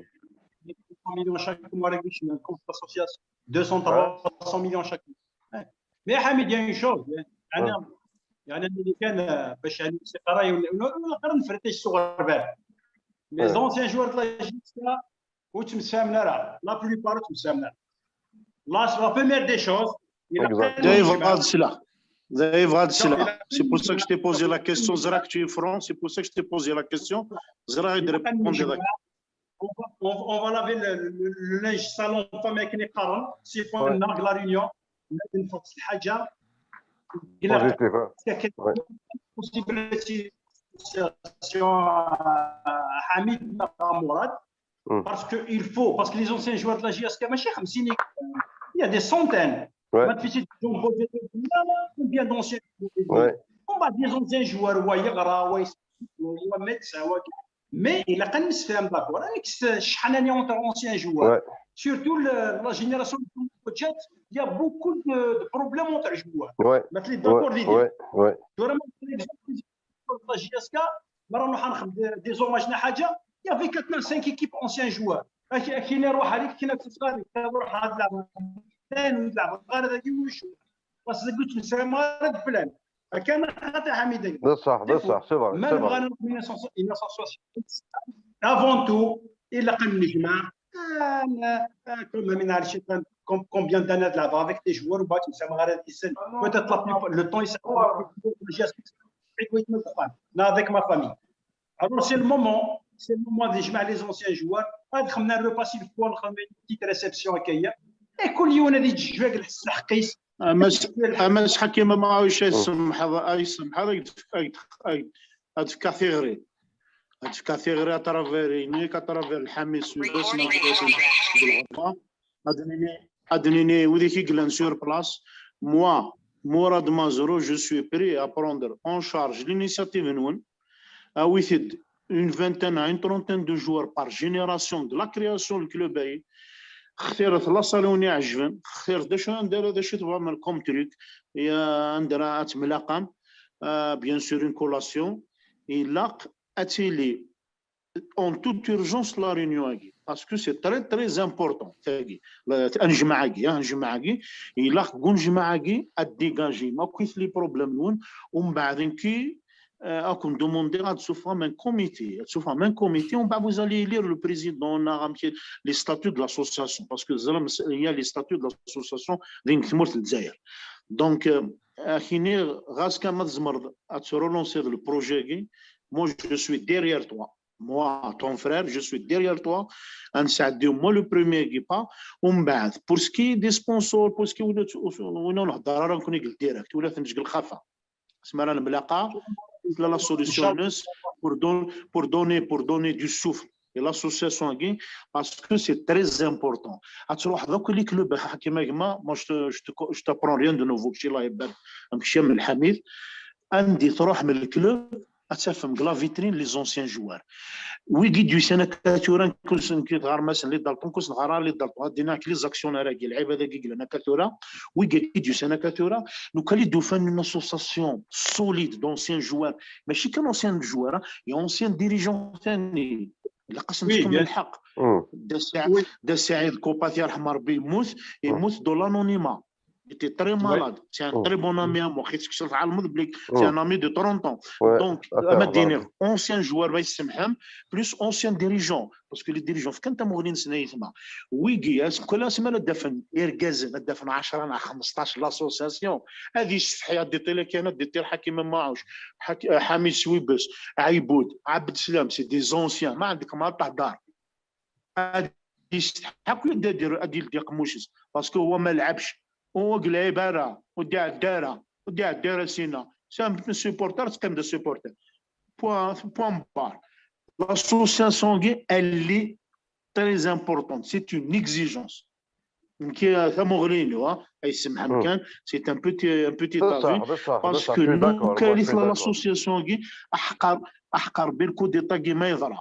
Deux cents millions chaque mois, la Guiche, une compte d'association. Deux cents, trois cents millions chaque mois. Mais Hamid, il y a une chose. يعني، يعني اللي كان باش يعني موسيقى راي ولا ولا نفرتش صغر بال. Les anciens joueurs de la J S K وتمسامنا راه la plupart تمسامنا. La, la première des choses, دايف غاد سلا. دايف غاد سلا. C'est pour ça que je t'ai posé la question. زراك tu es franc, c'est pour ça que je t'ai posé la question. زرا غير répondre. On va, on va laver le, le, le linge sale en famille avec les parents. C'est pas une langue, la réunion. نفس الحاجه. Positif, hein. Possibilité, Hamid, Mourad. Parce que il faut, parce que les anciens joueurs de la J S K, ماشي خمسين, il y a des centaines. Ouais. ما تفيش تجيب combien d'anciens joueurs. Ouais. On va des anciens joueurs, هو يقرا, هو يسمع, هو médecin, هو, mais il a quand même fait un d'accord. Avec ce شحال entre anciens joueurs. Ouais. Surtout le, la génération de جات, il y a beaucoup de, de problèmes entre joueurs. Ouais. Mais tu es d'accord, Ouais. Didier? Ouais. Ouais. Vraiment, par exemple, la J S K, ما رانا نروح نخدم des hommages ولا حاجه, il y avait quatre, cinq équipes anciens joueurs. كاين يروح هذيك, كاين في الصغار يروح هذا يلعب, ثاني يلعب, غير هذا يوش. بس قلت لك سلام غير فلان. فكان خاطر حميد. بصح، بصح, c'est vrai, ما c'est vrai. بغينا ألف وتسعمية وستة وستين, avant tout, الا قال نجمع, آه، آه، كل ما من عرفتي كم-, combien d'années de la avec des joueurs, وبعد نسمى غير هذا السن. Peut-être la plupart, le temps, il s'est, avec ma famille. Alors, c'est le moment, c'est le moment de jouer les anciens joueurs. هاد خمنا le repas, il faut نخمم une petite réception هكايا. Et كل يوم هذه تجي جوج الحس الحقيس. Amas, Amas Ḥakim, ma ɣef ay semḥeḍ, ay semḥeḍ, ad fkeɣ tiɣri. Ad fkeɣ tiɣri à travers, nekk à travers Lḥami Sudès, ma bɣiɣ ad nini, ad nini, wid i yellan sur place. Moi, Mourad Mazrou, je suis prêt à prendre en charge l'initiative-nwen. Awit-d une vingtaine à une trentaine de joueurs par génération de la création du club-agi. Xtiret la salle i wen-iɛejben, xtiret d acu anda ara, d acu tebɣam comme truc, anda ara ad temlaqam, euh, bien sûr une collation, ilaq ad tili en toute urgence la réunion-agi, parce que c'est très, très important, tagi, la, anejmaɛ-agi, hein, anejmaɛ-agi, ilaq deg unejmaɛ-agi ad dégagem akk les problèmes-nwen, umbeɛd nekki, euh, ad ken-demandiɣ ad tessufɣem un comité, ad tessufɣem un comité, umbeɛd vous allez élire le président, neɣ amek, les statuts de l'association, parce que il y a les statuts de l'association deg tmurt n Lezzayer. Donc, euh, ad k-iniɣ, ɣas kan ma tzemreḍ ad trelansiḍ le projet-agi, moi je suis derrière toi. Moi, ton frère, je suis derrière toi. Ad nesɛeddi, moi, le premier agi pas. Umbeɛd, pour ce qui est des sponsors, pour ce qui est, win ur nhedder ara, nekkni deg direct, ula d nekk deg lxafa. Asmi ara nemlaqa, tella la solution-ines pour don-, pour donner, pour donner du souffle. Et l'association-agi, parce que c'est très important. Ad truḥeḍ akk les clubs, Ḥakim, a gma, moi, je te, je te, je t'apprends rien de nouveau, kečči, Allah ibarik, am kečči, am Lḥamid. Anda i truḥem le club, ad tafem deg la vitrine les anciens joueurs. Wigi d-yusan akka tura, kul sent-id ɣer Mass n les Dalton, kul sent ɣer les Dalton, ad d-iniɣ les actionnaires-agi, lɛibad-agi yellan akka tura, wigi d-yusan akka tura, lukan i d-ufan une association solide d'anciens joueurs, mačči kan anciens joueurs, hein, il y a anciens dirigeants ثاني, ilaq ad sen-tefkem lḥeqq. Dda Saɛid Kupat, yerḥem Rebbi, yemmut, yemmut dans l'anonymat. Il était très malade. C'est un très bon ami à moi. C'est un ami de trente ans. Donc, ma dîner, ancien joueur, plus ancien dirigeant. Parce que les dirigeants, quand tu as wigi, est-ce que là, c'est mal à défendre, irgazen, à défendre عشرة, خمسطاش, l'association. هذه الشحية دي تيلي كان دي تيل حكيم معوش. حميد سويبس, عيبود, عبد السلام, c'est des anciens. ما عندك ما تهدر. هذه يستحق يدير, يدير قموشس. Parce que هو ما لعبش. هو قلعيب راه, ودي عدارة, ودي عدارة سينا. C'est un supporter, c'est comme des supporters. Point, point barre. L'association, elle est très importante. C'est une exigence. C'est un petit avis. Parce que nous, l'association, أحقر, أحقر بالكو ديتا كي ما يضرب.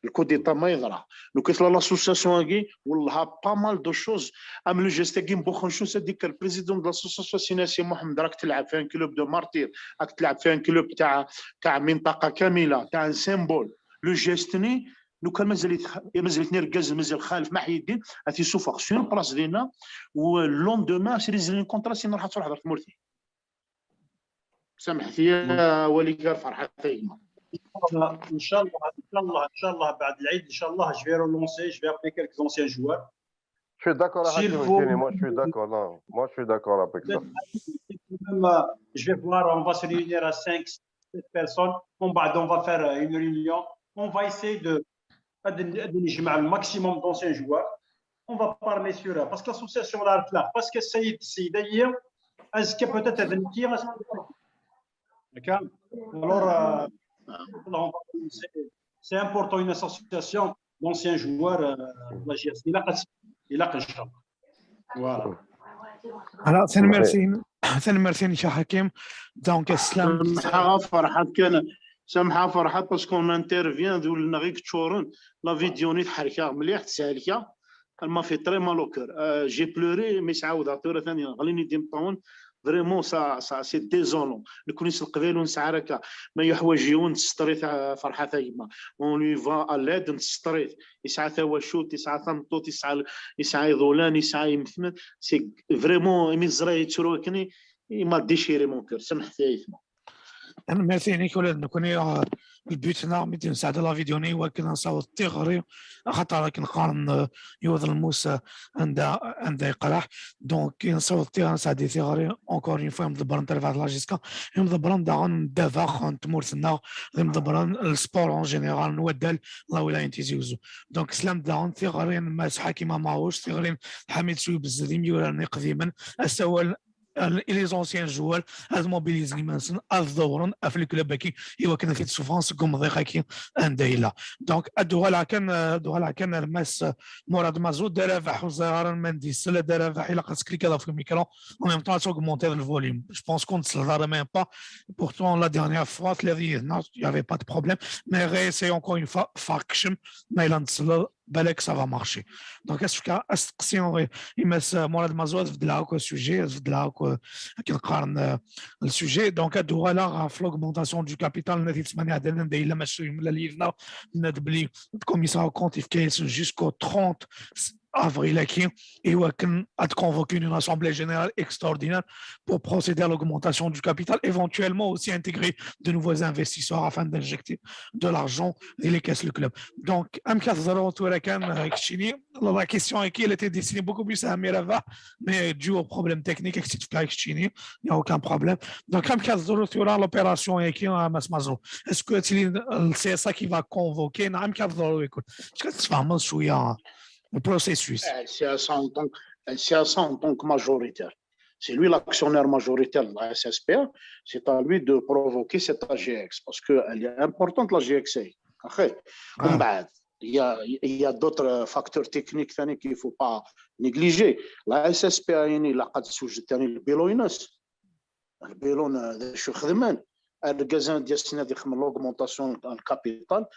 Le coup d'État ما يضرب. Donc, l'association, on a pas mal de choses. Même le geste, c'est-à-dire que le président de l'association, c'est Mohamed, راك تلعب في un club de martyrs, راك تلعب في un club تاع, تاع منطقة كاملة, تاع un symbole. Le geste, nous, كان مازال, مازال نرجز, مازال خالف محي الدين, أتي سوفر sur place دينا, و le lendemain, c'est les contrats, c'est نروح تروح تمورتي. سامحتي يا وليد فرحات. ان شاء الله، ان شاء الله، ان شاء الله بعد العيد ان شاء الله je vais relancer, je vais appeler quelques anciens joueurs. Je suis d'accord avec Hakim. Moi, je suis d'accord. Non, moi, je suis d'accord avec ça. Même, euh, je vais voir, on va se réunir à cinq, sept personnes. On va, on va faire, euh, une réunion. On va essayer de, de, de نجمع le maximum d'anciens joueurs. On va parler sur, parce que l'association là, parce que c'est, c'est d'ailleurs, est-ce que peut-être, d'accord ? Alors, euh, c'est important, une association d'anciens joueurs, euh, de la J S. Il a, il a, voilà. Alors, c'est merci. C'est merci, Hakim. Donc, Islam. سامحة فرحات, parce qu'on intervient, la vidéo, elle m'a fait très mal au cœur. Euh, j'ai pleuré, mais ça a été vraiment, ça, ça, c'est désolant. نكون نسال قبيل ونسعى ركا ما يحواجيون تستريت فرحة ثايمة. On lui va à l'aide, نستريت. يسعى ثواشوت, يسعى ثمطوط, يسعى, يسعى يضولان, يسعى يمثمن. C'est vraiment, إمي زرا يتروكني, il m'a déchiré mon cœur. سمحت يا إثمة. Merci, Nicolas. نكوني البيت هنا مدي نساعد la vidéo ني ولكن نصاوب تيغري خاطر راك نقارن يوض الموس عند عند يقرح. Donc نصاوب تيغري نساعد تيغري. Encore une fois مدبرن تلفات لاجيسكا مدبرن داغن دافاخ نتمورثنا مدبرن السبور en général نودل. الله ولا ينتيزي وزو. Donc سلام داغن تيغري ماس حكيمة ماوش تيغري حميد سوي بزديم يوراني قديما السوال les anciens joueurs ad mobilisés ad ḍewren ɣef le club-agi i wakken ad t-id-ssufɣen seg umḍiq-agi anda yella. Donc ad uɣaleɣ kan ad uɣaleɣ kan ar Mass Mourad Mazout. Dda Rabaḥ ur ẓriɣ ara ma n-d-isell. Dda Rabaḥ ilaq ad teklikiḍ ɣef le micro, en même temps ad taugmentiḍ le volume. Je pense qu'on ne se l'entend même pas. Pourtant la dernière fois il y avait pas de problème. Mais réessaye encore une fois, fakchem, ma yella n-tsell. Balak ça va marcher. Donc est-ce que est-ce que si on, Mass Mourad Mazout ad beddleɣ akk sujet, ad beddleɣ akk akken qqaren le sujet. Donc ad uɣaleɣ ɣef l'augmentation du capital. Nadi ttmani ɛdalan da yella mac yemlal yid-neɣ, nna-d belli le commissaire aux comptes yefka-yasen jusqu'au trente avril-agi i wakken ad convoquer une assemblée générale extraordinaire pour procéder à l'augmentation du capital, éventuellement aussi intégrer de nouveaux investisseurs afin d'injecter de l'argent di les caisses le club. Donc amek ad teẓreḍ tura kan keččini, la question-agi elle était destinée beaucoup plus à Amir Rabaḥ, mais dû au problème technique ak-tt-id-fkeɣ keččini, il n'y a aucun problème. Donc amek ad teẓreḍ tura l'opération-agi a Mass Mazout? Est-ce que c'est ça qui va convoquer? Neɣ amek ad teẓreḍ? Écoute, est-ce que tfehmeḍ cwiya le processus? C'est à ça en tant que, c'est à ça en tant que majoritaire. C'est lui l'actionnaire majoritaire de la S S P A. C'est à lui de provoquer cette A G X parce qu'elle est importante, l'A G X A. Après, il y a, il y a d'autres facteurs techniques qu'il ne faut pas négliger. La S S P A, il a le bilan, le bilan, l'augmentation du capital,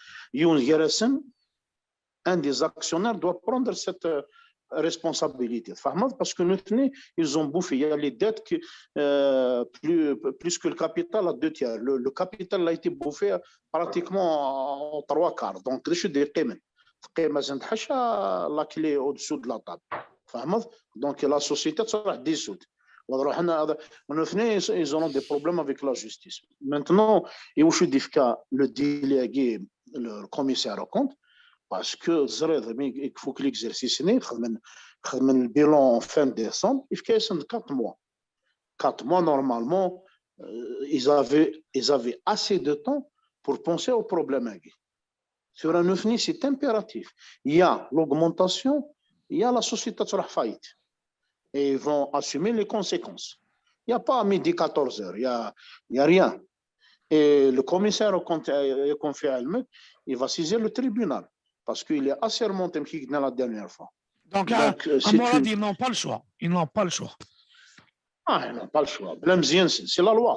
un des actionnaires doit prendre cette responsabilité. Parce que nous, ils ont bouffé. Il y a les dettes qui, euh, plus, plus que le capital à deux tiers. Le, le capital a été bouffé pratiquement en trois quarts. Donc, je suis des paiements. La clé au-dessous de la table. Donc, la société sera dissoute. Ad ruḥen ad, nutni, ils auront des problèmes avec la justice. Maintenant, iwacu d-ifka le délai-agi, le, le commissaire aux comptes, parce que teẓriḍ, mi ifuk l'exercice-nni, xedmen, xedmen le bilan en fin de décembre, ifka-yasen quatre mois. Quatre mois, normalement, euh, ils avaient, ils avaient assez de temps pour penser au problème-agi. Tura nutni, c'est impératif. Il y a l'augmentation, il y a la société qui faillite. Et ils vont assumer les conséquences. Il n'y a pas à midi quatorze heures, il n'y a, il y a rien. Et le commissaire au compte, euh, au conflit, il va saisir le tribunal. Parce qu'il est assermenté, comme je l'ai dit la dernière fois. Donc, Donc, euh, euh, c'est Amorad, une- ils n'ont pas le choix. Ils n'ont pas le choix. Ah, ils n'ont pas le choix. Bla mzeyyen, c'est c'est la loi.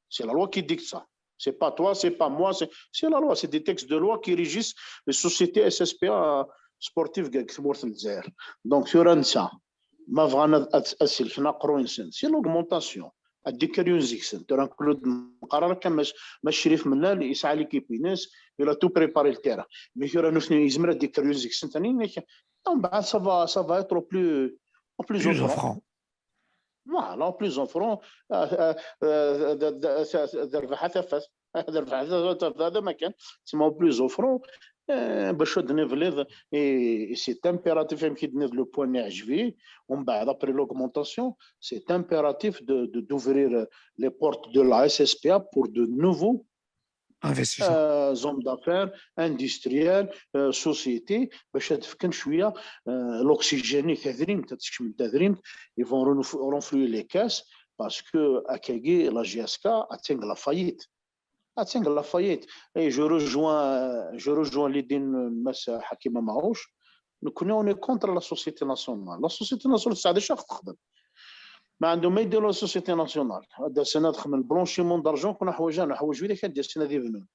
C'est la loi qui dicte ça. C'est pas toi, c'est pas moi, c'est c'est la loi. C'est des textes de loi qui régissent les sociétés S S P A sportives deg tmurt n Lezzayer. Donc, tura netta, ma bɣan ad, ad, ad sellken aqerruy-nsen, c'est l'augmentation. Ad d-ikker yiwen seg-sen. Tura nekk ur d-neqqar ara kan ma, ma Crif Mellal yesɛa l'équipe-ines, il a tout préparé le terrain. Mais tura nutni yezmer ad d-ikker yiwen seg-sen tani, mais, mbeɛd, ça va, ça va être au plus, au plus Plus offrant. Offrant. Voilà, au plus offrant, euh, euh, euh, d- d- d- d- d rrbeḥ a tafat. D rrbeḥ a tafat, d amakan, c'est au plus offrant. Euh, bac ad d-nibleḍ, et c'est impératif, amek i d-tenniḍ, le point-nni iɛǧeb-iyi, ومن بعد, après l'augmentation, c'est impératif de, de, d'ouvrir les portes de la S S P A pour de nouveaux Investisseurs. euh, hommes d'affaires, industriels, euh, sociétés, باش ad fken cwiya, euh, l'oxygène i tadrimt, ad tekcem tadrimt, ils vont renf- renflouer les caisses, parce que akkagi, la J S K, attan deg la faillite. Attan deg la faillite. Et je rejoins, je rejoins l'idée n Mass Hakim Amrouche. Nous, on est contre la société nationale. La société nationale, c'est des chefs. ما عندهم ما يديروا la société nationale. هذا السنه دخل من blanchiment d'argent, كنا حوايج، انا حوايج وين كان ديال السنه دي بنون.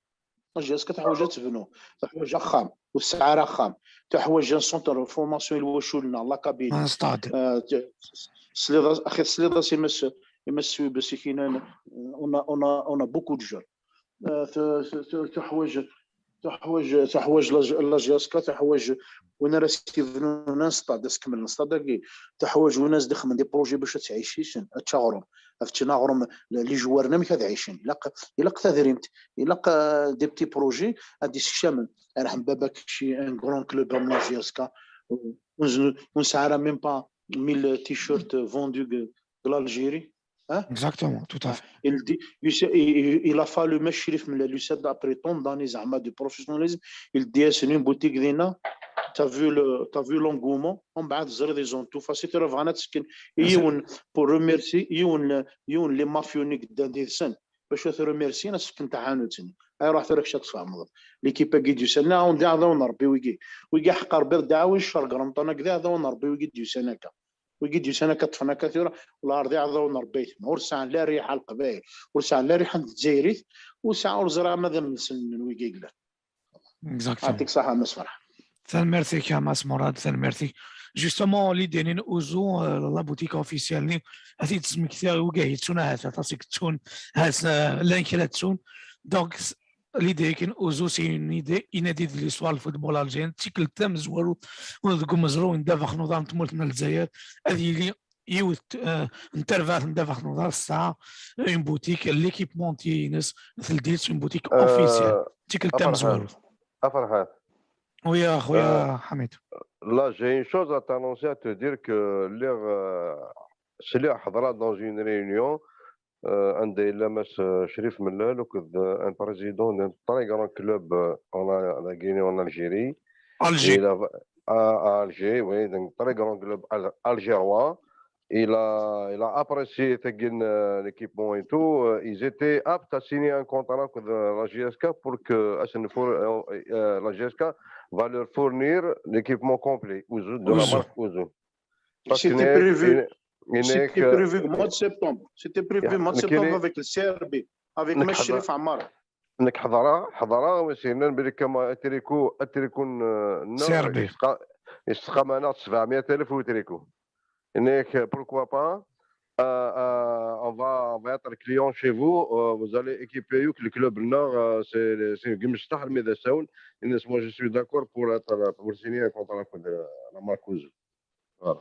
اجي اسكت حوايج تبنوا، حوايج اخام، والسعر اخام، حوايج un centre formation الوشولنا، la cabine. Un stade. آه، ت- سليضة، اخي سليضة سي مس، مس سوي بس كاين، on a, on a, on a beaucoup de jeunes. آه، ت- ت- ت- تحوايج، تحوايج، تحوايج la J S K، تحوايج وين راه يبنوا لنا stade، تكمل stade كي تحوايج وناس دخل من des projets باش تعيش يسن، تشاغرهم، فتشنا غرم les joueurs نمك هذا عايشين. الا ق-، الا قتا دريمت، الا ق-، des petits projets، هادي سكشامل. راه باباك شي un grand club من la J S K، ونسعى même pas mille t-shirts vendus de l'Algérie. Exactement, tout à fait. Il, dit, il, il a fallu, mais Crif Mellal, après tant d'années زعما de professionnalisme, il dit c'est une boutique دينا. T'as vu le, t'as vu l'engouement. On va dire ils ont tout fait. C'était vraiment تسكن. Yiwen, pour remercier, yiwen, yiwen les mafieux nek d'Andersen. باش ترميرسي ناس كنت عانوتني. اي روح ترك شات فاهم. L'équipe qui du Sénat, on dit هذا ونربي ويجي. ويجي حق ربي دعوي الشرق رمضان كذا، هذا ونربي ويجي du Sénat. ويجي ديو سنه كطفنا كثيره، والارض عضو نربيت، ور سعى لا ريحه القبائل، ور سعى لا ريحه الجزائريت، وسعى ور زرع ماذا من سن ويجي يقلع. Exactement. يعطيك الصحه مس فرح. Tanemmirt-ik a Mass Mourad, tanemmirt-ik. Justement, l'idée n Ouzou, euh, la boutique officielle ni, ad t-id-smektiɣ i wigad yettun ahat aṭas i yettun, ahat, euh, llan kra ttun. Donc, l'idée n Ouzou, c'est une idée inédite de l'histoire du football algérien. D tikkelt tamezwarut deg umezruy n ddabex n uḍar n tmurt n Lezzayer, ad yili yiwet, euh, n terbaɛt n ddabex n uḍar, tesɛa une boutique, l'équipementier-ines, tleddit une boutique officielle. D tikkelt tamezwarut. A Ferḥat. Oui, a خويا حميد. Là, j'ai une chose à t'annoncer, à te dire que lliɣ, euh, sliɣ ḥeḍreɣ dans une réunion, euh, anda yella Mass, euh, Crif Mellal, akked, euh, un président d'un très grand club, euh, en, en Guinée, en Algérie. Alger. Il a, à, à Alger, oui, d'un très grand club al- algérois. Il a, il a apprécié, euh, l'équipement et tout. Euh, ils étaient aptes à signer un contrat avec, euh, la J S K pour que, euh, euh, la J S K va leur fournir l'équipement complet, Ouzou, de la Ouzou. Marque Ouzou. C'était prévu. C'était euh, prévu au mois de septembre. C'était prévu au mois de septembre avec le C R B, avec Mass Crif Ammar. Nek ḥeḍreɣ, ḥeḍreɣ, mais c'est même بلي كما اتريكو، اتريكو ن-، ن-، C R B. يسقى، يسقى معنا سبعمية ألف وتريكو. هناك، pourquoi pas, euh, euh, on va, on va être client chez vous, euh, vous allez équiper le club ناغ, euh, c'est, c'est كمشطح الميداساون. Moi, je suis d'accord pour être, pour signer un contrat avec, euh, la Marque Ouzou. Voilà.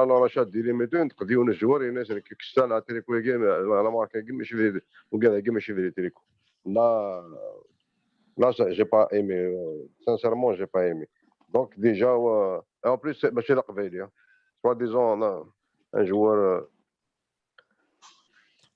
alors achat illimité, teqdi un joueur, yenna-as nekk kkes la tricot-agi, la marque-agi mačči d, ugad-agi mačči d les tricots. Là, là, ça, j'ai pas aimé, euh, sincèrement, j'ai pas aimé. Donc déjà, euh, et en plus, c'est, mačči d aqbayli, hein. Soi-disant, on a un joueur, euh,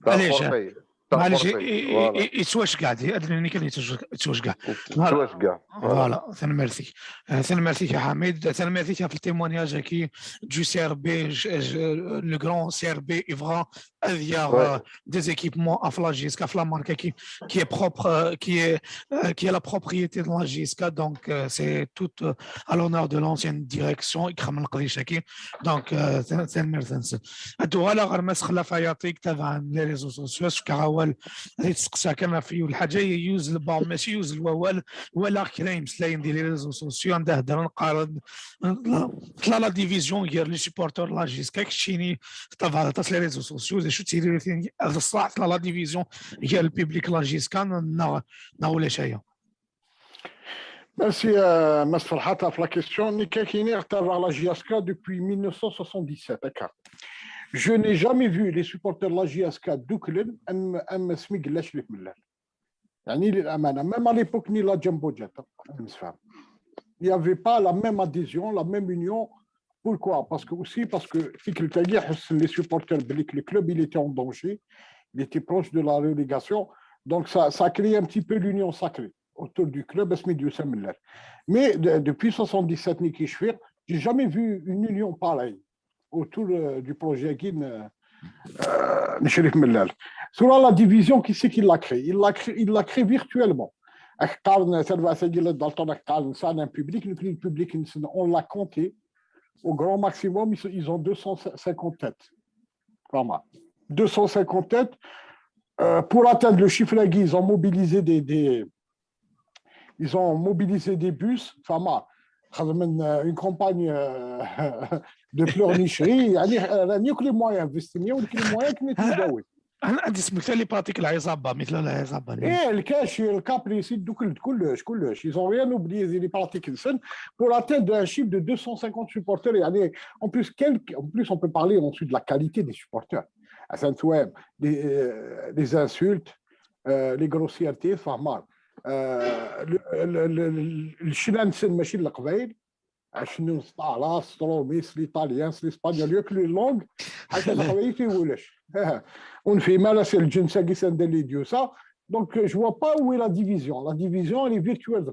تاع معليش، الفورفي، تاع معليش، الفورفي، ي-، ي-، voilà. ي-، يتواش كاع، دي، أدري أني كان يتواش، يتواش كاع. نهار، يتواش كاع، voilà. Voilà، ثنمرثيك. آه، ثنمرثيك يا حميد، ثنمرثيك في التيمونياج كي du C R B, ج-، ج-، le grand C R B Évora, il y a, ouais, euh, des équipements à la J S K, la marque qui, qui est propre, euh, qui est, euh, qui est la propriété de la J S K, donc, euh, c'est tout, euh, à l'honneur de l'ancienne direction, يكرم القديشة كي. Donc, euh, ثن-، ثنمرث نسن. هادو غالا غير ما سخلا فياطيك تابعا les réseaux sociaux، شكا غوال غادي تسقسى كان في الحاجة يوز البار، ماشي يوز الووال، ولا كرا يمسلاين دي les réseaux sociaux، عندها هدرة نقارن. لا، لا، la division غير les supporters la J S K، كشيني تابعا تصل les réseaux sociaux، شو تيري هذا الصراحة، لا، la division غير البيبليك la J S K، نا، نا ولا شيء. Merci, euh, Mass Farhat, pour la question. Nika kini غتابع la J S K depuis mille neuf cent soixante-dix-sept, d'accord. Je n'ai jamais vu les supporters de la J S K دوكلن أم، أم سمي قلاش لي ملال. يعني للأمانة، même à l'époque ني la Jumbo Jet، نسفهم. Il n'y avait pas la même adhésion, la même union. Pourquoi ? Parce que aussi, parce que فيك التاقي حس les supporters بلي que le club, il était en danger, il était proche de la relégation. Donc ça, ça a créé un petit peu l'union sacrée autour du club, اسمي ديوسا ملال. Mais de-, depuis soixante-dix-sept ني كي شفيق, j'ai jamais vu une union pareille autour, euh, du projet كين، euh, euh, Chérif Mellal. Sur la division, qui c'est qui l'a créée ? Il l'a créée, il l'a créée virtuellement. راك قارن ثلاثة كيلو دالتون، راك قارن سان ان بوبليك، نكري البوبليك نسن، on l'a compté au grand maximum, ils sont, ils ont deux cent cinquante têtes. Vraiment. Deux cent cinquante têtes. Euh, pour atteindre le chiffre là, ils ont mobilisé des, des, ils ont mobilisé des bus, vraiment. خدمنا une campagne, euh, de pleurnicherie. يعني، euh, راني ياك les moyens investis, ياك les moyens كنا تداوي. انا عندي سميتها لي براتيك العصابه، مثل العصابه. ايه، الكاشي، الكابريسي، دوك ال-، كلش، كلش. Ils ont rien oublié, les pratiques نسن, pour atteindre un chiffre de deux cent cinquante supporters. يعني, en plus, quel-, en plus, on peut parler ensuite de la qualité des supporters. عشان توام, les, euh, les insultes, euh, les grossièretés, فهمان. Euh, le, le, le, le, الشنان نسن ماشي القبايل. شنو ستالاس، ستروميس، ليطاليان، ليسبانيول، ياك لي لونغ، حاجه الاخرى يتيولش. ونفهم على سي الجنس كي سندلي ديوسا. Donc, je vois pas où est la division. La division, elle est virtuelle.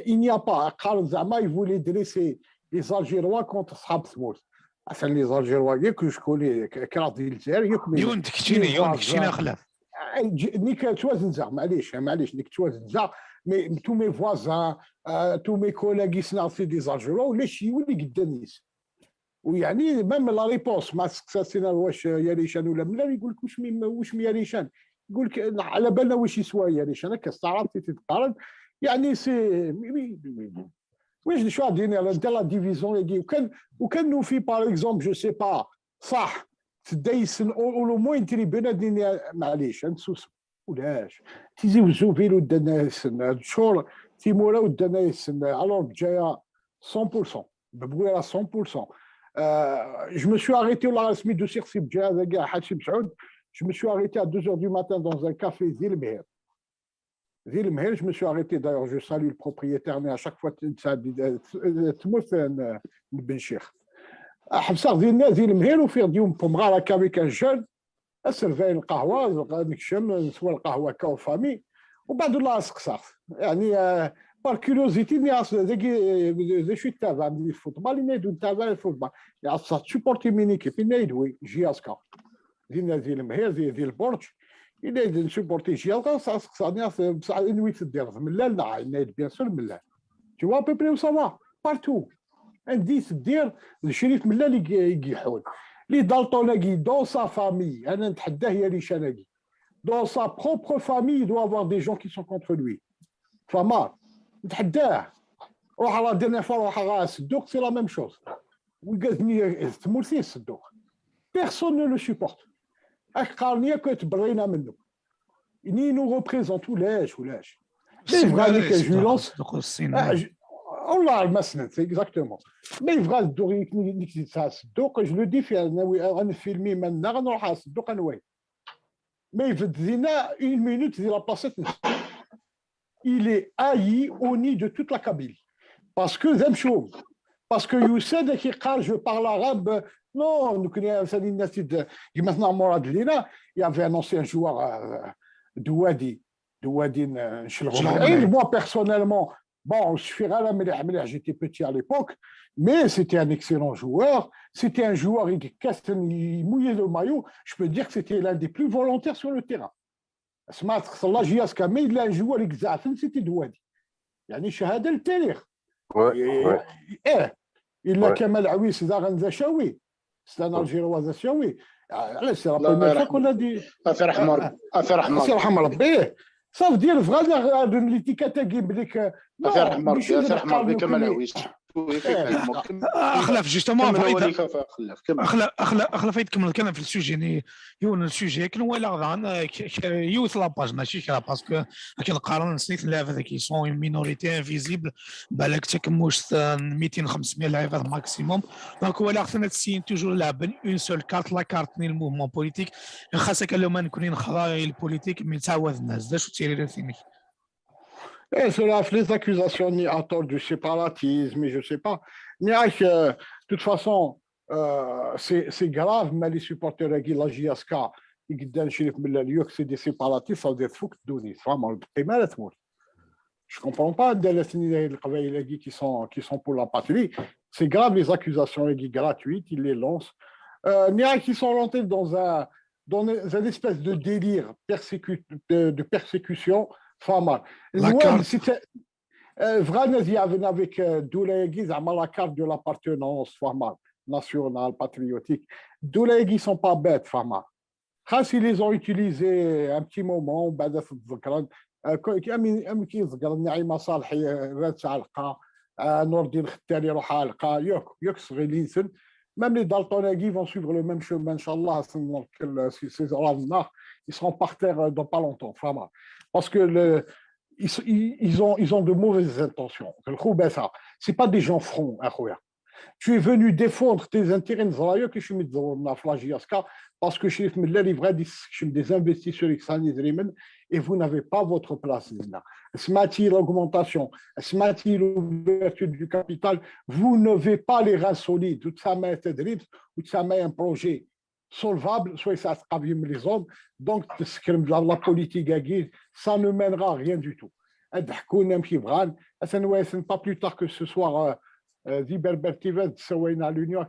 Il n'y a pas. قارن زعما, il voulait dresser les Algérois contre صحاب ثمود. عشان les Algérois, ياك شكون كرا ديال الجزائر, ياك مي-, يون تكتيني، مي يون تكتيني فازان. خلاف. آه، ج-، نيك توازن زعما, معليش, معليش, نيك توازن زعما, mais tous mes voisins, آه، tous mes collègues يسنا c'est des Algérois, ولا شي يولي قدام يس. ويعني, même la réponse, ما سقساسينا واش يا ريشان ولا ملا, يقول لك: "واش مي، واش مي يا ريشان؟" يقول لك: "على بالنا واش يسوى يا ريشان." هكا استعرابتي تتقارن. يعني, c'est, mais, mais, mais, mais, واش شو غادي يدير انت la division يجي؟ وكان, وكان نوفي, par exemple, je sais pas, صح, تدايسن او, او لو موين تريبيون هاد الدنيا, معليش, نسوسو. ولاش. تيزي وزو فيلو دانا يسن. هاد الشهر تيمورا ودانا يسن. Alors, بجاية cent pour cent. ببويرة cent pour cent. Euh, je me suis arrêté, ولا سميتو سي خصي بجاية هذا كاع حاج سي مسعود. Je me suis arrêté à deux heures du matin dans un café, ذي المهير. ذي المهير, je me suis arrêté, d'ailleurs, je salue le propriétaire, mais à chaque fois, تموت بن شيخ. حبسة ذي, ذي المهير, وفي يوم بومغار هكا avec un jeune, السرفاي القهوة, نكشم, نسوى القهوة هكا en famille. وبعد والله سقساغ يعني، آه، par curiosité، ني عاس داكي، آه، دي شو تابع من الفوتبول، ني دو تابع الفوتبول، ني عاس سابورتي مين ايكيب، ني دوي جي اس كا. دينا دي المهير، دي، دي البرج، ني نسوبورتي جي اس كا، سقساني بصح نويت دير ملال، لا، ني بيان سور ملال. Tu vois à peu près où ça va. Partout. عندي تدير شريف ملال يجي يحول. لي دالطون اكي dans sa famille، انا نتحداه يا ريشان اكي. Dans sa propre famille, il doit avoir des gens qui sont contre lui. فما نتحداه. روح على ديرني فوا، روح على الصدوق، c'est la même chose. وقالتني تمورتي الصدوق. Personne ne le supporte. اك قارنيه كنت برينا منه. Ni nous représente ولاش ولاش. Mais يبغى لك جولونس. والله ما سنت exactement. Mais يبغى الدوغ يكني نكتي تاع الصدوق، je le dis في انا وي انا فيلمي منا غنروح على الصدوق انا وي. ما يفد دينا une minute ديال la placette. Il est haï, honni de toute la Kabylie. Parce que ذا مشوم. Parce que يوسف كي قال je parle arabe. Non, nous connaissons الناس يمثلنا مراد لينا. Il y avait un ancien joueur, euh, de Wadi, de Wadi, euh, نشلغو. Moi personnellement, bon, je suis مليح مليح, j'étais petit à l'époque, mais c'était un excellent joueur. C'était un joueur qui mouillait le maillot. Je peux dire que c'était l'un des plus volontaires sur le terrain. سمعت خص la J S K, mais il a joué avec Zafen, c'était Douadi. يعني شهاده للتاريخ. ايه، الا كمال عويس داغن ذا شاوي. C'est un Algérois ذا شاوي. علاش c'est la première fois qu'on a dit. افير حمر، افير حمر، افير حمر ربي. صافي دير فغادا هاد ليتيكات كي بليك. افير حمر، افير حمر بكمال عويس. اخلف جوستومون، اخلف اخلف اخلف اخلف يتكمل كلام في السوجي. يون السوجي كنوا لا غضان يوث لاباج ماشي كرا باسكو كنقارن سنيت اللعبه ذاك سون مينوريتي انفيزيبل. بالك تكموش ميتين خمسمية لعيبات ماكسيموم. دونك ولا خصنا تسين توجور لعب اون سول كارت لا كارت ني الموفمون بوليتيك. خاصك لو ما نكونين خضايا البوليتيك من تعاود الناس دا شو تيري ثينيك. Et cela fait les accusations ni à tort du séparatisme, je sais pas. Ni à que, de toute façon, euh, c'est grave, mais les supporters de la J S K, ils gagnent chez les Yoke, c'est des séparatistes, ça veut dire faut que tu donnes, vraiment, le primaire, tout. Je comprends pas, des qui sont, qui sont pour la patrie. C'est grave, les accusations gratuites, ils les lancent. Euh, ni à qui sont rentrés dans un, dans une espèce de délire de, de persécution, فما. Vraiment, il y avait avec Doula Yagiz, la carte de l'appartenance, فما, nationale, patriotique. Doula Yagiz sont pas bêtes, فما. خاص ils les ont utilisés un petit moment, وبعد تذكرن كي تذكر نعيمه صالحي راه تعلقه، نور الدين ختاري روح علقه يوك يوك صغير لينسن. Même les Dalton vont suivre le même chemin, Inch'Allah, ils seront par terre dans pas longtemps, vraiment. Parce que le, ils, ils, ont, ils ont de mauvaises intentions. C'est pas des gens francs, hein. Tu es venu défendre tes intérêts, parce que je suis des investisseurs et vous n'avez pas votre place. سمعتي l'augmentation, سمعتي l'ouverture du capital, vous n'avez pas les reins solides. Tout ça, c'est un projet solvable, soit ça se les hommes. Donc, la politique, ça ne mènera à rien du tout. Pas plus tard que ce soir, euh, di Berbère T V, سوينا l'union,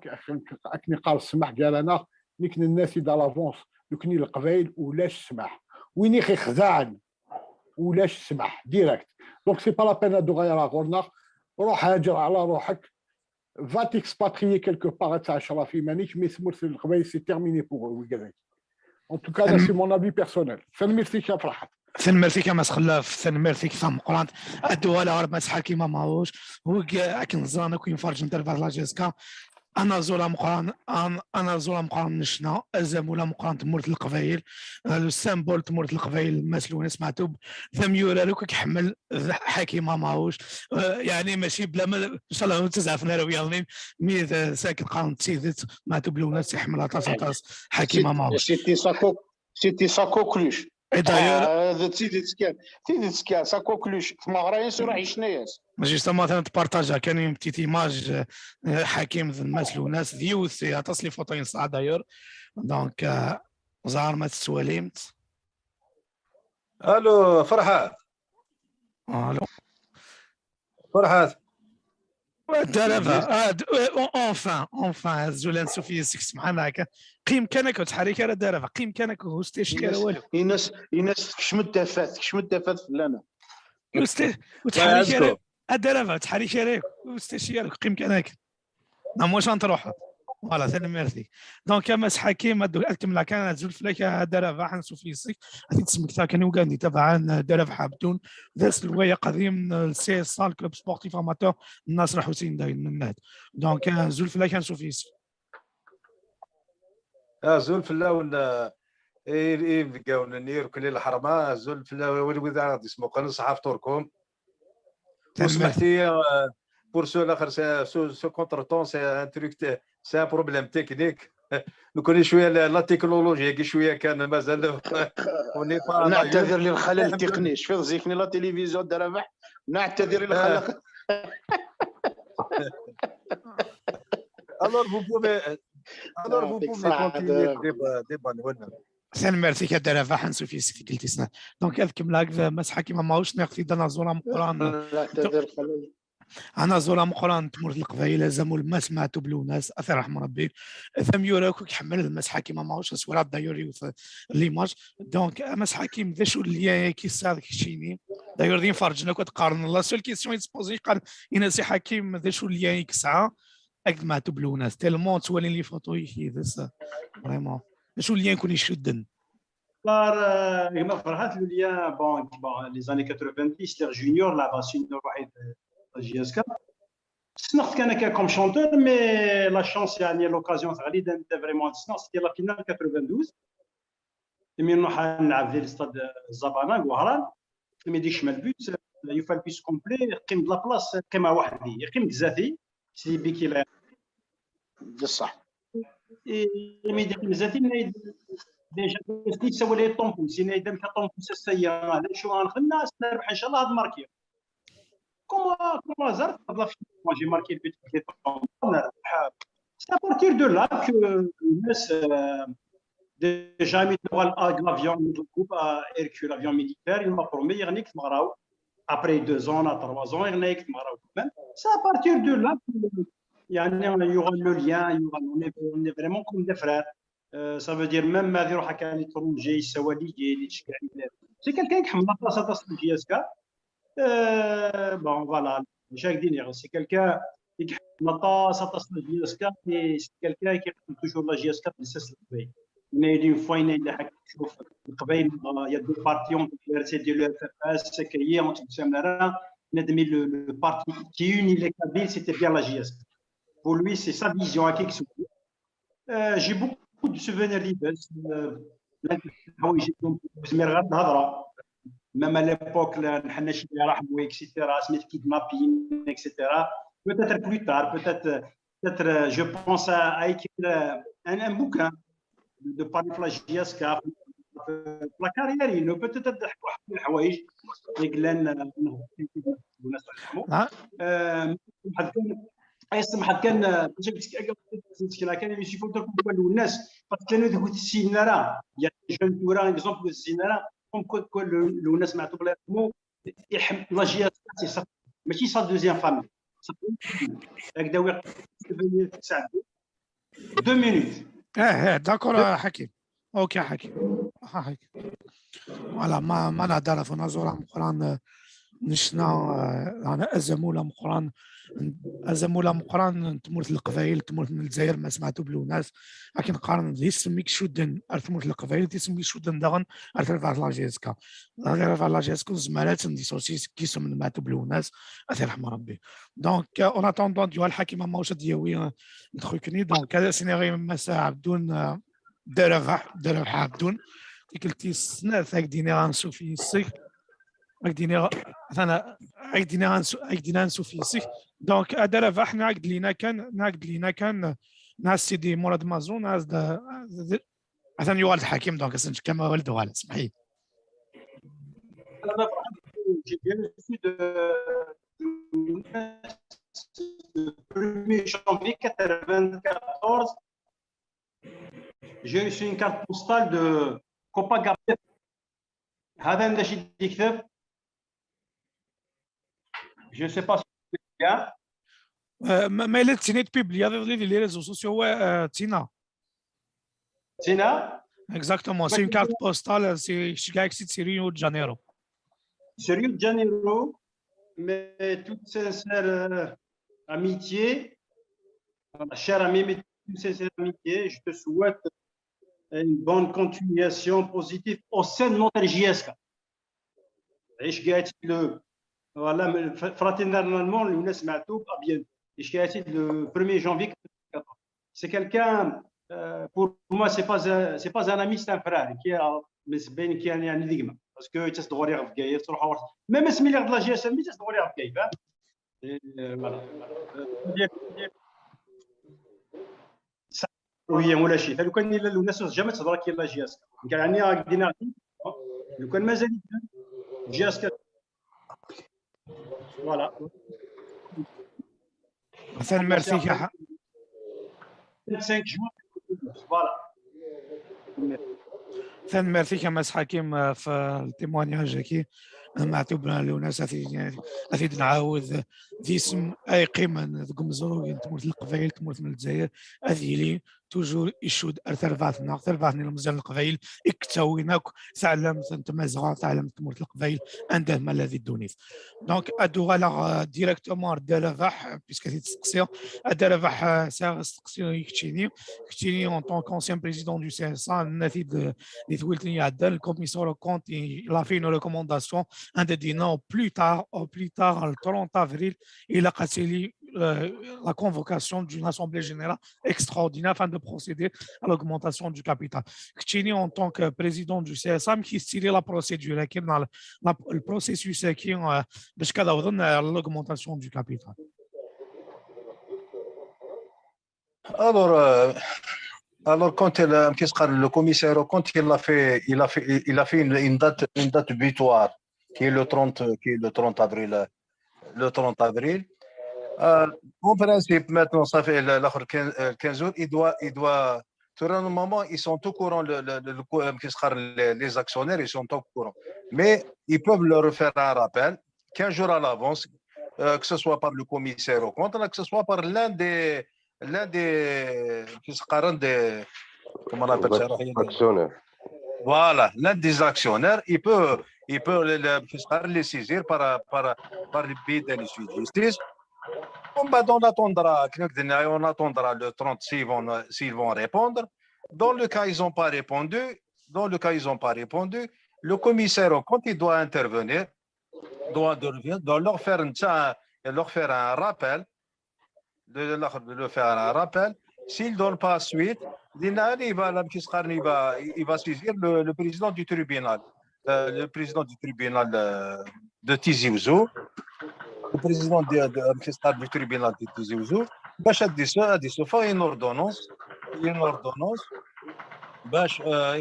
كنقال السماح قال انا نيك الناس دالافونس لو كني القبايل ولاش السماح ويني خي خزعن ولاش السماح direct. Donc c'est pas la peine de غير غورنا. روح هاجر على روحك, va t'expatrier quelque part, تعشرة في مانيك, mais تمورت القبايل c'est terminé pour eux. En tout cas, c'est mon avis personnel. ثنميرتي كفرحت. ثنميرتي كما سخلاف، ثنميرتي كفا مقرانت. الدوالة غير ما تحاكي ما ماروش. وكا اكن زران كوين فرج انت الفار لا جيسكا. انا زولا مقران، انا زولا مقران نشنا، ازمولا مقران تمورت القبايل. السامبول تمورت القبايل مسلونا سمعتو. ثم يورا لك حمل حكيمه ماروش. يعني ماشي بلا ما ان شاء الله تزعفنا راه يالني. مي ساكت قرن تسيدت ما تبلونا سي حمل عطاس عطاس حكيمه ماروش. C'était sa coqueluche. Et d'ailleurs, c'est ça, coqueluche. Justement, tu partages كاين une petite image, حكيم ذ الناس لوناس ذيوث عطاس لي فوتو ينصح d'ailleurs. Donc زهر ما تسواليمت. الو فرحات. الو. فرحات. الدرابه. آه، د- آه، اونفان اونفان. زولان سوفي سكس معنا هكا. قيم كانك وتحرك على الدرابه، قيم كانك وستيشي على والو. ايناس، ايناس، تكشم الدفات، تكشم الدفات فلانا. وستي وتحرك على الدرابه، تحرك عليك وستيشي عليك، قيم كانك. نعم، واش غنطروحها؟ فوالا، ثاني ميرسي. دونك يا ماس حكيم، هادو الكمله كان زول فلاك هذا راه باح نسو في السيك. هذه تسمك تاع كان وكان دي تبعا دار بحبدون. ذاس الوايا قديم سي سال كلوب سبورتيف اماتور الناصر حسين داين من ناد. دونك زول فلاك نسو في السيك. اه، زول فلاون. اي اي بقاون نير كل الحرمه، زول فلاون. وين وين غادي اسمو كان صحاف توركم. وسمحتي، آه، بور سو الاخر، سو كونتر طون، سي ان تروك، سي ان بروبليم تكنيك. نكون شويه لا تكنولوجيا كي شويه كان مازال. نعتذر للخلل التقني، شفت زيكني لا تلفزيون دار ربح. نعتذر للخلل. Alors vous pouvez, alors vous pouvez continuer le débat, débat. Sen merci كدار فاحن سوفي سيتي قلتي سنا. دونك هذا كمل هكذا مسحه كيما ماهوش ناقصي دنا زوره مقران. نعتذر الخلل. انا زوره مقران تمورت القبايل زمول ما سمعتو بلوناس اثر رحم ربي. ثم يوراكو يحمل المسحه كيما ماهوش سوره دايور يوث ليماج. دونك مسحه كيما ذا شو اللي كي صار كشيني. دايور دين فرجنا كنت قارن لا سول كيسيون يتسبوزي قال انا سي حكيم ذا شو اللي كسعه اكد ما تبلوناس تيلمون توالي لي فوتو يكي ذس. فريمون شو اللي يكون يشدن. كما فرحات لوليا بون بون لي زاني كاتروفان ديس لي جونيور لعبه سينيور واحد جي اس كا. سنخت كان كا كوم شونتور مي لا شونس يعني لوكازيون تغلي دان فريمون سنخت كي لا فينال كاتروفان دوز. مي نروح نلعب في الاستاد الزبانه وهران. مي ديك شمال بوت يفال بيس كومبلي قيم دو لا بلاص قيمه وحدي يقيم بزاتي سي بيكي لا بصح. مي ديك بزاتي ديجا سنيت سوى لي طومبو سينا يدم كطومبو سيا لا شو غنخلنا نربح ان شاء الله هاد ماركي. كوما كوما زرت هاد لافيش جي ماركي البيت كي طومبو نربح. سي ابارتير دو لا كو الناس ديجا ميت لافيون ميت الكوب اركيو لافيون ميليتير يما برومي يغنيك تمغراو. ابري دو زون ا تروا زون يغنيك تمغراو كمان. سي ابارتير دو لا يعني يوغا لو ليان يوغا اون اي فريمون كوم دي فرير. سا فو دير ميم ما في روحك على ليترونجي يسوى لي لي تشجع. سي كالكان يحمل لا بلاصه تاع جي اس كا. بون فوالا. ماشي هكدي نيغ سي كالكان يحمل لا بلاصه تاع جي اس كا. سي كالكان كيقدم توجور لا جي اس كا بلساس القبايل. انا اون فوا انا الا حك تشوف القبايل يا دو بارتي اون سي دي لو اف اف اس كي اون تسمى راه نادمي لو بارتي كي اوني لي كابيل سيتي بيان لا جي اس كا. بور لوي سي سا فيزيون هكاك. J'ai beaucoup de souvenirs لاباس. حوايج زمير غير الهضره. ميم ا ليبوك نحن شي رحمو اكسيتيرا سميت كيدنابين اكسيتيرا. Peut-être plus tard, peut-être, peut-être, je pense à écrire un, un bouquin de parler في la J S K, في la carrière, peut-être واحد الحوايج اللي قلنا الناس يرحمو. واحد كان اي سمحت كان كان يوسف فوتو كون الناس باسكو كانوا يقول السيدنا راه يعني جون تورا اكزومبل السيدنا راه كوم كو الناس معتوب الله يرحمه يحب لا جي اس سي صح ماشي سا دوزيام فامي. هكذا وي ساعد دو مينوت. اه اه داكور حكيم. اوكي حكيم. حكيم. فوالا ما ما نهضر في نزوره مقران. نشنا انا ازموله مقران. ازموله مقران تمورت القبايل تمورت من الجزائر ما سمعتو بلوناس. لكن قارن دي سميك شدن ارثمورت القبايل دي سميك شدن داغن ارث رفع لا جي اس كا. ارث رفع لا جي اس كا زمالات ندي سوسيس كيسم نماتو بلوناس. اثي رحمه ربي. دونك اون اتوندون ديوال الحكيمه ماوش دياوي. دخلكني دونك هذا سيناريو مسا عبدون. دار ربح دار ربح عبدون. قلتي السنة ثاك ديني غنسو في السيك. هاك ديني غ- انا هاك ديني غنسو هاك ديني غنسو في السيك. دونك هذا راه فاح نعقد لينا كان نعقد لينا كان ناس سيدي مراد مازون ناس دا. مثلا يوغال الحكيم دونك اسنج كما والد وغالا اسمحي. انا فرحان. J'ai bien reçu de le premier janvier quatre-vingt-quatorze. J'ai reçu une carte postale de Copacabana. هذا عندها شي يكتب. Je sais pas si c'est bien. Euh, ma ma yella d tin i d-publiyaḍ iḍelli di les réseaux sociaux, ouais, euh, d tinna. Tina, Exactement, c'est une carte postale, c'est, je suis gars, c'est Rio de Janeiro. C'est Rio de Janeiro, mais toute sincère euh, amitié, euh, cher ami, mais toute sincère amitié, je te souhaite une bonne continuation positive au sein de notre J S K. عيش قاعد le voilà mais fraternellement le ناس معتوب à bientôt. عيش قاعد le premier janvier. C'est quelqu'un euh, pour moi c'est pas un, c'est pas un ami, c'est un frère qui a mais c'est bien qui a يعني ديما parce que تصدقوا لي في كاير تروح même اسمي لي غد la J S M تصدقوا لي في كاير. Voilà. وهي ولا شي لو كان الا الناس جامي تهضر كاين la J S K كان يعني راك دينا لو كان مازال J S K. Voilà. Tanemmirt-ik a Ḥa- cinq juin. Voilà. Tanemmirt-ik a Mass Ḥakim, eh, f le témoignage-agi. Maɛtub Lewnas, ad t-id-, ad t-id-nɛawed d isem ay yeqqimen deg umezruy n tmurt n Leqbayel, tmurt n Lezzayer, ad yili toujours icudd ar terbaɛt-nneɣ, terbaɛt n yilmeẓyen n Leqbayel, i yettawin akk taɛlamt n Tmazɣa, taɛlamt n tmurt n Leqbayel, anda ma llan di ddunit. Donc, ad uɣaleɣ, euh, directement ar Dda Rabaḥ, puisque ad t-id-steqsiɣ. A Dda Rabaḥ, euh, sɛiɣ asteqsi i keččini. Keččini, en tant qu'ancien président du C S A, nenna-t-id, euh, di twilt-nni iɛeddan, le commissaire aux comptes, il a fait une recommandation, anda d-yenna au plus tard, au plus tard, le trente avril, ilaq ad tili, euh, la convocation d'une assemblée générale extraordinaire afin de procéder à l'augmentation du capital. Keččini, en tant que président du C S A, amek i tettili la procédure-agi, la, la, le processus-agi, euh, باش كذا وظن l'augmentation du capital. Alors, euh, alors quand il, euh, qu'est-ce que le commissaire au compte, il a fait, il a fait, il a fait une, une date, une date butoir, qui est le trente, qui est le trente avril, euh, le trente avril. Euh, en principe, maintenant, ça fait le, le quinze, euh, quinze jours, il doit, il doit, tout normalement, ils sont au courant, le, le, le, le, euh, qu'est-ce que les, les actionnaires, ils sont au courant. Mais ils peuvent leur faire un rappel quinze jours à l'avance, euh, que ce soit par le commissaire au compte, que ce soit par l'un des, l'un des, qu'est-ce que des, comment on appelle ça, Actionnaire. Voilà, l'un des actionnaires, il peut, il peut les, les, qu'est-ce que les saisir par, par, par le biais d'une suite de justice. Bon, ben, on attendra, on attendra le trente s'ils vont, s'ils vont répondre. Dans le cas ils n'ont pas répondu, dans le cas ils n'ont pas répondu, le commissaire au compte, il doit intervenir, doit, de- doit leur faire un, leur faire un rappel, de, de leur, de leur faire un rappel. S'il ne donne pas suite, il va, il va, il va saisir le, le président du tribunal, euh, le président du tribunal euh, de Tizi Ouzou, le président de, de, du tribunal de Tizi Ouzou, باش غادي يص- غادي يصدر une ordonnance, une ordonnance, باش, euh,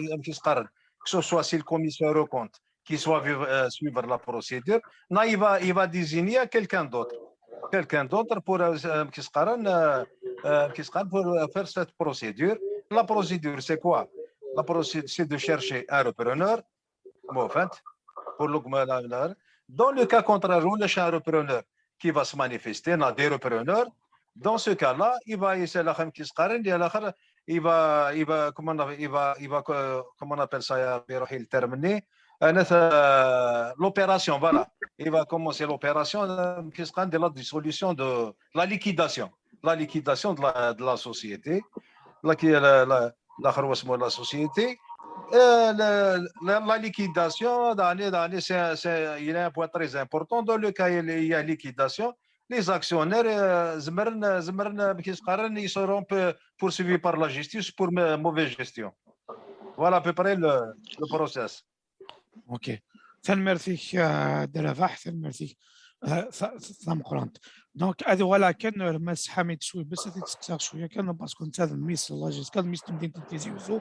que ce soit si le commissaire au compte qui soit vivre, euh, suivre la procédure, là, il va, il va désigner quelqu'un d'autre. Quelqu'un d'autre pour, euh, euh, qu'est-ce que, euh, euh, qu'est-ce que, pour euh, faire cette procédure. La procédure, c'est quoi ? La procédure, c'est de chercher un repreneur. Bon, en fait, pour le, la- la- dans le cas contraire, on a un repreneur qui va se manifester, on a des repreneurs. Dans ce cas-là, il va essayer la femme qui se carine, il va, il va, comment on appelle, il va, il va, euh, comment on appelle ça, يا ربي روحي le terme ني. Euh, euh, l'opération, voilà. Il va commencer l'opération, euh, qui sera de la dissolution de la liquidation. La liquidation de la, de la société. La, qui- la, la, la, la société. Euh, la, la, la liquidation, dans les, dans les, c'est, c'est- il y a un point très important. Dans le cas où il y a liquidation, les actionnaires, euh, زمرن- زمرن- كيف يقال, ils seront pe- poursuivis par la justice pour ma- mauvaise gestion. Voilà à peu près le, le process. Ok. Tanemmirt-ik, euh, Dda Rabaḥ, tanemmirt-ik, euh, ta- ta- tameqqrant. Donc, ad uɣaleɣ kan ar Mass Ḥamid Cwibes, ad t-id-steqsiɣ cwiya kan, parce que netta d mmi-s n la J S K, d mmi-s n temdint n Tizi Uzzu.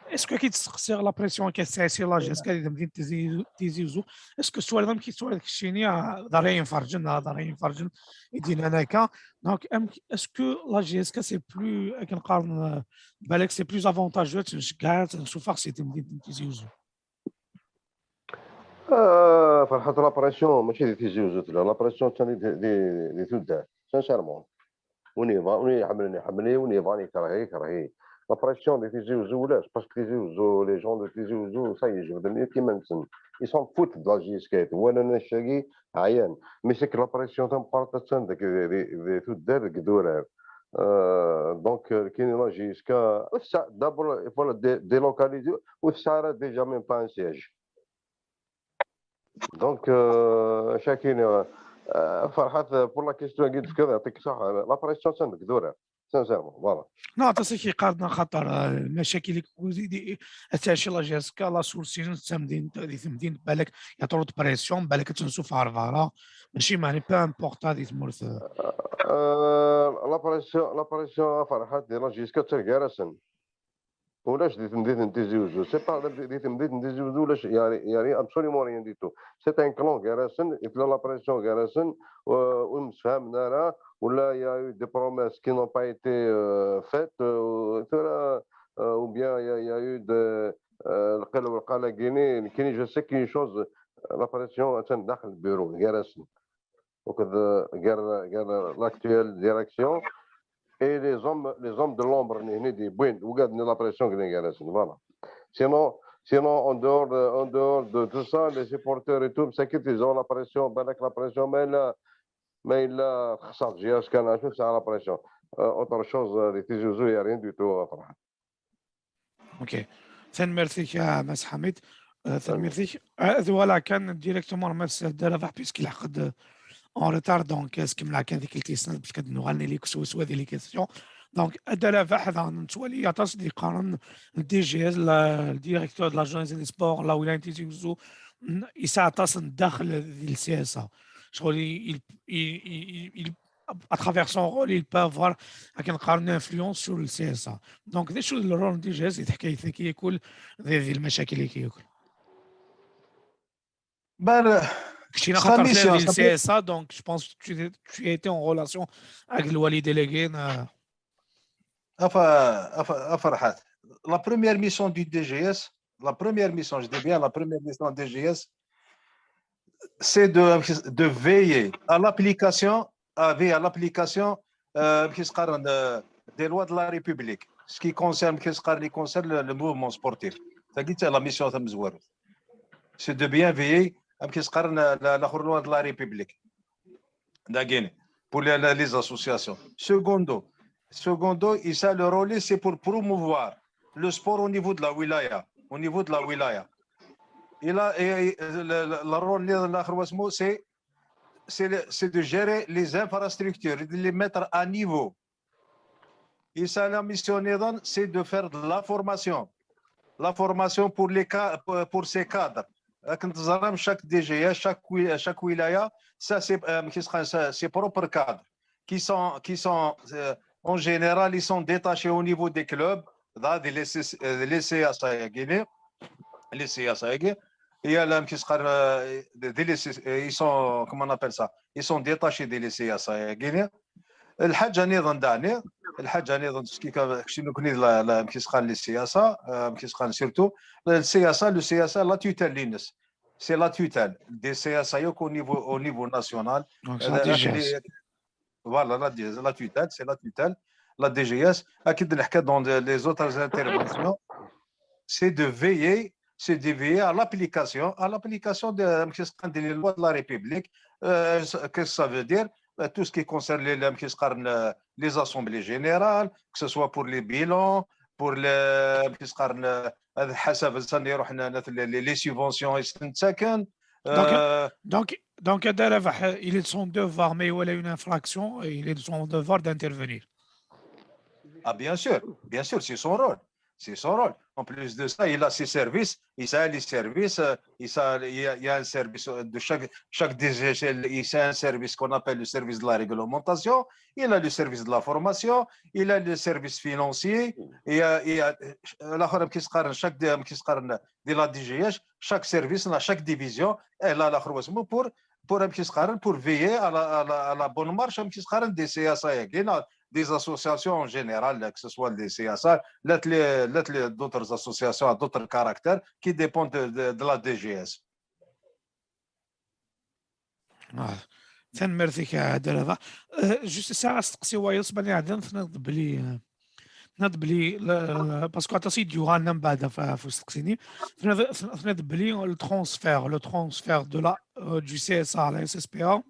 Est-ce que ad k-id-steqsiɣ la pression-agi i tesɛa si la J S K di temdint n Tizi- Tizi Uzzu? Est-ce que tettwaliḍ amek i tettwaliḍ keččini, ah, d ṛṛay inferǧen, ah, d ṛṛay inferǧen i d-yennan akka? Donc, amek, est-ce que la J S K c'est plus, akken qqaren, euh, balak c'est plus avantageux ad tt-nceggeɛ, ad tt-nsuffeɣ si temdint n Tizi Uzzu? Ah, Ferḥat, la pression mačči di Tizi Uzzu tella, la pression attan di, di, di tuddar, sincèrement. Win yebɣan, win iḥemmlen iḥemmel-iyi, win yebɣan yekreh-iyi yekreh-iyi. La pression di Tizi Uzzu ulac, parce que Tizi Uzzu, les gens de Tizi Uzzu, ça y est, jebden akk iman-nsen. Ils s'en foutent de la J S K, walan annect-agi, ɛyan. Mais c'est que la pression tameqqrant attan deg, di, di, di tuddar, deg idurar. Euh, donc, euh, kini la J S K, ur tesɛa, d'abord, il faut la dé-, délocaliser, ur tesɛa ara déjà même pas un siège. Donc, euh, acu akka i nniɣ, euh, Ferḥat, euh, pour la question-agi d-tefkiḍ, yeɛṭik ṣṣeḥḥa, la pression attan deg idurar, sincèrement, voilà. Non, aṭas i k-yeqqaren axaṭer, euh, lmacakil i, i, ad tɛic la J S K, la solution d tamdint, di temdint, balak, y a trop de pression, balak ad tensu ɣer berra, mačči, meɛni, peu importe di tmurt, euh. Euh, la pression, la pression, a Ferḥat, di la J S K attan gar-asen. Ulac di temdint n Tizi Uzzu. C'est pas di, di temdint n Tizi Uzzu ulac, yeɛni, yeɛni absolument rien du tout. C'est un clan gar-asen, i tella la pression gar-asen, euh, ur msefhamen ara, wala il y a eu des promesses qui n'ont pas été, euh, faites, euh, tura, euh, ou bien il y a, il y a eu de, euh, lqil u lqal-agi-ni, nekkini, je sais qu'une chose, la pression attan daxel le bureau, gar-asen. Donc, euh, gar, gar l'actuelle direction et les hommes, les hommes de l'ombre, ni, ni di, bon, wigad-nni la pression, voilà. Sinon, sinon, en dehors de, en dehors de tout ça, les supporters et tout, c'est qu'ils ont la pression, balak la pression, mais là, mais là, ça, j'ai acheté un peu ça, la pression. Euh, autre chose, euh, di Tizi Uzzu, il y a rien du tout, euh, Ferḥat. Ok. Tanemmirt-ik, a Mass Ḥamid. Euh, tanemmirt-ik. Euh, voilà, kan directement, Mass Dda Rabaḥ, puisqu'il a en retard, donc, euh, est-ce que kan dik il tisnat, parce que nous allons les questions, soit des questions. Donc, Dda Rabaḥ, dans, nettwali aṭas d-yeqqaren, le D G S, la, le directeur de l'agence des sports, la wilaya n Tizi Uzzu, n-, yesɛa aṭas n ddaxel di le C S A. Ccɣel, il, il, il, il, à travers son rôle, il peut avoir, akken qqaren, une influence sur le C S A. Donc, d acu d le rôle n D G S di teḥkayt-agi yakk, di, di lmacakil-agi yakk? Ben, keččina sa xaṭer mission, tella di le C S A, donc je pense que tu, tu as été en relation avec le wali délégué, euh. Enfin, enfin, enfin, Ferhat, la première mission du D G S, la première mission, je dis bien la première mission du D G S, c'est de, de veiller à l'application, à veiller à l'application, euh, كيفاش قالوا, euh, des lois de la République. Ce qui concerne, كيفاش قالوا, concerne le, le mouvement sportif. C'est la mission تاع مزوار. C'est de bien veiller, كيفاش قالوا, la, la, la loi de la République. D'accord. Pour les, les, les associations. Secondo, secondo, et ça, le rôle, c'est pour promouvoir le sport au niveau de la wilaya, au niveau de la wilaya. Et là, et, et, le, le, le rôle, c'est, c'est le, c'est de gérer les infrastructures, de les mettre à niveau. Et ça, la mission, c'est de faire de la formation. La formation pour les ca-, pour, pour ces cadres. Chaque D G S, chaque wi-, chaque wilaya, ça, c'est, euh, ses propres cadres qui sont, qui sont, euh, en général, ils sont détachés au niveau des clubs, là, des lycées, euh, des lycées à Sayagini, lycées à Sayagini. Et là, euh, des lycées, euh, ils sont, comment on appelle ça? Ils sont détachés des lycées à Sayagini. الحاجة نظن داني، الحاجة نظن سكي كا-، كشي نكني لا، لا، كيسخان للسياسة، آه، كيسخان surtout. السياسة، le C S A, la tutelle لينس. C'est la tutelle des C S A يوك au niveau, au niveau national. Donc, c'est la D G S. Voilà, la, la tutelle, c'est la tutelle, la D G S. أكيد نحكي dans les, les autres interventions. C'est de veiller, c'est de veiller à l'application, à l'application de, des lois de la République. Euh, qu'est-ce que ça veut dire? Euh, tout ce qui concerne les, les, les assemblées générales, que ce soit pour les bilans, pour les, les, les subventions, donc, euh, donc, donc, Dda Rabaḥ, il est de son devoir, mais il a une infraction, il est de son devoir d'intervenir. Ah, bien sûr, bien sûr, c'est son rôle. C'est son rôle. En plus de ça, il a ses services, il a les services, euh, il a, il a, il a un service de chaque, chaque D G S, il a un service qu'on appelle le service de la réglementation, il a le service de la formation, il a le service financier, il a, il a, chaque, de la D G S, chaque service, chaque division, elle a la pour, pour, pour veiller à la, à la, à la bonne marche des C S A, des associations en général, que ce soit des C S A, d'autres associations à d'autres caractères qui dépendent de, de, de la D G S. Ah, tanemmirt-ik a Dda Rabaḥ. Eh, juste sɛiɣ asteqsi wayeḍ, ṣṣbeḥ iɛeddan tenniḍ-d belli, eh, tenniḍ-d belli, la, la, parce que aṭas i d-yuɣalen mbeɛd ɣef, ɣef usteqsi-nni. Tenniḍ, tenniḍ belli le transfert, le transfert de la, euh, du C S A à la S S P A,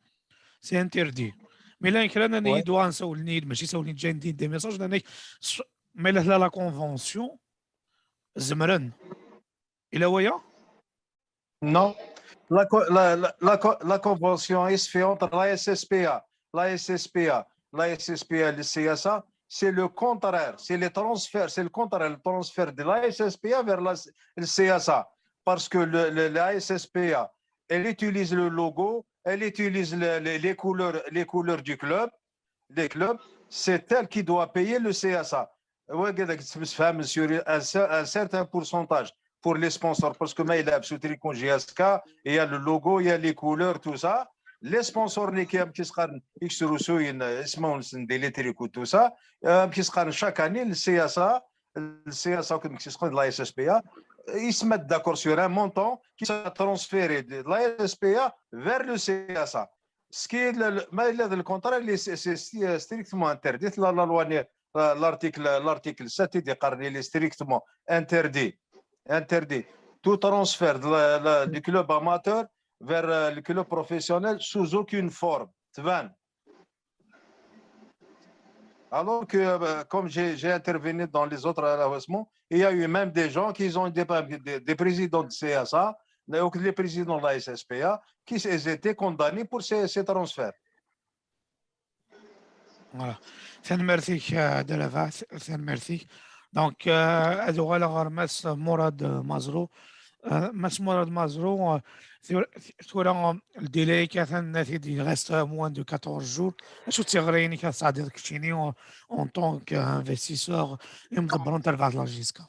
c'est interdit. Mais là, kra n, ouais, i d-yuɣalen sawlen-iyi-d, mačči sawlen-iyi-d, ǧǧan-d des messages, nnan-ak, s-, ma yella tella la convention, zemren. Yella waya? Non. La, co- la, la, la, co- la convention est faite entre la S S P A, la S S P A, la S S P A et le C S A. C'est le contraire. C'est les transferts. C'est le contraire. Le transfert de la S S P A vers la, le C S A. Parce que le, le- la S S P A, elle utilise le logo, elle utilise le- les, les couleurs, les couleurs du club, des clubs, c'est elle qui doit payer le C S A. Ouais, كذا كتسمسفهم sur un, cer- un certain pourcentage pour les sponsors, parce que ما يلعب sous tricot J S K, il y a le logo, il y a les couleurs, tout ça. Les sponsors اللي كي كيسقان يكسروا سوين اسمهم سندي les tricots, tout ça. آه، كيسقان chaque année le C S A, le C S A كما كيسقان la S S P A, ils se mettent d'accord sur un montant qui sera transféré de la S S P A vers le C S A. Ce qui est le, le, ما إلا le contraire, c'est c'est strictement interdit. La, la loi, euh, l'article, l'article sept, il dit, il est strictement interdit, interdit tout transfert de la- la- du club amateur vers euh, le club professionnel sous aucune forme. تبان. Alors que, euh, comme j'ai j'ai intervenu dans les autres arrondissements, il y a eu même des gens qui ont des, des, des présidents de C S A, donc les présidents de la S S P A, qui étaient condamnés pour ces, ces transferts. Voilà. Tanemmirt-ik, euh, Dda Rabaḥ, tanemmirt-ik. Donc, euh, ad uɣaleɣ ɣer Mass Murad Mazrou. Euh, Mass Murad Mazrou, euh, tura, tura, euh, le délai atan, il reste moins de quatorze jours. Acu d tiɣri-inek ad tesɛeddiḍ keččini en, en tant qu'investisseur imḍebbren tarbaɛt n la J S K?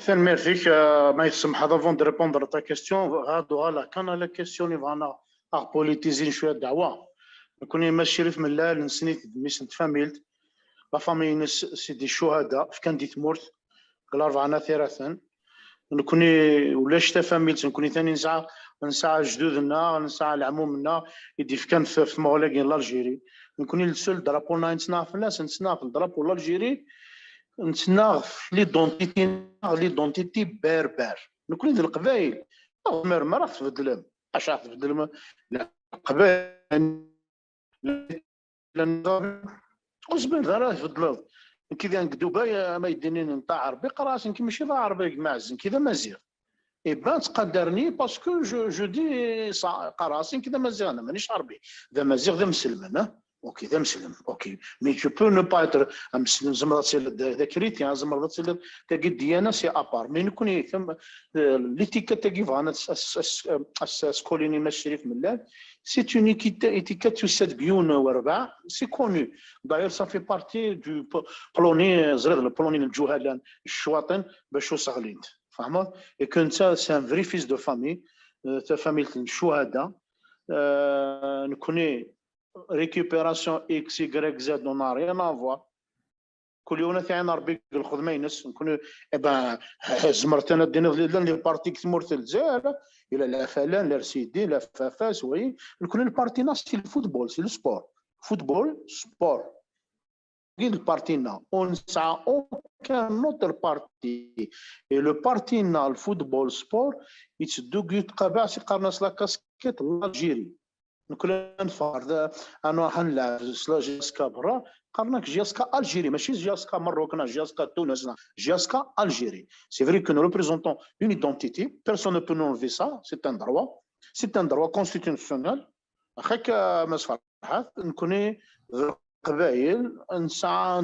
Tanemmirt-ik, euh, ma yi-tsemḥeḍ, avant de répondre à ta question, ad uɣaleɣ kan à la question i bɣan a ɣ-politizin cwiya ddeɛwa. Nekni Mass Crif Mellal, nessen-it d mmi-s n tfamilt, la famille-ines c'est des ccuhada, fkan di tmurt deg Larebɛa n At Iraten. Nekni ulac tafamilt, nekni tani nesɛa, nesɛa lejdud-nneɣ, nesɛa leɛmum-nneɣ i d-ifkan f- f tmuɣli-agi n l'Algérie. Nekni le seul drapeau-nneɣ i nettnaɣ fell-as, nettnaɣ f drapeau n l'Algérie, nettnaɣ f l'identité-nneɣ, l'identité berbère. Nekni d Leqbayel. Ur tezmirem ara ad tbeddlem. Acu ad tbeddlem? Leqbayel ur tezmireḍ ara ad tbeddleḍ. Nekk d nekk Dubai, ma yeddinin n taɛerbi, qqareɣ-as nekk mačči d aɛerbi, gma ɛezz, nekk d amaziɣ. Eh ben, ttqadaren-iyi parce que je, je dis ça, qqareɣ-as nekk d amaziɣ, ana manis aɛerbi. D amaziɣ, d ameslem, hein? Ok, d ameslem, ok. Mais tu peux ne pas être ameslem, tzemreḍ ad tiliḍ d, d akriṭyan, tzemreḍ ad tiliḍ tagi ddiyana, c'est à part. Mais nekni, tam- eh, l'étiquette-agi bɣan ad s- ad s- ad s- ad s- ad s-kkolin i Mass Crif Mellal, c'est une étiquette, étiquette tusa deg yiwen werbaɛ, c'est connu. D'ailleurs, ça fait partie du p- polonais, ẓriɣ le polonais n lǧuhala, ccwaṭen, bac ur seɣlint. Tfehmeḍ? Et que netta, c'est un vrai fils de famille, euh, tafamilt n ccuhada. Euh, nekni, récupération X, Y, Z, on n'a rien à voir. Kul yiwen ad t-iɛin Rebbi deg lxedma-ines. Nekni, eh ben, zemreḍ ad d-tiniḍ llan les partis deg tmurt n Lezzayer, ila la Falan, la R C D, la F F S, oui. Nekni le parti-nneɣ c'est le football, c'est le sport. Football, sport. Ur nesɛi aucun autre parti. Et le parti-nneɣ, le football sport, yetteddu deg yiwet tqabaɛt i qqaren-as la casquette l'Algérie. Nekni ad neffeɣ ar da, ad nruḥ ad nlɛeb s la J S K berra, qqaren-ak J S K Algérie, mačči J S K Maroc, neɣ J S K Tunis, neɣ J S K Algérie. C'est vrai que nous représentons une identité, personne ne peut nous enlever ça, c'est un droit, c'est un droit constitutionnel. Axak, euh, Mass Ferḥat, nekni d Leqbayel, nesɛa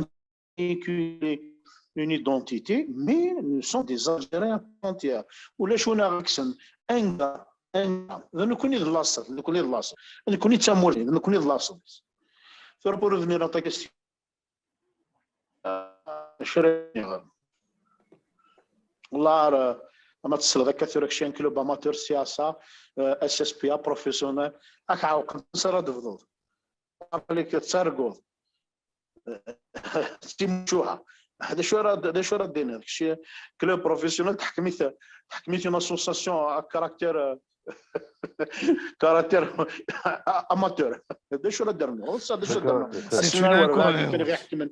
une identité, mais nous sommes des Algériens à part entière. Ulac win aɣ-ikksen anga, anga. D nekni d laṣel, d nekni d laṣel. D nekni d tamurt, d nekni d laṣel. Tura pour revenir à ta question. Wallah, euh, ma tesleḍ akka tura kečči un club amateur, C S A, euh, S S P A, professionnel, ad k-ɛawqen s ara d-tebduḍ. Aql-ik tettarguḍ. D timucuha. D acu ara d acu ara d-iniḍ? Kečč club professionnel, teḥkem-it teḥkem-it une association à caractère caractère amateur. D acu ara d-rnuɣ? D acu ara d-rnuɣ? Ass-nni kan i ɣ-iḥekmen.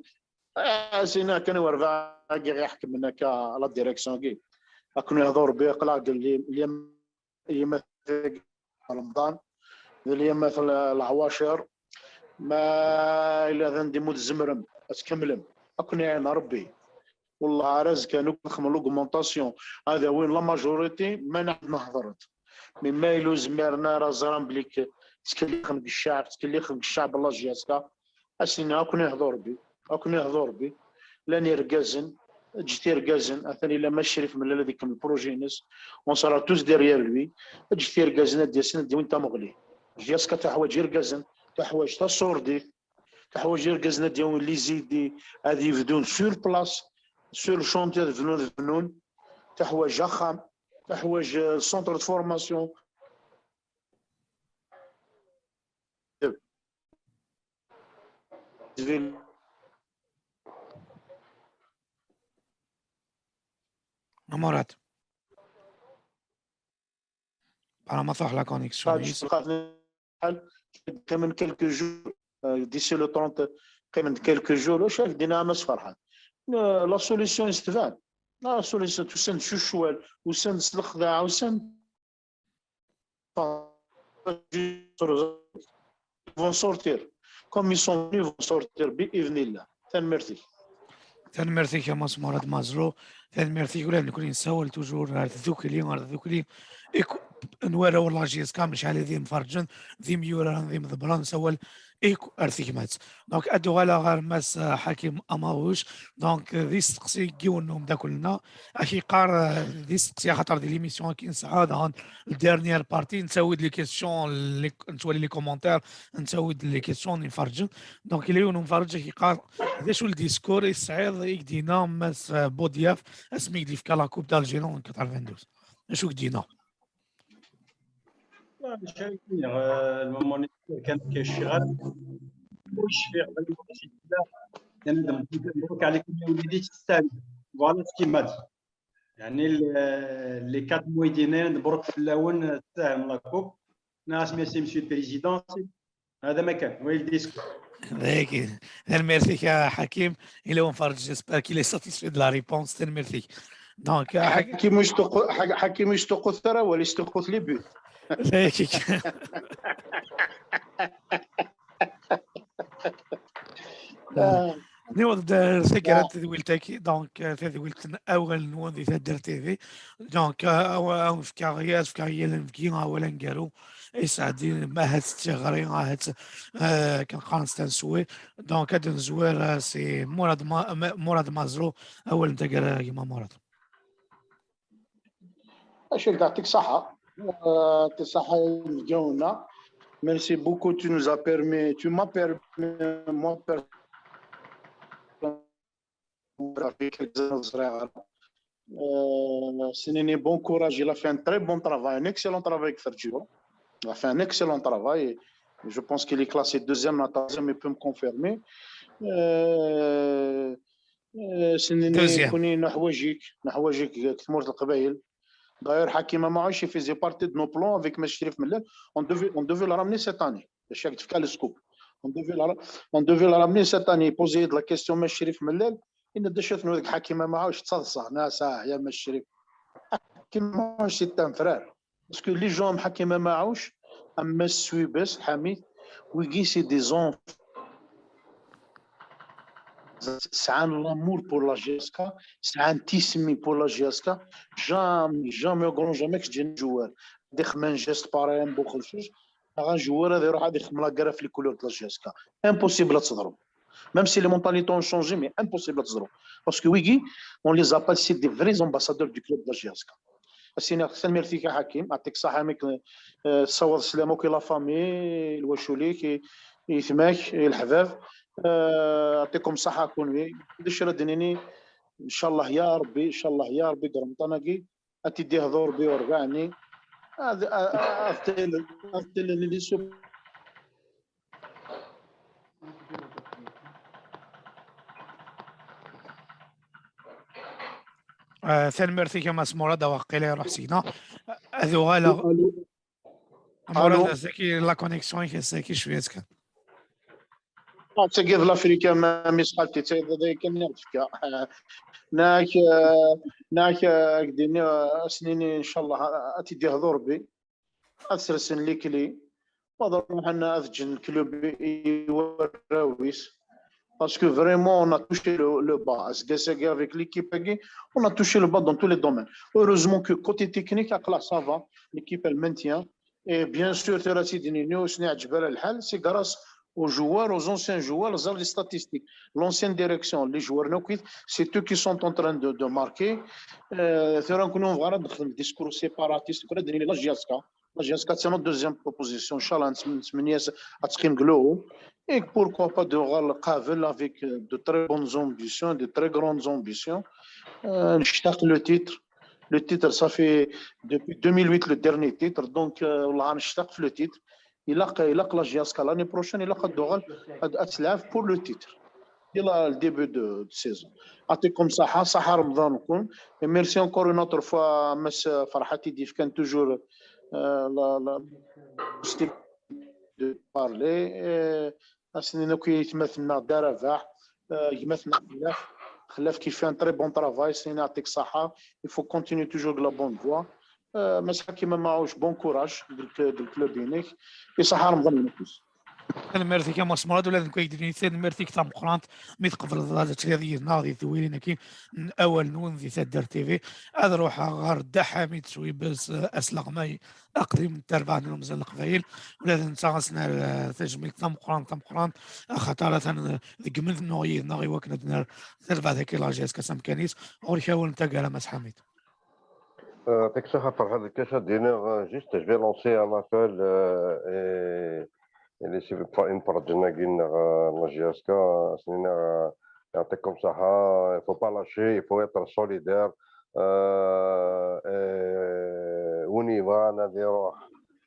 Ass-nni kan i ɣ-iḥekmen akka la direction-agi. Akken yehḍu Rebbi, aql-aɣ lyama Remḍan, d lyama leɛwacer, ma yella d anda ur tzemrem ad tkemmlem, ad ken-iɛin Rebbi. Wellah ar azekka, nekk ad xedmen l'augmentation, ad awin la majorité, ma nɛad nehḍer-d. Mi ma yella ur zmiren ara, ẓran belli ttkellixen deg cceɛb, ttkellixen deg cceɛb n la J S K, ad s-iniɣ ad ken-ihḍu Rebbi, ad ken-ihḍu Rebbi. Llan irgazen, ǧǧet irgazen, atan yella Mass Crif Mellal ad ikemmel projet-ines, on sera tous derrière lui, ǧǧet irgazen ad d-yasen ad d-yawin tamuɣli. J S K teḥwaǧ irgazen, teḥwaǧ taṣurdit, teḥwaǧ irgazen ad d-yawin les idées, ad yebdun sur place, sur le chantier ad bnun, ad bnun, teḥwaǧ axxam, teḥwaǧ, euh, centre de formation. Murad. Apparemment تروح la connexion. Qqimen quelques jours, euh, d'ici le trente, qqimen quelques jours, واش دينا ما فرحان. La solution يستفاد. La solution, usan-d s ccwal, usan-d s lexdaɛ, usan-d vont sortir. Comme ils sont venus, vont sortir, بإذن الله. Tanemmirt-ik. Tanemmirt-ik a Mass Murad Mazrou. Tanemmirt-ik, ula d nekkni nessawal toujours ar tdukli, ar tdukli n warraw n la J S K, mačči ala d imferǧen, d imyuraren, d imḍebbren, nessawal ar tegmat. Donc, ad uɣaleɣ ɣer Mass Ḥakim Amaɣuc. Donc, d isteqsi n yiwen n umeddakel-nneɣ, ad k-yeqqar, d isteqsi axaṭer di l'émission-agi nesɛa daɣen la dernière partie, nettawi-d les questions, nettwali les commentaires, nettawi-d les questions n imferǧen. Donc, yella yiwen umferǧ ad k-yeqqar, d acu n le discours i tesɛiḍ i k-d-yenna Mass Boudiaf asmi i k-d-yefka la Coupe d'Algérie en quatre-vingt-douze? D acu i k-d-yenna? المهم كان كاين الشغل. واش فيه؟ كان مبروك عليكم يا وليدي، تستاهل. Voilà ce qu'il m'a dit. يعني les quatre mois دينا مبروك في الاول، تستاهل la Coupe. ناس merci monsieur le président. هذا ما كان، وين الديسك؟ Tanemmirt-ik a Ḥakim. Yella umferǧ, j'espère qu'il est satisfait de la réponse. Tanemmirt-ik. Donc, euh, Ḥakim ur yesṭuqqut, Ḥakim ur yesṭuqqut ara, wala yesṭuqqut les buts. Niweḍ-d ar taggara n tedwilt-agi, donc, euh, tadwilt n Awal-nwen di Taddart T V. Donc, euh, aw-, aw-, fkeɣ, ad fkeɣ yal anebgi awal aneggaru i Sɛdi, ahat d tiɣri, ahat, euh, kan qqaren s tanswi. Donc, ad nezwir, euh, si Murad Ma-, Ma-, Murad Mazrou, awal n taggara, gma Murad. Achille, يعطيك الصحة. آه، يعطيك الصحة يا مزيونة. Merci beaucoup, tu nous as permis, tu m'as permis, moi, per-, avec quelques-uns, euh, Sinini, bon courage, il a fait un très bon travail, un excellent travail avec Fergiro. Il a fait un excellent travail. Je pense qu'il est classé deuxième, troisième, il peut me confirmer. Euh, آه، سنيني كوني نحواجيك، نحواجيك في تمورت القبايل. D'ailleurs حكيمة معاش il faisait partie de nos plans avec Mass Chérif Mellal. On devait, on devait le ramener cette année. باش راك تفكى le scoop. On devait le ra-, on devait le ramener cette année. Poser la question Mass Chérif Mellal. إن دشت نورك حكيمة معاش تصلصة ناس، آه، يا Mass Chérif. حكيمة معاش c'est un frère. Parce que les gens ḥakim amaɛuc, am Mass Swibas Ḥamid, wigi c'est des enfants. Sɛan l'amour pour la J S K, sɛan tismi pour la J S K. Jamais, jamais, au grand jamais, k ǧǧin joueur ad ixdem un geste pareil, am Buxelcec, neɣ un joueur ad iruḥ ad ixdem la guerre ɣef les couleurs de la J S K. Impossible ad teḍru. Même si les mentalités ont changé, mais impossible ad teḍru. Parce que wigi, on les appelle, c'est des vrais ambassadeurs du club de la J S K. Asini tanemmirt-ik a Ḥakim, yeɛṭik ṣṣeḥḥa imi k-, eh, tessawaḍ sslam akk i la famille, lwaculik, i, i tmak, i leḥbab. Eh, yeɛṭikum ṣṣeḥḥa kunwi. D acu ara d-nini? Ncallah ya Rebbi, ncallah ya Rebbi deg Remḍan-agi ad t-id-ihḍu Rebbi urbaɛni. Ad, ad, ad, ad tili, ad tili les sous- Ah, tanemmirt-ik a Mass Murad, awa qila iruḥ seg-na. Ad uɣaleɣ. Murad, ass-agi la connexion-ik ass-agi cwiya kan. Ah, tagi d l'Afrique, a mmi-s xalti, d tayeḍ kan i ɣ-d-tefka. Nak, eh, nak, eh, ad k-d-iniɣ, eh, ass-nni, ncallah, ad t-id-yehdu Rebbi. Ad sersen likli. Ad ruḥen ad ǧǧen club i warraw-is. Parce que vraiment, on a touché le, le bas. Aseggas-agi, avec l'équipe-agi, on a touché le bas dans tous les domaines. Heureusement que côté technique, aql-aɣ ça va, l'équipe, elle maintient. Et bien sûr, tura ad tt-id-nini, ur sen-iɛǧeb ara lḥal, c'est grâce aux joueurs, aux anciens joueurs, les statistiques, l'ancienne direction, les joueurs, c'est eux qui sont en train de, de marquer. Euh, tura, nekkni ur nebɣi ara ad nexdem discours séparatiste, nekkni ad d-nini la J S K. La J S K, c'est notre deuxième proposition. Ncallah, nettmenni-as ad teqqim deg le haut. Et pourquoi pas de regarder avec, euh, de très bonnes ambitions, de très grandes ambitions. Euh, نشتاق le titre. Le titre, ça fait depuis deux mille huit le dernier titre. Donc, euh, والله نشتاق في le titre. Ilaq, ilaq la J S K l'année prochaine, ilaq ad tuɣal ad, ad tleɛb pour le titre. Dès la, le début de, de saison. يعطيكم الصحة, صحة رمضانكم. Et merci encore une autre fois, Mass Ferhat, i d-yefkan toujours, euh, la, la, de parler. Euh, ass-nni akk i yetmaten-nneɣ Dda Rabaḥ, euh, gma-tneɣ Xellaf. Xellaf qui fait un très bon travail, s-nini يعطيك الصحة. Il faut continuer toujours de la bonne voie. Euh, Mass Hakim Amaouche, bon courage deg, deg club-inek. I ṣaḥa Remḍan-inek. Tanemmirt-ik a Mass Murad, ula d nekk ad k-d-nini tanemmirt-ik tameqqrant mi tqebleḍ ad tiliḍ yid-neɣ di tedwilin-agi n Awal-nwen di Taddart T V. Ad ruḥeɣ ɣer Dda Ḥamid Cwibes, eh, asleɣmay aqdim n terbaɛt n Lemzan n Leqbayel, ula d netta ad s-nerr, eh, tajmilt tameqqrant, tameqqrant, axaṭer atan, eh, deg imennuɣ yid-neɣ i wakken ad nerr tarbaɛt-agi la J S K s amkan-is. Ɣur-k awal n taggara, Mass Ḥamid. Euh, يعطيك الصحة فرحات الكاش. دينا، euh, juste, je vais lancer un appel, euh, et, et les imferrǧen-agi n, euh, la J S K, s-nini, euh, يعطيكم الصحة, il faut pas lâcher, il faut être solidaire. Euh, et win yebɣan ad iruḥ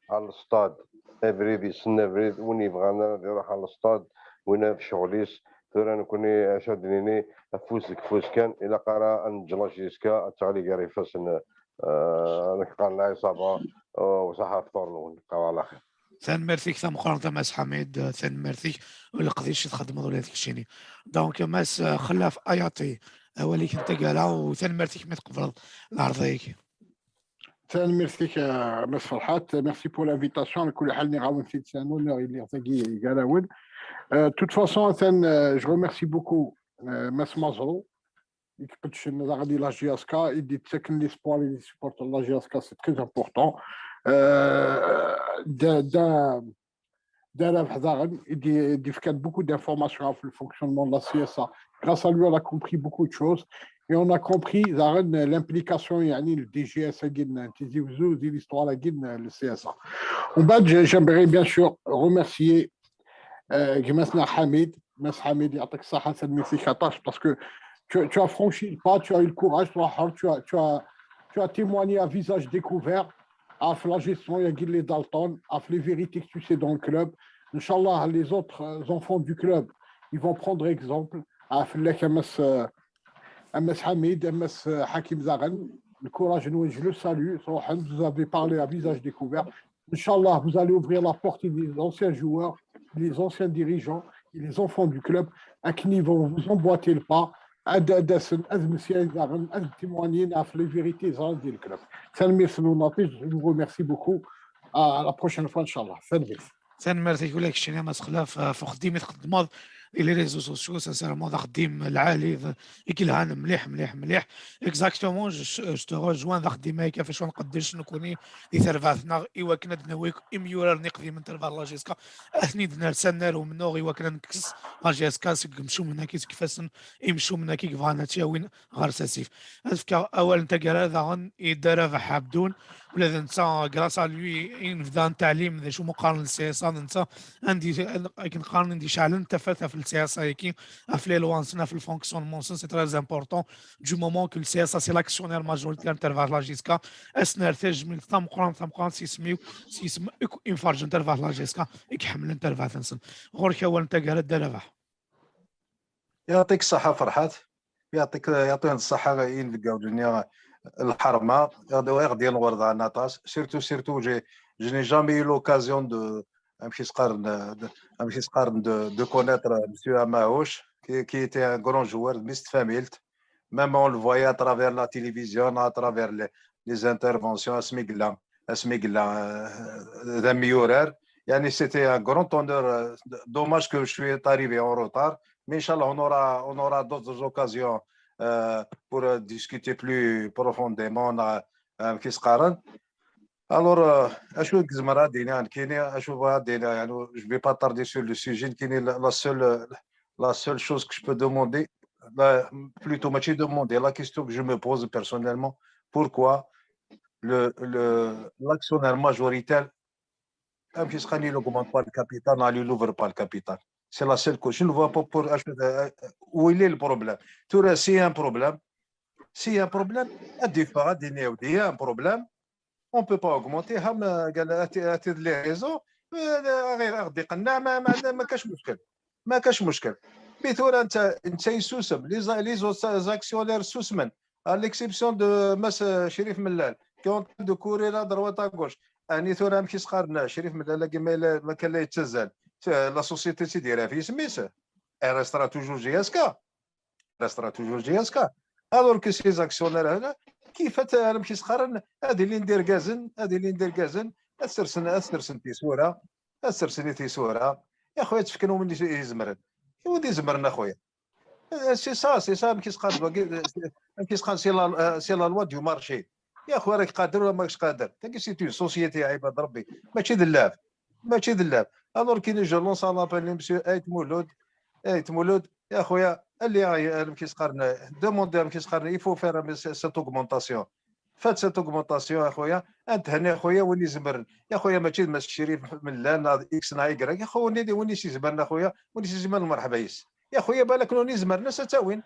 ɣer le stade, abrid yessen abrid, win yebɣan ad iruḥ ɣer le stade, win af ccɣel-is, tura nekkni acu ad d-nini, afus deg ufus kan, ilaq ara ad neǧǧ la J S K ad teɣli gar ifassen, euh, nekk qqaren lɛiṣaba, euh, u ṣaḥa afṭur-nwen, neqqa ala xir. Tanemmirt-ik tameqqrant a Mass Ḥamid, tanemmirt-ik u leqdic i txeddmeḍ ula d keččini. Donc, a Mass, euh, Xellaf Ayati, awal-ik n taggara u tanemmirt-ik mi tqebleḍ lɛerḍ-agi. Tanemmirt-ik a Mass Ferhat, merci pour l'invitation. Ɛla kulli ḥal, nniɣ-awen-t-id, c'est un honneur i lliɣ dagi gar-awen. Euh, de toute façon, atan, euh, je remercie beaucoup, euh, Mass Mazrou, i iqeddcen daɣen di la J S K, i d-yettaken l'espoir i les supporters de la J S K, c'est très important. Euh, Dda, Dda, Dda Rabeḥ daɣen, i d-, i d-yefkan beaucoup d'informations sur le fonctionnement de la C S A. Grâce à lui, on a compris beaucoup de choses. Et on a compris daɣen l'implication, yeɛni, n D G S-agi n Tizi Wezzu di l'histoire-agi n la C S A. Umbeɛd, j'ai-, j'aimerais bien sûr remercier, euh, gma-tneɣ Ḥamid. Mass Ḥamid, يعطيك الصحة, tanemmirt-ik aṭas, parce que tu, tu as franchi le pas, tu as eu le courage, tu as, tu as, tu as, tu as témoigné à visage découvert ɣef la gestion-agi n les Dalton, ɣef les vérités que tu sais dans le club. Inch'Allah, les autres, euh, enfants du club, ils vont prendre exemple. Ɣef lak a Mass, euh, a Mass Ḥamid, a Mass, euh, Ḥakim daɣen, le courage-nwen, je le salue. Tṛuḥem, vous avez parlé à visage découvert. Inch'Allah, vous allez ouvrir la porte des anciens joueurs, des anciens dirigeants, et les enfants du club, akken ils vont vous emboîter le pas, ad, ad asen, ad mmeslayen daɣen, ad témoignen ɣef les vérités ẓran di le club. Tanemmirt-nwen aṭas, je vous remercie beaucoup. À la prochaine fois, Inch'Allah. Tanemmirt. Tanemmirt-ik ula d keččini a Mass Xellaf, ɣef uxeddim i txeddmeḍ di les réseaux sociaux, sincèrement, d axeddim lɛali, d, i yelhan mliḥ, mliḥ, mliḥ. Exactement, je, je te rejoins, d axeddim-agi ɣef acu nqeddec nekkni di terbaɛt-nneɣ, i wakken ad nawi imyuraren iqdimen n terbaɛt n la J S K, ad ten-id-nerr s annar umennuɣ, i wakken ad nekkes la J S K seg yimcumen-agi, seg ifassen imcumen-agi i yebɣan ad tt-yawin ɣer sasif. Ad fkeɣ awal n taggara daɣen i Dda Rabeḥ Ɛebdun, ula d netta, grâce à lui, i nebda nettɛellim d acu mu qqaren le C S A, d netta anda i, akken qqaren, anda iceɛlen tafat ɣef le C S A-agi, ɣef les lois-nsen, ɣef le fonctionnement-nsen, c'est très important, du moment que le C S A, c'est l'actionnaire majoritaire n terbaɛt la J S K, ad s-nerr tajmilt tameqqrant, tameqqrant s yisem-iw, s yisem akk imferrǧen n terbaɛt la J S K, i iḥemmlen terbaɛt-nsen. Ɣur-k awal n taggara, Dda Rabeḥ. يعطيك الصحة فرحات. يعطيك يعطيهم الصحة ينبقاو الدنيا الحرمة. يغدي يغدي نغور ذا ناطاس surtout surtout j'ai je n'ai jamais eu l'occasion de amek i s-qqaren, de, amek i s-qqaren, de, de connaître monsieur Amahouche, qui, qui était un grand joueur de Mist Familt. Même on le voyait à travers la télévision, à travers les, les interventions, asmi yella, asmi yella, euh, d amyurar. Yani, c'était un grand honneur. Euh, dommage que je suis arrivé en retard. Mais Inch'Allah, on aura, on aura d'autres occasions euh, pour euh, discuter plus profondément. Euh, euh, كي سقارن. Alors, euh, acu i yezmer ad d-iniɣ nekkini, acu bɣiɣ ad d-iniɣ, yani, je vais pas tarder sur le sujet, nekkini, la, la seule, euh, la seule chose que je peux demander, la, plutôt, mačči demander, la question que je me pose personnellement, pourquoi le, le, l'actionnaire majoritaire, amek i s-qqaren, il augmente pas le capital, non, il ouvre pas le capital. C'est la seule cause. Je ne vois pas pour, euh, où il est le problème. Tura, s'il y a un problème, s'il y a un problème, ad d-yeffeɣ, ad d-yini, il y a un problème, on peut pas augmenter, ha, ma, قال, هاتي, هاتي les raisons, euh, غير غادي يقنع، ما, ما, ما كاش مشكل. ما كاش مشكل. Mais tura انت، انت يسوسم، les, les autres actionnaires سوسمن، à l'exception de Mass Chérif Mellal, qui est en train de courir à droite à gauche. يعني tura amek i s-qqaren, Chérif Mellal كما ما كان لا يتزال. La société تيديرها في اسميس. Elle restera toujours J S K. Elle restera toujours J S K. Alors que ces actionnaires هنا كيف ت-، amek i s-qqaren, ad ilin d irgazen, ad ilin d irgazen, ad sersen, ad sersen tisura, ad sersen i tisura. Ya خويا, ad fken win i izemren. I win izemren, a خويا. C'est ça, c'est ça, amek i s-qqaren, amek i s-qqaren, c'est la, c'est la loi du marché. Ya خويا, راك قادر ولا ماكش قادر؟ تاكي c'est une société, عباد ربي. ماشي د اللعب. ماشي د اللعب. Alors كي نجي لونس على لابيل لمسيو ايت مولود، ايت مولود، يا خويا، اللي راهي، انا كي سقرنا، دوموندي، انا كي سقرنا، il faut faire cette augmentation. Faites cette augmentation, يا خويا. انت هنا يا خويا وين يزمرن؟ يا خويا، ماشي ماشي شريف من لا، نا اكس، نا ايكغيك. يا خويا، وين يدي، وين يزمرن يا خويا؟ وين يزمرن؟ مرحبا يس. يا خويا، بالك نوني زمرنا ستاوين.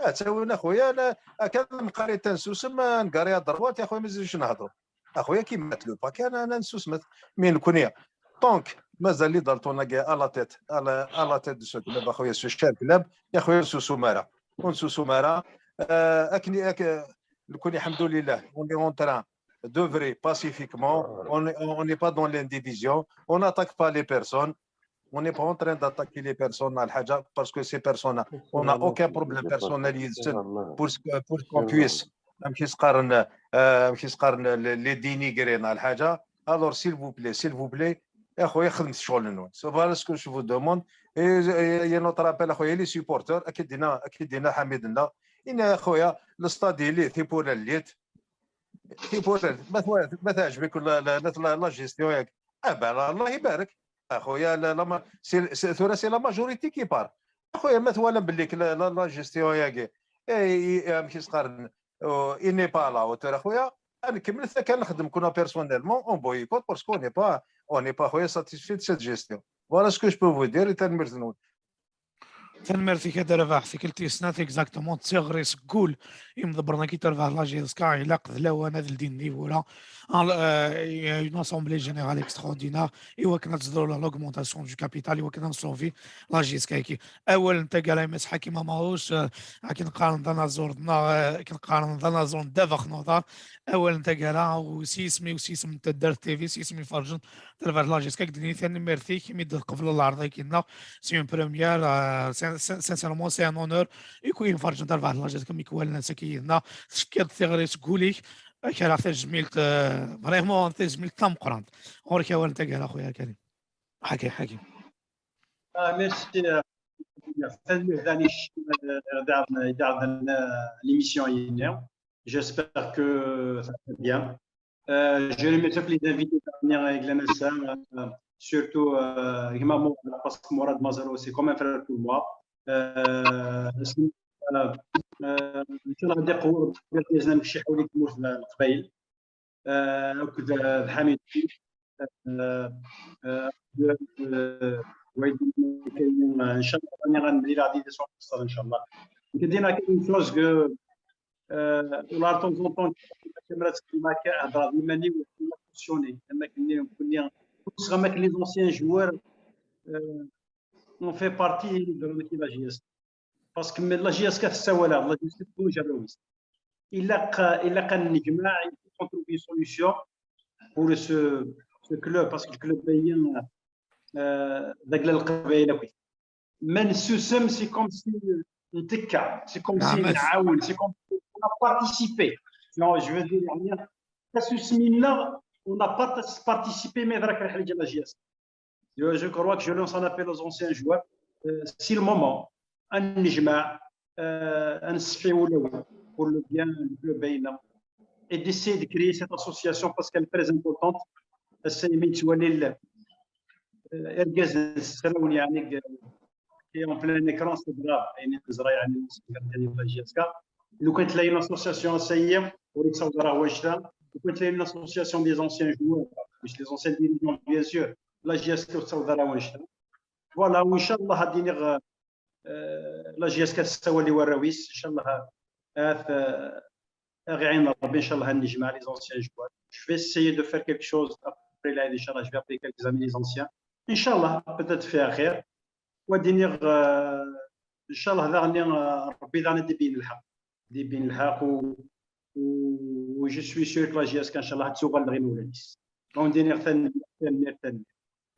اتاوين اخويا، انا اكا نقري تنسوسم، نقري دروات يا خويا، ما نزيدش نهضروا. اخويا كي مات لو باكي، انا انا نسوسمت. مي نكوني طونك مازال لي دالتونا كاع à la tête, à la tête de ce club, اخويا سو شار كلاب. يا خويا نسوسو مارا، ونسوسو مارا. آه، اكني اك نكوني الحمد لله, on est en train d'œuvrer pacifiquement. On est- on n'est pas dans l'indivision, on n'attaque pas les personnes. On n'est pas en train d'attaquer les personnes على حاجه, parce que ces personnes, on n'a aucun problème personnel يدسن pour ce- pour qu'on puisse, amek i s-qqaren, euh, amek i s-qqaren, les les dénigrer على حاجه. Alors s'il vous plaît, s'il vous plaît, يا خويا, خدمت الشغل نون. C'est voilà ce que je vous demande. Et, et, et notre appel, اخويا, les supporters, اكيد دينا, اكيد دينا حميد لنا. ان يا خويا, le stade il est, c'est pour la lutte. C'est pour la, ما تو- ما تعجبك ولا لا, لا, la gestion ياك. اه بقى, الله يبارك. اخويا, لا, لا, ما, c'est, c'est, ثورة, c'est la majorité qui part. اخويا, ما توالم باللي ك-, la, la, la gestion ياك. اي, اي, اي, ماشي صغار. اي ني با لا اوتور, اخويا. نكمل حتى كان نخدم كنا personnellement, on boycotte parce qu'on n'est pas, on n'est pas, اخويا, satisfait de cette gestion. Voilà ce que je peux vous dire, et تنميرت نون. Tanemmirt-ik a Rabaḥ, tikkelt tis snat exactement, d tiɣri seg wul imḍebbren-agi n terbaɛt n la J S K, ilaq d lawan ad ldin d ibura, un, euh, une assemblée générale extraordinaire, i wakken ad teḍru l'augmentation du capital, i wakken ad nsauvi la J S K-agi. Awal n taggara i Mass Ḥakim Amarouche, euh, akken qqaren d anaẓur, neɣ, euh, akken qqaren d anaẓur n ddabex n uḍar, awal n taggara, u s yisem-iw, s yisem n taddart T V, s yisem iferrjen, tarbaɛt n la J S K, ak d-nini tanemmirt-ik imi d-tqebleḍ lɛerḍ-agi-nneɣ. C'est une première, euh, sin-, sin-, sincèrement, c'est un honneur. I kuyen iferrjen tarbaɛt n la J S K mi k-walan ass-agi yid-neɣ, tefkiḍ tiɣri seg wul-ik, ak-rreɣ tajmilt, euh, vraiment tajmilt tameqqrant. Ɣur-k awal n taggara, a xuya Karim. Ḥaki, ḥaki. Ah, merci, euh, tanemmirt, euh, l'émission. J'espère que ça va bien. Euh, je remercie tous les invités à venir avec la N S M, euh, surtout, euh, Imam Mourad, parce que Mourad Mazaro, c'est comme un frère pour moi. Euh, c'est, euh, euh, إن شاء الله غادي يقوى ربي يزيد لنا شي حولي في الموت القبايل. آه، وكذا الحميد. آه، آه، آه، ويدي كاين، آه، إن شاء الله راني غنملي غادي يدير صوت إن شاء الله. كدينا كاين شوز كو، آه، ولا طون طون كاميرا تكلم هكا، هضره ديما ني ولا فوكسيوني، اما كني كني بصح ما كاين لي زونسيان جوار، آه، اون في بارتي دو ليكيب جي اس. parce que la J S K tessawal, la J S K tessawal. Ilaq, ilaq ad nejmeɛ, il faut trouver une solution pour ce, ce club, parce que le club d agla n Leqbayel akk. Ma nessusem, c'est comme si ntekka, c'est comme si nɛawen, c'est comme si on a participé. Non, je veux dire, tasusmi-nneɣ, on a participé, mais ذاك الحاجة la J S K. Je crois que je lance un appel aux anciens joueurs. Euh, c'est le moment. Ad nejmeɛ, euh, ad nesseḥi ulawen pour le bien du club et d'essayer de créer cette association parce qu'elle est très importante. Ass-a imi nettwali irgazen ssrawen, yeɛni, qui est en plein écran, c'est grave. Ayen neẓra, yeɛni, la J S K. Lukan tella une association ass-agi, ur yettaweḍ ara wanect-a. Lukan tella une association des anciens joueurs, les anciens dirigeants, bien sûr, la J S K ur tettaweḍ ara wanect-a. Voilà, وإن شاء الله ad iniɣ, euh, la J S K tessawal i warraw-is, إن شاء الله ad, euh, ad aɣ-iɛin Rebbi, إن شاء الله ad nejmeɛ les anciens joueurs. Je vais essayer de faire quelque chose après l'Aïd, إن شاء الله, je vais appeler quelques amis les anciens. إن شاء الله, peut-être فيها خير. Wa d-iniɣ, euh, إن شاء الله daɣen, euh, Rebbi daɣen ad d-ibeyyen lḥeqq. D-ibeyyen lḥeqq u, u, u je suis sûr que la J S K, إن شاء الله, ad tuɣal ɣer imawlan-is. Ad wen-d-iniɣ tanemmirt, tanemmirt, tanemmirt.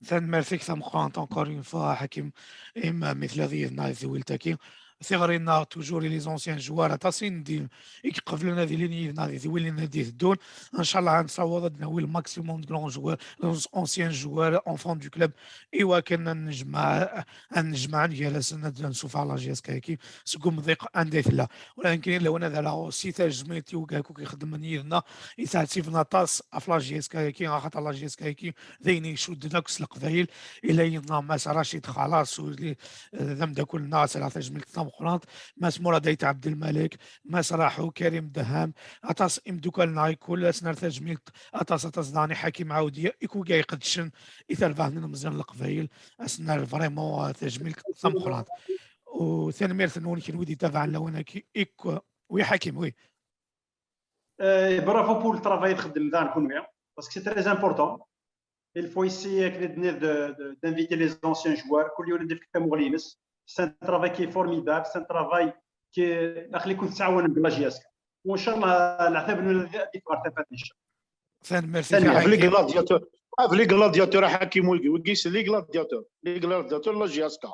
Tanemmirt-ik tameqqrant, encore une fois, Ḥakim, im, mi telliḍ yid-neɣ di tedwilt-agi. Tiɣri-nneɣ, toujours, i les anciens joueurs, aṭas i n-, di-, i iqeblen ad ilin yid-neɣ di tedwilin ad d-iteddun. Inchallah, ad nessaweḍ ad d-nawi le maximum de grands joueurs, les anciens joueurs, enfants du club, i wakken ad nejmeɛ, ad nejmeɛ gar-asen, ad nsufeɣ la J S K-agi seg umḍiq anda i tella. Walakin lawan ad alaɣ aussi tajmilt i wigad akk ixeddmen yid-neɣ, i ttɛettiben aṭas ɣef la J S K-agi, axaṭer la J S K-agi d ayen icudden akk s Leqbayel. Ila yid-neɣ Mass Racid Xalas, u d ameddakel-nneɣ, ad s-rreɣ tajmilt tameqqrant, Mass Murad Ayt Ɛebdelmalek, Mass Raḥu, Karim Dehham, aṭas imeddukal-nneɣ i kul, ad s-nerr tajmilt aṭas, aṭas daɣen i Ḥakim Ɛawdiya, i wigad iqeddcen i terbaɛt n ilmeẓyen n Leqbayel, ad s-nerr vraiment tajmilt tameqqrant. U tanemmirt-nwen kenwi d-itabaɛen lawan-agi, i k-, oui, Ḥakim, oui. Euh, bravo pour le travail i txeddmem daɣen kenwi, parce que c'est très important. Il faut essayer, akken i d-tenniḍ, de, de, d'inviter les anciens joueurs, kul yiwen ad d-ifk tamuɣli-ines. C'est un travail qui est formidable, c'est un travail qui est, aql-iken tettɛawanem deg la J S K. وإن شاء الله leɛtab-nwen ad yeffeɣ ɣer tafat, إن شاء الله. Tanemmirt-ik, Ḥakim. Af les gladiateurs, af les gladiateurs, a Ḥakim, wigi, wigi, c'est les gladiateurs, les gladiateurs de la J S K.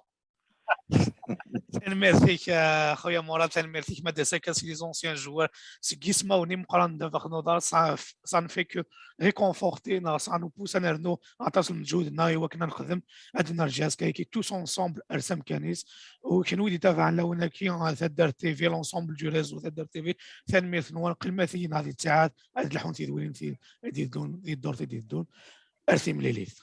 Tanemmirt-ik, a xuya Murad, tanemmirt-ik, ma d-as akka si les anciens joueurs, seg yismawen imeqqranen n Ddabex n Uḍar, ça, ça ne fait que réconforter, neɣ ça nous pousse ad nernu aṭas n lmeǧhud-nneɣ i wakken ad nexdem, ad nerǧa askayki tous ensemble ar s amkan-is. U kenwi d-itabaɛen lawan-agi, a Taddart T V, l'ensemble du réseau Taddart T V, tanemmirt-nwen, qqimet yid-neɣ di ttiɛad, ad d-lḥun tidwilin ti-, i d-iteddun, di ddurt i d-iteddun. Ar timlilit.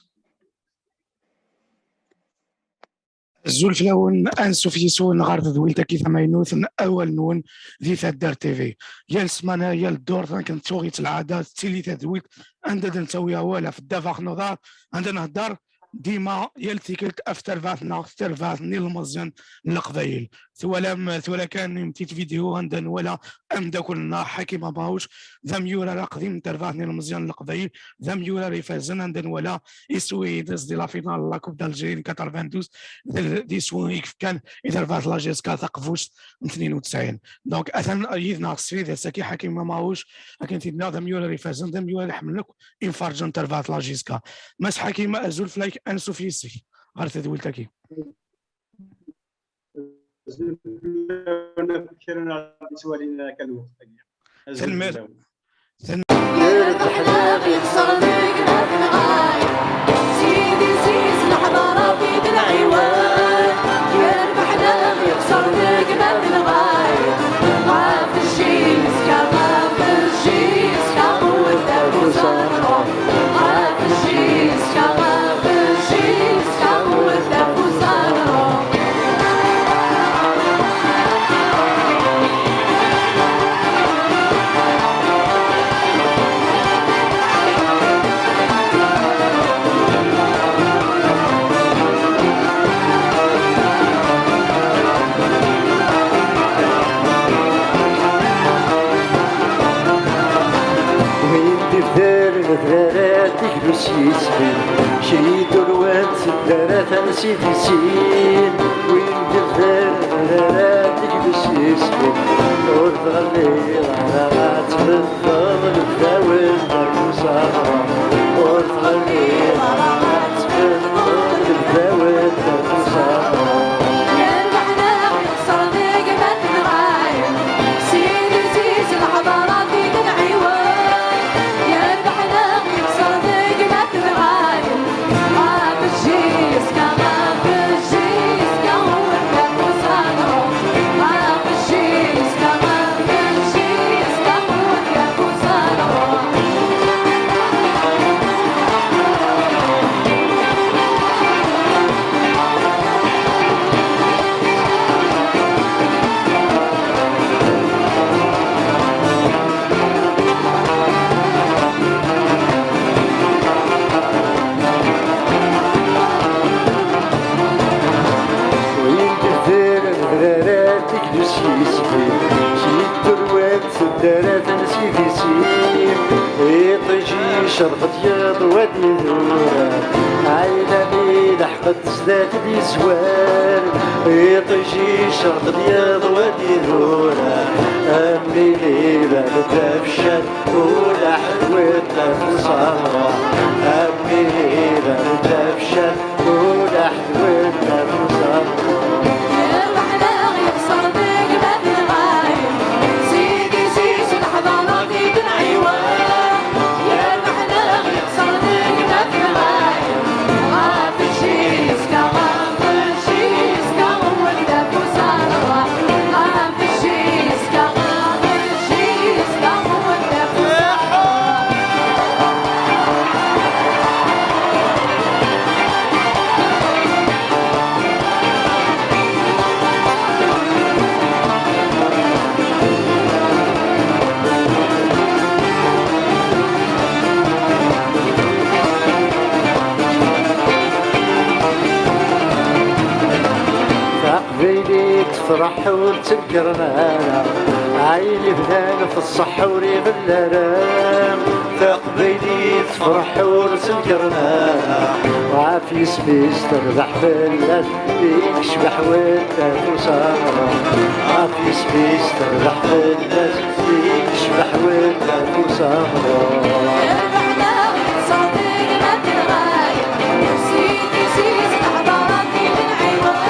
Azul fell-awen, ansuf yes-wen ɣer tedwilt-agi tamaynut n Awal-nwen di Taddart T V. Yal ssmana, yal ddurt, akken tuɣ-itt lɛada, tettili tadwilt anda d-nettawi awal ɣef ddabex n uḍar, anda nhedder dima yal tikkelt ɣef terbaɛt-nneɣ, terbaɛt n yilmeẓyen n Leqbayel. Twalam tura kan une petite vidéo anda nwala ameddakel-nneɣ Ḥakim Amawc, d amyurar aqdim n terbaɛt n yilmeẓyen n Leqbayel, d amyurar ifazen anda nwala iswi-ines di la finale n la Coupe d'Algérie n quatre-vingt-douze, d, d iswi i yefkan i terbaɛt la J S K taqbuct n tnin u tesɛin. Donc, atan yid-neɣ srid ass-agi Ḥakim Amawc, akken t-id-nniɣ, d amyurar ifazen, d amyurar iḥemmlen akk imferrǧen n terbaɛt la J S K. Mass Ḥakim, azul fell-ak, ansuf yes-k ɣer tedwilt-agi. Azul fell-awen akk kra n ɣer d-ittwalin akka lweqt-agi. Azul fell-awen. Yerbeḥ la ɣ-ixṣer deg ma tenɣay. Sidi Ɛziz, leḥḍara fi d lɛiwan. Yerbeḥ la ɣ-ixṣer deg ma tenɣay. Ɣef jjiska, ɣef jjiska, qwet afus ar Ṛṛuḥ. Ɣef jjiska, ɣef jjiska, qwet afus ar Ṛṛuḥ. Win d-ibder d rara, d igdus yismin, crid urwan s ddara tansi di sin. Win d-ibder Ara deg-s yisem, ur tɣelliḍ ara ad tbeddeḍ lebda-w n Dda Kuṣaɣra. Ur tɣelliḍ ara ad tbeddeḍ lebda-w n Dda Kuṣaɣra. Yerbeḥ neɣ yexṣer deg ma tenɣayen, Sidi Ɛziz lḥeḍra di d nɛiwen. Yerbeḥ neɣ yexṣer deg ma tenɣayen, Win d-tefren d rara deg d usisbi, si turwat tuddarat n Sidi Sim. Iṭij icerq-d yiḍ wad idurar, ɛayla mi leḥqet zdat d izwar. Iṭij icerq-d yiḍ wad idurar, am win iban d afeccal. Ulaḥ d win d afusar, am win iban d afeccal. Ulaḥ d win d afusar. Yerbeḥ neɣ yexṣer deg ma tenɣayen, Sidi Ɛziz lḥeḍra di d nɛiwen. Yerbeḥ neɣ yexṣer deg ma tenɣayen, ɣef jjiska, ɣef jjiska, win d afusar. Taqbaylit tefreḥ ur ttenkren ara, ayen ibnan f ṣṣeḥḥa ur iɣelli ara. Taqbaylit tefreḥ ur ttenkren ara, ɣef yisem-is terbeḥ fell-as, i yecbeḥ win d afusar. Ɣef yisem-is terbeḥ fell-as, i yecbeḥ win d afusar. Yerbeḥ neɣ yexṣer deg ma tenɣayen, Sidi Ɛziz lḥeḍra di d nɛiwen.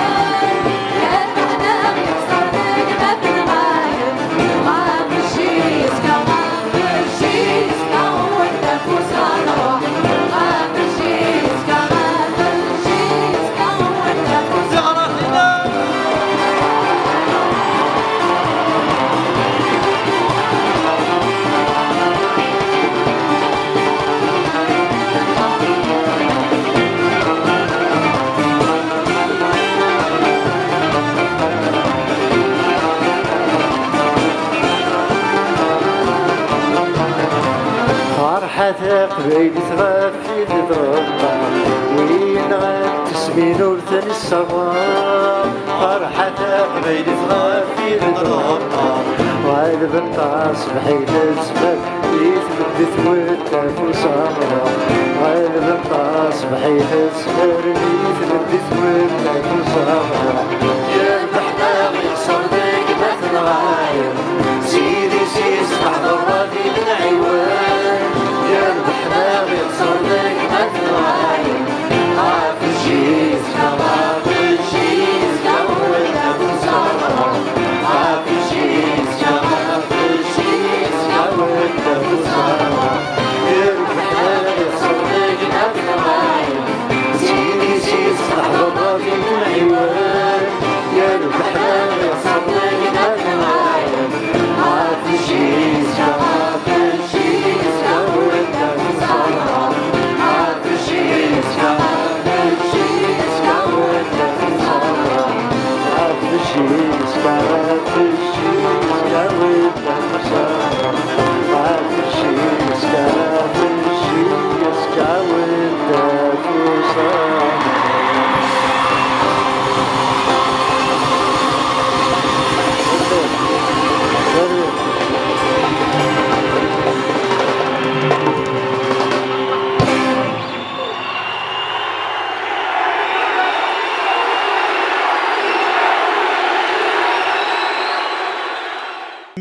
Ferḥat taqbaylit ɣef tid iḍelqan, win ɣer tesmin ur ten-isserwan. Ferḥat taqbaylit ɣef tid iḍelqan, ɣelben taṣebḥit tezmer i tmeddit wettat usamra. Ɣelben taṣebḥit tezmer i tmeddit wettat usamra. Yerbeḥ neɣ yexṣer deg ma tenɣayen, Sidi Ɛziz lḥeḍra di d nɛiwen. Yerbeḥ neɣ yexṣer deg ma tenɣayen, ɣef jjiska, ɣef jjiska, win d afusar. Ɣef jjiska, ɣef jjiska, win d afusar. Yerbeḥ neɣ yexṣer deg ma tenɣayen, Sidi Ɛziz lḥeḍra di d nɛiwen. Yerbeḥ neɣ yexṣer deg ma tenɣayen,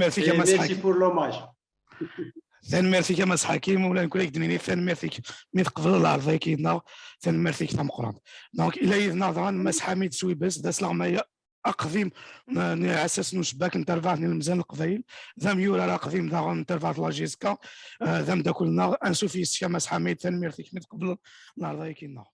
Merci, merci pour l'hommage. Tanemmirt-ik a Mass Ḥakim, ula nekk ad k-d-nini tanemmirt-ik mi tqebleḍ lɛerḍ-agi-nneɣ, tanemmirt-ik tameqqrant. Donc, ila yid-neɣ daɣen Mass Ḥamid Swibes, d asleɣmay aqdim n, n iɛessasen n ucebbak n terbaɛt n Ilmezan n Leqbayel, d amyurar aqdim daɣen n terbaɛt n la J S K, eh, d ameddakel-nneɣ, ansuf yes-k a Mass Ḥamid, tanemmirt-ik mi tqebleḍ lɛerḍ-agi-nneɣ.